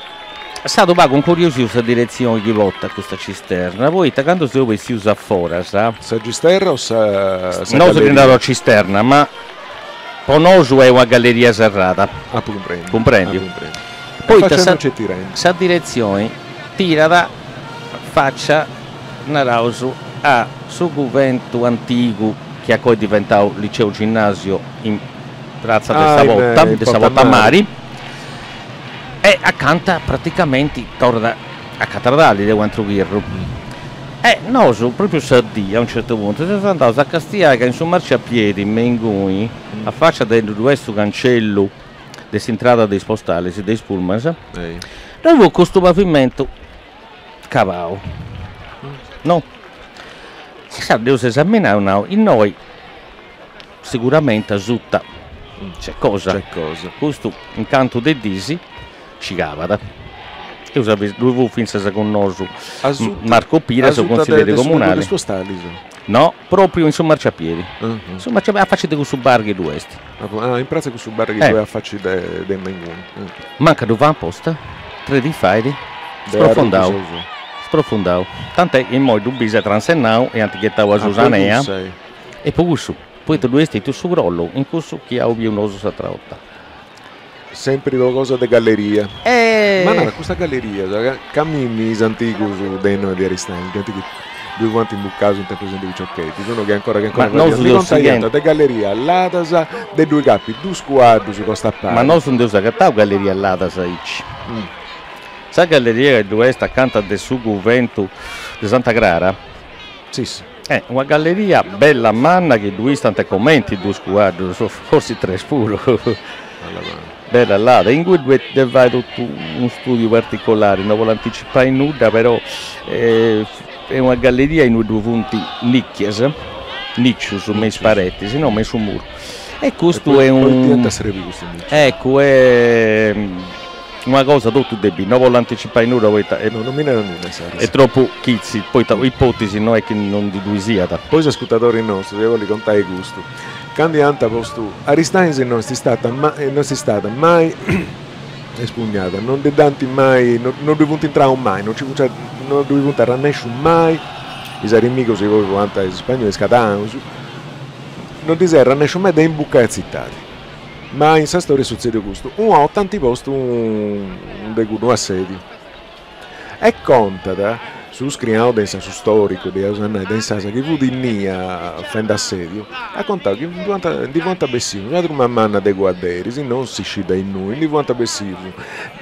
s'at u' pagu incuriosiu sa diretzioni chi portat custa cisterna, poita candu seus bessius a foras. Sa cisterna o sa galleria? Nosu ddi naraus cisterna, ma po nosu est una galleria serrada. Apu cumprendiu. Cumprendiu? Poita sa diretzioni tirat facia, naraus, a su cuventu antigu chi a coa est diventau liceu ginnasio in pratza de sa Porta, de sa Porta a Mari, e acanta praticamenti torrat a Catradali de u'atru chirru. E nosu propriu sa dì a un certu puntu seus andaus a castiai ca in su marciapiedi me inguni a facia de ddu est su cancellu de s'intrada de is postalis de is pullmans, ddoi fut custu pavimentu cabau, no? Insaras dd'eus esaminau e nau, innoi siguramenti asuta nc'est cosa, Nc'est cosa. Custu in cantu de dis nci cabat. Eus ddui fut fintzas cun nosu Marco Piras, su consilleri comunali. Asuta de is postalis? No, propriu in su marciapiedi. Su marciapiedi, a faci de cussu bar chi ddu est. Ah, in pratza cussu bar chi ddoi est a faci de me inguni. Manca ddu fai aposta, tres dis fait, sprofundau, sprofundau. Tant'è chi immoi ddu bis est transennau e ant ghetau asusu s'arena. E po cussu, poita ddu est stetiu su crollu in cussu chi iaus biu nosu s'atra 'orta. Sempri po cosa de galleria. Ma nara, custa galleria, ca a mimmi is antigus de innoi de Aristanis, genti chi ddui fuant imbucaus in tempus de piciocheddus, unu chi ancora chi ancora fadiat, mi contaiant de gallerias ladas de ddui capi dus cuaddus costa a pari. Ma nosu nd'eus agatau gallerias ladas aici. Sa galleria chi ddu est acanta de su cuventu de Santa Crara, Sissi. Est una galleria bella manna chi ddu istant comenti dus cuaddus, forsis tres puru. Bella lada, ingui ddu est de fai totu unu studiu particolari, no bollu anticipai nudda, però est una galleria innui ddu funt nicchias, nicius me is paretis, no me in su muru. E custu est un. Eccu est Una cosa totu de biri, no bollu anticipai nudda poita No, no mi naras nudda insaras. Est tropu chitzi, poita ipotisi no est chi non ndi ddui siat. Po is ascurtadoris nostus ia bolli contai custu, candu iant postu Aristanis no est istata no est istada mai espugnada, non ndi dd'ant mai, no ddui funt intraus mai, no nci funt no ddui funt arrannèscius mai is aremigus chi poi fuant is ispagnolis, is cadalanus, no ddis est arrannèsciu mai de imbucai a tzitadi. Ma in sa storia est sutzediu custu, una 'orta ant postu unu de cuddu assediu. E contat su scriau de insaras, su storicu dd'iaus a nai de insaras chi fut innia fendi assediu, at contau chi ndi fuant bessius una truma manna de cuadderis, non si scit de innui, ndi fuant bessius,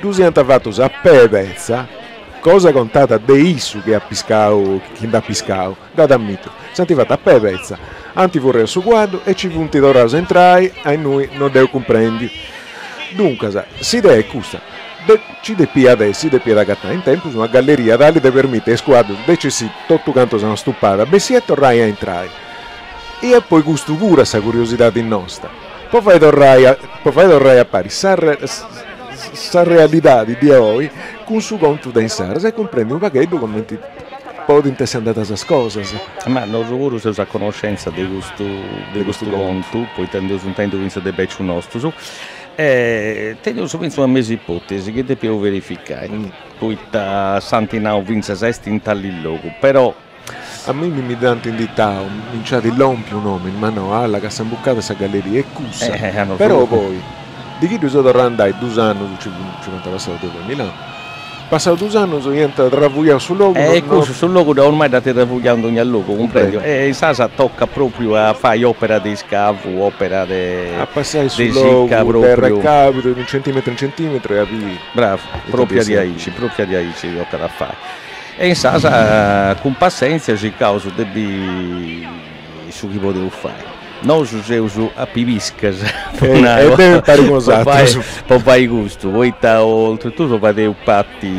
ddus iant fatus a pei petza, cosa contada de issu chi at piscau, chi nd'at piscau, Dd'at ammìtiu. S'ant fatu a pei petza, ant furriau su cuaddu e ci funt torraus a intrai a innui no dd'eus cumprendiu. Duncas, s'idea est custa, de ci depiat essi, depiat agatai in tempus una galleria tali de permiti a is cuaddus de ci essì totu cantus a una stupada, bessì e torrai a intrai. E poi custu puru a sa curiosidadi nosta. Po fai torrai a po fai torrai a pari sa sa realidadi de oi cun su contu de insaras e cumprendi unu pagheddu cumenti podint essi andadas sas cosas. Ma nosu puru seus a conoscenza de custu de custu contu, poita nd'eus intendiu finzas de becius nostus e teneus finzas una mesa ipotesi chi depeus verificai, poita s'ant nau finzas est in tali logu, però A mimi mi dd'ant inditau, mi nc'at lompiu un'omini, m'at nau, Alla ca s'imbucada sa galleria est cussa, però poi, de chi ddu seu torrau a andai dus annus, nci funt passaus de duamilla, passaus dus annus iant travugliau su logu, E cussu, su logu dda ormai dd'ant travugliau in dogna logu, cumprendiu, e insaras tocat propriu a fai opera de iscavu, opera de A passai su logu de recàbidu de centimetru in centimetru e a biri. Bravu, propria diaici, propria diaici tocat a fai. E insaras cun passèntzia circaus de biri su chi podeus fai. Nosu seus a pibiscas, po nai, po fai custu, poita oltretutto fadeus parti,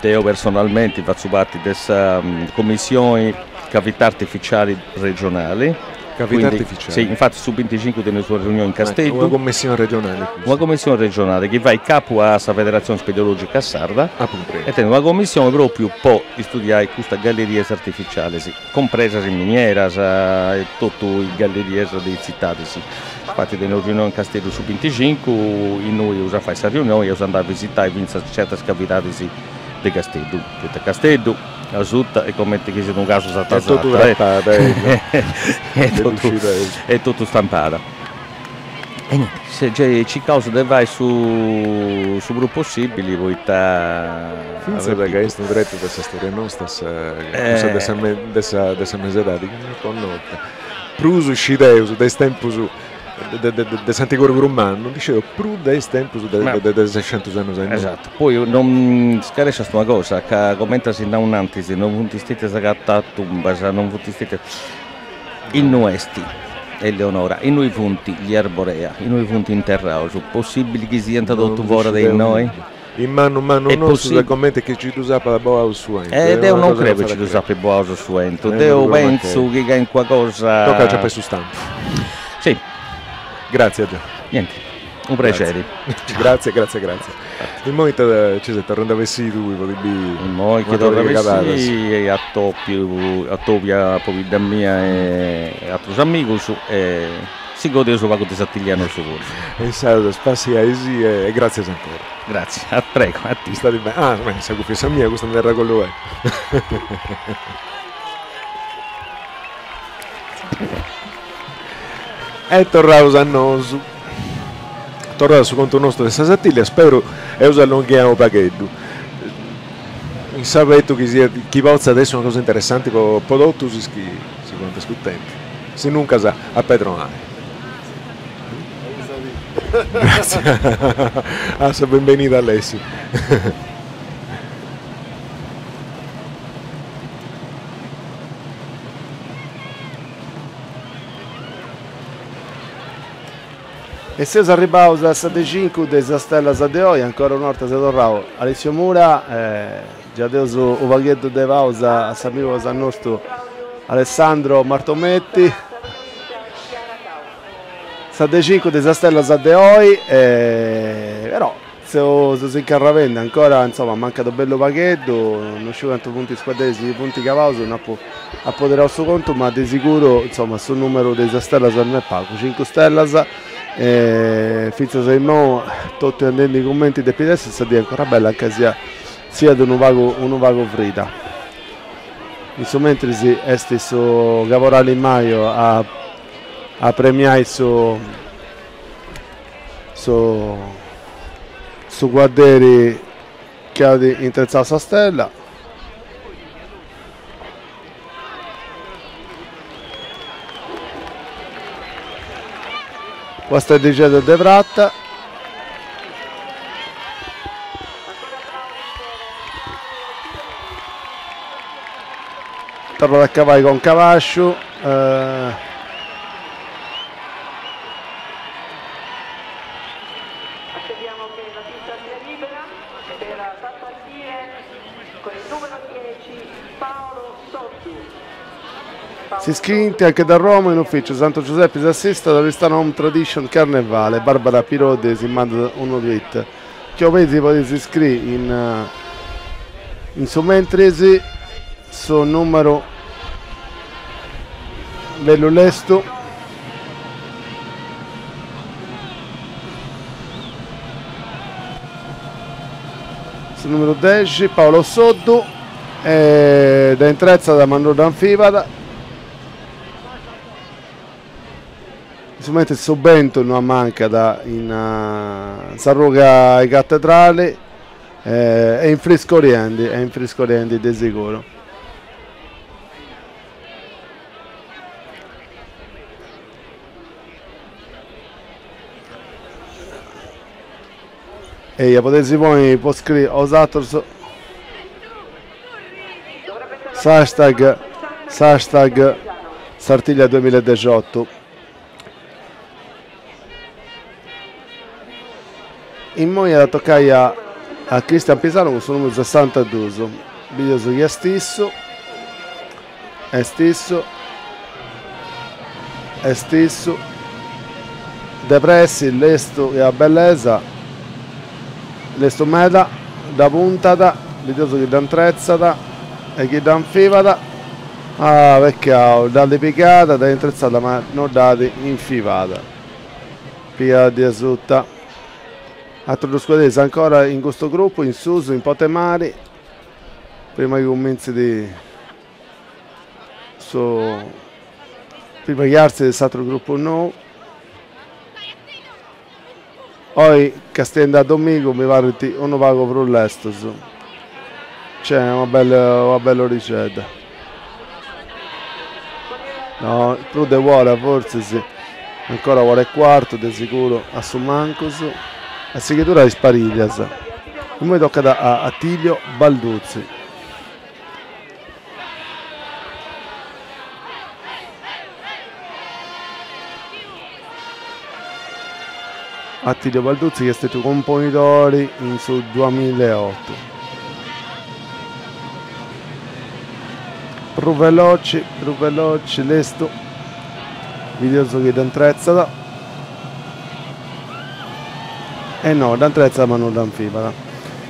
deu personalmenti fatzu parti de sa commissioni cavità artificiali regionali Cavità artificiali. Sì, infatti su binticincu teneus una riunioni in Casteddu. Una commissione regionale. Una commissione regionale chi fait capu a sa Federazione Speleologica Sarda. Ah, cumprendi. E tenit una commissione propriu po istudiai custas gallerias artificiales, compresas is minieras e totu is gallerias de is tzitades. Infatti teneus riunioni in Casteddu su binticincu, innui eus a fai sa riunioni e eus andai a visitai fintzas certas cavidadis de Casteddu, poita Casteddu Asuta est comente chi siat unu casu sata sata. Est totu trampada, est totu stampada. E niente, gei circaus de fai su su prus possibili poita. Fintzas ca est unu tretu de sa storia nosta sa cussa de sa de sa de sa mesedadi chi no est connota. Prus scideus de is tempus de s'antigoriu prus mannu, ndi scideus prus de is tempus de de sescentus annus a innoi. Esatto, poi non scaresciast una cosa, ca comente as nau innantis non funt stetias agatadas tumbas, non funt stetias, innui est Eleonora, innui funt gli Arborea, innui funt interraus, possibili chi siant totu fora de innoi? In mannu mannu nostru est comente chi ci ddus apat boaus su 'entu. E deu non creu chi ci ddus apit boaus su 'entu, deu pentzu chi calincuna cosa. Tocat a aciapai su stampu. Si. Gratzias Gio. Nienti, unu prexeri. Gratzie, gratzie, gratzie. Immoi ita ci ses torrendi a bessiri tui po ti biri. Immoi chi torru a bessiri atobiu atobiu a pobidda mia e atrus amigus e Si godeus unu pagu de Sartiglia nosu puru. E insaras spassiaisì e gràtzias ancora. Gràtzias, a prego, a tie. Istadi beni. Ah, ma sa cùfia est sa mia, custa mi dd'arregollu 'eu. E torraus a nosu. Torraus a su contu nostru de sa Sartiglia, speru eus allonghiau unu pagheddu. In s'abetu chi siat, chi potzat essi una cosa interessanti po totus is chi si funt ascurtendi. Sinuncas a pedronai. A sa benbenida Alessio. E seus arribbaus a sa de cincu de is stellas de oi, ancora una 'orta seu torrau Alessio Mura, giai deus u' pagheddu de pausa a s'amigu cosa nostu Alessandro Martometti. Sa de cincu de is stellas de oi, però seus incarravendi ancora, insoma, mancat u' bellu pagheddu, no sciu cantu funt is cuadderis chi funt cabaus, no apu apoderau su contu, ma de siguru, insoma, su numeru de is stellas no est pagu, cincu stellas, e fintzas a immoi totu est andendi cumenti depit essi, sa dì ancora bella, anca sia siat unu pagu unu pagu frida. In su mentris est su caporali Maio a a premiai su su su cuadderi chi at intretzau sa stella. Una steddixedda de prata. Torrat a cabai conca basciu. Si iscrint anche da Roma in ufficio Santo Giuseppe si assiste ad Oristano Home Tradition Carnevale Barbara Piroddi si mandat unu tweet chi 'oleis podeis iscri in in su mentris su numeru bellu lestu. Su numeru dexi Paolo Soddu e dda intretzat ma no dda infibat. In su mentris su bentu no amancat in sa ruga 'e Catedrali e infriscoriendi, e infriscoriendi de siguru. Eia, podeis ponni po scriri 'osatrus s'hashtag s'hashtag Sartiglia duemiladexiotu. Immoi at a tocai a a Cristian Pisano cun su numeru sessantadus, bideus chi est issu, est issu, est issu, de pressi, lestu che a bellesa, lestu meda, dda puntat, bideus chi dda intretzat e chi dda infibat, ah pecau, dd'at pigada, dd'at intretzada ma no dd'at infibada, pigat de asuta. Atrus dus cuadderis ancora in custu grupu, in susu, in Potemari, prima chi cumintzit su prima chi artzit s'atru grupu nou. Oi castiendi a Domigu mi parint unu pagu prus lestus, nc'est una bella una bella orixedda. No, prus de un'ora fortzis, ancora un'ora e cuartu de siguru a su mancus. A sighidura is Pariglias. Immoi tocat a Attilio Balduzzi. Attilio Balduzzi chi est stetiu componidori in su duamilla e otu. Prus veloci, prus veloci, lestu, bideus chi dda intretzat. E no, dda intretzat ma no dda infibat.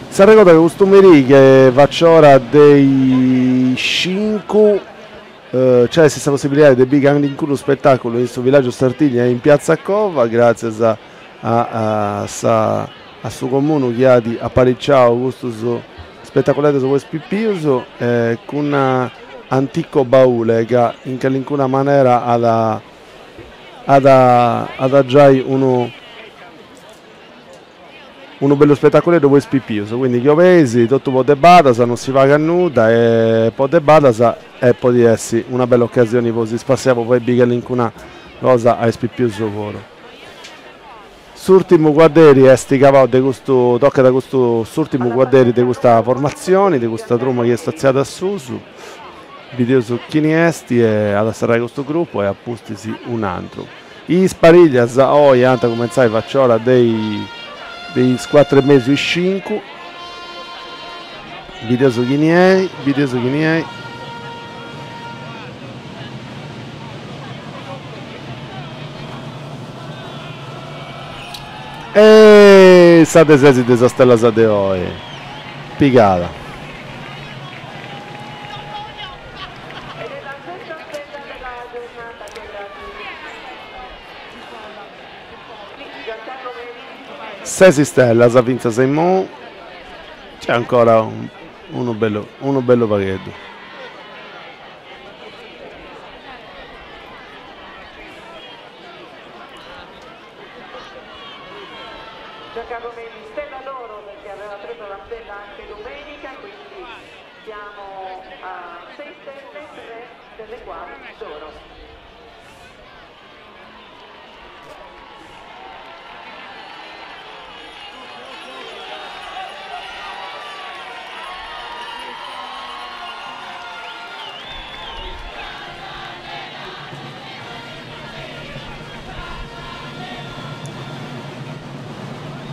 S'arregodat ca custu merì che faciora de is cincu nc'est sa possibilidadi de biri calincunu spetaculu in su Villaggio Sartiglia in Piazza Cova gratzias a sa a su comunu chi at apariciau custus spetaculeddus po is pipius cun Antico Baule ca in calincuna manera at at at a giai unu unu bellu spetaculeddu po is pipius, quindi chi 'oleis totu po de badas, non si pagat nudda e po de badas e podit essi una bella ocasioni po si spassiai po fai biri calincuna cosa a is pipius puru. S'urtimu cuadderi est cabau de custu, tocat a custu s'urtimu cuadderi de custa formatzioni, de custa truma chi est artziada a susu, bideus chini est e at a serrai custu grupu e a pustis un'antru. Is pariglias oi ant a cumentzai faciora de de is cuatru e mesu is cincu, bideus chini est, bideus chini est. E sa de ses de sas stellas de oi, pigada. Ses istellas fintzas a immoi, nc'est ancora unu bellu unu bellu pagheddu.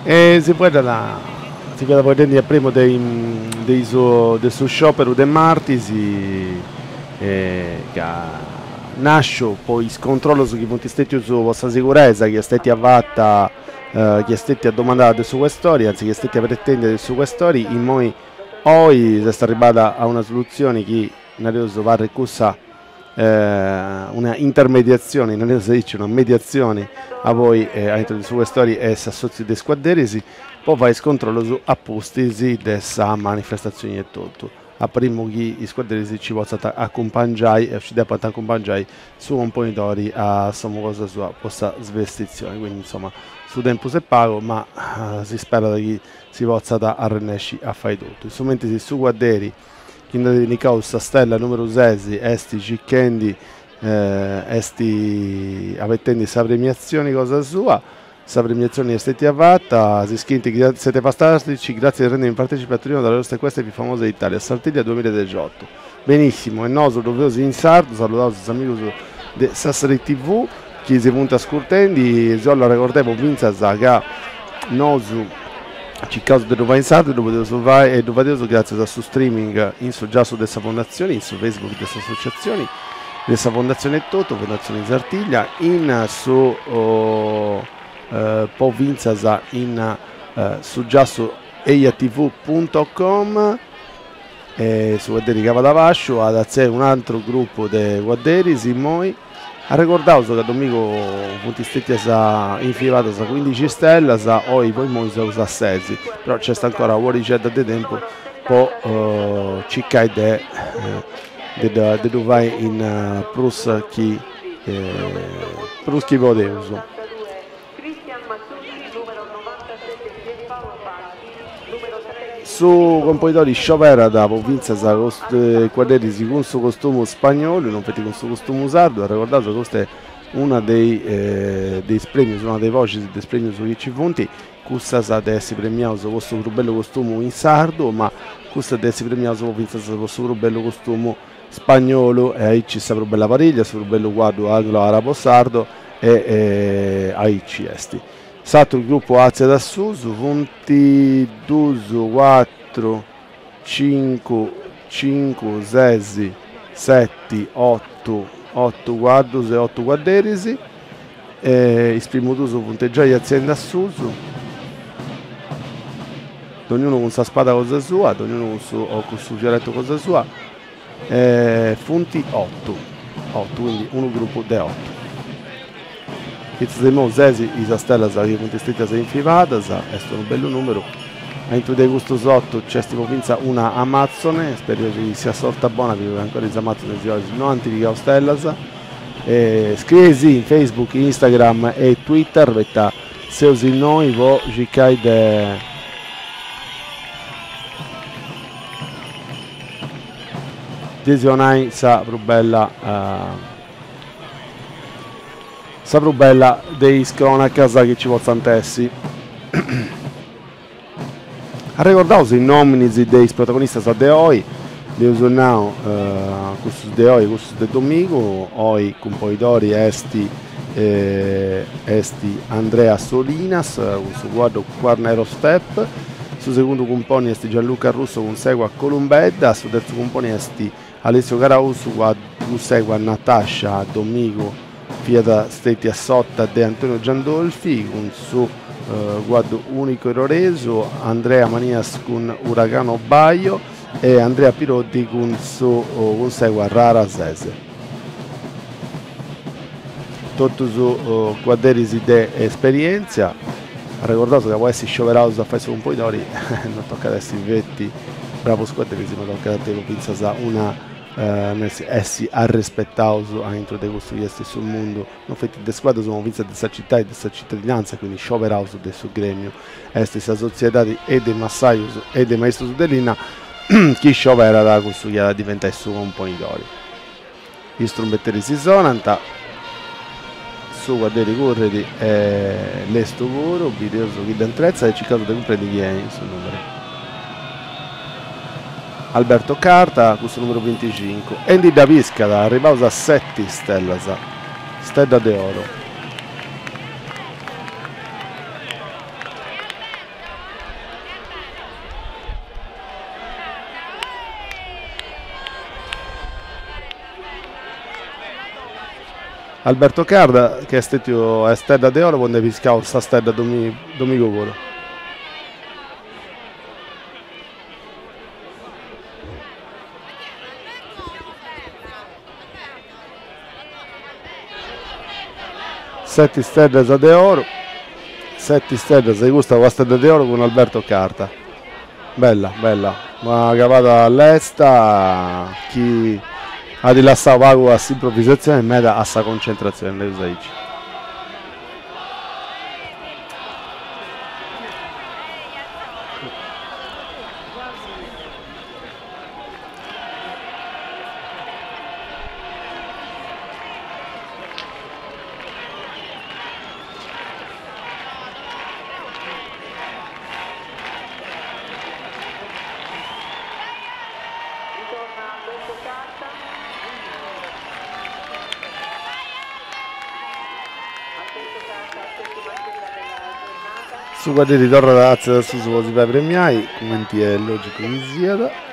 E si fueddat, si fiat fueddendi a primu de de su de su scioperu de martis ca. Nàsciu po is controllus chi funt stètius po sa siguresa chi est stètia fata, chi est stètia domandada de su questori, anzi chi est stètia pretèndia de su questori, immoi oi s'est arribada a una solutzioni chi, nareus, parrit cussa una intermediatzioni, nareus aici, una mediatzioni apoi aintru de su questori e s'assòtziu de is cuadderis po fai is controllus a pustis de sa manifestatzioni etotu. A primu chi is cuadderis ci potzant acumpangiai o ci depant acumpangiai su componidori a sa domu cosa sua po sa svestitzioni, quindi insoma su tempus est pagu ma si sperat chi si potzat arrennesci a fai totu. In su mentris su cuadderi chi nd'at pinnicau sa stella numeru ses est circhendi est abetendi sa premiatzioni cosa sua Sa premiatzioni est stetia fata, si scrint siete fantastici, grazie di rendermi partecipe a Torino della giostra equestre più famosa d'Italia, Sartiglia duemiladexiotu. Benissimo, e nosu ddu feus in sardu, saludaus is amigus de Sassari TV chi si funt ascurtendi, si 'ollu arregordai po fintzas ca nosu circaus de ddu fai in sardu e ddu podeus fai e ddu fadeus gratzias a su streaming in su giassu de sa Fondatzioni, in su Facebook de s'associatzioni de sa Fondatzione etotu, Fondatzione Sartiglia, in su po fintzas in su giassu ejatv punto com e su cuadderi calat a basciu at a atziai un'atru grupu de cuadderis immoi. Arregordaus ca domigu funt stetias infibadas cuindixi stellas, oi po immoi seus a ses, però nc'est ancora un'orixedda de tempus po circai de de ddu fai in prus chi prus chi podeus. Su componidori scioberat po fintzas cuadderis cun su costumu spagnolu, non feti cun su costumu sardu, arregordaus ca custa est una de is premius, una de is boxis de is premius chi nci funt, cussas de essi premiaus po su prus bellu costumu in sardu, ma cussa de essi premiaus po fintzas po su prus bellu costumu spagnolu, e aici sa prus bella pariglia, su prus bellu cuaddu anglo arabo sardo e aici est. S'atru grupu atziat a susu funt dus, cuatru, cincu, cincu, ses, seti, otu, otu cuaddus e otu cuadderis e is primus dus funt giai atziendi a susu, dognunu cun sa spada cosa sua, dognunu cun su o cun su fioretu cosa sua, e funt otu, otu, quindi unu grupu de otu. Fintzas a immoi ses is stellas chi funt stetias infibadas, est unu bellu numeru, aintru de custus otu nc'est po fintzas una Amazzone, spereus chi siat sorta bona, poita ancora is Amazzones no ant pigau stellas. Scrieisì in Facebook, Instagram e Twitter poita seus innoi po circai de de si 'onai sa prus bella sa prus bella de is cronacas chi nci potzant essi. Arregordaus is nominis de is protagonistas de oi, dd'eus nau cussus de oi e cussus de domigu, oi cumponidori est est Andrea Solinas cun su cuaddu Quarnero Step, su segundu cumponi est Gianluca Russo cun s'egua Columbedda, su terzu cumponi est Alessio Garau su cun s'egua Natascia, domigu fiat stetia s'otta de Antonio Giandolfi cun su cuaddu Unico Iroresu, Andrea Manias cun Uragano Baio e Andrea Piroddi cun su cun s'egua Rara Sese. Totus cuadderis de esperientzia, arregordaus ca po essi scioberaus a fai su cumponidori non tocat essi feti bravus cuadderis ma tocat a tenni fintzas una essi arrespetaus aintru de cussu chi est su mundu non feti de is cuaddus ma fintzas de sa citadi e de sa citadinanza, quindi scioberaus de su gremiu est sa sotziedadi e de massajus e de maistus de linna chi scioberat cussu chi at a diventai su componidori. Is trumbeteris si sonant, su cuadderi currit e lestu puru, bideus chi dd'intretzat e circaus de cumprendi chi est su numeru. Alberto Carta cun su numeru binticincu e ndi dda piscat, arribaus a seti stellas, stedda de oro. Alberto Carta chi est stetiu stedda de oro po nd'ai piscau sa stedda domigu puru. Seti steddas de oro, seti steddas e custa una stedda de oro cun Alberto Carta. Bella, bella, una agabada lesta chi at lassau pagu a s'improvisatzione e meda a sa concentratzione, nareus aici. Su cuadderi torrat a artziai a susu po si fai premiai, cumenti est logicu chi siat.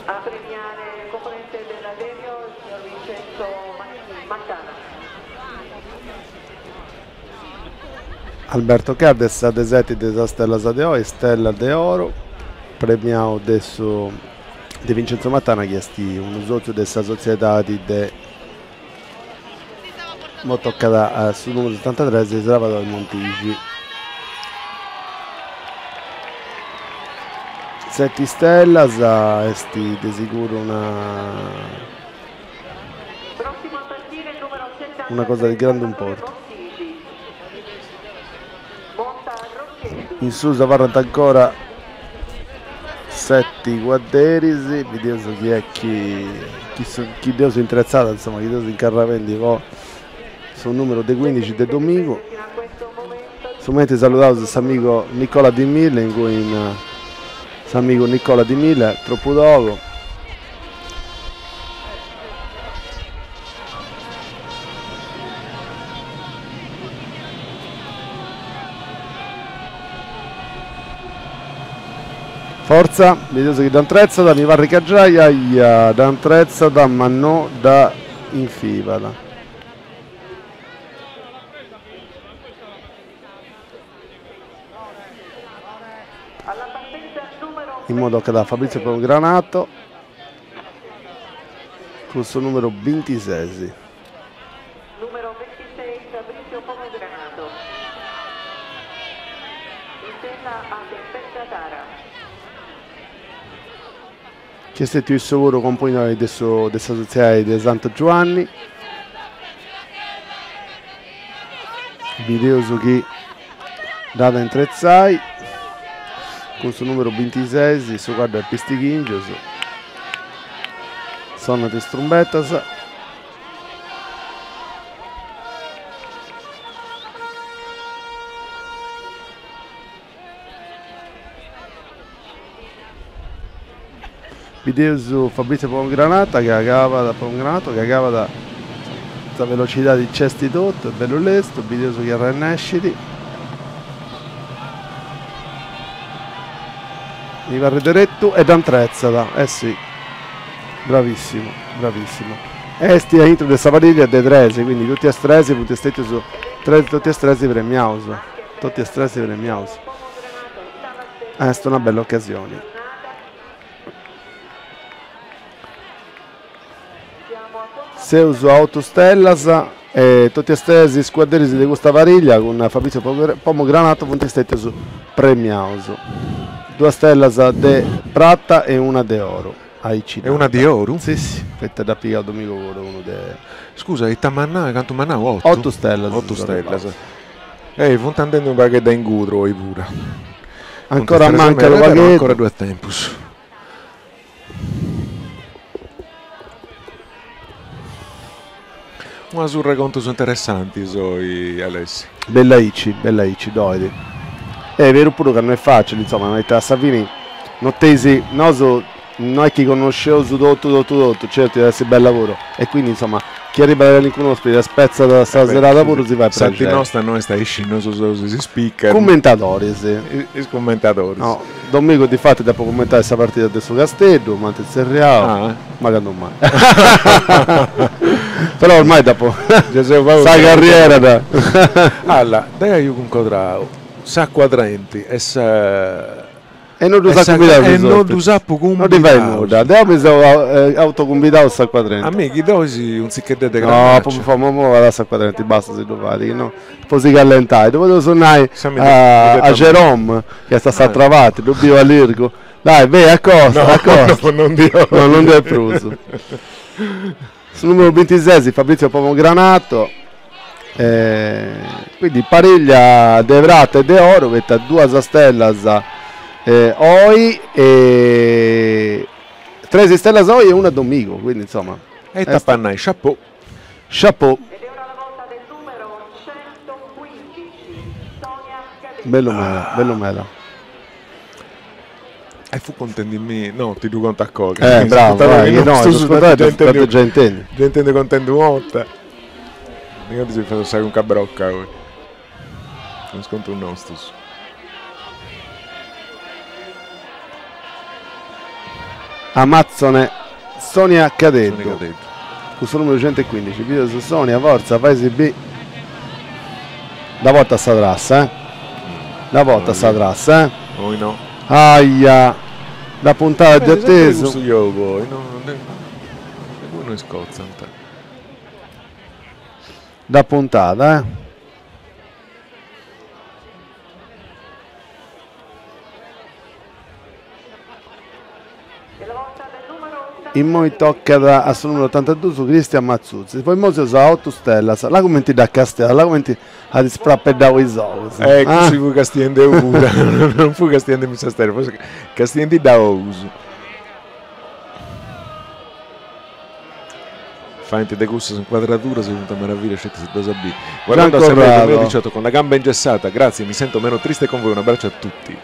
A premiare il componente dell'Aderio, il signor Vincenzo Mattana. Alberto Carta est sa de seti de sas stellas de oi, stella de oro, premiau de su de Vincenzo Mattana chi est unu sotziu de sa sotziedadi de Mo tocat a su numeru setantatres Salvadore Montixi. Seti stellas est de seguru una una cosa de grandu importu. In susu abarrant ancora seti cuadderis, bideus chi est chi chi dd'eus intretzada, insoma, chi dd'eus incarrarendi po su numeru de cuindixi de domigu. Su mentris saludaus s'amigu Nicola Di Mille, ingui in s'amigu Nicola Di Mille, tropu togu. Fortza, bideus chi dda intretzat, mi parrit ca giai, aia, dda intretzat ma no dda infilat. Immoi tocat a Fabrizio Pomogranato cun su numeru bintises. Numero 26 Fabrizio Pomogranato. In sella a Tempesta Tara. Chi est stetiu issu puru componidori de su de sa sotziedadi de Santu Giuanni. Bideus chi dd'at a intretzai cun su numeru bintises, su cuaddu est pistighìngius, sonant is trumbetas. Bideus Fabrizio Pomogranata chi agabat Pomogranato chi agabat sa velocidadi nc'est totu, est bellu lestu, bideus chi arrennescit. Mi parrit deretu e dda intretzat, eh si, bravissimu, bravissimu. Est aintru de sa pariglia de tres, quindi totu is tres funt stetius tres totu is tres premiaus, totu is tres premiaus. Est una bella ocasioni. Seus a otu stellas e totu is tres is cuadderis de custa pariglia cun Fabrizio Pomogranato funt stetius premiaus. Duas stellas de prata e una de oro, aici E una de oru? Si si, poita dd'at pigau Domigu puru unu de. Scusa, ita m'as nau, cantu m'as nau, otu? Otu stellas. Otu stellas. Ei, funt andendi unu pagheddu a ingudru oi puru. Ancora mancat unu pagheddu. Ancora ddu est tempus. Una surra 'e contus interessantis oi, Alessi. Bella aici, bella aici, ddoi. Est beru puru ca no est facili, insoma, poita a sa fini no tenis, nosu no est chi connosceus totu totu totu, certu iat essi bella puru, e quindi insoma chi arribat calincunu ospiti e spetzat sa serada puru si fait S'arti prexeri. nosta no est aici, nosu seus is speaker. Cummentadoris. Is cummentadoris. No, Domigu difati depu cummentai sa partida de su Casteddu, m'ant tzerriau, ma candu mai. Però ormai dd'apu sa carriera dda. Alla, deu aio cuncodrau s'acuadrenti e sa E no ddus at cumbidau E no ddus apu No ddi fait nudda, deu mi seu autocumbidau s'acuadrenti. A mi chi ddoi unu tzicheddu de No, po imoi vada a s'acuadrenti, basta si ddu fait, chi no po si callentai, ddu podeus nai a Jerome chi est a s'atra parti, ddu biu allirgu, dai beni acosta, acosta, no non ndi no non ndi 'olit prus. Su numeru bintises Fabrizio Pomogranato, quindi pariglia de prata e de oro, poita duas stellas oi e tres stellas oi e una domigu, quindi insoma. E ita apu a nai, chapeau. Chapeau. Bellu meda, bellu meda. E fut contendi-mi, no, ti ddu contu a coga. Eh, bravo, vai, no, dd'apu giai intendiu. Giai intendiu contendi u'orta. Mi conti si fait sa conca brocca oi. Cun is contus nostus. Amazzone Sonia Cadeddu. Cun su numeru centoquindixi. Bideus Sonia, fortza, fai si bi. Dda portat sa trassa, eh. Dda portat sa trassa, eh. Oi no. Aia, dda puntada de atesu. Custu giogu oi, no, de cui no iscotzant. Dda puntada, eh. Immoi tocat a su numeru otantaduus Cristian Mazzuzzi. Po immoi seus a otu stellas. La cumenti dd'at castiada, la cumenti at sprapeddau is ogus. Eh, cussu fui castiendi deu puru, non fui castiendi sa stella, fui castiendi-dda a ogus. Faint de cussas inquadraduras chi funt una meraviglia sceti si ddas biri. Guardando a Sanremo 2018 con la gamba ingessata, grazie, mi sento meno triste con voi, un abbraccio a tutti.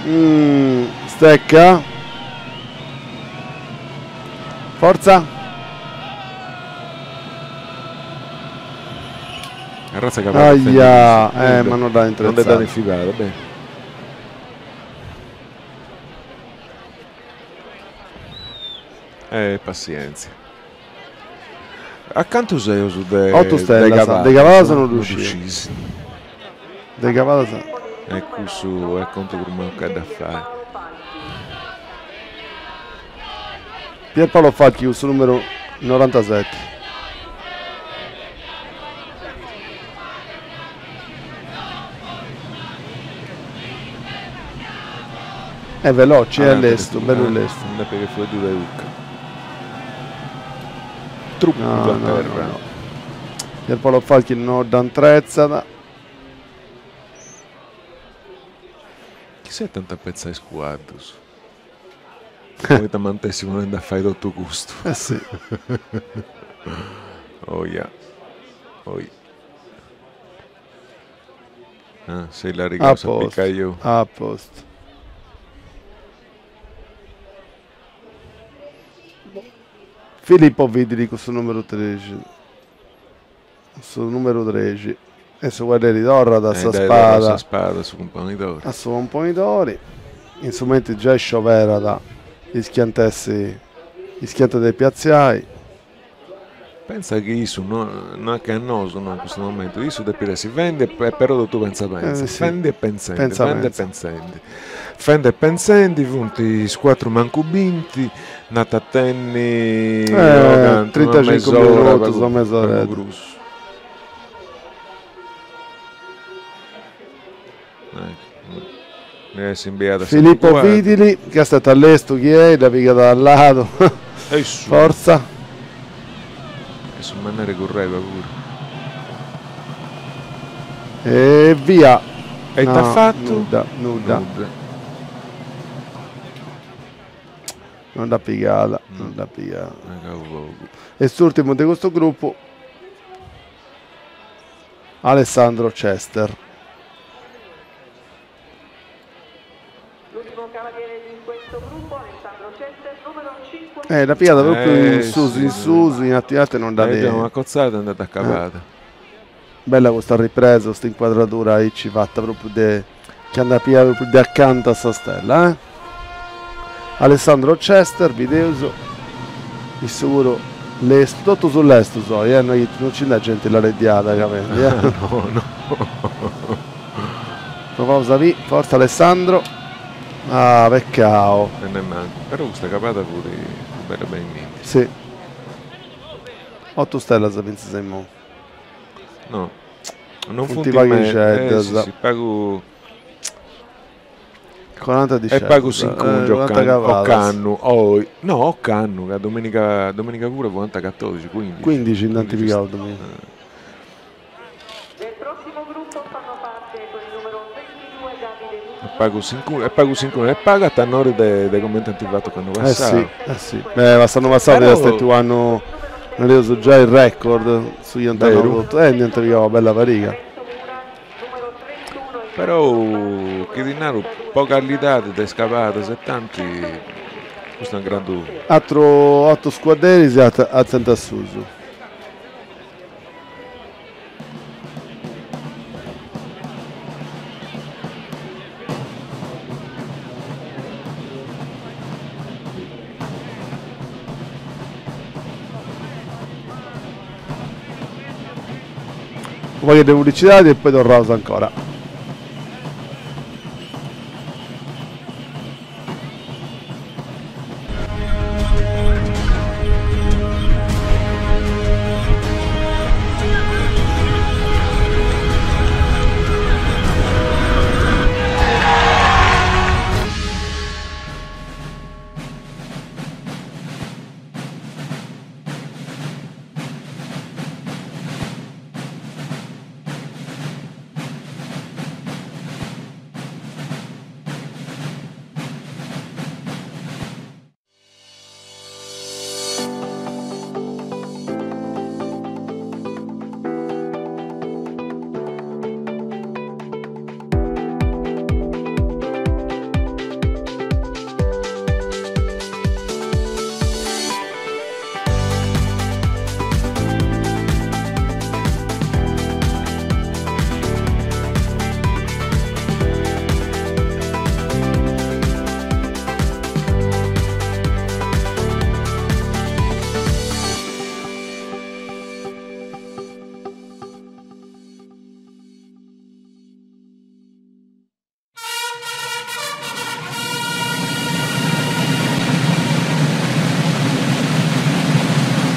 Mm, stecca. Forza. Arrazza ca Aia, eh, ma non dda Non dda infilada, bene. Eh, passièntzia. A cantu seus de Otu stellas, de cavadas no ddu sciu. De cavadas. E cussu est contu prus mancu ca dda fai. Pierpaolo Falchi cun su numeru norantaseti. È veloci, è lestu, bellu lestu. Non è che fueddu de 'ucca. Trupu No, a no, terra. no, no. Pierpaolo Falchi no dd'antretzat. Chi siat tanta petza is cuaddus? Poita m'ant'essi ponendi a fai totu custu? Eh si. Oia. Oi. Ah, sei la A riga sa postu, picaiu. a postu. Filippo Vidili cun su numeru trexi. Su numeru trexi. E su cuadderi torrat a sa spada. Sa spada, su cumponidori. A su cumponidori. In su mentri giai scioberat is chi ant essi, is chi ant depi atziai. Pentza chi issu no no est che a nosu no in custu momentu, issu depit essi fendi e però totu pentza pentza, fendi e pentzendi, fendi e pentzendi. Fendi e pentzendi funt is cuatru mancu binti, nd'at a tenni cantu, una mes'ora, pagu prus. Filippo Vidili, chi est stètiu lestu chi est, dda pigat a ladu. Fortza. E su mannari curreva puru. E via. E ita at fatu? Nudda, nudda. Non dd'at pigada, non dd'at pigada. E s'urtimu de custu gruppu Alessandro Cester. L'at pigada propriu in susu in susu, in artu in artu e non dd'at. Una cotzada e nd'at acabada. Bella custa ripresa, custa inquadratura aici fata propriu de chi andat a pigai propriu de acanta a sa stella eh. Alessandro Cester, bideus, issu puru lestru, totus lestrus oi eh, no nci nd'at genti lareddiada capendi eh. No no. Provaus a biri, forza Alessandro, ah peccau. E nemmancu, però custa cabada fut bella beni minti. Si. Otu stellas fintzas a immoi. No, non funt paghixeddas. Eh, sì, sì, pagu... 40 E pagu s'incungia ocannu, oi, no ocannu, ca domenica, domenica puru fuant catodixi, quindixi. Quindixi nd'ant pigau domenica. E pagu s'incungia, e pagu s'incungia, e pagu at onori de de comente ant fatu ocannu passau. Eh si, eh si. Beh, s'annu passau fiat stetiu u' annu, nareus giai record, su chi ant nau totu, eh nd'iant pigau una bella pariga. Però, chi ti naru, po callidadi de is cabadas e tanti, custu est grandu. Atru otu scuaderis artziant a susu. Unu pagheddu de publicidadi e poi torraus ancora.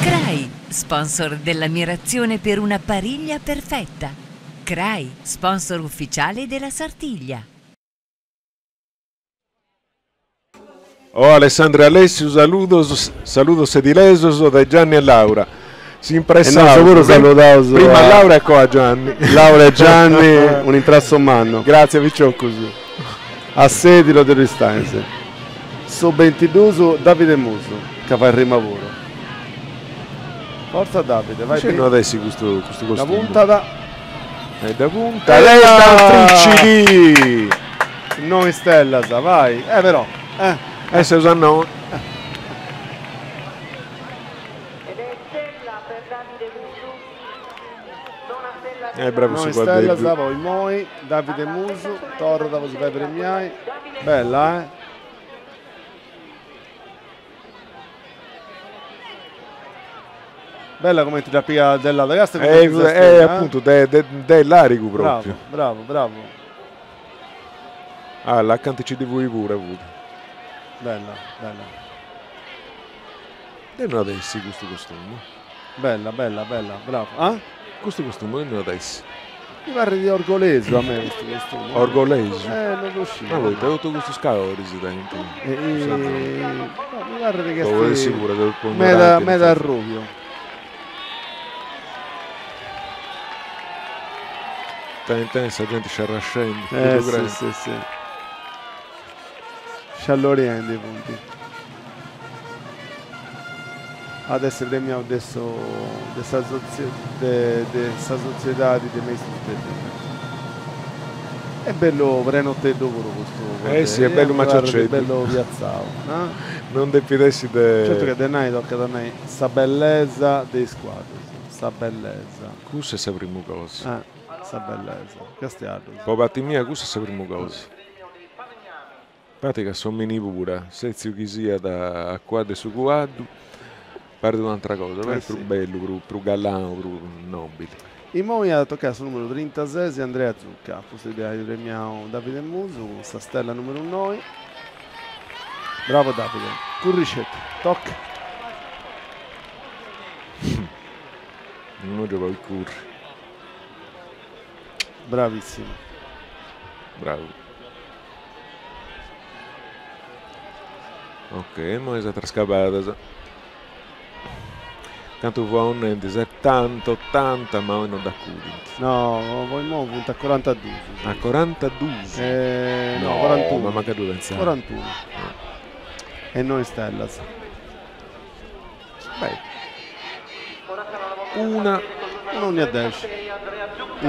Crai, sponsor dell'ammirazione per una pariglia perfetta. Crai, sponsor ufficiale della Sartiglia. Oh Alessandro e Alessiu saludos saludos sedilesos dae Gianni e Laura. S'impressaus. E nosu puru saludaus Prima a Laura e coa a Gianni. Laura e Gianni un'imprassu mannu. Gratzias piciocus. A Sedilo de Aristanis. Su bintiduus Davide Musu ca fait rima puru. Forza Davide, vai. Nci no at essi custu custu Dda puntat. E dda puntat. E fricidi! Noi stellas, vai. Eh però, eh. E seus a noi. Eh, bravu Noi su stellas, cuaddeddu. poi immoi, Davide Musu, torrat po si fai premiai. Bella, eh. Bella cumenti dda pigat de ladu, casta cumenti eh, eh, appuntu, de, de, de larigu propriu. Bravo, bravo, bravo. Ah, l'accanti ci ddi fui pure fut. Bella, bella. De no at essi custu costumu. Bella, bella, bella, bravo. Ah? Custu costumu de no at essi. Mi parrit de orgolesu a me custu costumu. Orgolesu? Eh, non ddu sciu. Ma poita totu custus caloris tenint? No, mi parrit chi est meda, meda arrubiu. Ten ten sa genti sciarrascendi. Eh, si, si, si. Scialloriendi funt. At essi premiau de su de sa de de sa sotziedadi de maistus de. Est bellu prenoteddu puru custu Eh si, est bellu macioceddu. Bellu piatzau, no? Non depit essi de. Certu che de nai tocat a nai sa bellesa de is cuaddus, sa bellesa. Cussa est sa primu cosa. Eh, sa bellesa. Castiaddus. Po parti mia cussa est sa primu cosa. Pratica s'omini pura, setziu chi siat a cuaddu 'e su cuaddu, parit un'atra cosa, parit prus bellu, prus galanu, prus nobili. Immoi at a tocai su numeru trintases Andrea Zucca, a pustis de ai premiau Davide Musu cun sa stella numeru noi. Bravo Davide, curri sceti, tocca. Immoi ddu podit curri. Bravissimu. Bravu. Ok, immoi is atras cabadas. Cantu fuaus nendi, setanta, otanta, ma oi no dd'acudint. No, po immoi funt a corantadus. A corantadus? No, corantunu. Ma mancu a ddu pentzai. Corantunu. E noi stellas. Beh. Una. Una ogni dexi.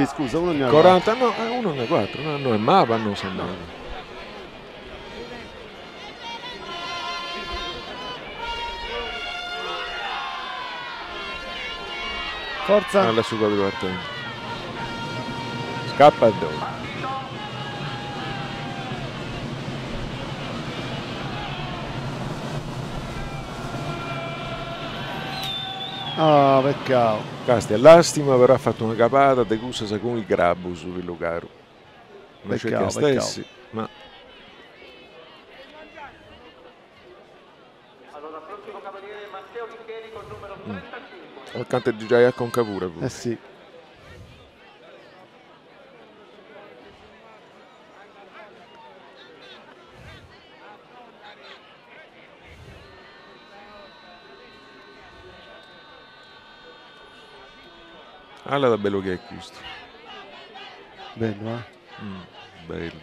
Scusa, una ogni 40, no, una ogni 4, no, no est maba, no sa maba. Forza. Alla su cuaddu partendi. Scappa ddoi. Ah, peccau. Castia, lastima però at fatu una cabada de cussas cun is grabus, fillu caru. No sceti a stessi, ma. Acanta de giai a conca puru. Eh sì. Alla bellu chi est custu. Bellu, eh? Bellu.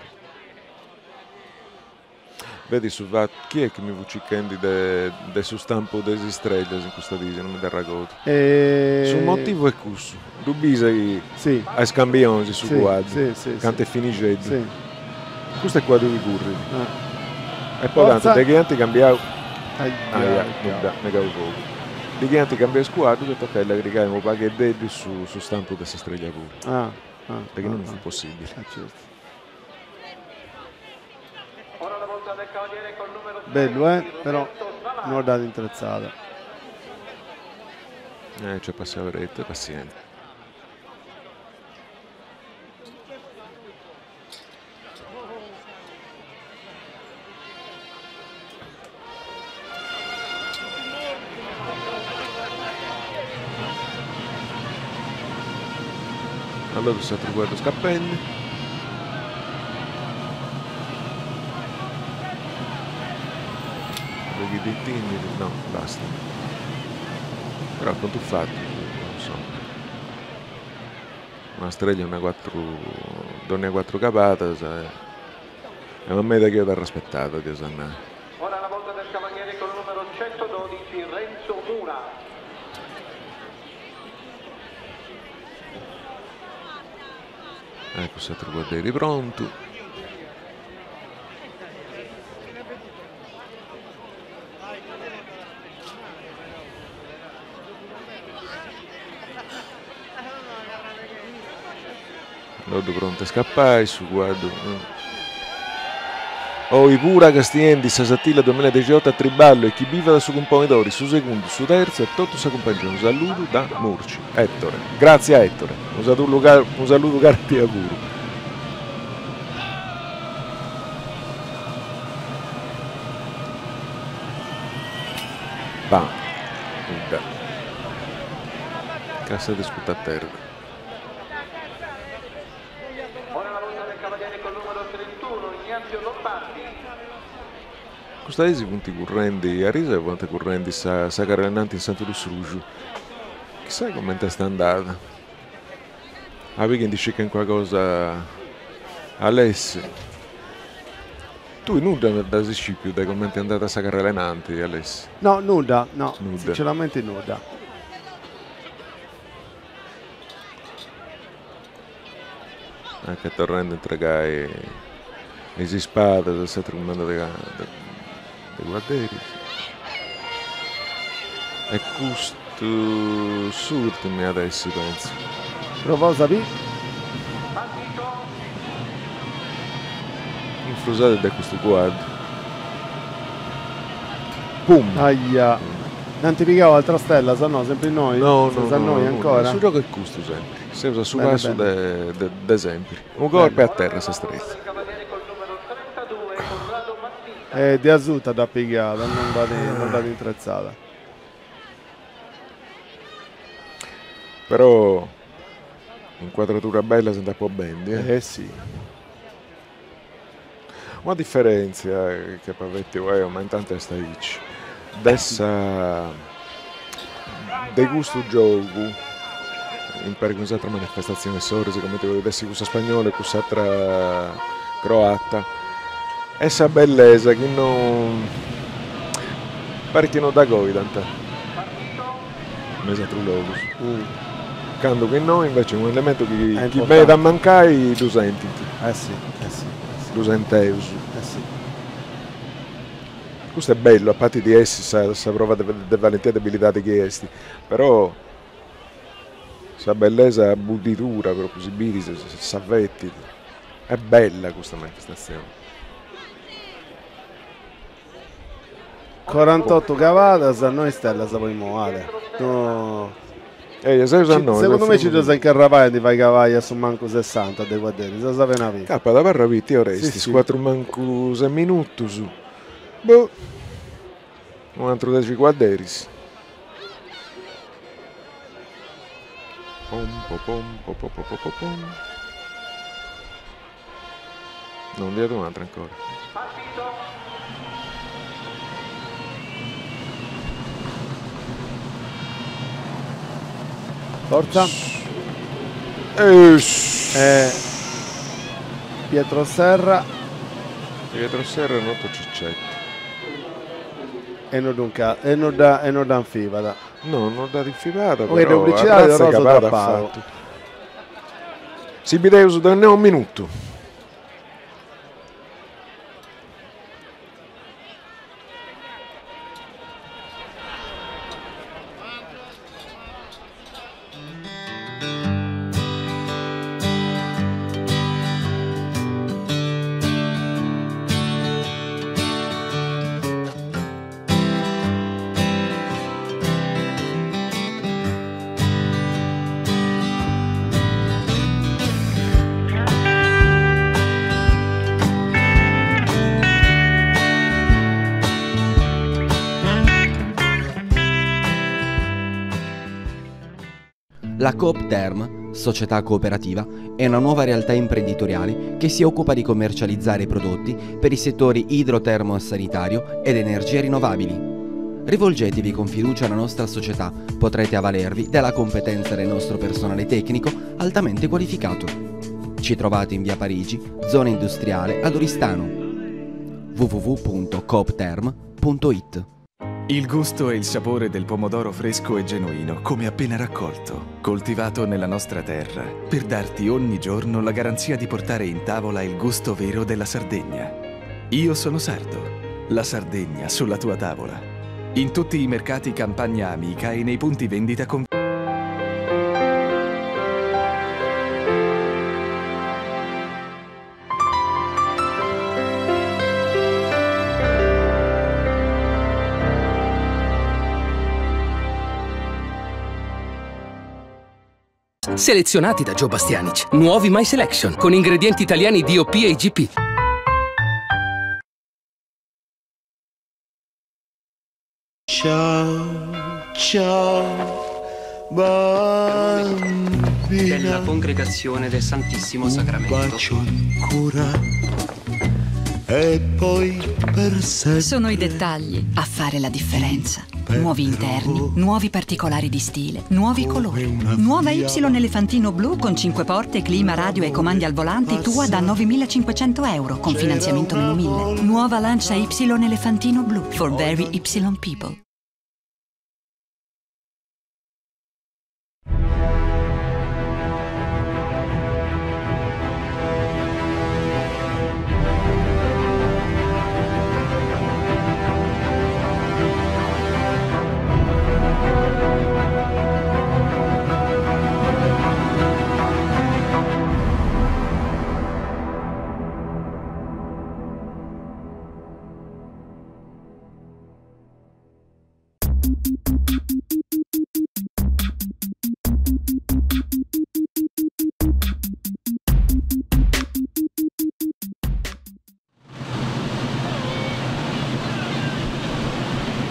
Vedi su fatu, chi est chi mi fut circhendi de de su stampu de is istrellas in custa disi, non mi dd'arregodu. Su motivu est cussu, ddu bis chi a is cambionis su cuaddu, cantu est finixeddu. Custu est cuaddu chi currit. E poi tantu de chi ant cambiau, aia, nudda, negau fogu. De chi ant cambiau is cuaddus est tocau a dd'agrigài unu pagheddeddu su su stampu de sa strella puru. De chi no non fut possibili. Bellu eh, però no dd'at intretzada. Eh, nc'est passau deretu, passientzia. Allora s'atru cuaddu scappendi. De chi ddi tinnit, no, basta. Però a contu fatu, non so. Una streglia una cuatru, dònnia cuatru cabadas est una meda chi 'olit arrespetada, dd'eus a nai. Ora la volta del cavaliere col numero 112 Renzo Mura. Ecco s'atru cuadderi prontu. Loddu prontu a scappai, su cuaddu. Oi pura castiendi sa Sartìllia duamilla e dexiotu a triballu e chi bivat su cumponidori, su segundu, su terzu e totu sa cumpangia. Unu saludu da Murci. Ettore. Gratzie a Ettore. Unu saludu caru, unu saludu caru a tia puru. Bah, nudda. Cassa de scuta a terra. Ora la volta del cavaliere col numero 31 Ignazio Lombardi. Custa dì si funt currendi, ariseu fuant currendi sa sa carrera innanti in Santu Lussurgiu. Chissai comente est andada. A biri chi ndi scit calincuna cosa Alessi. Tui nudda nd'as iscipiu de comenti andat sa carrela 'e nanti, Alessi? No, nudda, no, sinceramente nudda. Anche torrendi a intregai is ispadas a s'atru cumandu de de cuadderis. E custu s'urtimu iat essi, pentzu. Provaus a biri. Infrusada de custu cuaddu. Pum! Aia. Nd'ant pigau atras stellas o no? Sempri innoi? No, no, no, no, su giogu est custu sempri. Seus a su passu de sempri. Unu corpu e a terra sa stretza. E de asuta dd'at pigada, non dd'at intretzada. Però incuadraduras bellas nd'at po bendi, eh. Eh si. Una diferentzia chi apu avèrtiu eo, ma intantu est aici, de sa de custu giogu impari cun is atras manifestatzionis sorris cumenti podit essi cussa spagnola e cuss'atra croata, est sa bellesa chi non parit chi non dda coidant me is atrus logus, candu chi innoi invece unu elementu chi benit a mancai ddu sentint, ddu senteus. Custu est bellu, a parti di essi sa prova de valentia e de abilidadi chi est, però sa bellesa a buddidura propriu si biri, s'avvertit, est bella custa manifestazioni. Corantotto cavadas, noi stellas po imoi, Ale. No. Eia, seus a noi. Segundu mei ci ddas incarrapai a ndi fai cavai a su mancu sessanta de cuadderis, a sa pena biri. Capat abarra pitiu Orestis, cuatru mancu ses minutus. Boh. U' atru dexi cuadderis. Pom po pom po po po po pom. No, ndi at un'atra ancora. Forza. Pietro Serra. Pietro Serra e Noto Cicetto. E no ddu e no dda e no dd'infibat. No, no dd'at infibada, però arratza 'e cabada at fatu. Si bideus de unu minutu. La Coop Term, società cooperativa, è una nuova realtà imprenditoriale che si occupa di commercializzare prodotti per i settori idrotermo-sanitario ed energie rinnovabili. Rivolgetevi con fiducia alla nostra società, potrete avvalervi della competenza del nostro personale tecnico altamente qualificato. Ci trovate in via Parigi, zona industriale ad Oristano. www.coopterm.it Il gusto e il sapore del pomodoro fresco e genuino, come appena raccolto, coltivato nella nostra terra, per darti ogni giorno la garanzia di portare in tavola il gusto vero della Sardegna. Io sono sardo, la Sardegna sulla tua tavola. In tutti i mercati Campagna Amica e nei punti vendita con... Selezionati da Joe Bastianich. Nuovi My Selection con ingredienti italiani DOP e IGP. Ciao, ciao, bambina. Della congregazione del Santissimo Un Sacramento. bacio ancora. E poi per sempre. Sono i dettagli a fare la differenza. Nuovi interni, nuovi particolari di stile, nuovi colori. Nuova Y Elefantino blu con 5 porte, clima, radio e comandi al volante tua da 9.500 euro con finanziamento meno 1.000. Nuova Lancia Y Elefantino blu for very Y people.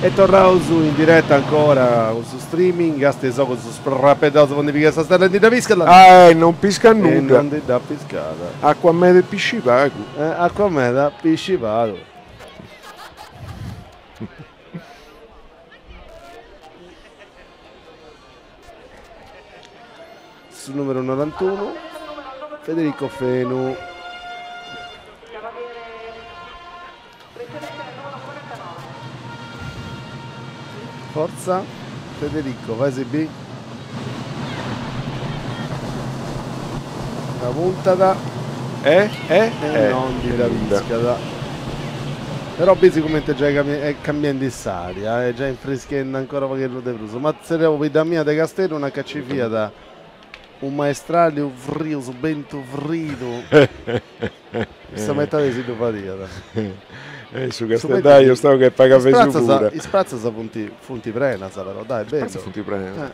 E tornaus in diretta ancora con su streaming, gasti so con su sprapedaus po ndi pigai sa stella e ndi dda piscat. Ah, non piscat nudda. E non ndi dda piscat. Acqua meda e pisci pagu. Acqua meda, pisci pagu. Su numeru norantunu, Federico Fenu. Fortza Federico, fai si bì. Dda puntat. E e e non ndi dda piscat. Però bisi cumenti giai est cambiendi s'aria, est giai infrischendi ancora u' pagheddu de prus. M'at tzerriau pobidda mia de Casteddu na ca ci fiat u' maestrali u' frius, u' bentu fridu. Sa metadi si ddu fadiat. E su casteddaiu stau che paga pesu pura. Is pratzas funt funt prenas però, dai, bellu. Is pratzas funt prenas.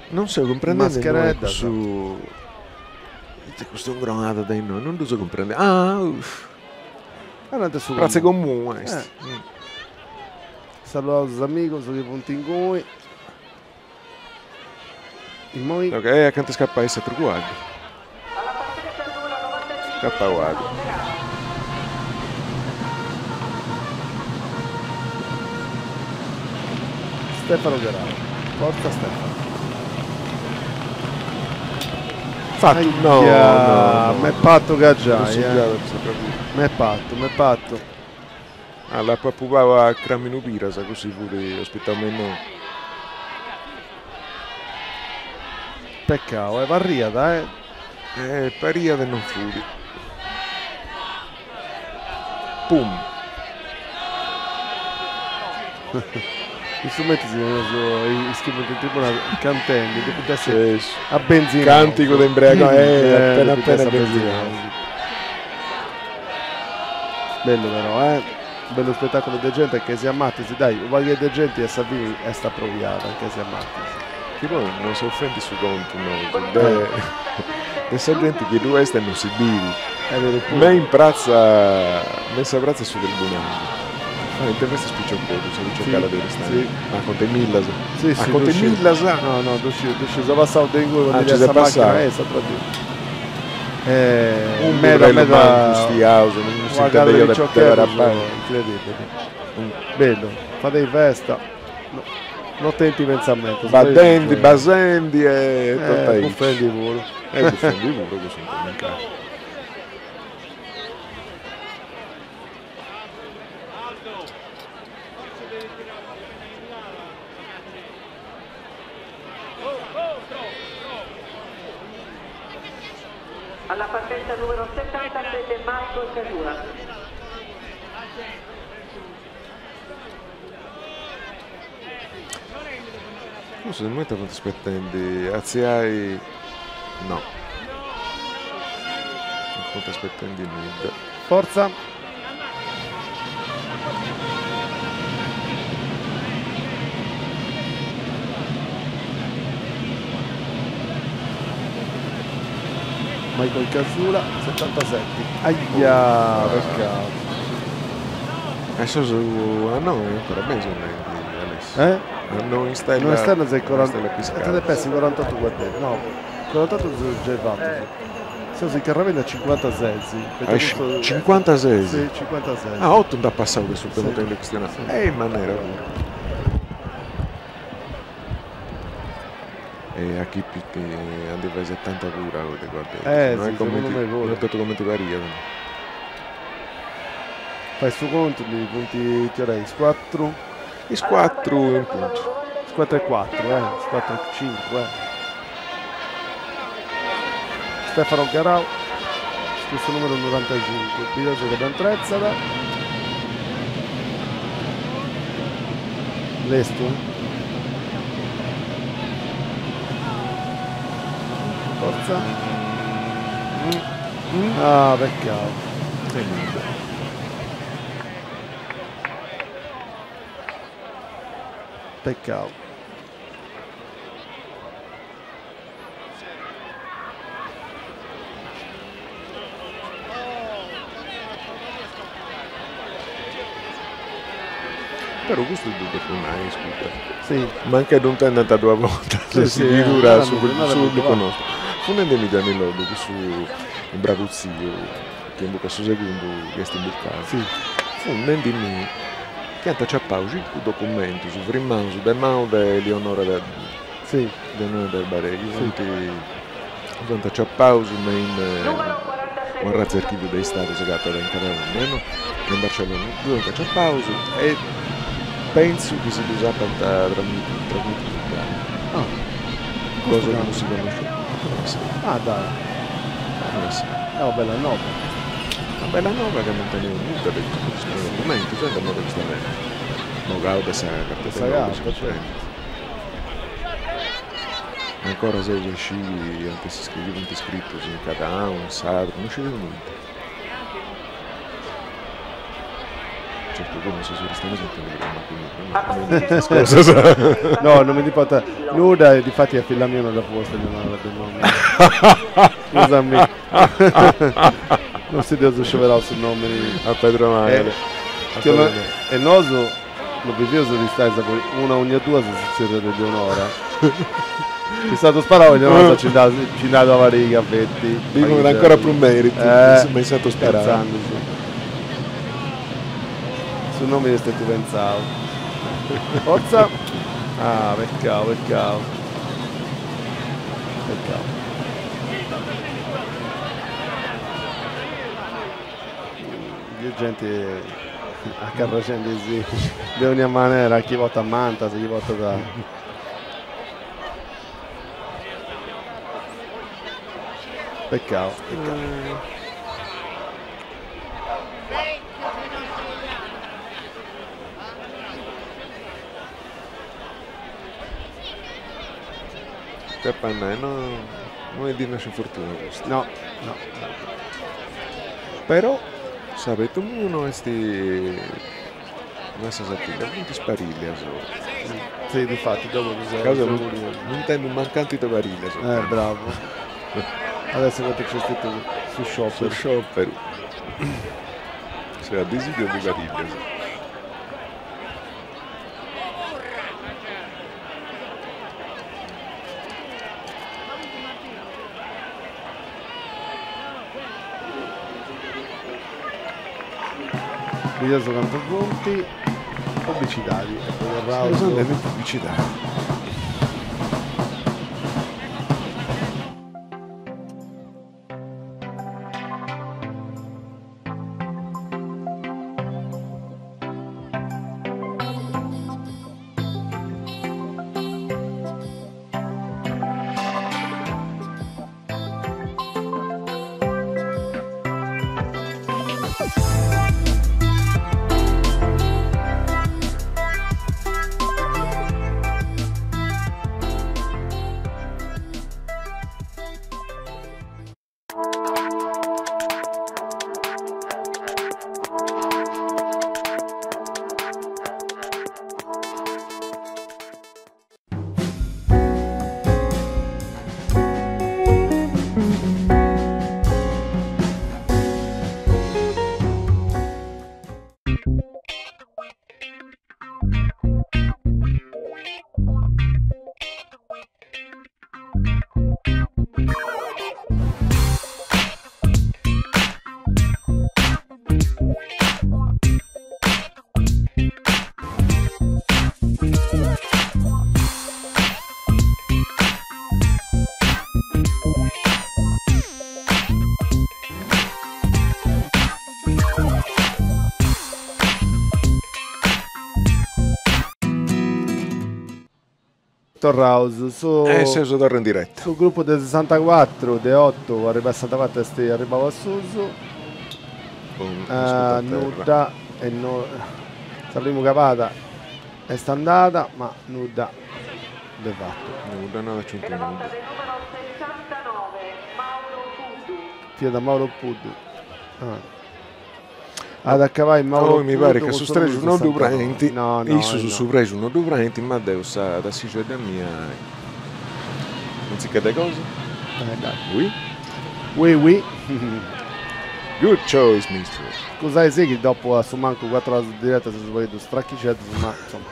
Non seu cumprendende innoi cussu ite custu ingronada de innoi, non ddu seu cumprendende. Ah uff. Pratza comunu est. Saludaus is amigus chi funt ingui. Immoi. Ok, acanta scapai s'atru cuaddu. Scappau at. Stefano Garau. Forza Stefano. Fattu, no, no, no. M'est patu ca giai, eh. M'est patu, m'est patu. Ah, l'apu apubau a Craminu Piras, cussu fut ospitau me innoi. Peccau, eh, parriat, eh. Eh, pariat e non fut. Pum. In su mentris is chi funt in tribuna cantendi, depint essi abenzinaus. Cantigu de imbriagonis, eh, appena appena abenzinaus. Bellu però, eh. Bellu spettaculu de genti e Chesia Mathis, dai, u' pagheddu de genti a sa fini est aproviada in Chesia Mathis. Chi poi non seus fendi su contu nosu de de sa genti chi ddu est e non si biri. Me in pratza, me in sa pratza 'e su tribunali. Faint festas piciocheddus, sa piciochedda de Oristano. Ah, conte millas. Ah, conte millas. No, no, ddu sciu, ddu sciu, seu passau de ingui candu fiat sa macchina 'e s'atra dì. Un meda meda angustiaus, non si intendeiat de parabai. Incredibili. Bellu, fadei festa, no tenint pentzamentus. Baddendi, basendi e totu aici. Bufendi puru. E bufendi puru, cussu non podit mancai. Alla partenza numero 77 Michael Casula. Cussu imoi funt aspetendi atziai no non funt aspetendi nudda. Forza. Michael Casula, 77. Aia, peccato. E sos a no è ancora mesu Alessio. Eh? A no in stella. No in stella sei 40. Stella piscada. Te depes 48 guardendi. No, 48 su giai fattus. Seus incarravendi a cincuantasesi. A cincuantasesi? Si, cincuantasesi. Ah, otu nd'at passau de su tempus chi chistionaus. E in manera puru. E a chi a ndi fai setanta puru de cuadderis. Eh, si, segundu mei puru. No est totu cumenti pariat. Fai su contu, ndi funt, ite ora est, is cuatru? Is cuatru in puntu. Is cuatru e cuatru, eh, is cuatru e cincu, eh. Stefano Garau, cun su numeru norantacincu, bideus ca dd'antretzat. Lestu, eh. Fortza. Ah, peccau. E nudda. Peccau. Però custu ddu depu nai, iscuta. Si. Mancai ddu intendant duas bortas si, si, sighidura su pubblicu nostru. Fut nendemi Gianni Loddo, cussu bravu tziu chi imbucat su segundu chi est imbucau. Si. Fut nendimi chi ant aciapau cincu documentus frimaus de manu de Lionora de Si. Leonora de Arbarei, chi funt funt aciapaus me in u'arratza 'e archiviu de istadu s'agatat in Catalugna, no? In Barcellona, ddus ant aciapaus e pentzu chi si ddus apant trasmitius in Ah. Cosa chi non si connosciat. Ah dai. Est una bella nova. Una bella nova ca non teneus nudda de custus documentus, est meda custa bogau de sa Carta de Logu, si cumprendit. Ancora seus a sciri chi ant essi chi funt scritus in cadalanu, in sardu, non scideus nudda. Certu como sos oristanesos non tenent mancu nudda, no? Cosas. No, non mi ndi importat nudda e difati a filla mia non dd'apu postu Eleonora de nomini. Scusami. Non si dd'eus scioberau su nomini. A Pedro Maiale. E nosu No bivius Aristanis una ogna duas si zerriat Eleonora. Chi Santu Sparau Eleonora ci nd'at ci nd'at una pariga feti. Bi ancora prus meritu me in Santu Sparau. Su nomini est stetiu pentzau. Fortza. Ah, peccau, peccau. Peccau. Biu genti acarraxendi-si de ogna manera, chi portat mantas, chi portat. Peccau, peccau. Ita nai, no no est dì nasci fortuna custa. No, no. Però s'abetu miu no est no est sa Sartiglia, funt is parillias. Si, difati, dopu mi seu Causa mi intendu mancanti de parillias. Eh, bravu. Adesso quantu nc'est stetiu su scioperu. Su scioperu. Seu a disidiu de parillias. Bideus cantu funt, publicidadi e poi torraus. Seus andendi in publicidadi. torraus. Su E seus torra in diretta. Su gruppu de sessantacuatru, de otu, arribau a sessantacuatru est arribau a susu. Nudda e no sa primu cabada est andada ma nudda de fatu. Nudda, no at aciuntu nudda. Fiat Mauro Puddu. At a acabai Mauro Oi mi parit ca su strexu no ddu praint, issus su prexu no ddu praint, ma deu sa tassixedda mia non si de cosa. Oui. Oui oui. Good choice mister. Scusai si chi dopu a su mancu cuatru oras de diretta seus u' pagheddu strachixeddus ma insoma.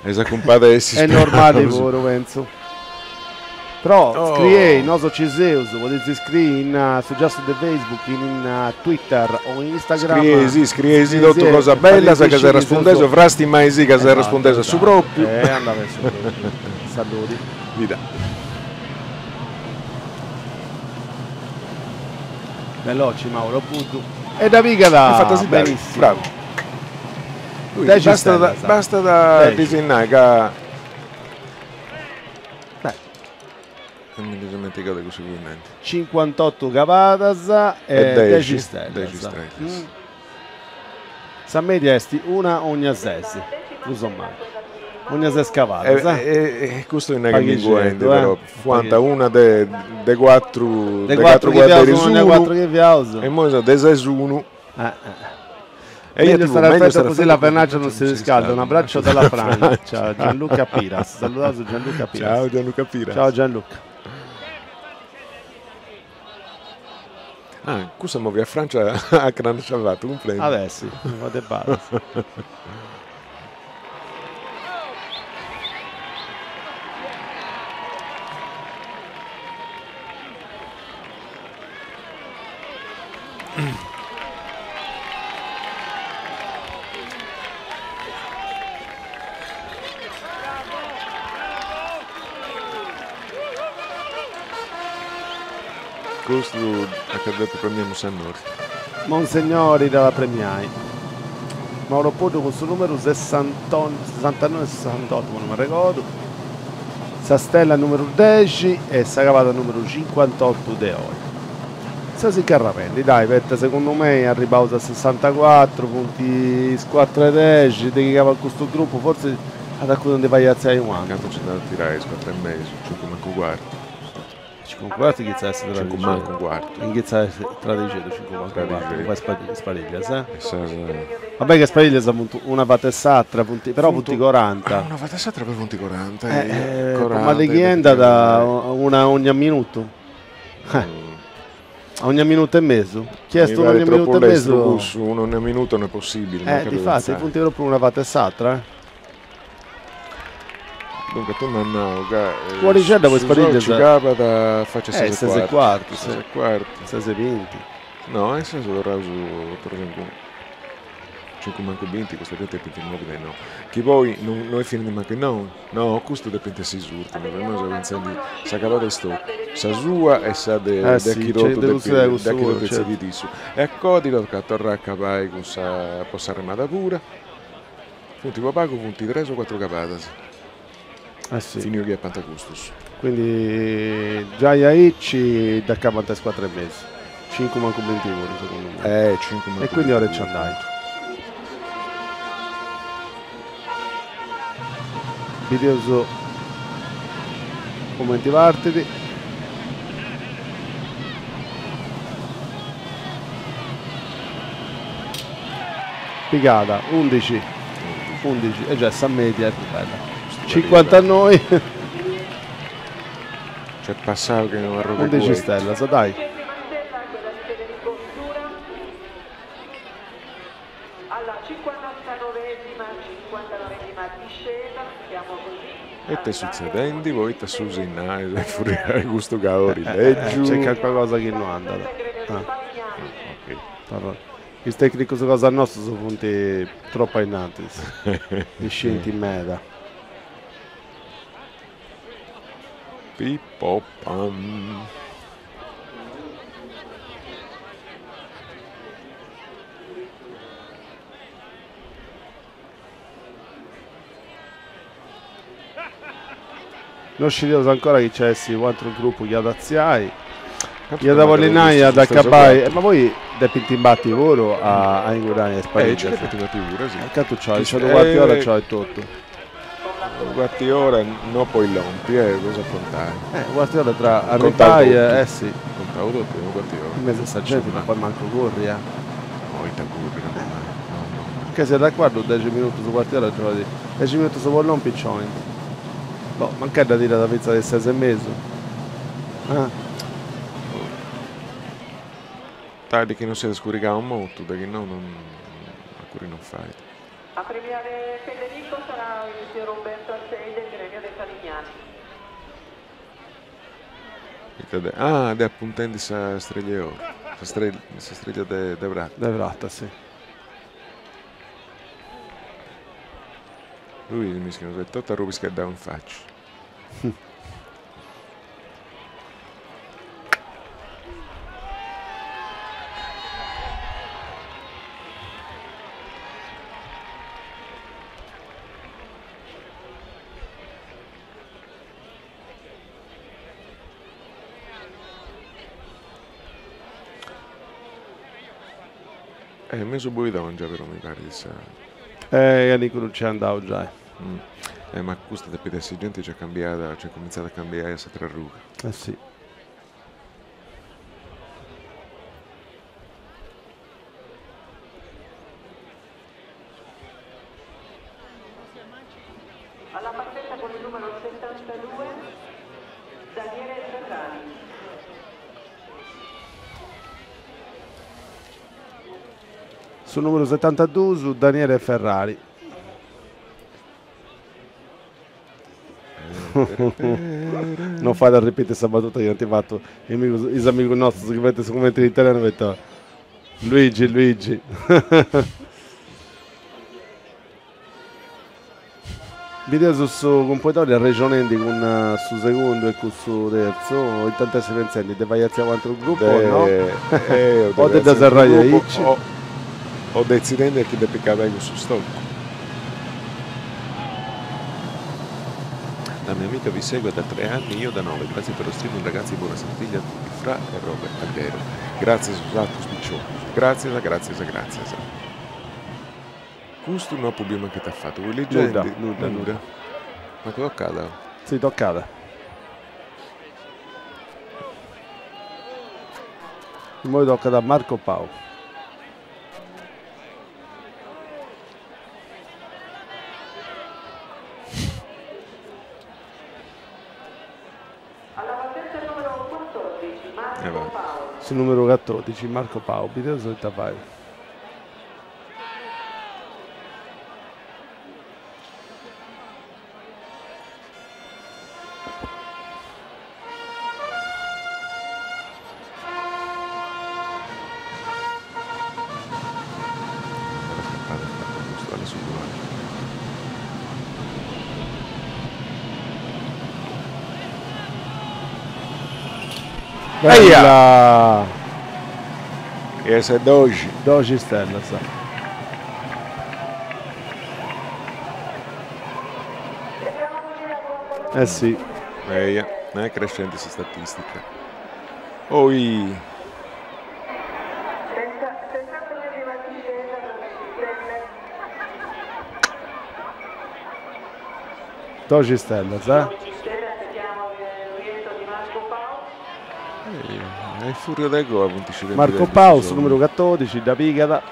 Eis a cumpadessi Est normali puru pentzu. Però oh. scriei, nosu ci seus, podeis scriri in su giassu de Facebook, in Twitter o in Instagram. Scrieisi, scrieisi totu cosa bella, ca s'arrespundeus, frastimaisi ca s'arrespundeus a su propriu. Eh, andat beni su propriu. Saludi. Vida. Veloci Mauro Puddu. E dda pigat benissimo. Bravu. Bastat, bastat a disinnai ca Beh. E mi ndi seu dimentigau de cussu chi fui nendi. Cincuantottu cabadas e dexi stellas. Dexi stellas. Sa media est una ogna ses, prus o mancu. Ogna ses cabadas. E custu est minguendi però, fuant una de de cuatru de cuatru cuadderis unu e immoi de ses unu. Meglio stare al freddo così la vernaccia non si riscalda. Un abbraccio dalla Francia, Gianluca Piras. Saludaus Gianluca Piras. Ciao Gianluca Piras. Ciao Gianluca. Ah, cussa movi a Francia a cranci fatu, cumprendi. Adesso, de badas. Custu at depiu premiai Mussennori. Monsignori dd'at a premiai. Mauro Puddu cun su numeru sessantanoi sessantotu, ma no m'arregodu. Sa stella numeru dexi e sa cabada numeru cincuantotu de oi. Seus incarrapendi, dai, poita segundu mei arribaus a sessantacuatru, funt is cuatru e dexi de chi cabat custu grupu, fortzis at acudu a ndi fai atziai u' atru. Cantu nci nd'at a tirai is cuatru e mesu, cincu mancu cuartu. Cincu mancu cuartu inghitza a essi Cincu mancu cuartu. Inghitza a essi tradixeddu cincu mancu cuartu, po fai is pariglias eh. Va beni ca is pariglias funt una fata 'e s'atra, funt, però funt coranta. Una fata 'e s'atra però funt coranta. Po mali chi andat una ogna minutu. Ogna minutu e mesu. Chi est unu ogna minutu e mesu. Cussu, unu ogna minutu no est possibili. Difati, funt propriu una fata 'e s'atra. Duncas tui m'as nau ca Un'orixedda po is su pariglias. Sorci cabat faci a ses e cuartu. Ses e cuartu. Ses e binti. No, e seus torraus torraus in cincu mancu binti, custa genti depint movi de nou. Chi poi non no est finidi mancu innoi. No, custu depint essi is urtimus, immoi seu pentzendi sa cabada est totu, sa sua e sa de Eh de si, chi totu de depit de chi totu detzidit issu. E a codi tocat a torrai a cabai cun sa po s'arremada pura. Funt po pagu, funt tres o cuatru cabadas. Eh si. Finiu chi epant custus. Quindi giai aici dd'acabant a is cuatru e mesu. Cincu mancu binti puru, segundu mei. Eh, cincu mancu E quindi ora 'e ci andai. Bideus cumenti partit. Pigada, undixi, undixi, e già sa media est prus bella. Cincuantanoi. Nc'est passau che unu arrogu 'e Undixi cuetu. stellas, dai. E ita est sutzedendi? Poita su sinnali de furriai custu caori lègiu? Nc'est calincuna cosa chi no andat. Is tecnicus cosa nostus funt tropu a innantis, isciint meda. Pippo pam. No scideus ancora chi nc'at essi u' atru grupu chi at atziai. Iat a bolli nai ad acabai, ma poi depint imbati puru a ingudai a is parìgias. Eh, ci depint imbati puru, sì. Cantu nc'at? Nc'at u' cuartu 'e ora nc'at totu. Unu cuartu 'e ora no po illompi, eh, po s'aprontai. Eh, unu cuartu 'e ora tra arribai e, eh sì. Contau totu, unu cuartu 'e ora. In mesu a sa genti no podit mancu curri, eh. No, ita curri, no, no, no. Che si a cuaddu dexi minutus, unu cuartu 'e ora nci 'olit, dexi minutus po lompi nci 'olint. Boh, mancai dda tirat fintzas a is ses e mesu. Ah. Tardi chi non siat scurigau motu, de chi no, non, a curri non fait. A premiare Federico sarà il signor Umberto Atzei del gremio dei Falignani. Ita de ah de apuntendi sa strella 'e oro, sa strella sa strella de de prata. De prata, sì. Lui mischinu s'est totu arrubischeddau in facci. Eh, mesu boidongia però mi parit sa. Eh, calincunu nc'est andau giai. Eh, ma custa depit essi genti già cambiada, cioè cumintzat a cambiai a s'atra ruga. Eh si. Alla partenza con il numero 72 Daniele Ferrari. Su numeru setantaduus Daniele Ferrari. Non fait a ripeti sa battuta chi ant fatu is amigus nostus chi faint su cummentu in italianu poita Luigi Luigi. Bideus su cumpoidori arrexonendi cun su segundu e cun su terzu, ita ant essi pentzendi, de fai artziai u' atru grupu o no? O de dda serrai aici? O detzidendi a chi depit cabai cun su stoccu. La mia amica vi segue da 3 anni, io da 9, grazie per lo streaming ragazzi, buona Sartiglia a tutti, Fra e Robert Alghero. Gràtzias a bosatrus piciocus, gràtzias, gràtzias, gràtzias. Custu no apu biu mancu ita at fatu, fui ligendi. Nudda, nudda, nudda. Mancu tocada? Si, tocada. Immoi tocat a Marco Pau. Su numeru catodixi, Marco Pau, bideus ita fait. Bella! E est doxi. Doxi stellas. Eh sì. Eia, est crescendi sa statistica. Oi. Doxi stellas, eh. E furriu de coa funt scidendi. Marco Pau, su numeru catodixi, dda pigat.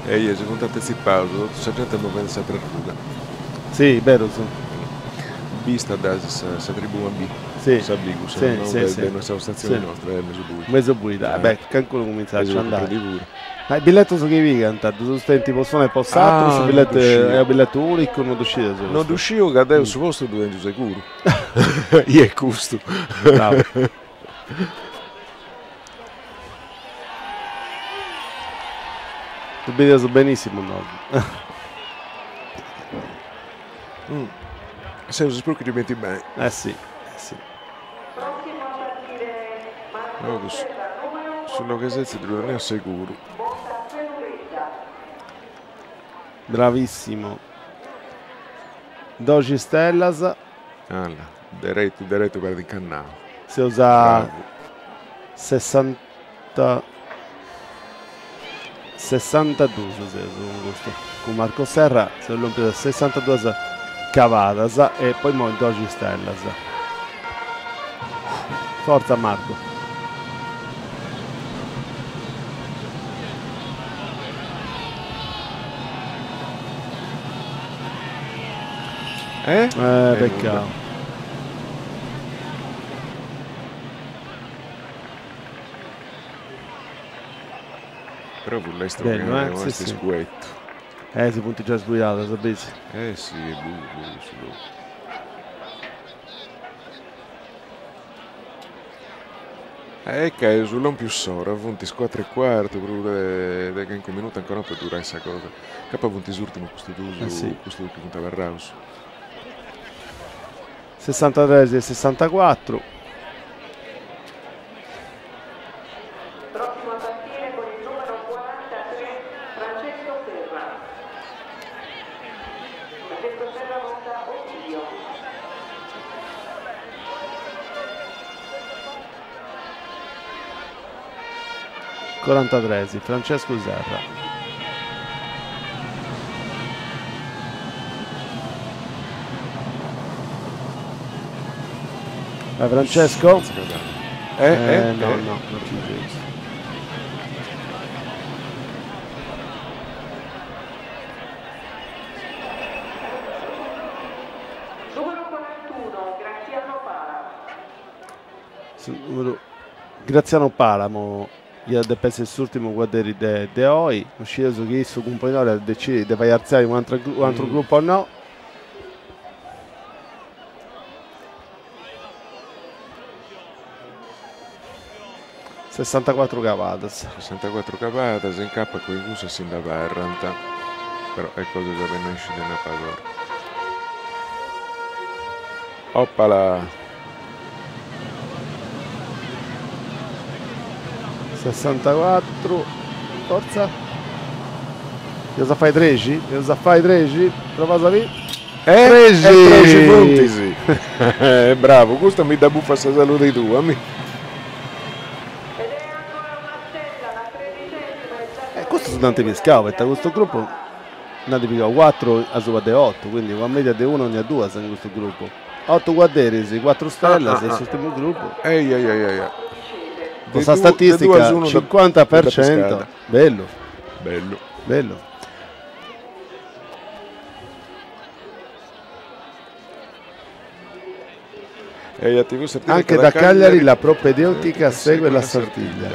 Eia, si funt antitzipaus, totu sa genti est movendi s'atra arruga. Si, berus. Bista dd'as sa tribuna B? Si. Sa B cussa, Si, no? si, De si. de sa postatzioni Si. nostra est mesu buida. Mesu buida, beh, cancunu cumintzat a nci andai. puru. Ma is billetus chi pigant, ddus tenint po s'unu e po s'atru, su Ah, billetu no ddu sciu. est u' billetu unicu, no ddu scideus No custu. ddu sciu ca deu su postu ddu tengiu seguru. I est custu. Bravu. Ddu bideus benissimu nosu. Seus prus chi ddi benit beni. Eh si, eh si. No, cussu, su logu 'e setzi ddu teneus seguru. Bravissimo. Doxi stellas. Alla, deretu deretu paret incannau. Seus a sessanta sessantaduus seus cun custu, cun Marco Serra seus lompius a sessantaduas cavadas e po immoi doxi stellas. Fortza Marco. Eh? Eh, peccau. Però fut lestru Bellu, che eh? Sì, est sì. scuettu. Eh, si funt già sbuidadas, bisi. Eh sì, è buio, buio su logu. E ca est lompiu s'ora, funt is cuatru e cuartu, prus de calincunu minutu ancora no podit durai sa cosa. Capa funt is urtimus custus dus, Eh sì. custus chi funt abarraus. Sessantatres e sessantacuatru. Prossimo a partire con il numero 43 Francesco Serra. Francesco Serra monta Ovidio. Corantatres, Francesco Serra. Vai Francesco? No, no, non ci penso. Numero 41 Graziano Pala. Su numero Graziano Palamo iat depi essi s'urtimu cuadderi de de oi, no scieus chi su cumponidori at decidit de fai artziai un'atru un'atru gruppu o no. Sessantacuatru cavadas. Sessantacuatru cavadas, in capa cun cussas si nd'abarrant, però est cosa chi at a sciri una pagora. Oppala! Sessantacuatru, fortza. Eus a fai trexi? Eus a fai trexi? Provaus a biri. Eh? Trexi! E trexi puntis! Bravu, custa mi dda bufat sa saludi tua, mi. E custus nd'ant piscau, poita custu gruppu nd'ant pigau cuatru asuba de otu, quindi una media de unu ogna duas in custu gruppu. Otu cuadderis, cuatru stellas in s'urtimu gruppu. Ehi ehi ehi ehi. Po sa statistica cincuanta per cento, bellu. Bellu. Bellu. Anche da Cagliari la propedeutica segue la Sartiglia.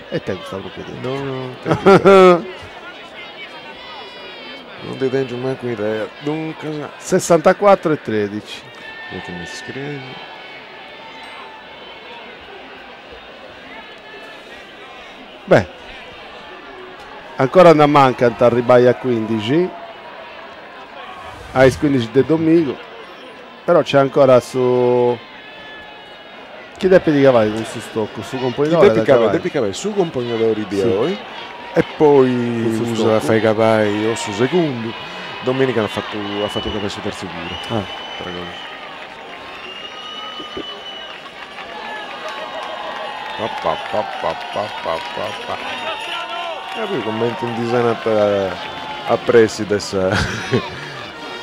E te custa propedeutica? No, no, non ti tengo manco idea. Duncas... 64 e 13. Io mi scrivi. Beh, ancora nd'ammancant a arribbai a 15, a is 15 de domigu, però nc'est ancora su chi depit cabai cun su stoccu, su componidori. Chi depit cabai, depit cabai su componidori de oi e poi usa a fai cabai o su segundu. Domenica at fatu at fatu cabai su terzu puru. Ah. Pa pa pa pa pa pa pa pa. E poi commenti ndi sanat a pressi de sa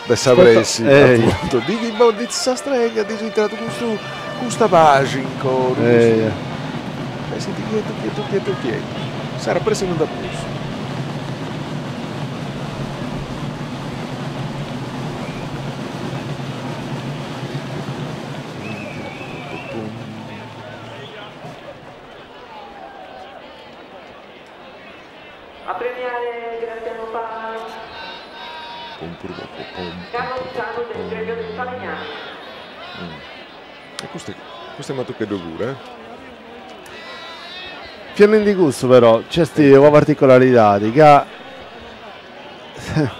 de sa pressi appuntu. Di chi boddit sa strega ddis intrat custu custa paxi in coru. E senti chietu chietu chietu chietu. Sara pressi non nd'at prus. A premiare Graziano Pala. Carlo Zanu del Gremio dei Falegnami. E custu custu est matucheddu puru eh. Fiendi cussu però nc'est una particolaridadi ca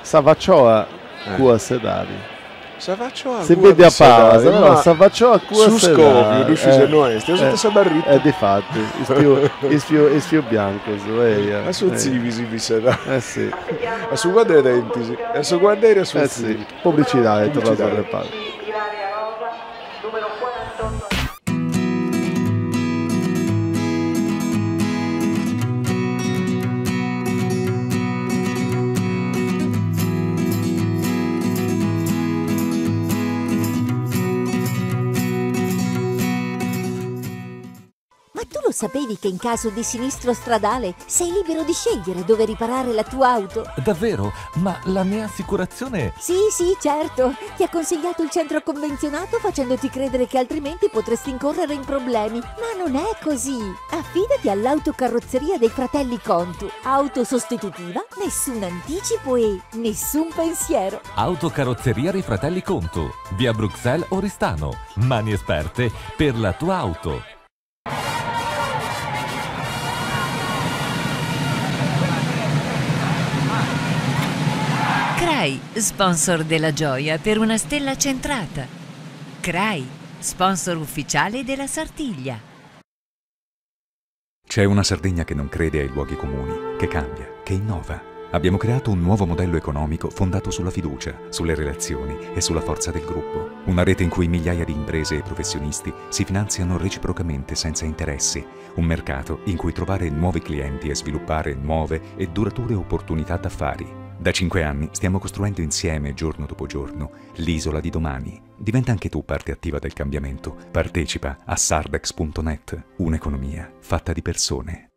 sa faciola. Cua s'edadi. Sa facioa Si cuat bidi a s'edadi, palas, però ma sa facioa cuat su s'edadi. scoviu ddu sciu se no est, asuta sa barrita. E difati, is pius is pius is pius biancus, eia. A su zivi si bit s'edadi. Eh si. A su cuaddu 'e dentis, e a su cuadderi a su Eh zivi. si, publicidadi, torraus a Publicidadi. repari. Ma tu lo sapevi che in caso di sinistro stradale sei libero di scegliere dove riparare la tua auto? Davvero? Ma la mia assicurazione... Sì, sì, certo. Ti ha consigliato il centro convenzionato facendoti credere che altrimenti potresti incorrere in problemi. Ma non è così. Affidati all'autocarrozzeria dei fratelli Contu. Auto sostitutiva, nessun anticipo e nessun pensiero. Autocarrozzeria dei Fratelli Contu, via Bruxelles Oristano. Mani esperte per la tua auto. Crai, sponsor della gioia per una stella centrata. Crai, sponsor ufficiale della Sartiglia. C'è una Sardegna che non crede ai luoghi comuni, che cambia, che innova. Abbiamo creato un nuovo modello economico fondato sulla fiducia, sulle relazioni e sulla forza del gruppo. Una rete in cui migliaia di imprese e professionisti si finanziano reciprocamente senza interessi. Un mercato in cui trovare nuovi clienti e sviluppare nuove e durature opportunità d'affari. Da 5 anni stiamo costruendo insieme, giorno dopo giorno, l'isola di domani. Diventa anche tu parte attiva del cambiamento. Partecipa a sardex.net, un'economia fatta di persone.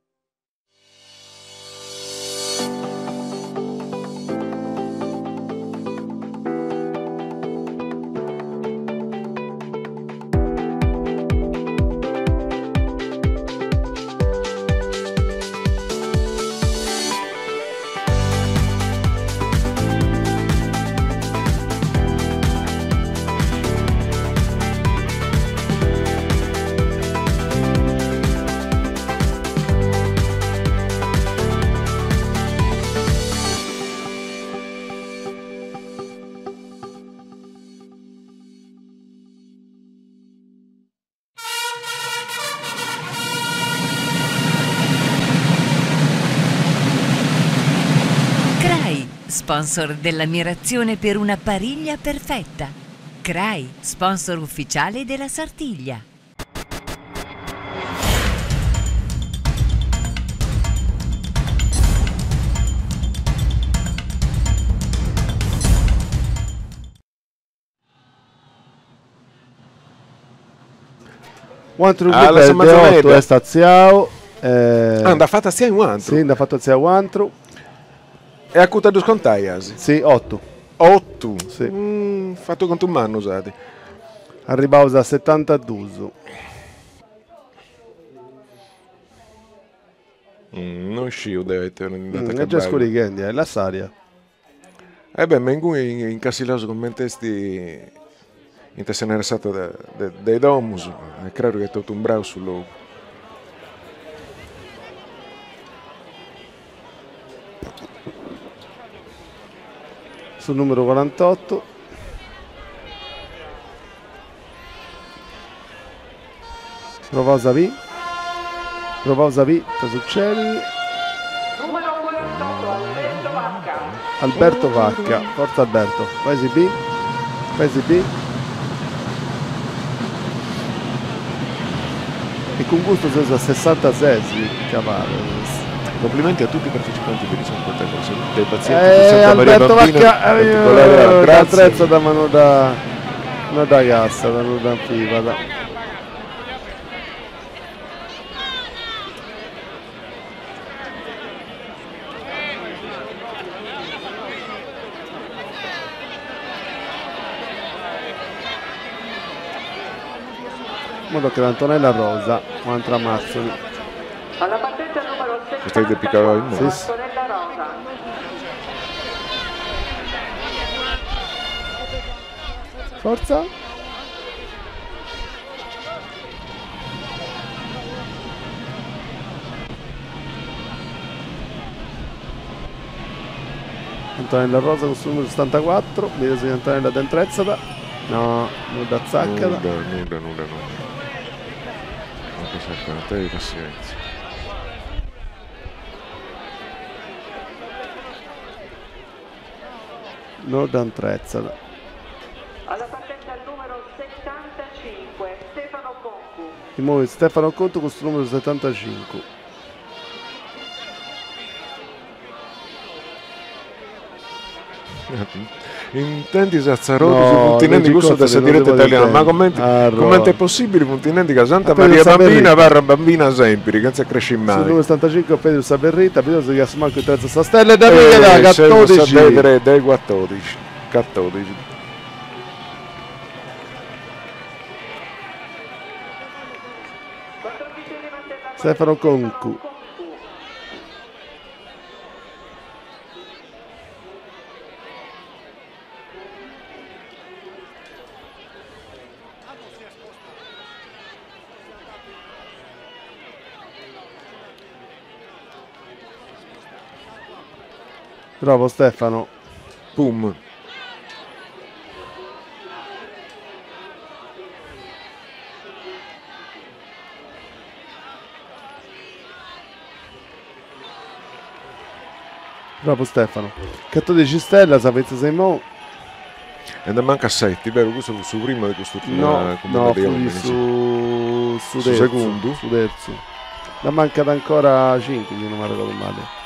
Crai, sponsor dell'ammirazione per una pariglia perfetta. Crai, sponsor ufficiale della Sartiglia. Un altro Ah, la gruppo è Sammazzonedda. De 8 est Aziao. Ah, nd'at fatu atziai u' antru. Sì, nd'at fatu atziai u' antru. E a cuta ddus contaias? Sì, 8. 8? Sì. Fatu contu mannu s'at. Arribaus a 72. Non sciu deu ite nd'at È già acabbai. scurighendi, eh, lassa aria. Eh beh, ma inguni incassillaus comente est in s'anersata de de de is domus, est craru chi est totu umbrau su logu. Sul numero 48. Provaus a bì. Provaus a bì, ita succedit. Alberto Vacca, forza Alberto, vai B, vai B. E con gusto seus a 66 cavallos. Complimenti a tutti i partecipanti per i 50 corse, dai pazienti di Santa Maria Alberto Bambino, Vacca, in particolare a da Grazia. attrezzo da mano da no da cassa, da non da anfibada. In modo che l'Antonella Rosa, un'altra Mazzoli. Alla partenza numero Questa è del Piccolo in Sì, sì. Antonella Rosa. Forza. Antonella Rosa cun su numeru 74, bideus chi Antonella dd'intretzat, no, nudda atzacat. Nudda, nudda, nudda, nudda. Mancu sa tenni passientzia. No dda intretzat. Alla partenza il numero 75, Stefano Concu. Immoi Stefano Concu cun su numeru setantacincu. Intendis atzaroddus funt nendi cussu de sa diretta italiana, ma cumenti cumenti est possibili funt nendi ca Santa Maria Bambina abarrat bambina sempiri, chentza cresci mai. Su numeru setantacincu est Pedru Sa Berrita, bideus chi a su mancu intretzat sa stella e dda pigat, catodixi! De de cuatodixi, catodixi. Stefano Concu. Bravo Stefano. Pum. Bravo Stefano. Catodixi stellas fintzas a immoi. E nde mancat seti, beru? Custu fut su primu de custu No, no, fut su su terzu. Segundu? Su terzu. Nde mancat ancora cincu, chi no m'arregodu mali.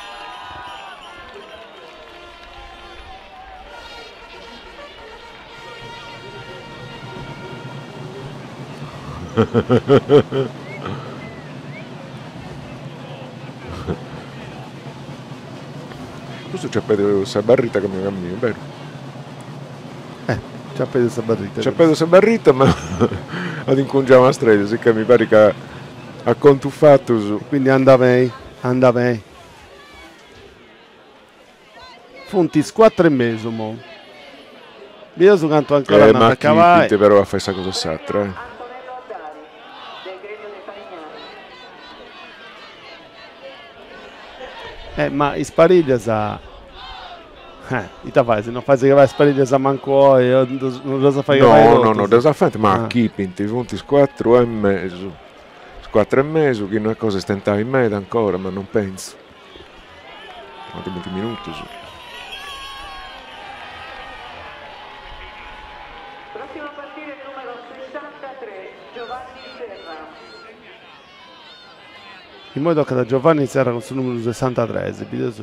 Custu nc'at pediu sa barrita camminu camminu, beru? Eh, nc'at pediu sa barrita. Nc'at pediu sa barrita ma at incungiau una strega, sicchè mi parit ca a contu fatus. Quindi anda beni, anda beni. Funt is cuatru e mesu immoi. Bideus cantu ancora nd'ant a cabai. Ma chi però a fai sa cosa s'atra eh. Eh ma is pariglias eh ita fais, no fais cabai is pariglias mancu oi, no ddas a fai cabai totus. No no no ddas faint, ma achipint, funt is cuatru e mesu, is cuatru e mesu chi no est cosa 'e stentai meda ancora, ma non pentzu. Atrus binti minutus. Prossimo a partire il numero 63, Giovanni Serra. Immoi tocat a Giovanni Serra cun su numeru sessantatres, bideus.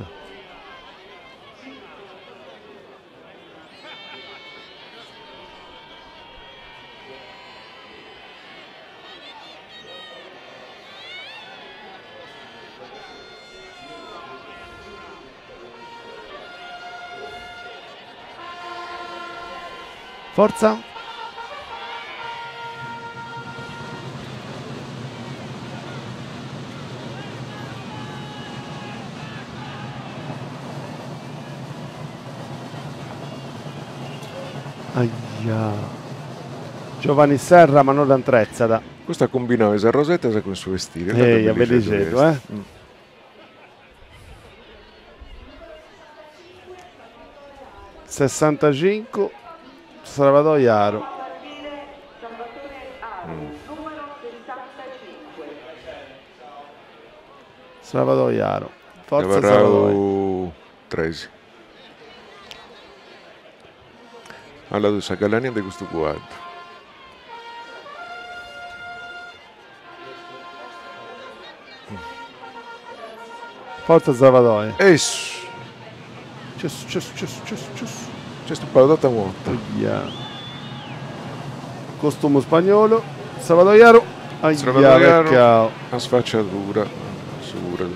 Fortza. Aia. Giovanni Serra ma no dd'intretzat. Custu at cumbinau is arrosetas cun su bestiri. Eia, bellixeddu, eh. Sessantacincu, Salvador Yaru. Salvador Yaru. Forza Salvador. Tresi. A ladu sa galania de custu cuaddu. Forza Salvador. Essu. Cessu, cessu, cessu, cessu, cessu. Nc'est tupau totu a morta. Aia. Costumu spagnolu. Salvador Yaru. Aia, Salvador Yaru. Peccau. A sfaciadura. Sicura.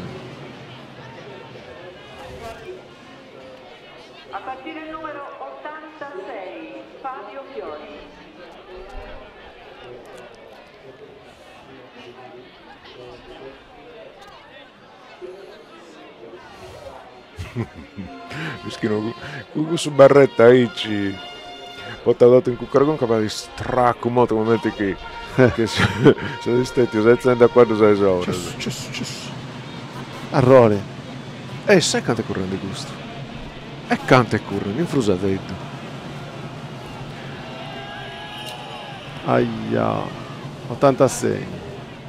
A partire il numero 86, Fabio Fiori. Mischinu, cun cussu barretta aici portat totu in cuccara conca parit stracu mortu cumenti chi chi siat stetiu setzendi a cuaddu ses oras. Arrori. E sai cantu est currendi custu? E cante curren, infrusadeddu. Aia, otantasei,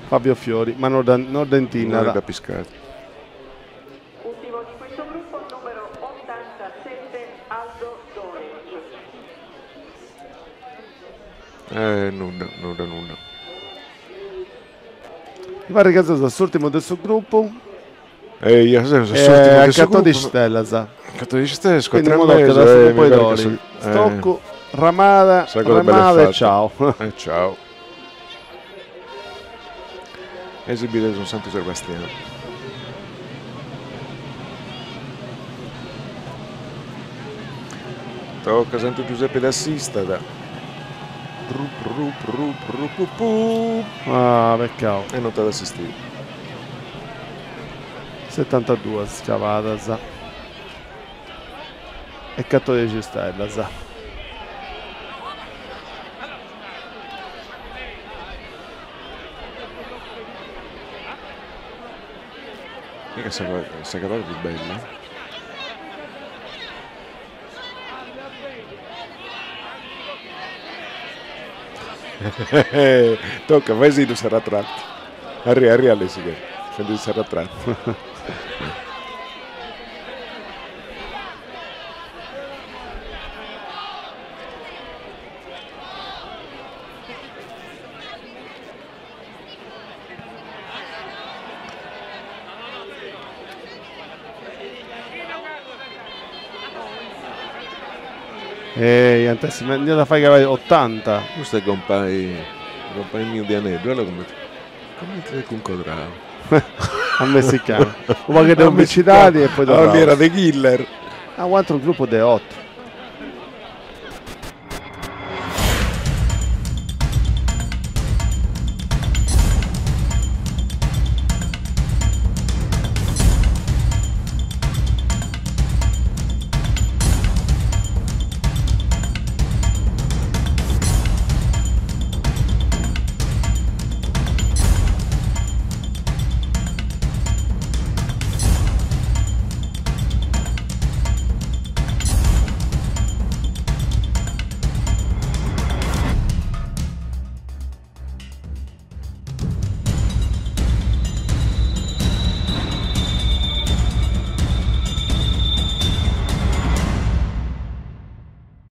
Fabio Fiori, ma no dda no dda intinnat. No dda piscat. Ultimo di questo gruppo il numero 87 Aldo Doeg. Eh, nudda, nudda, nudda. Mi paret ca seus a s'urtimu de su gruppu. Eia, seus a s'urtimu de su gruppu. Catodixi stellas. Catodixi stellas, Quindi cuatru imoi e tocat mesu, a su mi gruppu 'e paret ca dori. su Stoccu, ramada, Sa cosa bella remada e fatta. ciao. E ciao. E si bidet cun Santu Sebastianu. Toca Santu Giuseppe dd'assistat. Pru pru pru pru pu pu. Ah, peccau. E non t'at assistiu. Setantaduas scavadas e catodixi stellas. Mica sa sa cavada prus bella. Toca, fai·si·ddu s'arratratu. Arri, arri Alessio, fendi s'arratratu. E iant essi, nd'iat a fai calai otanta. Custu est gompai, gompai miu de aneddu, ella cumenti, cumenti est cuncodrau. A messicanu. Unu pagheddu de pubblicidadi e poi torraus. Era de killer. Ah, u' atru gruppu de otu.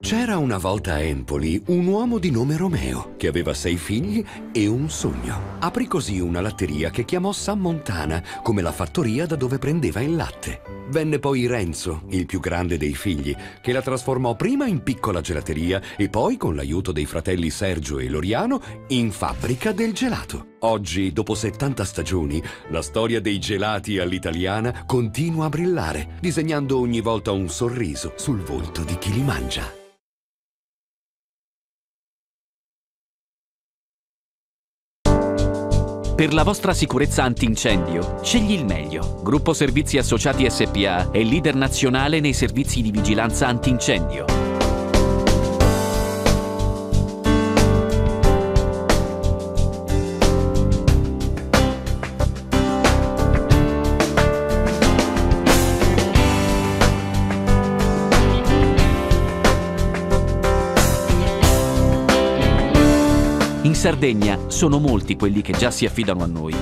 C'era una volta a Empoli un uomo di nome Romeo che aveva sei figli e un sogno. Aprì così una latteria che chiamò San Montana, come la fattoria da dove prendeva il latte. Venne poi Renzo, il più grande dei figli, che la trasformò prima in piccola gelateria e poi, con l'aiuto dei fratelli Sergio e Loriano, in fabbrica del gelato. Oggi, dopo 70 stagioni, la storia dei gelati all'italiana continua a brillare, disegnando ogni volta un sorriso sul volto di chi li mangia. Per la vostra sicurezza antincendio, scegli il meglio. Gruppo Servizi Associati SPA è leader nazionale nei servizi di vigilanza antincendio. In Sardegna sono molti quelli che già si affidano a noi.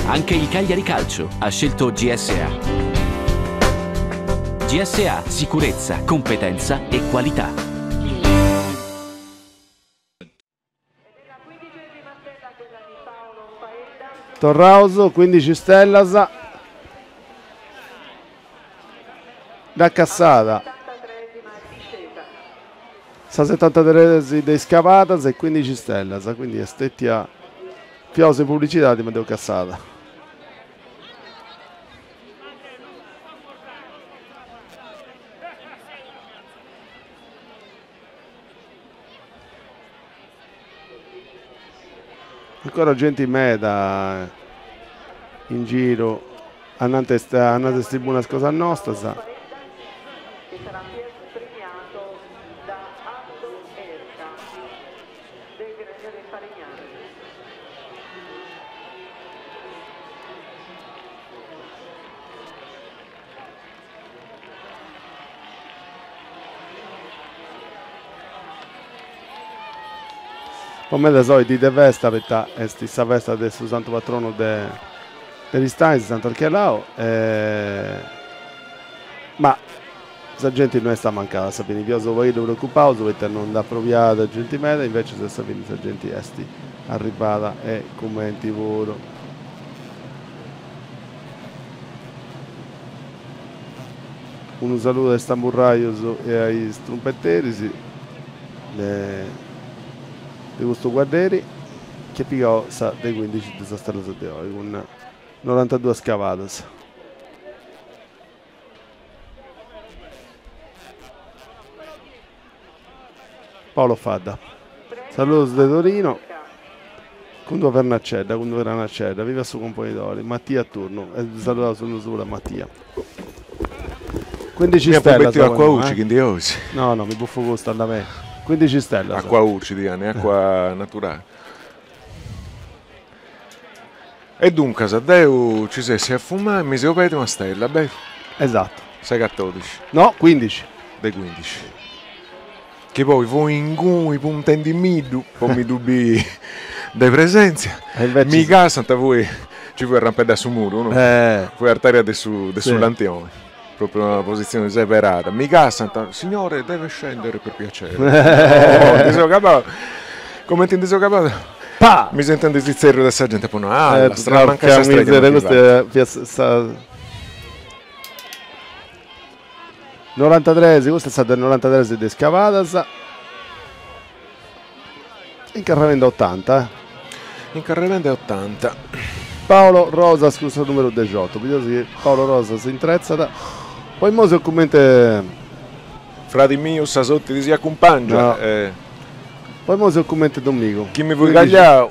Anche il Cagliari Calcio ha scelto GSA. GSA, sicurezza, competenza e qualità. Torraus, 15 stellas. Dd'at cassada sa setantatres de iscavadas e cuindixi stellas, quindi est stetia fiaus in publicidadi ma dd'eus cassada. Ancora genti meda in giru ananti ananti is tribunas cosas nostras. Po medas oi dì de festa poita est sa festa de su santu patronu de Aristanis, Santu Archelau, ma sa genti no est amancada, a sa fini fiaus unu pagheddu preocupaus poita non nd'aprobiat genti meda, invecias a sa fini sa genti est arribada e cumenti puru. Unu saludu a is tamburraius e a is trumpeteris de custu cuadderi chi at pigau sa de cuindixi de sas stellas de oi cun norantaduas cavadas. Paolo Fadda. Saludos de Torino cun d'una vernacedda, cun d'una granacedda, viva su Componidori, Mattia Turnu, e saludaus nosu puru a Mattia. Quindici Mi apu stellas betiu acua po uci chi ndi 'ois. No, no, mi bufu custa, andat beni. Quindici stellas. Acua uci, diani, acua naturali. E duncas, deu ci sessi a fumai, mi seu pediu una stella, beru? Esatto. Sa 'e catodixi. No, quindixi. De quindixi. Chi poi fui inguni puntendimiddu po mi ddu biri de presenzia, mi cassant fui, ci fui arrampedda a su muru, no? Fui artaria de su de su lantioni, propriu una posizioni seberada, mi cassant, signore deve scendere per piacere, ndi seu cabau, cumenti ndi seu cabau, mi seu intendiu is zerrius de sa genti, apu nau, ah, la strada, mancai sa strada Custa fiat sa Norantatres, custa est sa de norantatres de is cavadas. Incarrerende otanta. Incarrerende otanta. Paolo Rosas cun su numeru dexiotu, bideus chi Paolo Rosas intretzat. Poi imoi seu cummente. Fradi miu sa sorti ti si acumpangiat. No. Poi imoi seu cummente Domigu. Chi mi fui cagliau,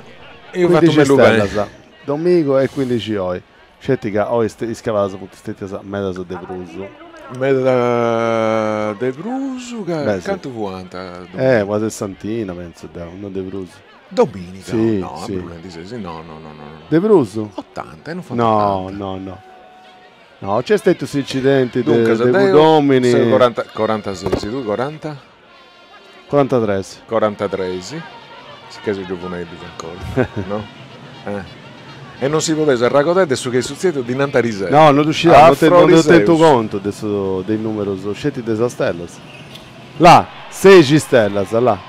ia fatu mellus beni. Domigu e quindixi oi. Sceti ca oi is cavadas funt stetias medas de prus. Meda de prus? Ca cantu fuant? Eh, una sessantina pentzu deu, non de prus. Dominica? Si, no, si. Ndi ses? No, no, no, no. De prus? Otanta, e non fuant otanta. No, no, no. No, nc'est stetiu s'incidenti de de cudd'omini. Seu coranta, corantasesi, tui coranta? Corantatres. Corantatres, si ca seus giovuneddos ancora, no? Eh. E non si podeus arragodai de su chi est sutzediu dinanti ariseu. No, no ddu scidia, no no nd'eu tentu contu de su de is numerus, sceti de sas stellas. Là, seixi stellas, là.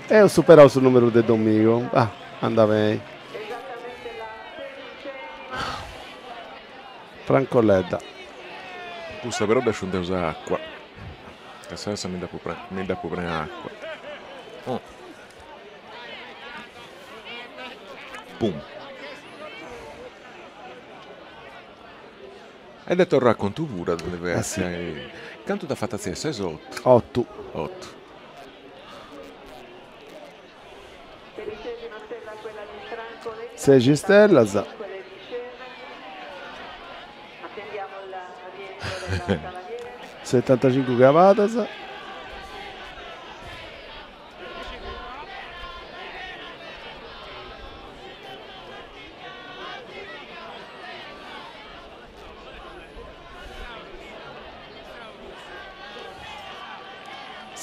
Eus superau su numeru de Domigu, ah, andat beni. Franco Ledda. Custa però dd'asciundeus a acua, ca sa mi dd'apu mi dd'apu prena a acua. Pum. E de torrai a contu puru depit essi. Cantu t'at fatu atziai, ses o otu? Otu. Otu. Sexi stellas. Setantacincu cavadas.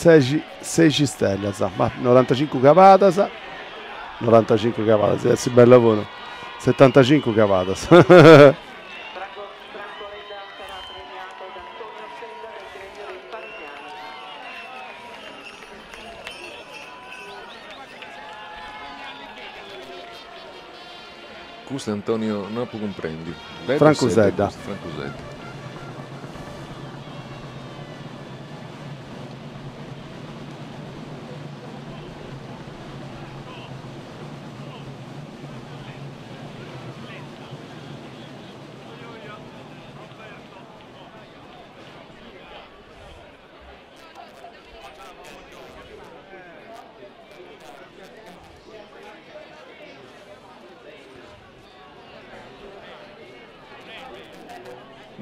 Sexi sexi stellas, ma norantacincu cavadas, norantacincu cavadas, iat essi bella puru, setantacincu cavadas. Custu Antonio no apu cumprendiu. Francu Sedda. Francu Sedda.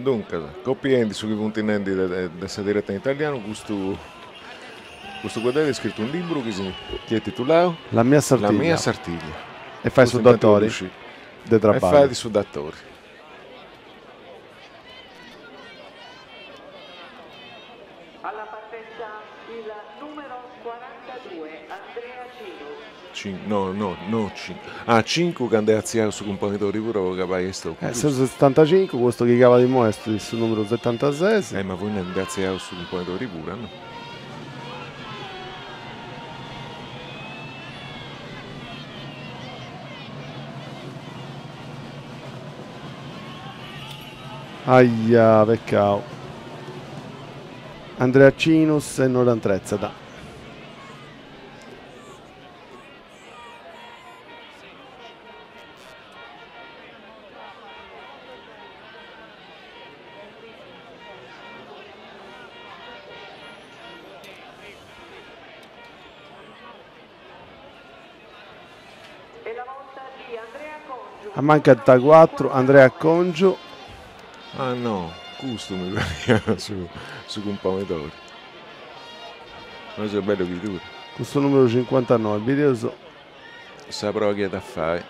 Duncas, copiendi su chi funt nendi de sa direta in italianu, custu custu cuadderi at scritu unu liburu chi si chi est titulau La mia Sartiglia. La mia Sartiglia. E fait su datori de traballu. E fait su datori. Alla partenza il numero 42. No, no, no cincu. Ah, cincu candu est artziau su cumponidori puru po cabai 'e stoccu. Eh, seus setantacincu, custu chi cabat imoi est su numeru setantases. Eh, ma fui nendi nd'est artziau su cumponidori puru, no? Aia, pecau. Andrea Cinus e no dd'antretzat. Ammancant cuatru, Andrea Congiu. Ah no, custu mi pariat su su cumponidori. Ma est bellu chi duru. Custu numeru cincuantanoi, bideus. Sa proa chi at a fai.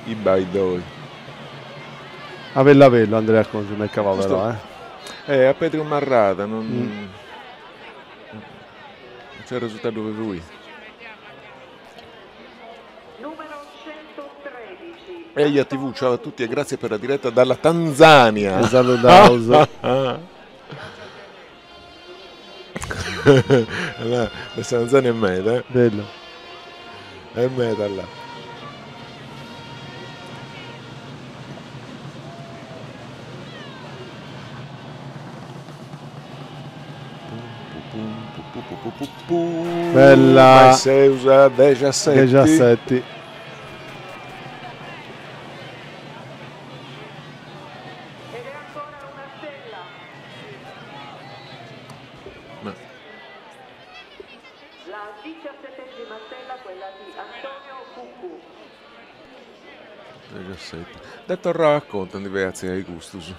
Ibai ddoi. A bellu a bellu Andrea Congiu nd'est cabau però eh. Eh, a Pedru Marrada non nc'est resultadu de fui. Eja TV, ciao a tutti e grazie per la diretta dalla Tanzania. Ti saludaus. Là, de sa Tanzania est meda, eh. Bellu. Est meda là. Bella. Ma seus a dexaseti. Dexaseti. Ma. La diciassettesima stella, quella di Antonio Cuccu. 17. De torrai a contu ndi fait artziai custus.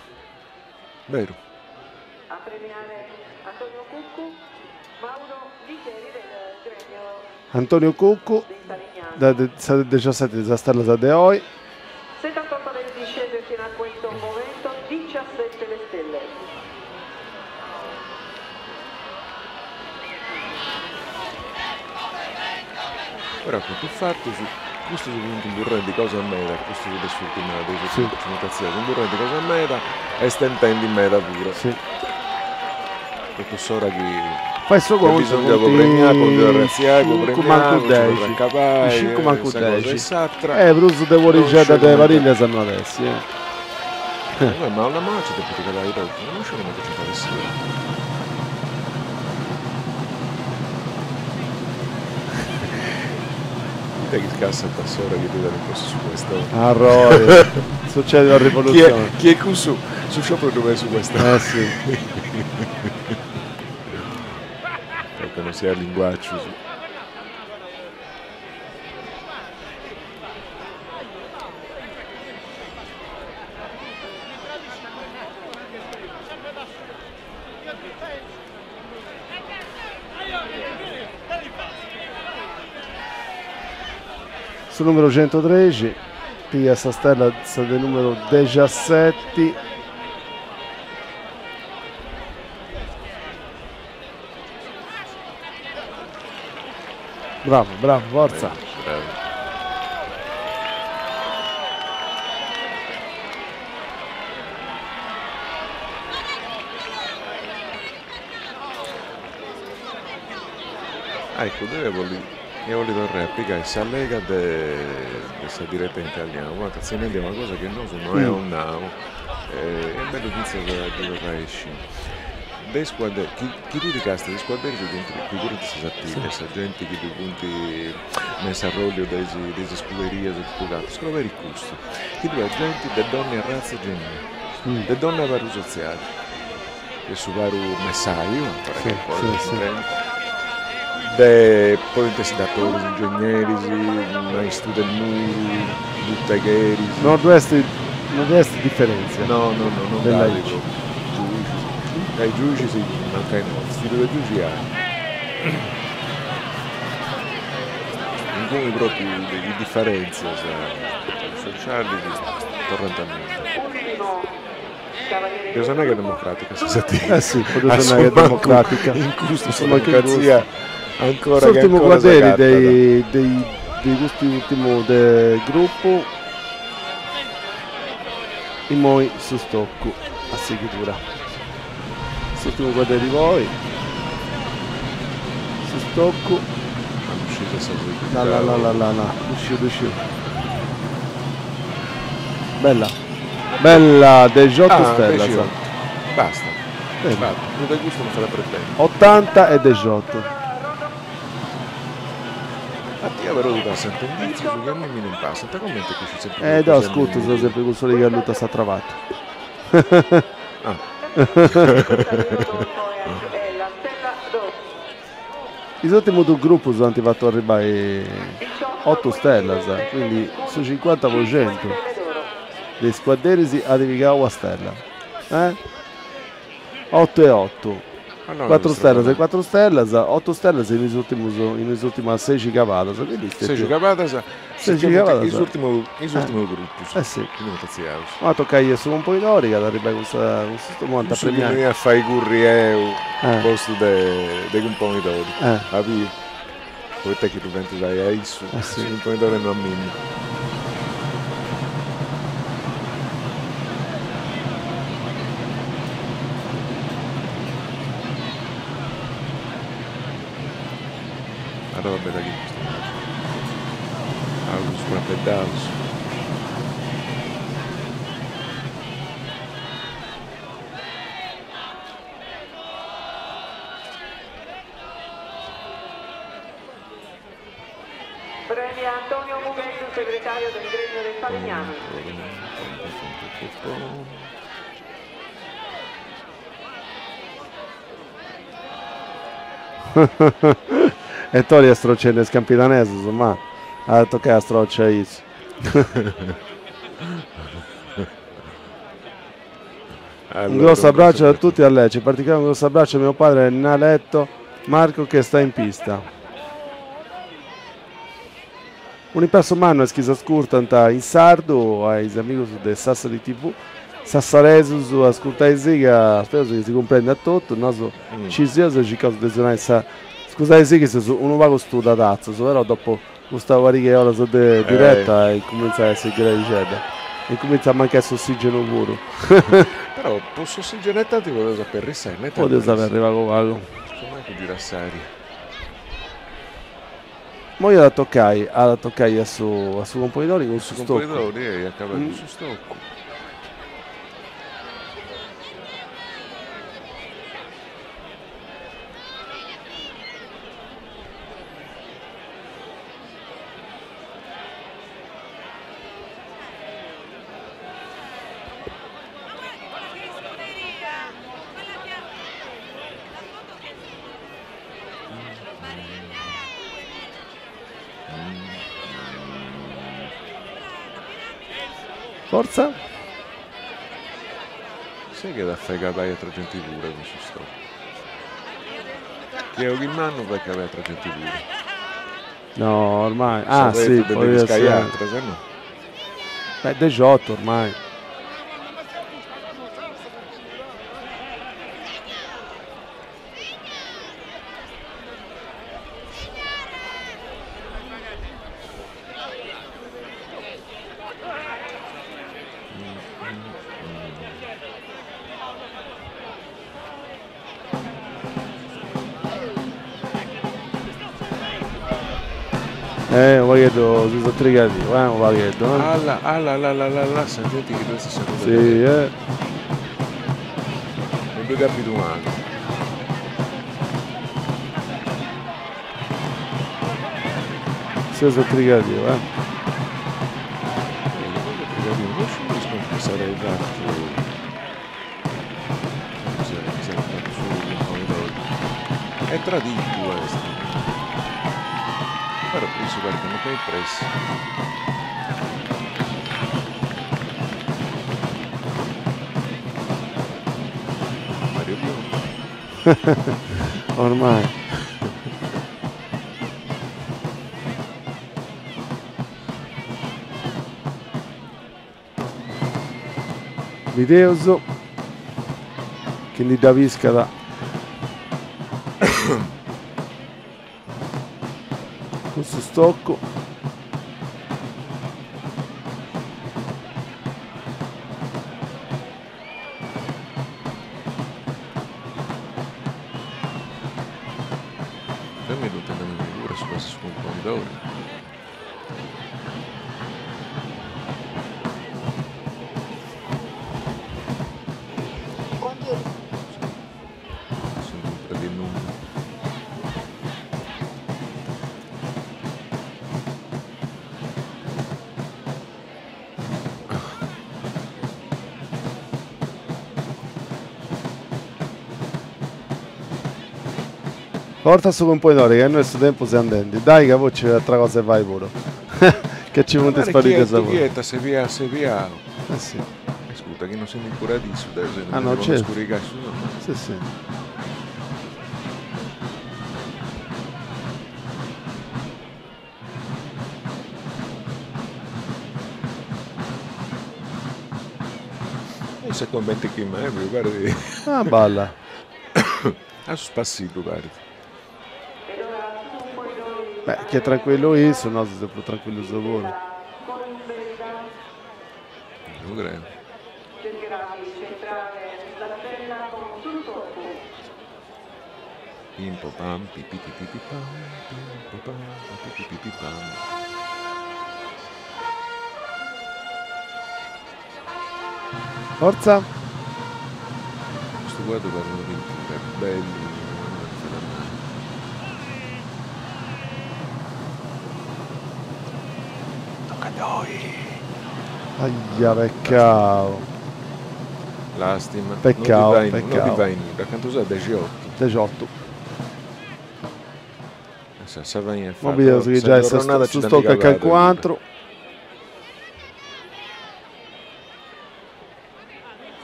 Beru. A premiare Antonio Cuccu, Mauro Licheri del Gremio Antonio Cuccu, de sa de dexaseti de sas stellas de oi. 78 le discese fino a questo momento, 17 le stelle. Però a contus fatus, custus funt imburrendi cosa meda, custus de s'urtima de is urtimas presentatzionis, imburrendi cosa meda e stentendi meda puru. Totu s'ora chi Fai su c'est contu, bisongiu po funt premiai, po ndi arretziai, po cincu premiai, mancu po nci torrai a dexi, acabai, cincu mancu sa cosa e dexi. s'atra. Eh, prus de Non un'orixedda sciu de cumenti. parillas no at essi, eh. Ma una mano ci depit cabai totu, non sciu cumenti nci at essi. Ita chi scassat a s'ora chi ddu tenint postu su questore. Arrori, succedit una rivoluzione. Chi est cussu, su scioperu ddu fait su questore. Eh si. Pro che non siat linguàcius. Su numeru centutrexi pigat sa stella sa de numeru dexaseti. Bravu, bravu, fortza. Bravu. Ah, ecco, deu ia bolli, ia bolli torrai a pigai sa lega de de sa diretta in italianu, poita seu nendi una cosa chi nosu no eus nau, e est bellu fintzas a ddu torrai a isciri. De is cuadderis, chi chi tui ti castias is cuadderis chi chi currint sa Sartiglia, sa genti chi ddu funt me in s'arrolliu de is de is scuderias e totu cantu, scoberit custu, chi ddoi at genti de dònnia arratza e genia, de dònnia paru sotziali, de su paru messaju, ancora chi ancora si cumprendit, de podint essi datoris, ingegneris, maistu de muru, butegheris. No ddu est no ddu est diferèntzia. No, no, no, non Bella dd'at aici. propriu. Giuixis, ca is giuixis mancai no, vestidu de giuixi ai. Inguni pròpriu is diferèntzias socialis torrant a mente. Podeus nai chi est democràtica sa Sardigna. Eh si, podeus nai chi est democràtica. In custu sa democratzia ancora chi S'ùrtimu cuadderi de de custu ùrtimu de grupu. Immoi su stoccu a sighidura. S'ùrtimu cuadderi poi. Su stoccu. Ma no sciu se sa La la la la la la, ddu sciu ddu sciu. Bella. Bella, dexiotu Ah, stellas. dexiotu. Basta. Beni. Fatu. Prus de custu non fait a pretendi. Otanta e dexiotu. A tia però ti passant indìtzius chi a mimmi non passant, comente cussu sempri Eh, deu ascurtu seu sempri cun s'origa alluta a s'atra parti. Ah. Is ùrtimus dus grupus ant fatu arribbai otu stellas, quindi su cincuanta po centu de is cuadderis at pigau una stella. Eh? Otu e otu. Cuatru stellas e cuatru stellas, otu stellas in is urtimus, in is urtimas sexi cabadas, quindi est Sexi cabadas, sexi cabadas. Is urtimus, is urtimus grupus. Eh si. Chi non atziaus. Ma tocai a su cumponidori chi at arribbai cun sa, cun su, mo ant a Cussu chi premiai. mi ia a fai curri eu, postu de de cumponidori. A biu. Poita chi ddu faint fai a issu, su cumponidori e no a mimmi. Arroba bella chi custa immagini. Autus prapeddaus. Premia Antonio Mugheddu, segretario del Gremio dei Falegnami. E Tori est strocendi is campidanesus, ma at a tocai a stroci a issu. Un grosso abbraccio a tutti a Lecce, in particolare un grosso abbraccio a mio padre Naletto Marco che sta in pista. Un'impassu mannu a is chi s'ascurtant in sardu, a is amigus de Sassari TV, sassaresus ascurtaisì ca spereus chi si cumprendat totu, nosu nci seus e circaus de si donai sa, scusaisì chi seus unu pagu studadatzus, però dopu Custa pariga 'e oras de diretta incumintzat a essi grevixedda. Incumintzat a mancai s'ossigenu puru. Però po s'ossigenu e tanti podeus aperri s'enna. Podeus aperri pagu pagu. Su mancu girat s'aria. Moi at a tocai, at a tocai a su a su componidori cun su stoccu. Su componidori, eia, acabat cun su stoccu. Forza. Sai chi at a fai cabai atra genti puru cun su stoccu. Chi est oghimannu fait cabai atra genti puru. No, ormai. Ah, si, de ndi piscai atras, no? Beh, dexiotu ormai. Eh, unu pagheddu si so trigadiu, eh, unu pagheddu, eh. Alla, alla, alla, alla, alla, alla, sa genti chi ddu est sa cosa. Si, eh. Non ddu capit umanu. Si so trigadiu, eh. Trigadiu, non sciu comenti s'arai fatu. È traditu est. Però issu parit ca no tenit pressi. Mario Biondi. Ormai. Bideus chi ndi dda piscat cun su stoccu. Fortza su Cumpoidori ca innoi su tempus est andendi, dai ca poi nci at atra cosa 'e fai puru, che ci funt is parigas puru. Chi est assebiau assebiau. Eh si. Ascurta chi non si nd'incurat issu, deu seu Ah no, certu. Scurigai su nome. Si si. Issa cumenti chi mei mi parit. Ah balla. A su spassitu parit. Beh, chi est tranquillu issu, nosu seus prus tranquillus puru. Ddu creu. Pim po pam pi pi pi pi pam pim po pam pi pi pi pi pam. Fortza! Custu cuaddu parit una pintura, est bellu, non fait a nai. Tocca ddoi! Aia, peccau! Lastima, Peccau, non peccau. ddi fait nudda, cantu seus? Dexiotu. Dexiotu. Sa sa faina est Mo fata, bideus chi sa giai giorronada su ci stoccu dd'ant a calincunu cabada. atru.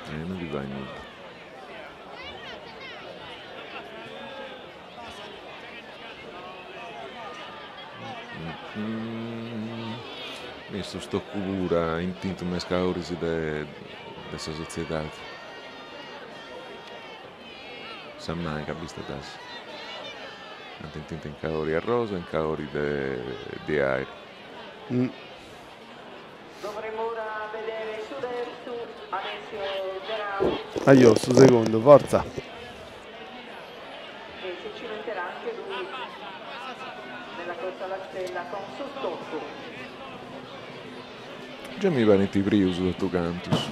Eh, non ddi fait nudda. Mi su stoccu puru at intintu me is caloris de de sa sotziedadi. Sa manca bista dd'as? Ant intintu in calori arrosa e in calori de de airi. Ajò, su segundu, fortza. Già mi parint prius totu cantus.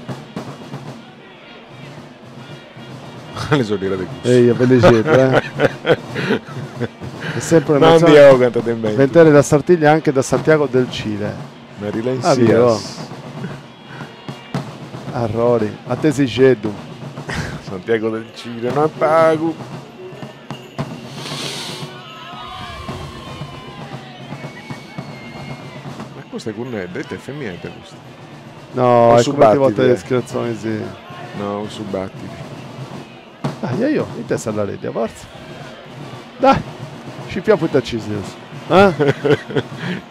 Cali solliera de cussu. Eia, bellixeddu, eh. È sempre Non un'emozione ndi 'ogant de in mente. Vedere la Sartiglia anche da Santiago del Cile. Marilyn Ah, vero? Sias. Arrori, atesixeddu. Santiago del Cile, no est pagu. Ma custa est gunnedda, ita est femiedda custa? No, O est su cumenti battidi, portat eh. is cratzonis. No, su battidi. Dai, aio, ita est s'allareddia, fortza. Dai, scipia poita ci seus. Eh?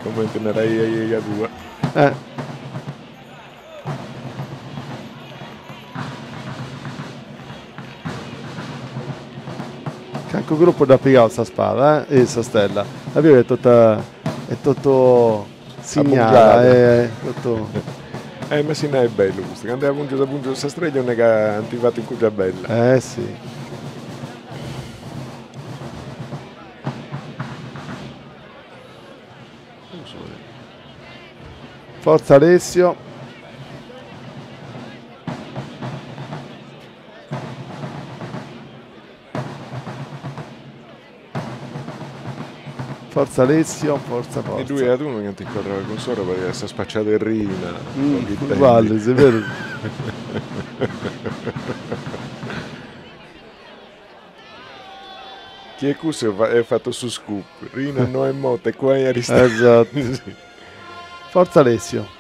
Cumenti naraia aieia tua. Eh. Cancu gruppu dd'at pigau sa spada eh, e sa stella. La biu est tota est totu signada, est totu. Eh ma si nai est bellu custu, candu est a pungius a pungius sa streglia 'ol nai ca ant fatu incungia bella. Eh si. Forza Alessio. Forza Alessio, forza E forza. ddui at unu chi ant incuadrau cun s'ora pariat sa spaciada 'e Rina. Uguali, est beru. Chi est cussu at fatu su scoop, Rina no est morta, est qua in Aristanis. Esatto. Forza Alessio.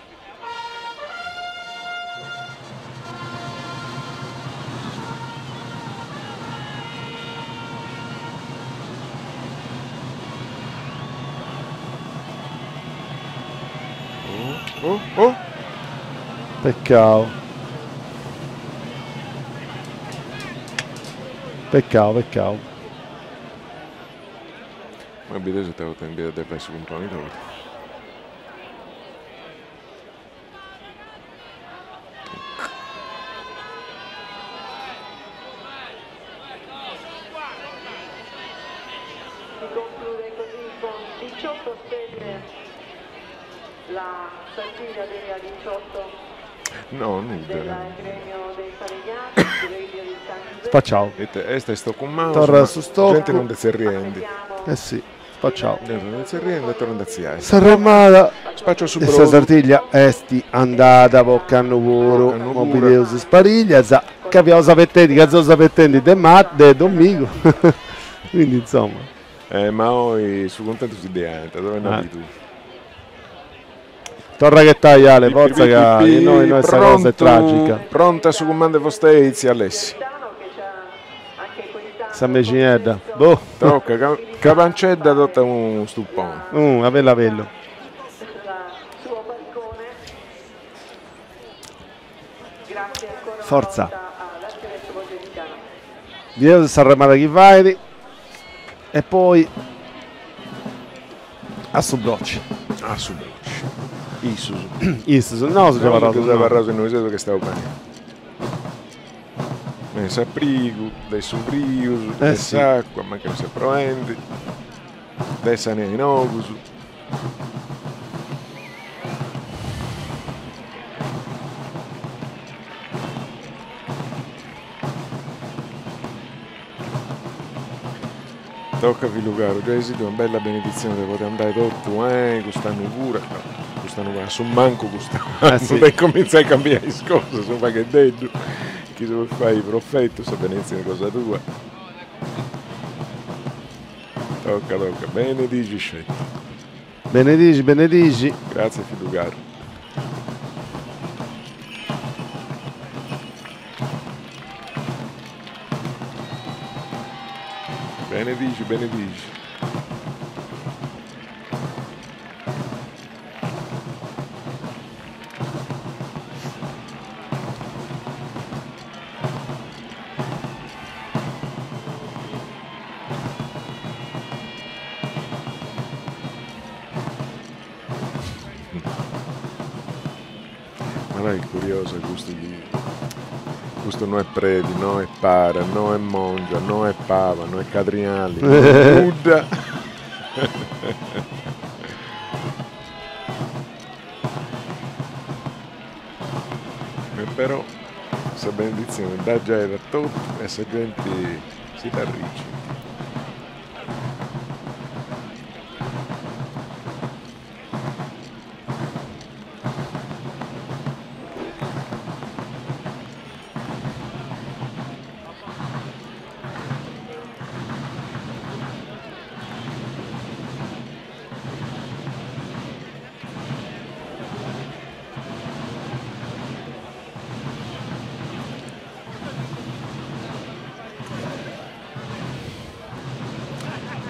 Oh, oh, oh. Peccau. Peccau, peccau. Ma bideus ita podeus biri de fai su cumponidori. Si conclude così con 18 stelle la Sartiglia 2018 No, nudda. del gremio dei falegnami, gremio di San Giuseppe. Spaciau. Ite est stoccu maus, Torra ma su stoccu. Genti non de tzerriendi. Eh sì, spaciau. Genti non de tzerriendi e torrant a tziai. S'arremada Spaccio su e sa brodu. Sartiglia est andada po ocannu puru. Ocannu Mo puru. bideus is pariglias, ca fiaus abetendi, ca seus abetendi de ma de domingu. Quindi insomma. Eh, ma oi su cuntentu si ddi ant, dove Ah. nabi tu. Torra a ghettai Ale, forza ca innoi innoi sa cosa est tragica. Pronta su cumandu 'e vostei, tzia Alessi. Sa mexinedda. Boh. Tocca, ca, cabancedda tota unu stuppone. A bellu a bellu. Forza. Bideus s'arremada chi fait e poi a su broci. A su broci. Issus. Issus, nosu nci abarraus Nosu innoi. abarraus innoi seus ca istaus beni. De s'aprigu, de su frius, de Eh sì. s'acua, mancai non siat proendi, de sa nea in ogus. Tocca fillu caru, giai siat una bella benedizione de podi andai totu, eh, cust'annu puru, no, cust'annu puru, a su mancu cust'annu, Eh sì. de comintzai a cambiai is cosas unu pagheddeddu, chi si podit fai profetu sa benedizione cosa tua. Tocca, tocca, benedixi sceti. Benedixi, benedixi. Grazie fillu caru. Benedixi, benedixi. Ma no è curioso custu chi custu no est predi, no est para, no est mongia, no est paba, no est cadriali, no est nudda. E però sa benedizione dda giait a totu e sa genti si dd'arricit.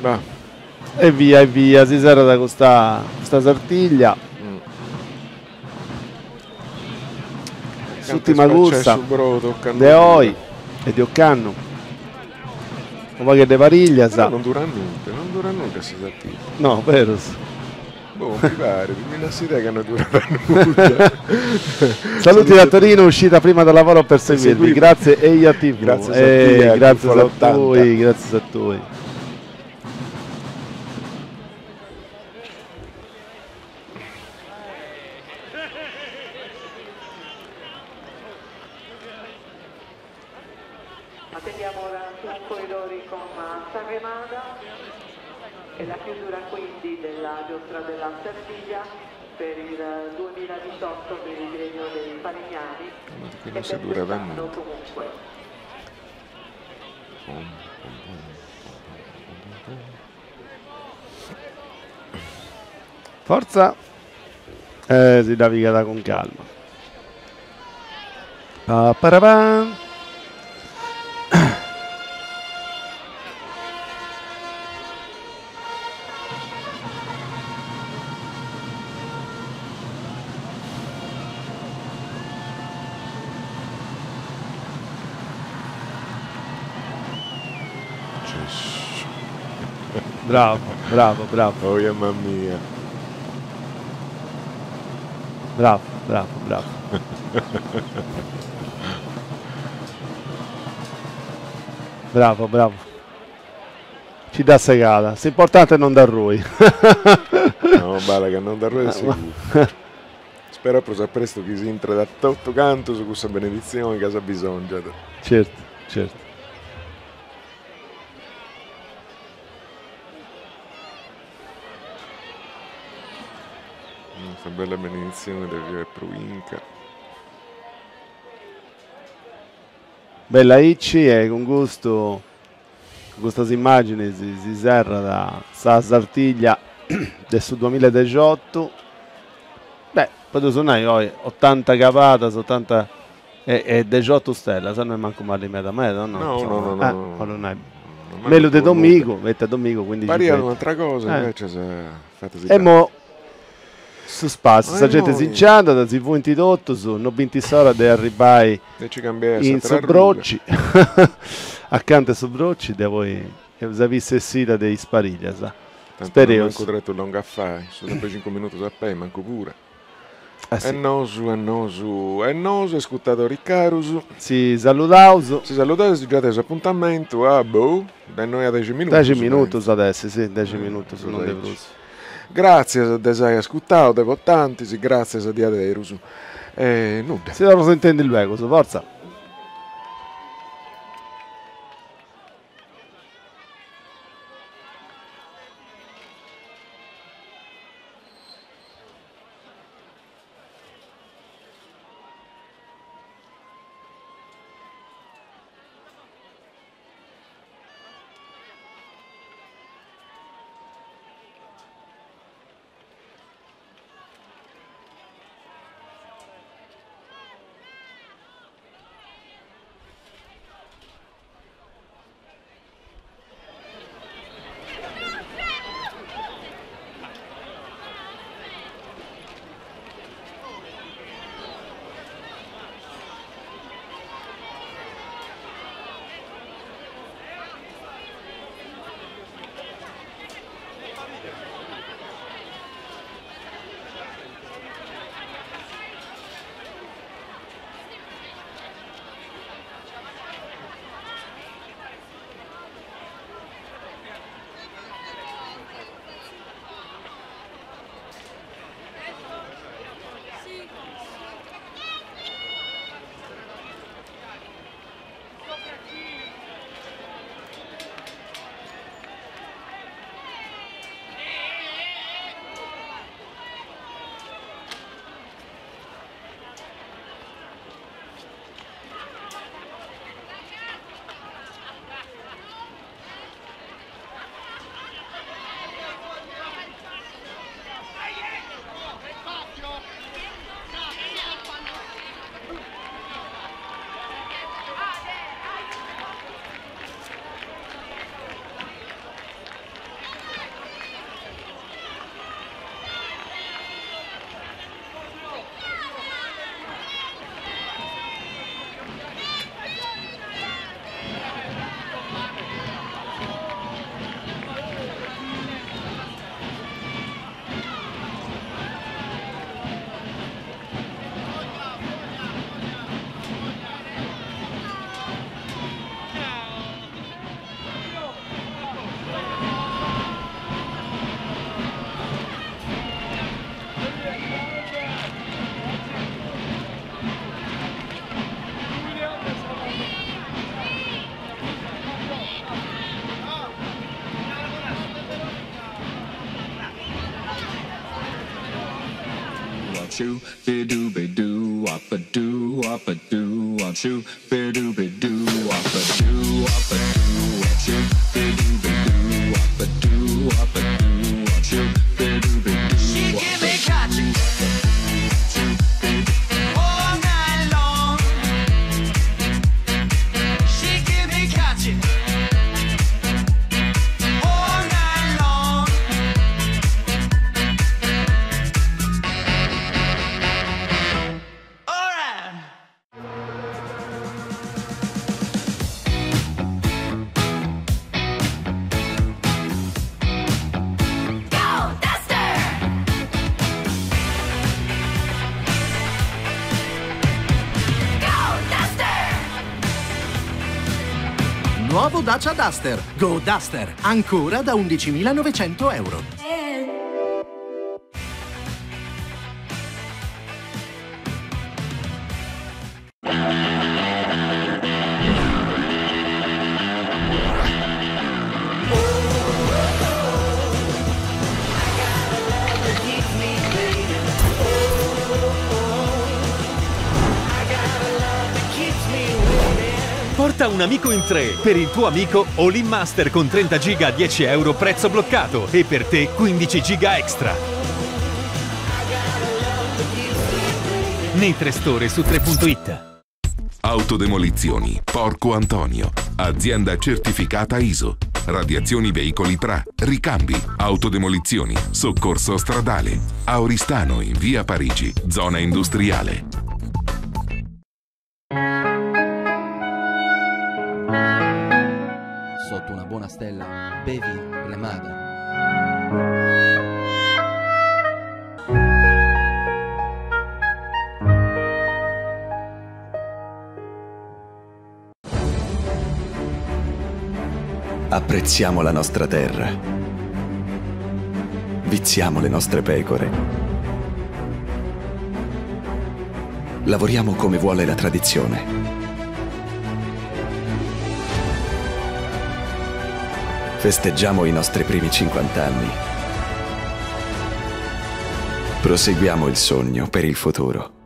Va. E via, e via, si serrat custa, custa sartiglia. S'ultima cursa Su brodu, de oi e de ocannu. Unu pagu de pariglias. Però non dura nudda, non dura nudda sa sartiglia. No, berus. Boh, mi pare, mi dà s'idea che non dura nulla. Saluti da Torino, uscita prima da lavoro per seguirvi. Seguirvi. Grazie Eia TV. Grazie Eh, Sartiglia, grazie Bufalo a 80. voi, grazie a voi. Attendiamo ora su corridori con Sanremada e la chiusura quindi della giostra della Sartiglia per il 2018 per il gremio dei Falegnami Che non si dura da quest'anno nulla. comunque. Pom, pom, pom, pom, pom, pom. Forza. Si naviga con calma. Pa, parapam. Bravo, bravo, bravo. Oh, mamma mia. Bravo, bravo, bravo. Bravo, bravo. Ci dd'at segada. S'importante est non dd'arrui. No, balla ca non dd'arrui siguru. Spero prus a prestu chi s'intret a totu cantus cussa beneditzioni ca s'abisongiat. Certu, certu. Sa bella beneditzioni de Via Pruinca. Bella aici e cun custu, cun custas immàginis si serrat sa Sartiglia de su duamilla e dexiotu. Beh, podeus nai oi otanta cabadas, otanta e dexiotu stellas, no est mancu mali meda meda, no? No, no, no, no. Bollu nai, mellus de domigu, poita domigu cuindixi Pariat un'atra cosa, invecias fata si E mo Su spassiu, sa genti si nci andat, si fuint totus, no bint s'ora de arribbai in su Brocci, acanta 'e su Brocci, de poi eus a biri s'essida de is pariglias. Spereus. Mancu tretu longu a fai, sunt sempri cincu minutus a pei, mancu puru. E nosu, e nosu, e nosu, ascurtadoris carus. Si saludaus. Si saludaus e si giadeus apuntamentu a, boh, dae innoi a dexi minutus. Dexi minutus at essi, si, dexi minutus, non de prus. Gràtzias de s'ai ascurtau, de votantis, gràtzias diaderus. E nudda. Si torraus a intendi luegus, fortza. Nuovo Dacia Duster. Go Duster. Ancora da 11.900 euro. Porta un amico in tre per il tuo amico All In Master con 30 giga a 10 euro prezzo bloccato e per te 15 giga extra. Nei tre store su 3.it. Autodemolizioni Porco Antonio, azienda certificata ISO. Radiazioni veicoli 3, ricambi, autodemolizioni, soccorso stradale. A Oristano in via Parigi, zona industriale. Sotto una buona stella, bevi Remada. Apprezziamo la nostra terra. Viziamo le nostre pecore. Lavoriamo come vuole la tradizione. Festeggiamo i nostri primi 50 anni. Proseguiamo il sogno per il futuro.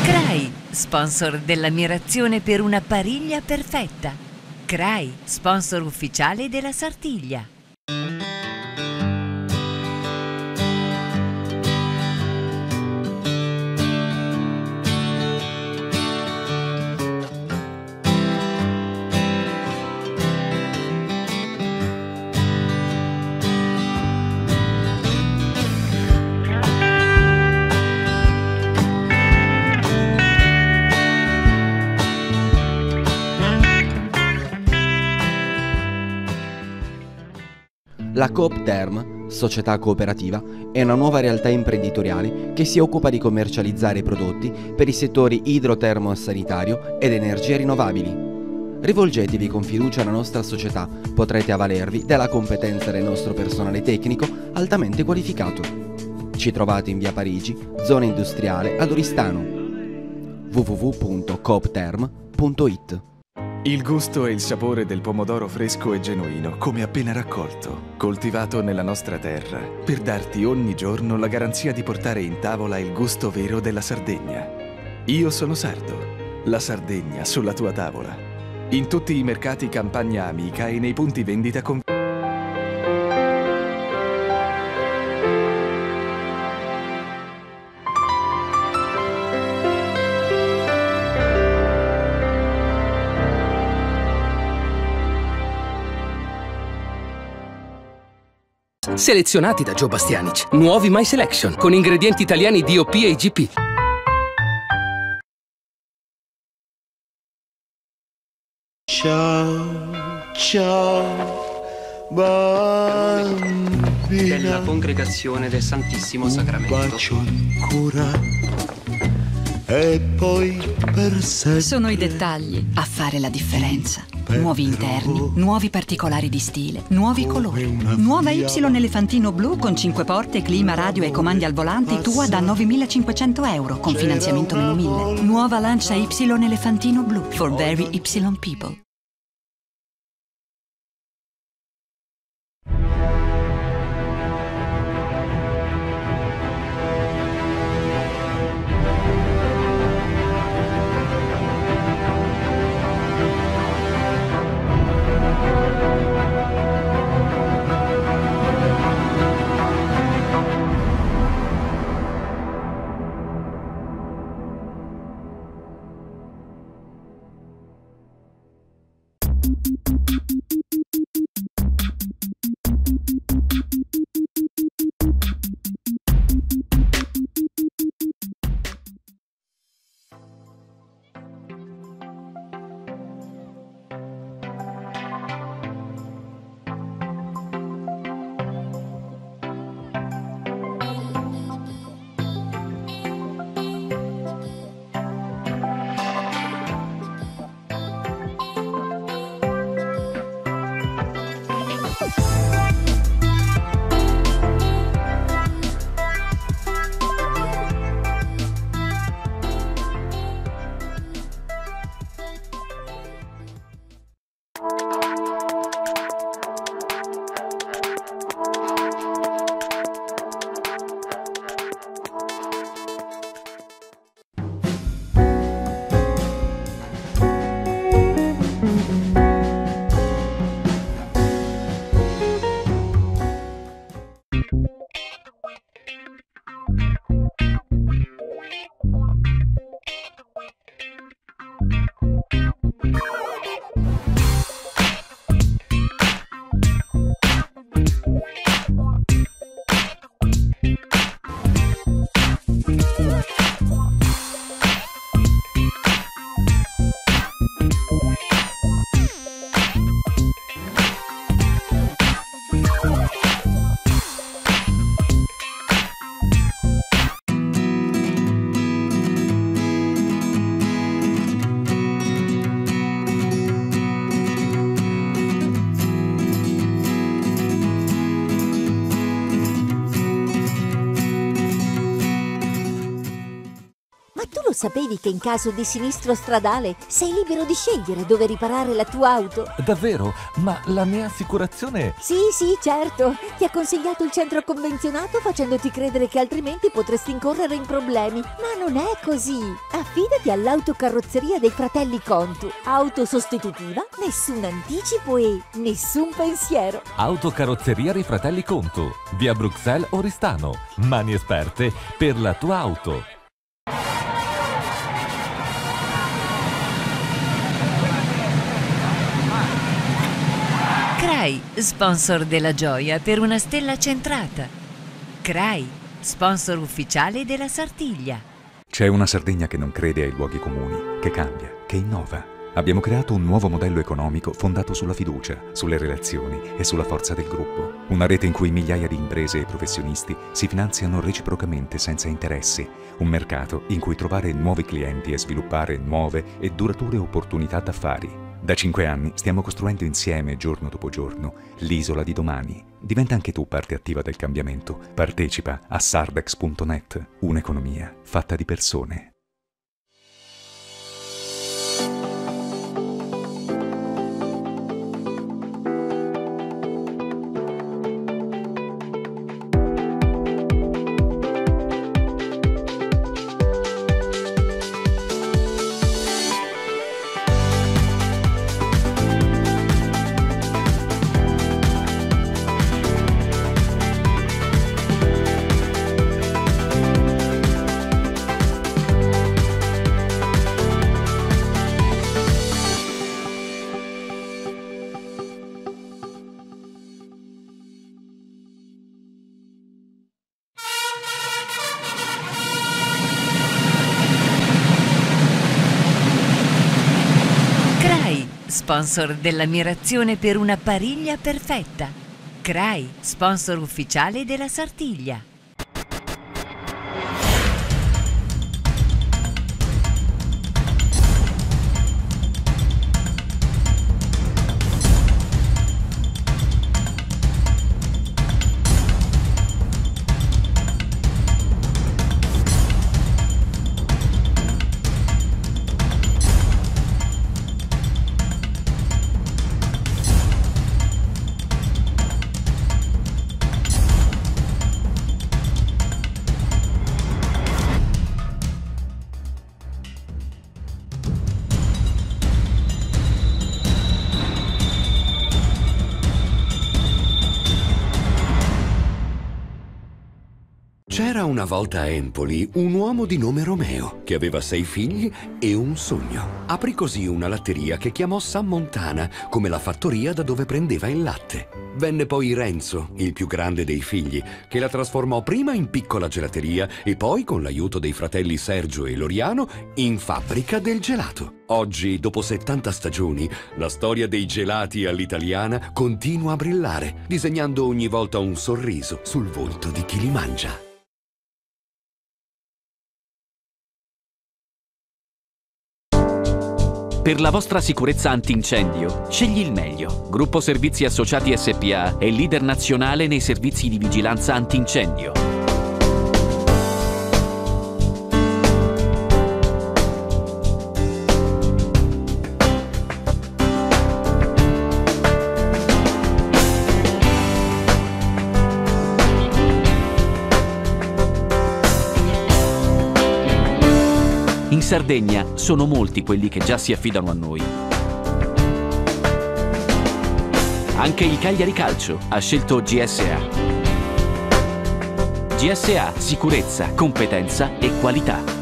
Crai, sponsor dell'ammirazione per una pariglia perfetta. Crai, sponsor ufficiale della Sartiglia. La Coop Term, società cooperativa, è una nuova realtà imprenditoriale che si occupa di commercializzare prodotti per i settori idrotermo-sanitario ed energie rinnovabili. Rivolgetevi con fiducia alla nostra società, potrete avvalervi della competenza del nostro personale tecnico altamente qualificato. Ci trovate in via Parigi, zona industriale ad Oristano. www.coopterm.it Il gusto e il sapore del pomodoro fresco e genuino, come appena raccolto, coltivato nella nostra terra, per darti ogni giorno la garanzia di portare in tavola il gusto vero della Sardegna. Io sono sardo, la Sardegna sulla tua tavola. In tutti i mercati Campagna Amica e nei punti vendita con... Selezionati da Joe Bastianich. Nuovi My Selection con ingredienti italiani DOP e IGP. Ciao, ciao, bambina. Della Congregazione del Santissimo Sacramento. Un bacio ancora e poi per sempre. Sono i dettagli a fare la differenza. Nuovi interni, nuovi particolari di stile, nuovi colori. Nuova Y Elefantino blu con 5 porte, clima, radio e comandi al volante tua da 9.500 euro con finanziamento meno 1.000. Nuova Lancia Y Elefantino blu for very Y people. Lo sapevi che in caso di sinistro stradale sei libero di scegliere dove riparare la tua auto? Davvero? Ma la mia assicurazione... Sì, sì, certo. Ti ha consigliato il centro convenzionato facendoti credere che altrimenti potresti incorrere in problemi. Ma non è così. Affidati all'autocarrozzeria dei fratelli Contu. Auto sostitutiva, nessun anticipo e nessun pensiero. Autocarrozzeria dei fratelli Contu. Via Bruxelles Oristano. Mani esperte per la tua auto. Crai, sponsor della gioia per una stella centrata. Crai, sponsor ufficiale della Sartiglia. C'è una Sardegna che non crede ai luoghi comuni, che cambia, che innova. Abbiamo creato un nuovo modello economico fondato sulla fiducia, sulle relazioni e sulla forza del gruppo. Una rete in cui migliaia di imprese e professionisti si finanziano reciprocamente senza interessi. Un mercato in cui trovare nuovi clienti e sviluppare nuove e durature opportunità d'affari. Da 5 anni stiamo costruendo insieme, giorno dopo giorno, l'isola di domani. Diventa anche tu parte attiva del cambiamento. Partecipa a sardex.net, un'economia fatta di persone. Sponsor dell'ammirazione per una pariglia perfetta. Crai, sponsor ufficiale della Sartiglia. C'era una volta a Empoli un uomo di nome Romeo che aveva sei figli e un sogno. Aprì così una latteria che chiamò San Montana, come la fattoria da dove prendeva il latte. Venne poi Renzo, il più grande dei figli, che la trasformò prima in piccola gelateria e poi, con l'aiuto dei fratelli Sergio e Loriano, in fabbrica del gelato. Oggi, dopo 70 stagioni, la storia dei gelati all'italiana continua a brillare, disegnando ogni volta un sorriso sul volto di chi li mangia. Per la vostra sicurezza antincendio, scegli il meglio. Gruppo Servizi Associati SPA è leader nazionale nei servizi di vigilanza antincendio. In Sardegna sono molti quelli che già si affidano a noi. Anche il Cagliari Calcio ha scelto GSA. GSA, sicurezza, competenza e qualità.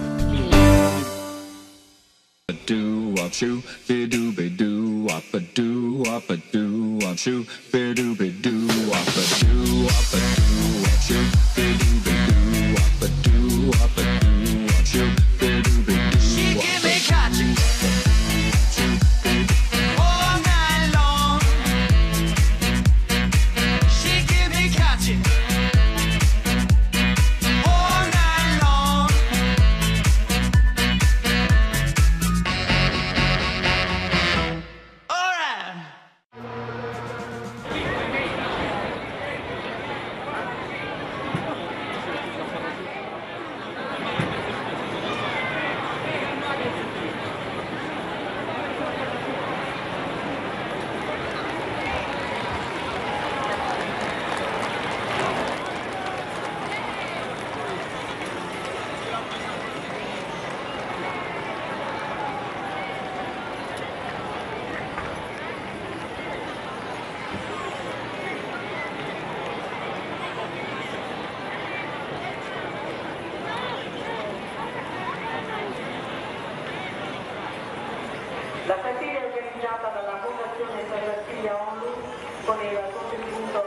La Sartiglia è organizzata dalla Fondazione Sartiglia Onlus con il contributo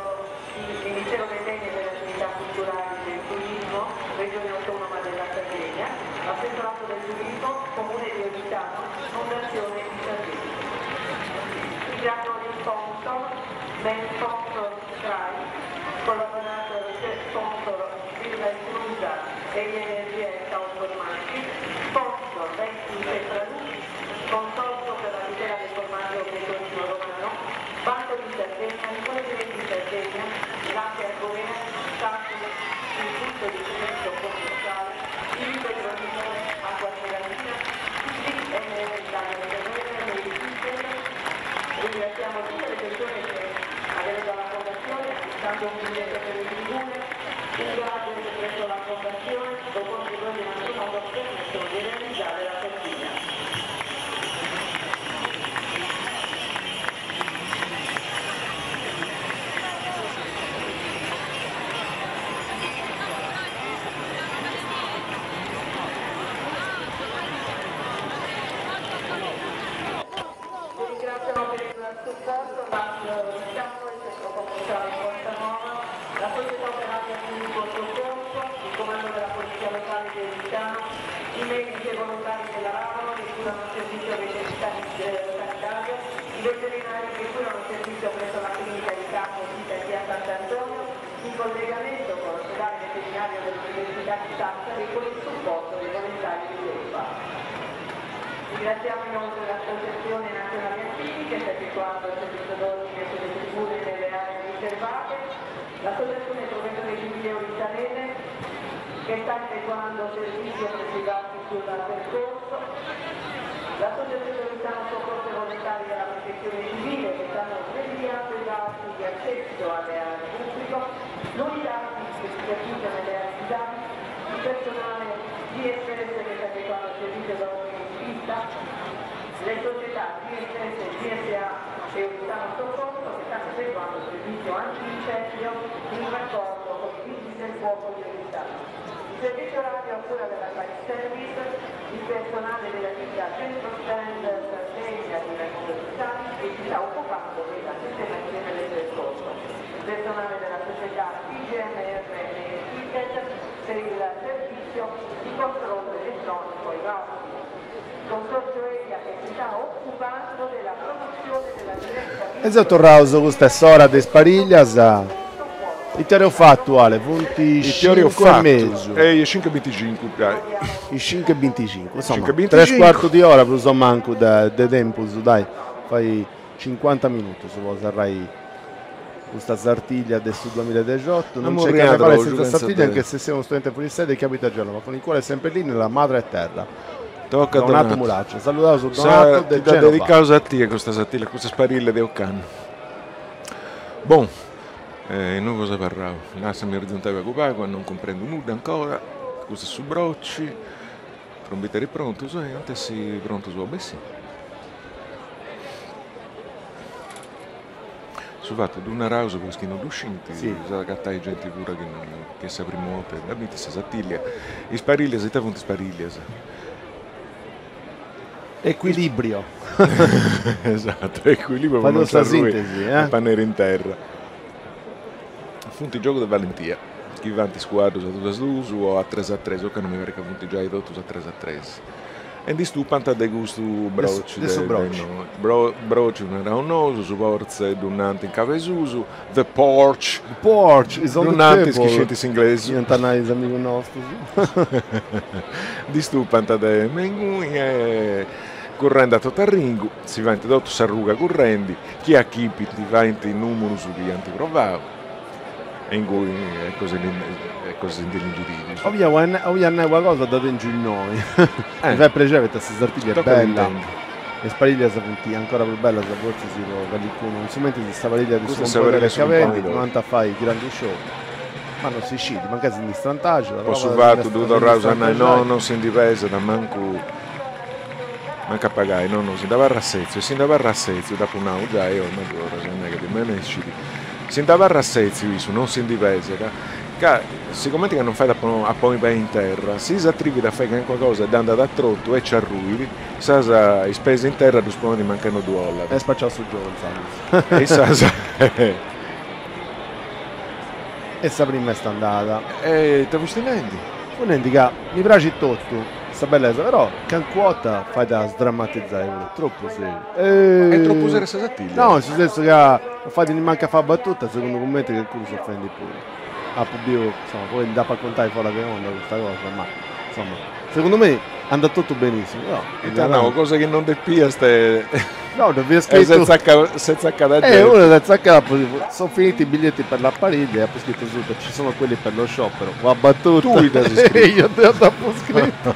del Ministero dei Beni e delle Attività Culturali e del Turismo, Regione Autonoma della Sardegna, Assessorato del Turismo, Comune di Oristano, Fondazione di Sardegna. Ringraziamo gli sponsor, main sponsor CRAI, collaborator sponsor Silva Esclusa e Energia e Formaggi, sponsor Ventus e Traduci, Consorzio per la tutela del formaggio pecorino romano, Banco di Sardegna, Corriere di Sardegna, Latte Arborea, Stato, il punto di riferimento commerciale, il Petrolino, Acqua Serranina, CMR Italia Terrena e il System. Ringraziamo tutte le persone che aderendo alla Fondazione, acquistando un biglietto per le tribune, un gadget presso la Fondazione o contribuendo in altro modo permettono di realizzare la Sartiglia. Ringraziamo per il supporto l'Oristano, il Centro Commerciale Porta Nuova, la Società Operaia Pubblico Soccorso, il Comando della Polizia Locale di Oristano, i medici e volontari della Ravano che curano il servizio sanitario, i veterinari che curano servizio presso la clinica di campo sita in via Sant'Antonio in collegamento con l'ospedale veterinario dell'Università di Sassari con il supporto dei volontari di LEPA. Ringraziamo inoltre l'Associazione Nazionale Alpini che sta effettuando il servizio d'ordine sulle tribune nelle aree riservate, l'Associazione Protettori Civile Oristanese che sta effettuando servizio presso i varchi sul percorso, l'Associazione Oristano Soccorso Volontari della Protezione Civile che stanno presidiando i varchi di accesso alle aree pubblico, l'unità di servizio nelle aree disabili, il personale GSS che sta effettuando il servizio d'ordine in pista, le società GSS, GSA e Oristano Soccorso che stanno effettuando il servizio antincendio in raccordo con i vigili del fuoco di Oristano. Il servizio radio a cura della Fire Service, il personale della ditta Centro Stand Sardegna di Raimondo Oristani che si sta occupando della sistemazione del percorso. Il personale della società PGMR e Ticket per il servizio di controllo elettronico ai varchi. Il consorzio Elia che si sta occupando della produzione della diretta E seu torraus, custa est s'ora de is parillas. Ite ora eus fatu Ale, funt is Ite ora eus cincu e fatu? mesu. E is cincu e binticincu, dai. Is cincu e binticincu, insoma, Cincu e tres binticincu. cuartu di ora prus o mancu de de tempus, dai, fait cincuanta minutus po serrai custa Sartiglia de su duamilla e dexiotu. Non c'è carnevale senza Sartiglia anche se sei uno studente fuori sede che abita a Genova, con il cuore sempre lì nella madre terra. Tocca a Donato Donato. Muraccio, saludaus Sa, Donato ti de dda Genova. dedicaus a tie custa Sartiglia, custas parille de ocannu. Bon, innoi cosa abarrau? Lassami orizzontai pagu pagu, a non cumprendu nudda ancora. Custu est su Brocci, trombiteri prontus, e ant essi prontus po bessì. Su fatu ddu naraus po is chi non ddu scint, s'at agatai genti puru chi chi est sa primu 'orta chi nd'at bintu sa Sartiglia. Is parillas, ita funt is parillas? Equilibrio. Esatto, equilibrio po Fai non sa nci arrui sintesi, a eh? panera in terra. Funt giogus de valentia, chi faint is cuaddus a dus a dus o a tres a tres, ocannu mi parit ca funt giai totus a tres a tres. E ndi stupant de custu broci de su broci. Broci ddu naraus nosu, su portze ddu nant in cabesusu, the porch. The porch is on ddu the nant is chi table. scint s'inglesu. Iant a nai is amigus nostus. Ndi stupant de me inguni e currendi a totu arringu, si faint totu s'arruga currendi, chi achipint faint is numerus chi ant provau e inguni est cosa est cosa de ndi Obia obia nai una cosa dda tengiu innoi. Mi fait prexeri poita sa Sartiglia est bella. E is parillas funt ancora prus bellas fortzis po callicunu. In su mentris sa pariglia de su componidori est cabendi, no ant a fai grandu show. Ma non si scit, mancai si ndi strantaxat. Po su fatu ddu torraus a nai, no non si ndi pesat mancu mancu a pagai, no no si nd'abarrat setziu e si nd'abarrat setziu, dd'apu nau giai, ormai ddu torraus a nai ca ddi menescit, si nd'abarrat setziu issu non si ndi pesat ca sigumenti ca non fait a ponni pei in terra, si s'atrivit a fai calincuna cosa e dd'andat a trotu e nci arruit, sas is peis in terra ddus ponit mancai no ddu 'ollat. Est spaciau su giogu intzandus. E issas E sa prima est andada. E ita fusti nendi? Fui nendi ca mi praxit totu sa bellesa, però calincuna 'orta fait a sdrammatizai puru, tropu seriu. Est tropu seria sa Sartiglia? No, in su sensu ca non fait nimancu a fai battuta, segundu cumenti calincunu s'ofendit puru. Apu biu, insoma, poi nd'apu a contai fora de onda custa cosa, ma insoma, segundu mei andat totu benissimu, però. Ita nau, cosa chi non depiast e No, ddu fiat scritu. S'est tzacada Eh, uno s'est zaccato, sono finiti i biglietti per la pariglia e ha scritto sotto, ci sono quelli per lo sciopero, va battuta. Tu dd'as scritto. Io te l'apo scritto.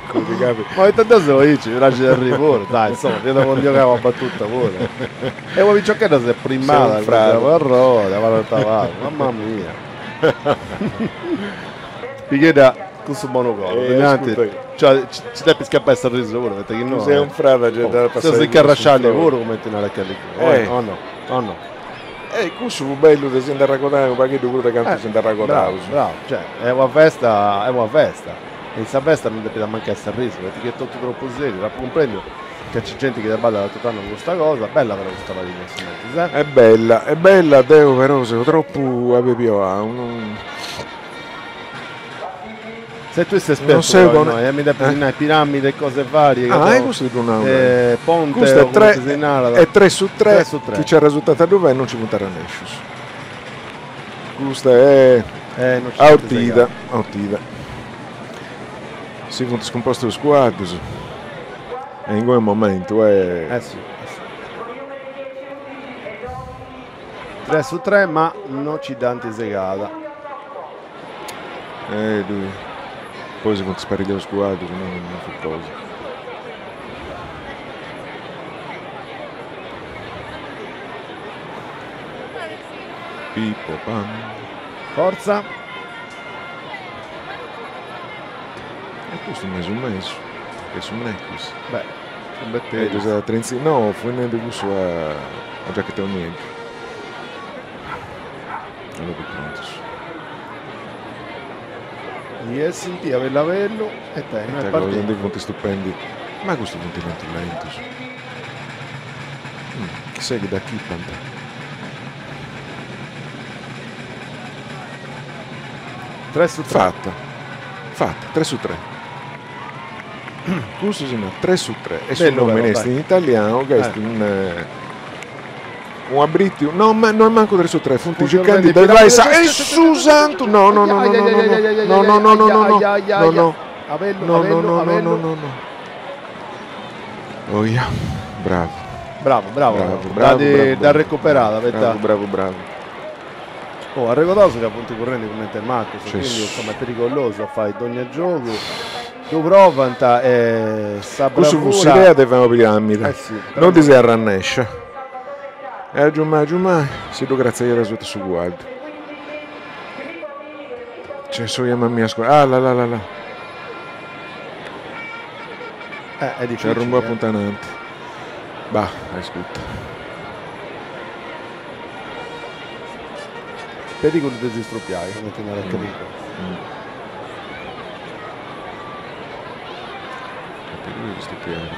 Così capi. Ma intanto se lo dici, mi del rigore, dai, insomma, ti devo giocare una battuta pure. E vuoi giocare se è primata, errore, mamma mia. Picheda cussu bonu coro, innanti, cioè, ci devi scappare il sorriso pure, perché no. Sei un frate, c'è da passare. Se si carrasciali pure come ti nara eh. O no, o no. Cussu fu bellu de si nd'arragodai, unu pagheddu puru de cantu si nd'arragodaus. Bravo, cioè, è una festa, è una festa. E in sa festa non deve mancare il sorriso, perché è tutto troppo serio, la comprendo che c'è gente che balla da tutto anno con questa cosa, bella però questa pariglia, insomma, È bella, è bella, deo però, se troppo avepioa, un... Se tui ses espertu però innoi, mi depis nai piramide e cose varie. Ah, e custu ddu nau deu. Ponte Custu o est tre, cumenti si narat. est tres su tre, Tres su tre. chi nci arresultat a ddu fai non nci funt arrannèscius. Custa est Eh, non ci funt aortida, segaus. aortida. Si funt scumpostus is cuaddus e in quel momentu est. Eh si, eh si. Tres su tres ma no ci dd'ant segada. Eh ddui. Poi si funt sparigliaus is cuaddus, no non fut cosa. Pippo pam. Forza. E custu mesu mesu, che su Necus. Beh, su Betteris. No, fui nendi cussu a a giacchetta nieddu. Allora prontus. Gli SNT a bellu a bellu e te, no est partida. Ndi funt stupendi. Ma custu funt lentus lentus. Chissà chi dd'achipant. Tres su tre. Fatta. Fatta, tres su tre. Custu si narat tres su tre e su nomene est in italianu ca est un unu abritiu, no ma no est mancu tres su tres, funt circhendi de fai sa e su santu no no no no no no no no no no no no no no no no no no no Oia, bravu. Bravu, bravu, bravu, dd'at recuperada, bravu, bravu, bravu. Oh, arregodaus ca funt currendi cumenti macus, quindi insoma est perigolosu a fai dogna giogu, ddu provant e sa bravura. Cussu fut s'idea de fai una piramida, non ddis est arrannescia. E agiumai agiumai si ddu cratziaiat asuta su cuaddu. C'è su mamma mia ah la la la la. È difficile. C'è arrumbu a punta ananti. Bah, ascurta. Pericolo de si strupiai, cumenti narat calincunu. Pericolo de strupiai.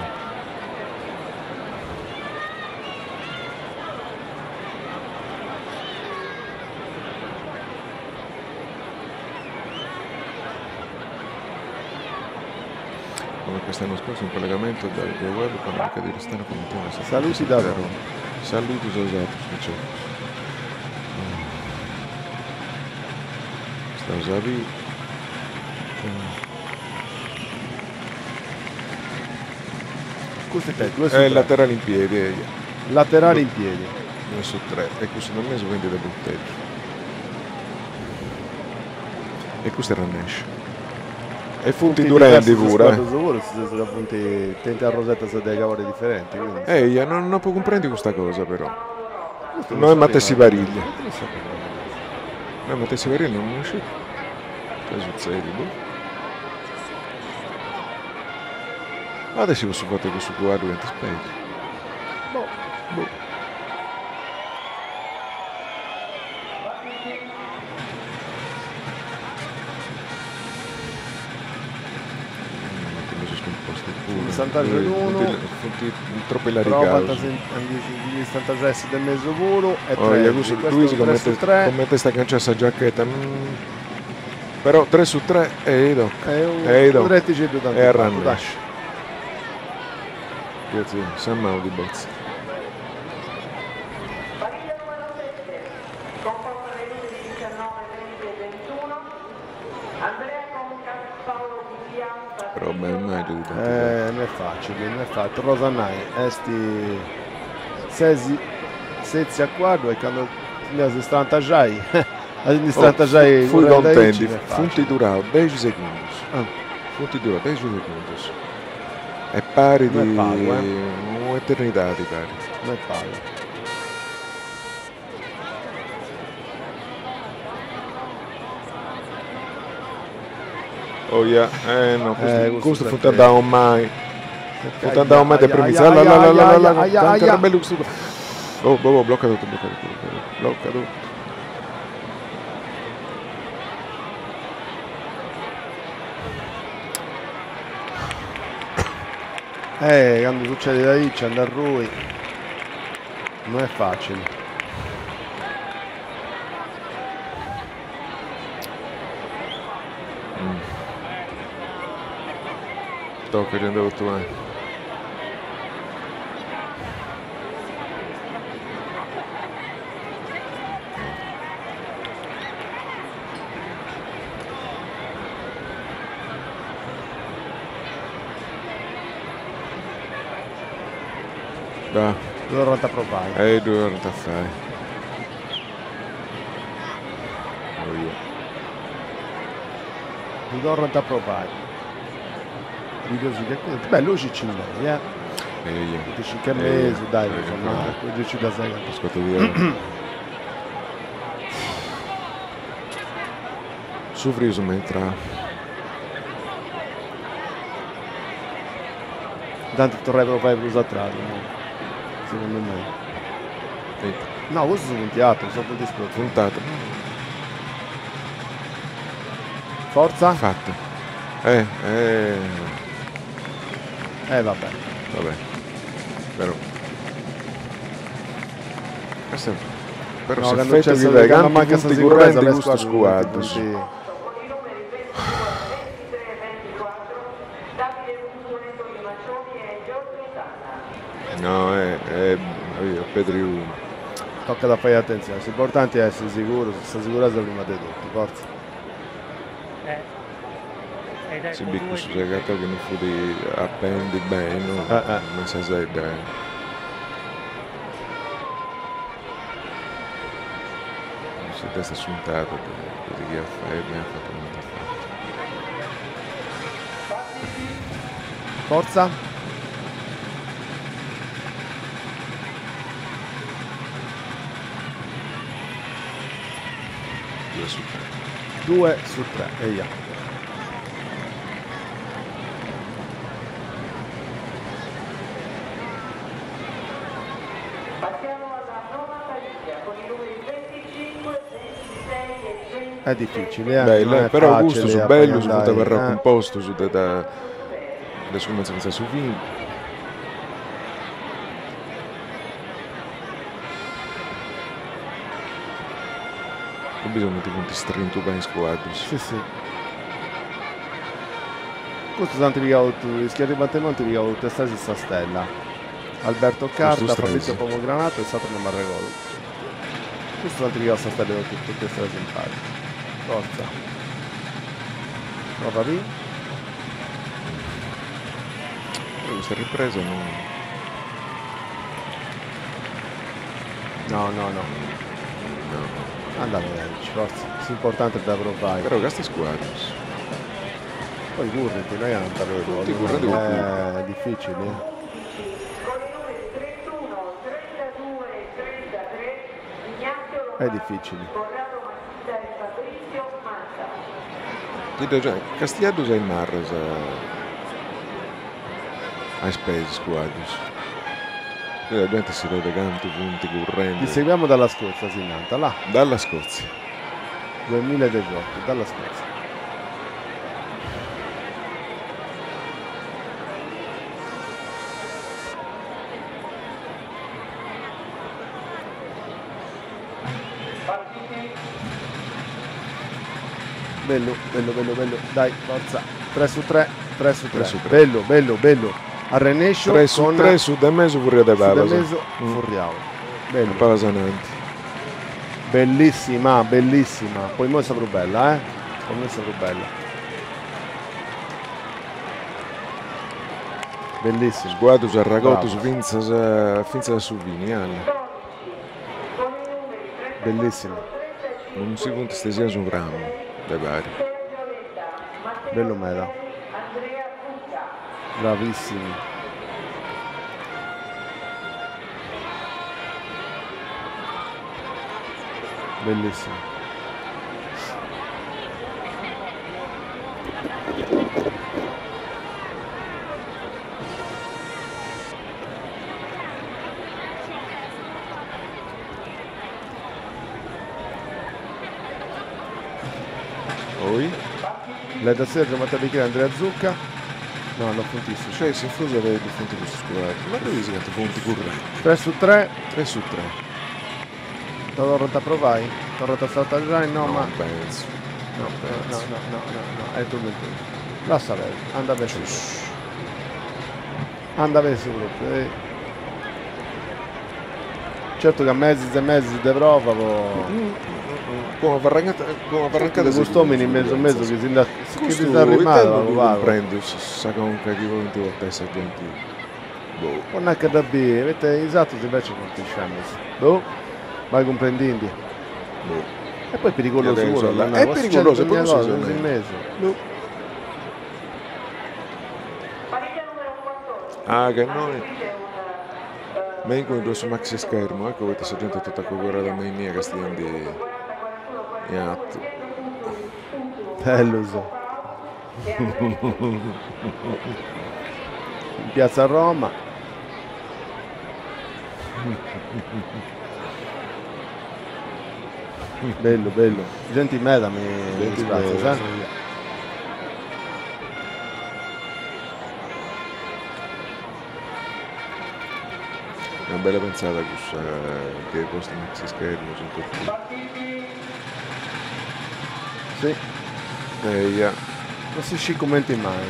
Come quest'anno scorso in collegamento dal via web con l'amica di Oristano commentiamo la Saluti da Roma. Salutus a osatrus, piciocus. Staus a biri. Custu est due su tre. Laterale in piedi, eia. Laterale in piedi. Due su tre. E cussu de mesu benit de Brutteddu. E custa est arrennescia. E funt durendi puru, eh. Puru, si ca funt tenint arrosetas de cabori diferenti, quindi. Eia, no no apu cumprendiu custa cosa però. No est matessi pariglia. No est matessi pariglia, non sciu ita sutzedit, boh. Adesso po su fatu 'e cussu cuaddu chi ant sperdiu. Boh. Boh. Sant'Angelo unu. Funt tropu illarigaus. Provant a ndi stantaxai su de mesu puru e Oia, cussu Luisi comente comente est agganciai sa giacchetta però tres su tre e toca e toca e arrannesci. Grazie, sa manu ti botza. Però beh, meglio di tanti Eh, no est facili, no est facili. Torraus a nai, est sesi setzi a cuaddu e candu ti nd'as a strantaxai, a ti ndi strantaxai Fui currendi aici contendi, no est funt facili. duraus dexi segundus. Funt duraus dexi segundus. E parit No est pagu, eh. un'eternidadi parit. No est pagu. Oia, eh no, custu, custu funt andau mai. Funt andau mai de premissa. La la la la la la, tantu era bellu custu. Oh, boh, blocca tutto, blocca tutto, blocca tutto. Candu succedit aici, a nd'arrui, no est facili. Tocca già andato tu, eh. Da. Ddu torrant a provai. Eh, ddu torrant a fai. Oh, Ddu torrant a provai. Bideus chi acudint. Beh, luxi ci nd'est, eh. Eia. 25 e mesu, dai, insomma, gei ci dda segant. Ascolta di Su frius m'est intrau. Dd'ant torrai a provai prus a tradu, segundu mei. No, custus funt atrus, non funt is proprius. Funt atrus. Forza. Fatta. Eh, eh. Eh, vabbè. Vabbè. Però. Questo però No, s'effetto cando chi c'è dai cando cantu manca sa funt sicurezza currendi le custus squadre cuaddus. funt No, eh, eh, Pedri Tocca da fare attenzione, l'importante è essere sicuro, sa sicurezza prima di tutto, forza. Ed Si ecco bi due cussu segatau chi non fut apendi beni, no? Ma sa sedda. Si dd'est assuntata de sighiri a fai e beni at fatu cumenti at fatu. Forza. 2 su 3. 2 su 3, e via. Passiamo alla nona famiglia con i numeri 25, 26 e 27. È difficile, eh? Bello, Non eh, è però facile gusto su a bello, su fare tutta andare, barra eh. composto, su da da da su senza su fin. Non bisogna ti punti strinto bene squadri. Sì, sì. Questo ant pigau is chi arribant imoi ant pigau totu e ses sa stella. Alberto Carta, Custus Fabrizio tres. Pomogranato e s'atru non m'arregodu. Custus ant pigau sa stella totu totu e tres impari. Forza. Prova B. Però questa ripresa non... No, no, no. No. Andate avanti, forza. L'importante è da provare. Però queste squadre. Poi currenti, noi non sapevo. Tutti currenti con È difficile. eh. 31, 32 e 33 Ignazio È difficile. Corrado Massida e Fabrizio Massa. Ti già, Castiello sei Marras a spese squadre. La gente si vede canto punti currenti. Ti seguiamo dalla Scozia, si innanta, là. Dalla Scozia. 2018, dalla Scozia. Bello, bello, bello, bello. Dai, forza. 3 su 3, 3 su 3. 3 su 3. Bello, bello, bello. Arrenescio 3 su con 3 su de mesu furria de su de Pavasa. mesu furriau. Bello. Pavasananti. Bellissima, bellissima. Poi mo è proprio bella, eh? Poi mo è proprio bella. Bellissima. Sguardo su raccolto su Bravo. finza finza su vini, alle. Bellissima. Non si punta stesia su un ramo, de pari. Bello meda. Bravissimi. Bellissimo. Poi? Leda Sergio, Matteo Bicchieri, Andrea Zucca. No, non puntissimo. Cioè, si infusa le fonti questo squadro. Ma dove si chiama fonti currenti? 3 su 3. 3 su 3. Torrata provai? Torrata saltare? No, Non ma... penso. No, Non no, penso. no, no, no, no, è tutto il tempo. Lascia bene, anda bene. Anda pesu propriu, eh. Certu ca meses e meses de prova po. Cun una farrancada Cust'omini mesu mesu chi si nd'at chi si nd'arrimat pagu pagu. Cumprendu sa conca chi podint portai sa genti. Boh. Po nai ca dda biri, poita is atrus invecias funt sciamus. Boh. Bai cumprendindi. Boh. E poi est perigulosu puru a Est perigulosu, po cussu seu in mesu. Boh. Ah, ca innoi me inguni ddu est su maxi schermu, ecco poita sa genti est totu acugurada me innia castiendi in atu. Bellus. In piazza Roma. Bellu bellu. Genti meda me is pratzas eh. Una bella pentzada cussa chi ai postu maxi schermus in totu. Si. Eia. Non si scit cumenti mai.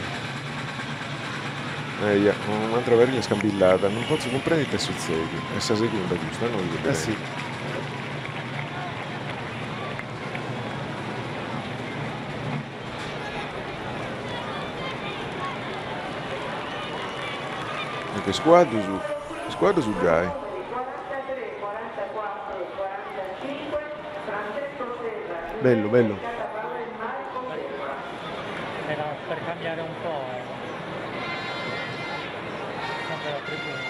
Eia, un'atera parilla scambillada, non potzu cumprendi ita est sutzediu. Est sa segunda custa, no? Eh si. Ecco, is cuaddus, is cuaddus giai. Bellu, bellu. Era per cambiare un po'. Sempre la tribuna.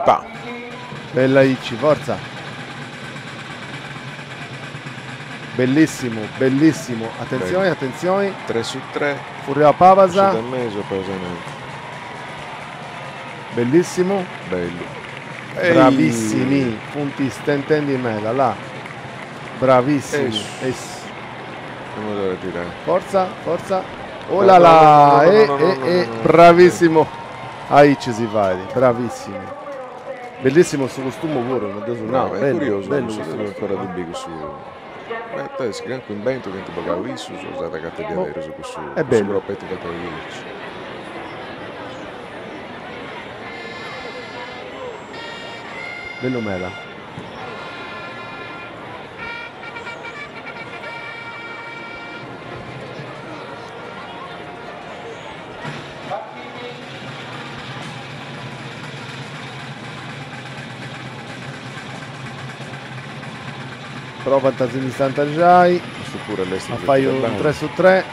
Pa. Bella Icci, forza. Bellissimo, bellissimo. Attenzione, Bello. attenzione. 3 su 3. Furriau a pabasa. Da mesu, poi niente. Bellissimo. Bellu. Bravissimi. Funt stentendi meda, là. Bravissimi. Es. Come deve tirare. Forza, forza. Oh là là, e, e, e, bravissimo. Aici si fait, bravissimi. Bellissimo su costumu puru, no deu No, nau, è bellu, curiosu, bellu non custu so ancora costumu. de biri cussu... Beh, est chi cancu imbentu chi ant bogau issus o s'at agatau diaderus cussu È cussu bellu. cropettu fatu aici. Bellu meda. Provant a si ndi stantaxai. Custu puru est lestru A fai unu tres su tres.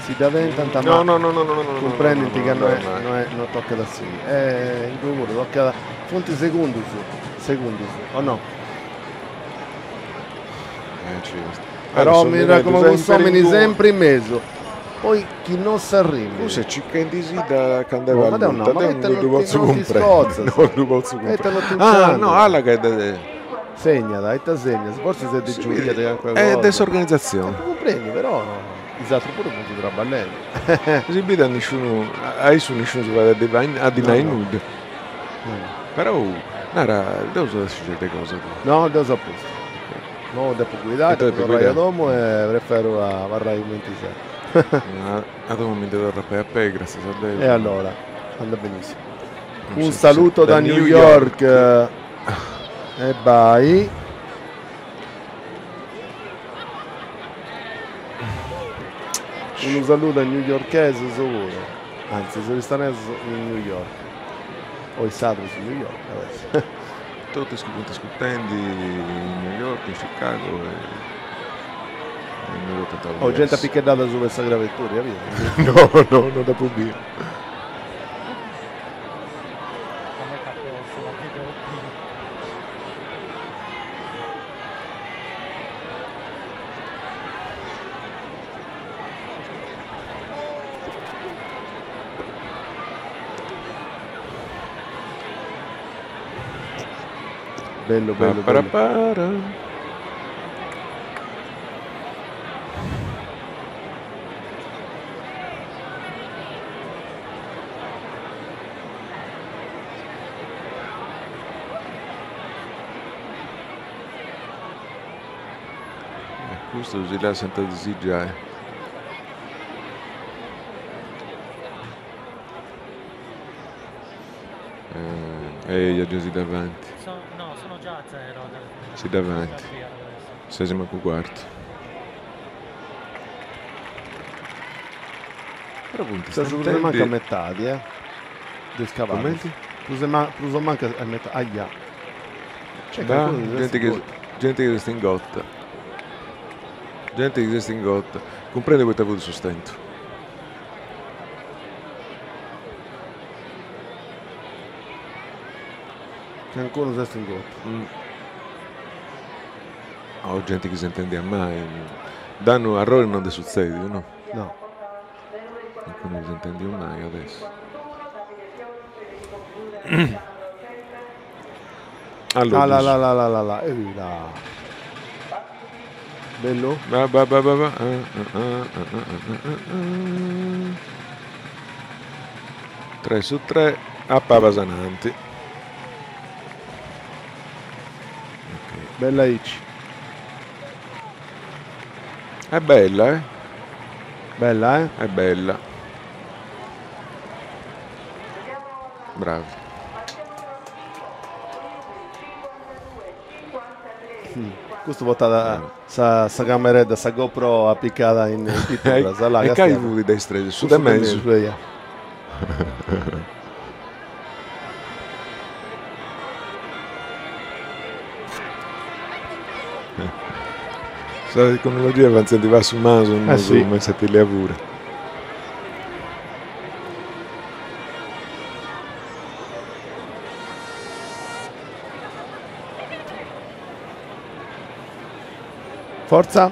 Si dda tentant ma No, no, no, no, no, no, no, cumprendint no, ca no, no est no, no est no tocat a sighiri. E inguni puru tocat, funt segundus, segundus, o no? Però mira come cust'omini sempri in mesu. Poi chi non s'arrendit. Cussu est circhendi-sì da candu No, ma deu no, ma deu ita non ddu non ti potzu non ti cumprendi, scotzas. non ddu potzu Ita non ti cumprendi. Ah, nci no, andas. alla che de Segnat, ita segnat, forsis est de giuria de calincuna È cosa. de s'organizatzioni. Ddu cumprendi, però is atrus puru funt traballendi. Si bidi a nisciunu, a issu nisciunu si fait a ddi nai nudda. Però, nara, deu so de cosa. No, deu seu a postu. No depu guidai, E tu depu depi torrai a guidai. domu e preferu a abarrai cumenti seu. A domu mi ndi torru a pei a pei, gràtzias a Deus. E allora, anda benissimo. Un Un saluto da da New New York. E vai. Unu saludu a newyorkesus puru. Anzi, oristanesus in New York. O is sadrus in New York, adesso. Totu is chi funt ascurtendi in New York, in Chicago e in Europa Oh, gente appiccheddata su questa gravettura, capito? No, no, non dd'apu biu. Come caposso, la vedo qui. Bello, bello, bello. Parapara. Custos si lassant disigiare. Eja, già si davanti. No, sono già a zero. Si davanti. Ses mancu quartu. Però funt Ses prus o mancu a metadi, eh. De is cavallos. Cumenti? Prus e prus o mancu a metadi. Aia. C'è Bah, qualcuno chi genti s'est chi ingottu. genti chi s'est ingotta. Genti chi s'est ingotta. Cumprendi poita fut su stentu. Cancunu s'est ingottu. O genti chi s'intendiat mai. Dannu arrori non nd'est sutzediu, no? No. Cancunu chi s'intendiu mai adesso. Ah la la la la la la e la. Bellu? Ba ba ba ba ba ah ah ah ah ah ah ah. Tres su tres a pabas ananti. Bella aici. È bella, eh? Bella, eh? È bella. Bravi. Custu portat sa sa cameredda, sa GoPro apicada in pituras, là, E cali fut de is tres? Su de mesu. Sa tecnologia avantzat passu passu, Eh sì. ma in Sartillia puru. Forza.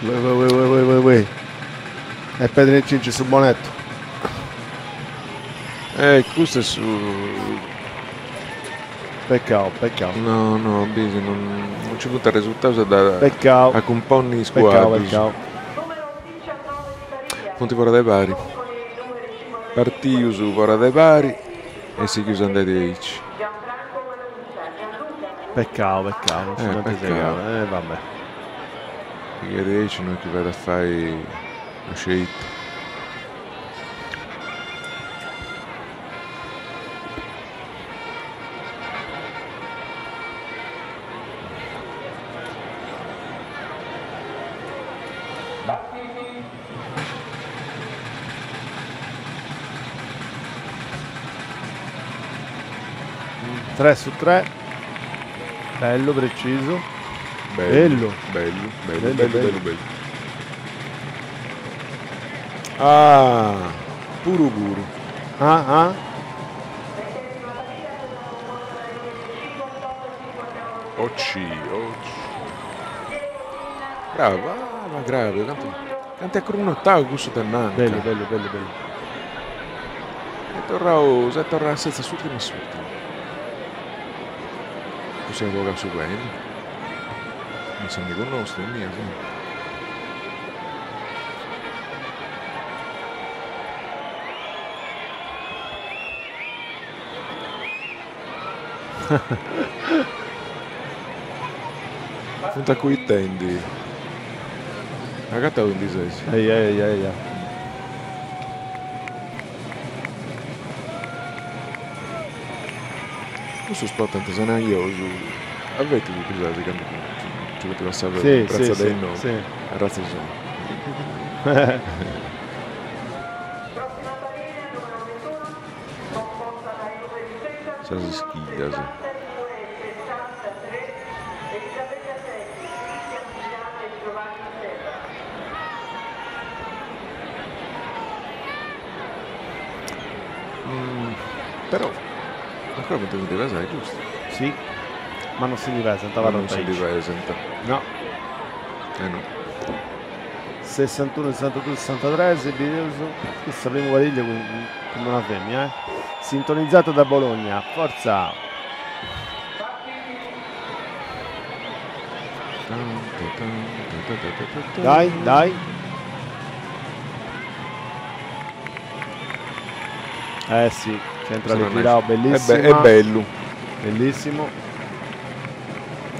Ue ue ue ue ue ue ue. E Pedru e Cinci su bonetto. Custu est su... Peccau, peccau. No, no, bisi, non nci funt arresurtaus da Peccau. a cumponni is Peccau, cuaddus. peccau. Funt fora de pari. Partius fora de pari e sighius a andai diaici. Peccau, peccau, non si Eh, dd'ant peccau. segau. Eh, vabbè. Perché diaici non è chi fait a fai una scelta. 3 su 3. Bello, preciso. Bello, Bello. bello, bello, Bello, bello, bello. bello, bello. Ah, puru puru. Ah, ah. Occi, occi. Brava, ah, ma grave, tanto, tanto è cronotau questo te manca. Bello, bello, bello, bello. E torrau, s'est torrau senza s'ultima s'ultima. Possiamo giocare su quello. Non sei amico nostro, è mio, sì. Funt acuitendi. Agatau indi ses. Ehi, ehi, ehi, ehi. Custu sport antesanariosu, aveti su pisasi candu nci funt passaus Sì, in pratza sì, de sì, innoi. sì. Arratza 'e sonu. Sas ischillas. Mm, però ancora potete divesare, giusto? Sì, ma non si divesanta, Ma va non si divesanta. No. Eh no. 61, 62, 63, Sebideus. Questa prima guariglia come una femmina, eh. Sintonizzata da Bologna. Forza. Dai, dai. Eh sì, centrale Sarà Tirao, nice. bellissima. È, be- è bello. Bellissimo.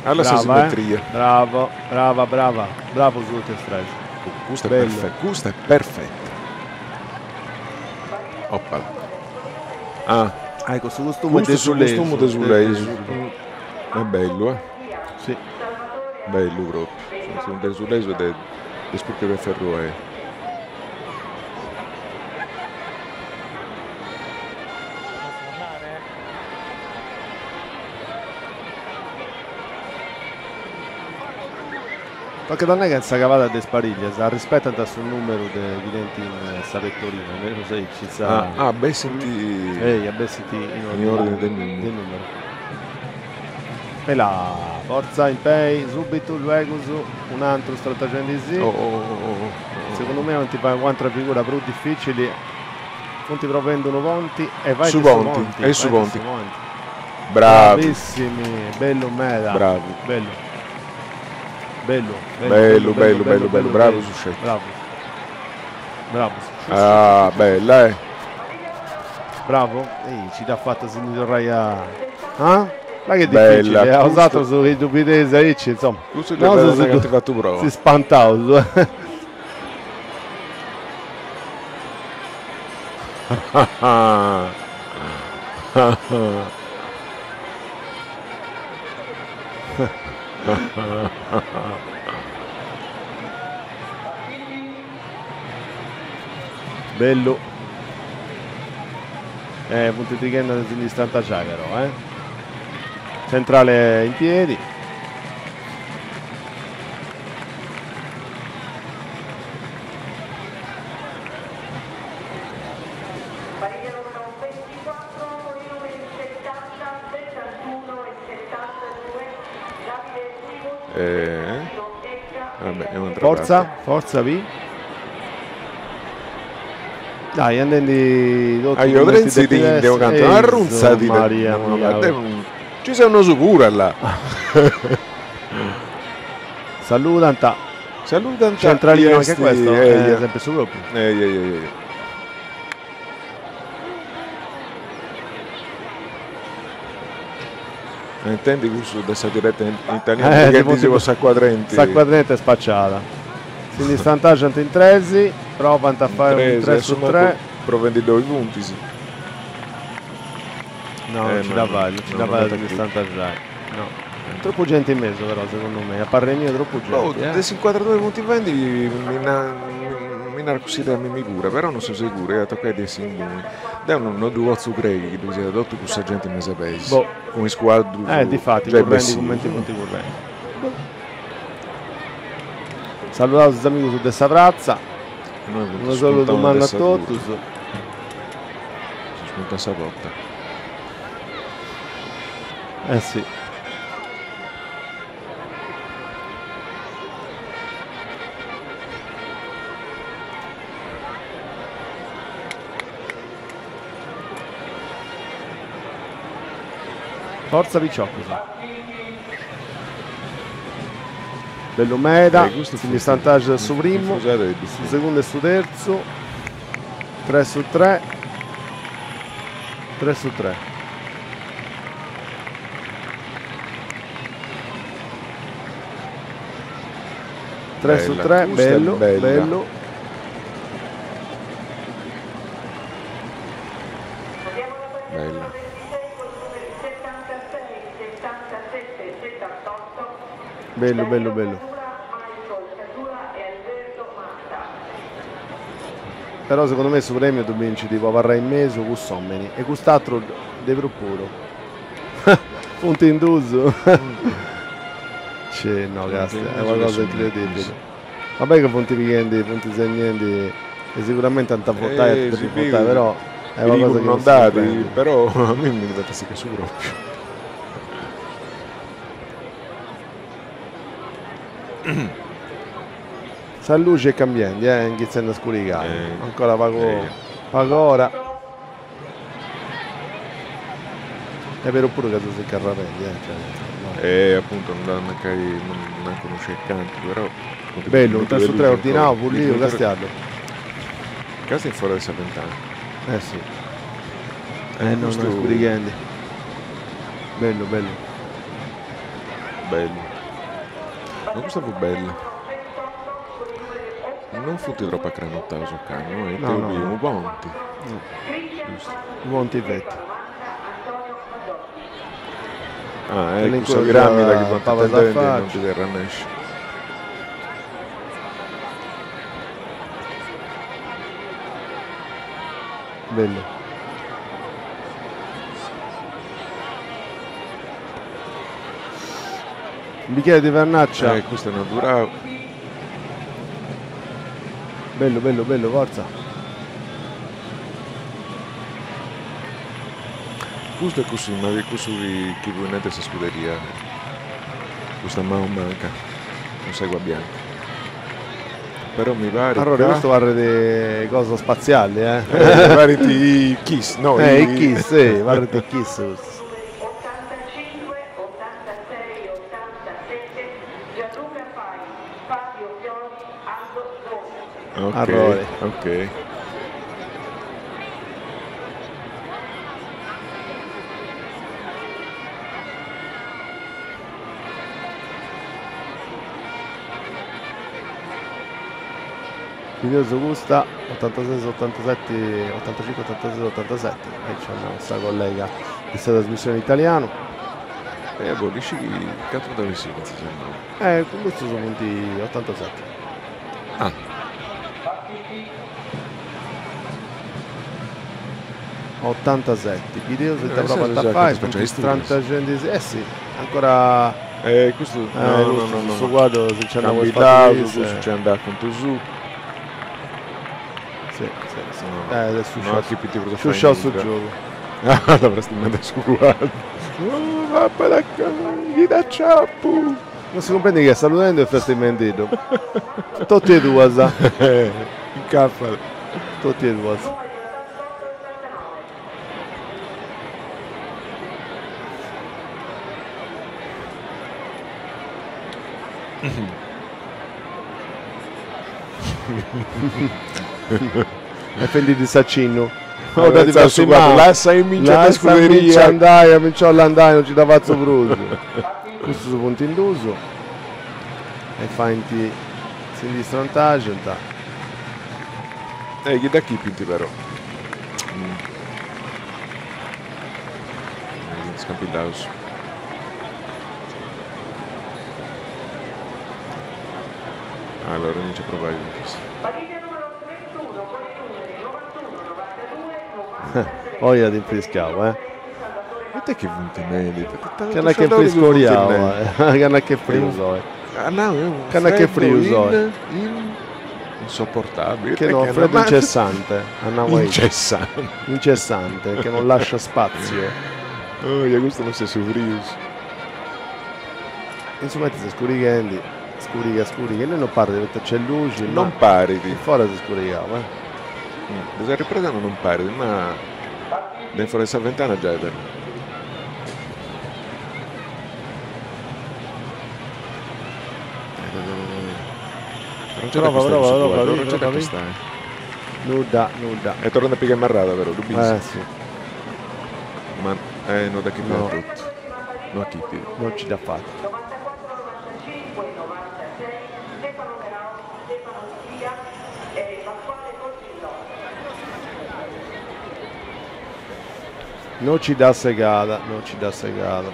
Alla sa Brava, eh? simmetria. Bravo, brava, brava. Bravo su tutti e tres. Custa è Bello. perfetta, custa è perfetta. Oppala. Ah. Ah, ecco, su costume Custu su desulesu. costumu desulesu. È bellu, eh? Sì. Bellu propriu. Su desulesu de de prus de Ferruei. Tocat a nai ca in sa cavada de is pariglias arrispetant su numeru de chi tenint in sa pettorina, berus aici sa. Ah, ah, bessint. Eia, bessint in ordine, in ordine de numeru. De numeru. E là, fortza in pei, subitu, luegus, un'antru stratagendisì. Oh, oh, oh, oh, oh. Segundu mei ant fai u'antra figura prus dificili, funt provendi unu ponti e fait Su su ponti, ponti, e su fait ponti. su ponti. Bravu. Bravissimi, bellu meda. Bravu. Bellu. Bellu, Bellu, bellu, bellu, bellu, bravu su sceccu. Bravu. Bravu. Ah, bella, eh. Bravo. Ehi, ci dà fatta si torrai a... Ah? Ma che Bella, difficile, eh? custu- Usato su stupidez aici, insomma. Custu No, dda su- ant fatu prova. Si spantaus. Bellu. Punti di Kenna si distantagiare però, eh. Centrale in piedi. Pariglia numero 24 con i numeri 70, 71 e 72, Davide Guido, Vabbè, è un'altra Forza, parte. forza vi. Dai, andendi Ah, io Renzi ti devo cantare una runza di Maria no, mia. ma te- Ci sei uno sicuro là. Salutanta. Salutanta. Centralino anche questo, eh, è sempre su proprio. Intendi questo dessa diretta in italiano perché Tipo dicevo Sacquadrenti. Sacquadrente è spacciata. Quindi stantaggio in tresi, provano a fare un 3 su 3. Provendi due punti, sì. No, non ci ma dà vai, non ci no, dà non vai è di più. stantaggiare. No. Troppo gente in mezzo però secondo me, a parere mio troppo gente. Oh, eh. dei 52 punti vendi mi na, mi na così da mi cura, però non sono sicuro, eh, tocca di essere in due. Da non non due ozzu crei che tu sia dotto questa gente in mezzo a paese. Boh. Come squadra. Difatti, già currendi, bessì. commenti, punti currendi. Salutato gli amici su dessa prazza. Noi Una sola domanda a tutti. Si spunta sa botta. Eh sì. Forza Picciocchi. Bello Meda, Questo quindi stantaggio su primo, Scusate, su secondo e su terzo, 3 su 3, 3 su 3. Tre su Bella, 3, questa è bello, bella. bello. Bella. Bello, bello, bello. Però secondo me su premio tu vinci tipo varrà in mezzo con sommeni e quest'altro deve puro. Punto in duso. C'è no, cazzo, è una cosa incredibile. Vabbè che punti pighendi, punti segnendi e sicuramente tanta fottaia Eh, ti sì, fottaia, però è una cosa che non non si dati, comprende. però a me mi diventa sì che su proprio. Sa luce e cambiandi, iniziando a scuricare. Ancora pago, pago ora. È vero pure che tu sei carrapendi, cioè, no. Appunto, non da neanche non, non conosce il canto, però Bello, un 3 su 3 ordinato, Pullio, Castiello. Castiello è fuori da Saventano. Eh sì. No, Questo- no, scurighendi. Bellu, bellu. Bellu. Ma custa fut bella. Non funt tropu acranotaus ocannu, eh? No, no. Unu ponti. No. Giustu. Unu ponti feti. Ah, ecco, cussa piramida chi funt tentendi non nci est arrennescia. Bellu. Un bicchiere di vernaccia. Custu est naturau. Bellu, bellu, bellu, forza. Custu est cussu, ma cussu chi chi fut innanti a sa scuderia. Custa manu manca, cun s'àcua bianca. Però mi parit Arrore, ca custu parrit cosa spaziali, eh. Eh, parint i Kiss, no? Eh, i Kiss, si, parrit i Kiss custus. Ok, Arrore. ok. Bideus custa, otantases otantaseti, otantacincu otantases otantaseti, aici at nau sa collega de sa trasmissioni in italianu. E boh, isci chi cantu nd'at bessiu fintzas a imoi? Eh, cun custus funt otantaseti. Ah. Otantaseti, bideus ita provant a fai, funt strantaxendi, eh si, ancora Eh, custu, no, no, no, no. Su cuaddu si nci andat Cambidaus, custu nci andat cun su. Sì, sì, sì. No, Eh, adesso no, chi ti prus a fai sciusciau su nudda. giogu. Ah, l'avresti mandato su cuaddu. Oh, vappa da chi da ciappu. Non si cumprendit chi est saludendu e festimendiddu. Totu e duas. Incaffat. Totu e duas. E fendi s'acinnu. Ora ti faccio lassa in mincia da scuderia. Andai, a mincia andai, non ci da faccio prus. Custus funt in duus. E faint si ndi strantaxant. E chi dda chipint però. Scampillaus. Allora, inizio a provare con questo. Oi at infriscau, eh. Ma te che funt meglio? Canna che friscoriau, eh. Canna che frius oi. Ah no, è un Canna che freddo frius oi. insopportabile. Che no, freddo incessante. Andiamo aici. Incessante. Incessante, che non lascia spazio. Oh, ja questo non si è su frius. Insomma, ti stai scurighendi. Scuriga, scuriga. E non pare, perché c'è luce. Non pare di. Fuori si scurigava, eh. Desa ripresa non pare, ma dentro questa ventana già è vero. Non c'è da Prova, questa prova, su prova, quadro, non c'è da prova. questa, eh. Nudda, nudda. E torna a piga marrata però, dubis. Eh sì. Ma non da chi No. tutto. No a chi ti. Non ci dà fatto. Non ci dà segata, non ci dà segata.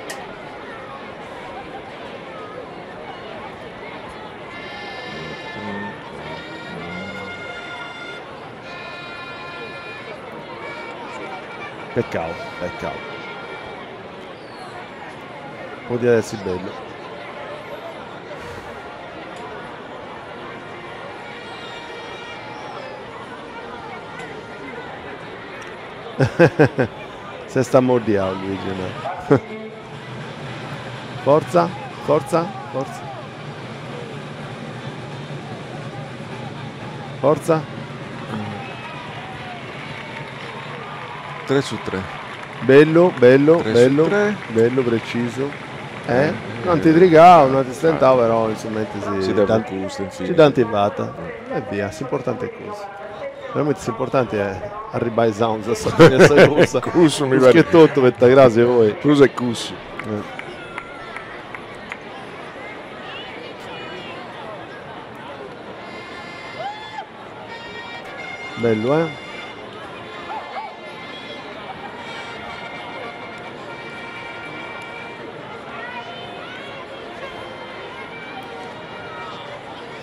Peccato, peccato. Poteva essere bello. Se sta mordiando Luigi. No? Forza, forza, forza. Forza. 3 su 3. Bello, bello, 3 su bello, 3. bello, preciso. Eh? Non ti trigavo, non ti stentavo, però insomma si, Si dà un gusto, infine. Si dà antivata. E via, l'importante è così. Veramente l'importante è arrivare ai sounds a sapere questa cosa. Cussu mi pare. Che tutto, metta, grazie a voi. Cruso e cussu. Bellu, eh?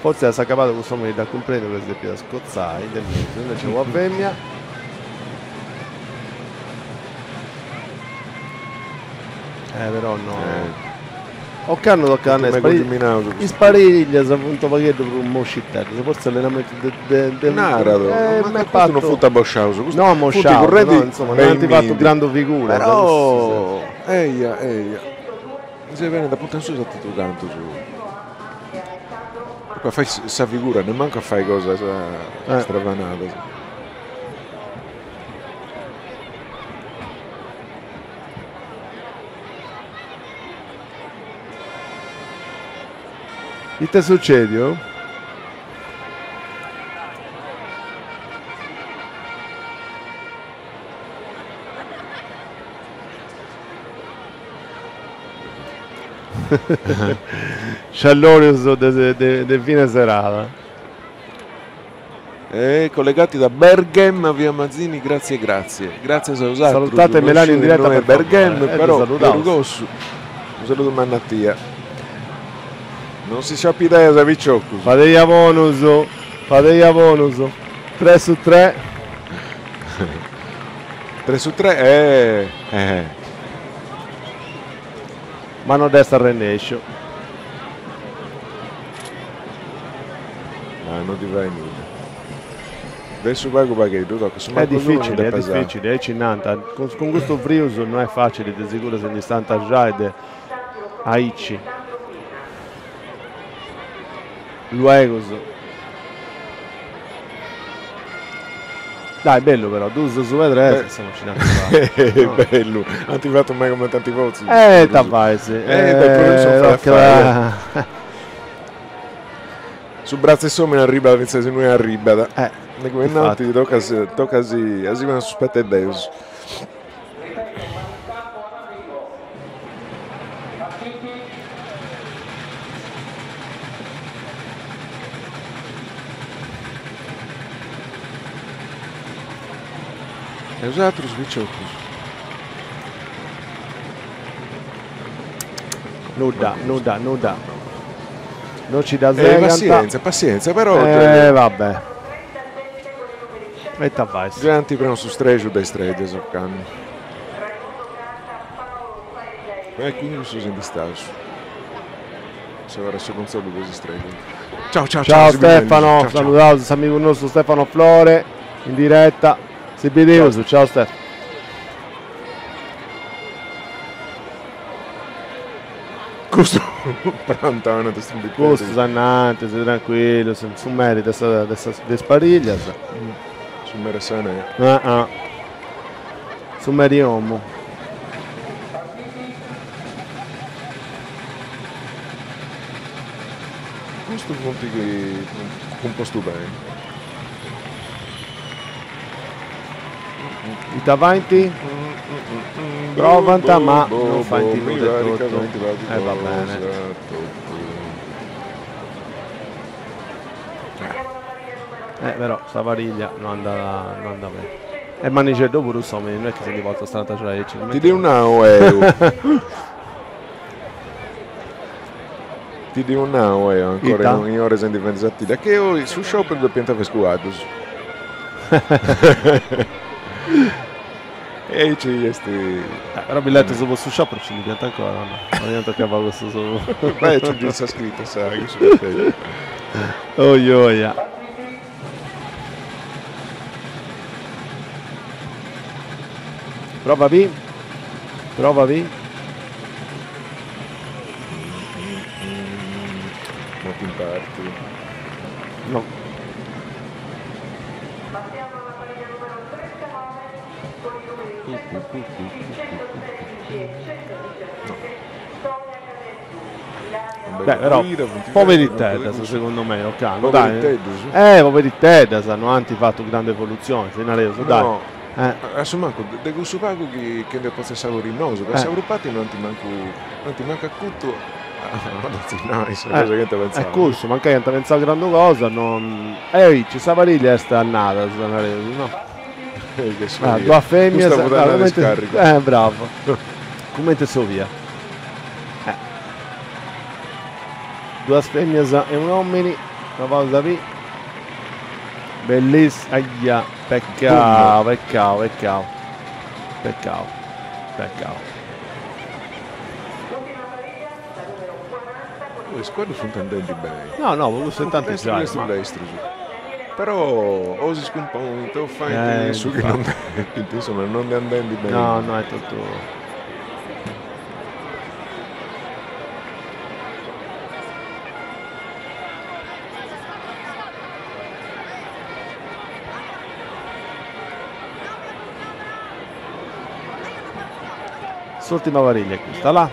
Fortzis a s'acabada custu omini dd'at cumprendiu ca si depiat scotzai de mesu, invece una femmia. Eh però no. Ocannu tocat a nai, is pariglias funt u' pagheddu prus mosciteddas, fortzis s'allenamentu de de de Narat, ma custu no funt abosciaus, custu no funt currendi no, insoma, no ant fatu grandu figura. Però, eia, eia, si benint a punta in susu a totu cantu su. A fai sa figura, nemmancu a fai cosas stravanadas. Ite est sucediu? Sciallorius de fine serada. E collegati da Berghem via Mazzini, grazie grazie. Gratzias a 'osatrus. Salutate Melania in diretta per Berghem, però Perugossu. Unu saludu mannu a tia. Non si sciapideas piciocus. Fadeia bonus, fadeia bonus. Tre su tre. Tre su tre eh eh. Ma no dd'est arrennesciu. Ma no ddi fait nudda. De su pagu pagheddu tocat su Est dificili, est dificili, aici nant, cun custu frius no est facili de seguru si ndi stantaxai de aici luegus. Dai bellu però, dus su 'e tres, insoma nci dd'ant fatu. Bellu, ant fatu mai cumenti ant potziu. Eh ita fais. Eh dai prus non fait a fai. Su bratzu 'e s'omine arribat fintzas inue arribat. Eh, De cui innanti tocat tocat a si ponni a su spettu 'e Deus. E 'osatrus piciocus? Nudda, nudda, nudda. Non ci dda segant. Eh, passienza, passienza, però... Eh, vabbè. E ita fais? Già ant prenu su strexu de istreddas ocannu. E cun cussu si ndi staus. S'abarrat su contzollu de is istreddas. Ciao, ciao, ciao. Ciao Stefano, saludaus s'amigu nostru Stefano Flore in diretta. Si bideus, ciao Stefano. Custu prantana de su Custu s'annanti, tranquillu, su meri de sa de sas de is pariglias. Su mere sanea. Ah ah. Su meri 'e 'omu. Custu funt cumpostu beni. Ita faint? Provant ma non faint nudda e totu. E va bene. Eh però sa pariglia no andat no andat beni. E mannixeddu puru s'omini, no est chi si ndi potzat strantaxai aici. Ti ddu nau eo. Ti ddu nau eo ancora in ora sendi fendi Sartiglia, che oi su scioperu depiant fai is cuaddus. E aici est. Però billetus po su scioperu nci ndi fiant ancora, no? Non iant acabau cussus. Bai aciungi sa scrita sa cussu cartellu. Oi oia. Prova B. Prova B. Moto in parti. No. Beh, però poveriteddas segundu mei ocannu, dai. Poveriteddas? Poveriteddas, no ant fatu grandu evolutzioni, si nareus, dai. No. A su mancu de cussu pagu chi chi nde potzu assabori nosu, ca sa prus parti no ant mancu no ant mancu acutu a dd'atzinnai sa cosa chi ant pentzau. Est cussu, mancai ant pentzau grandu cosa, no. E aici sa pariglia est andada, nareus, no? Ah, duas feminas, Custa fut andada in scarriga. Bravo. Cumenti s'obia. Duas feminas e un'omini, provaus a biri. Bellissima, aia, peccau, peccau, peccau, peccau, peccau. Is cuaddus funt andendi beni. No, no, po cussu intantu giai. Lestru lestrus. Però o si scumponint o faint su chi non depint, insoma non ndi andendi beni. No, no est totu. S'ultima pariglia est custa, là.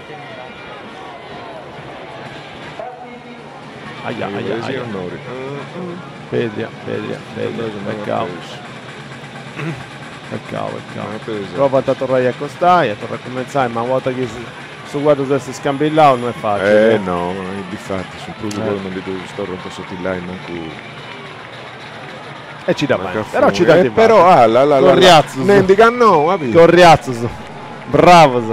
Aia, aia, aia. Pedria, pedria, pedria, peccau. Peccau, peccau. Provant a torrai a acostai, a torrai a cumentzai, ma una 'orta chi su cuaddu s'est scambillau no est facili. Eh no, difatis, in prus poi non ndi ddus torrant a assotillai mancu. E ci dda faint, però ci dda Però, ah, la la la, Corriatzus. Nendi ca no, a biri. Corriatzus. Bravos.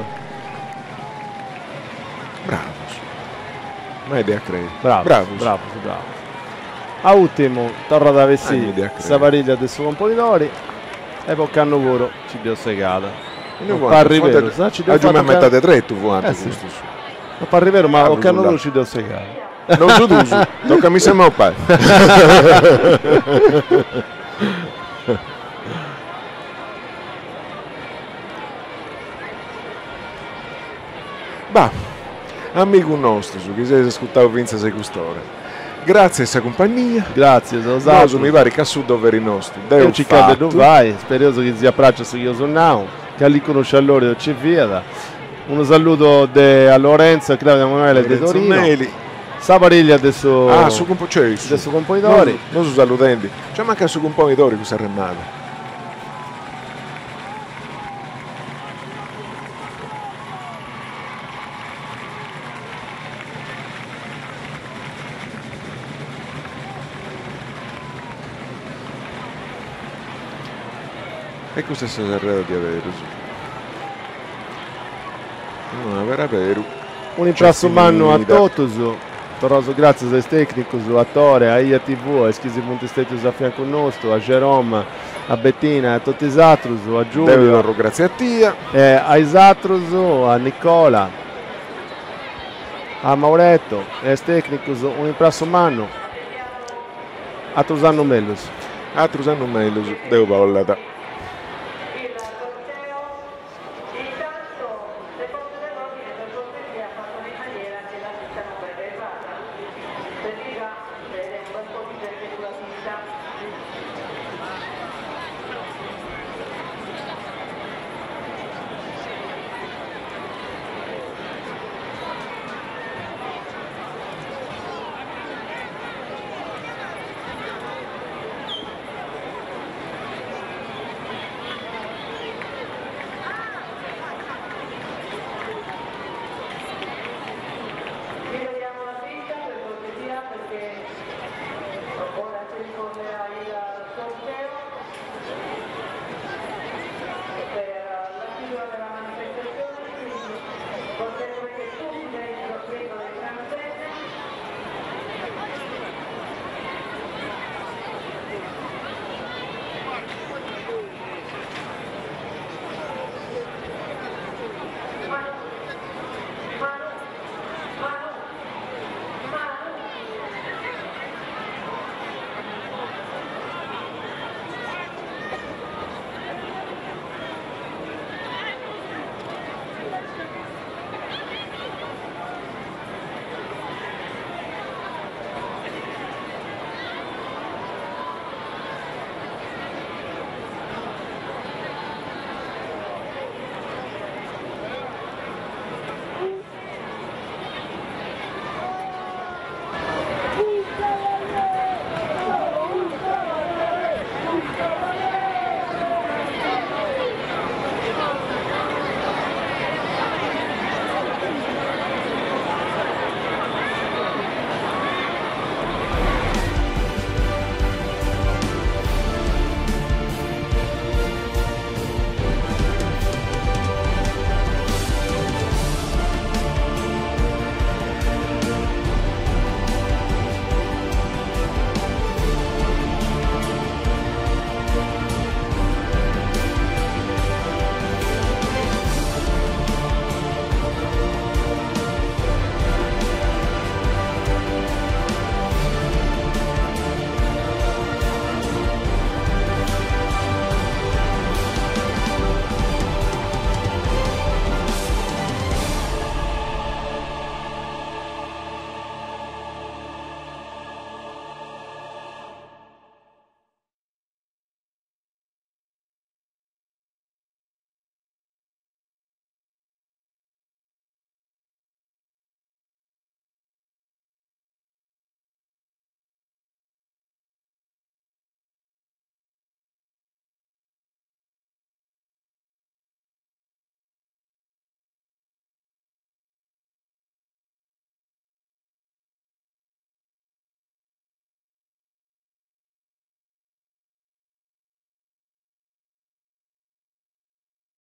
Bravos. Mai dd'ia crei. Bravos, bravos, bravos. A ùrtimu torrat a bessiri sa pariglia de su Componidori e po ocannu puru ci dd'eus segada. Non parrit berus, ci dd'eus fata. A metade tretu fuant custus. Non parrit berus, ma ocannu puru ci dd'eus segada. Nosu dus, toca mi sa mopa. Bah, amigus nostus chi seis ascurtau fintzas a cust'ora, gratzias 'e sa cumpagnia. Gratzias a bosatrus. Nosu mi parit ca su doveri nostu dd'eus Eus circau de ddu fai, spereus chi siat praxiu su chi eus nau, calincunu scialloriu ci fiat. Unu saludu de a Lorenzo e Claudia Emanuele de Torino. Meli. Sa pariglia de su Ah, su cumpo cioè de su Componidori. Nosu saludendi. Cioè mancat su Cumponidori cun s'arremada. E custa est sa serrada diaderus. Una vera beru. Un'imprassu mannu a totus, torraus gràtzias a is tècnicus, a Tore, a Eja TV, a is chi si funt stètius a fiancu nostu, a Jerome, a Bettina e a totu is atrus, a Giulio. Deu torru gràtzias a tia. E a is atrus, a Nicola, a Mauretto e a is tècnicus, un'imprassu mannu. Atrus annus mellus. Atrus annus mellus, Deus bollat.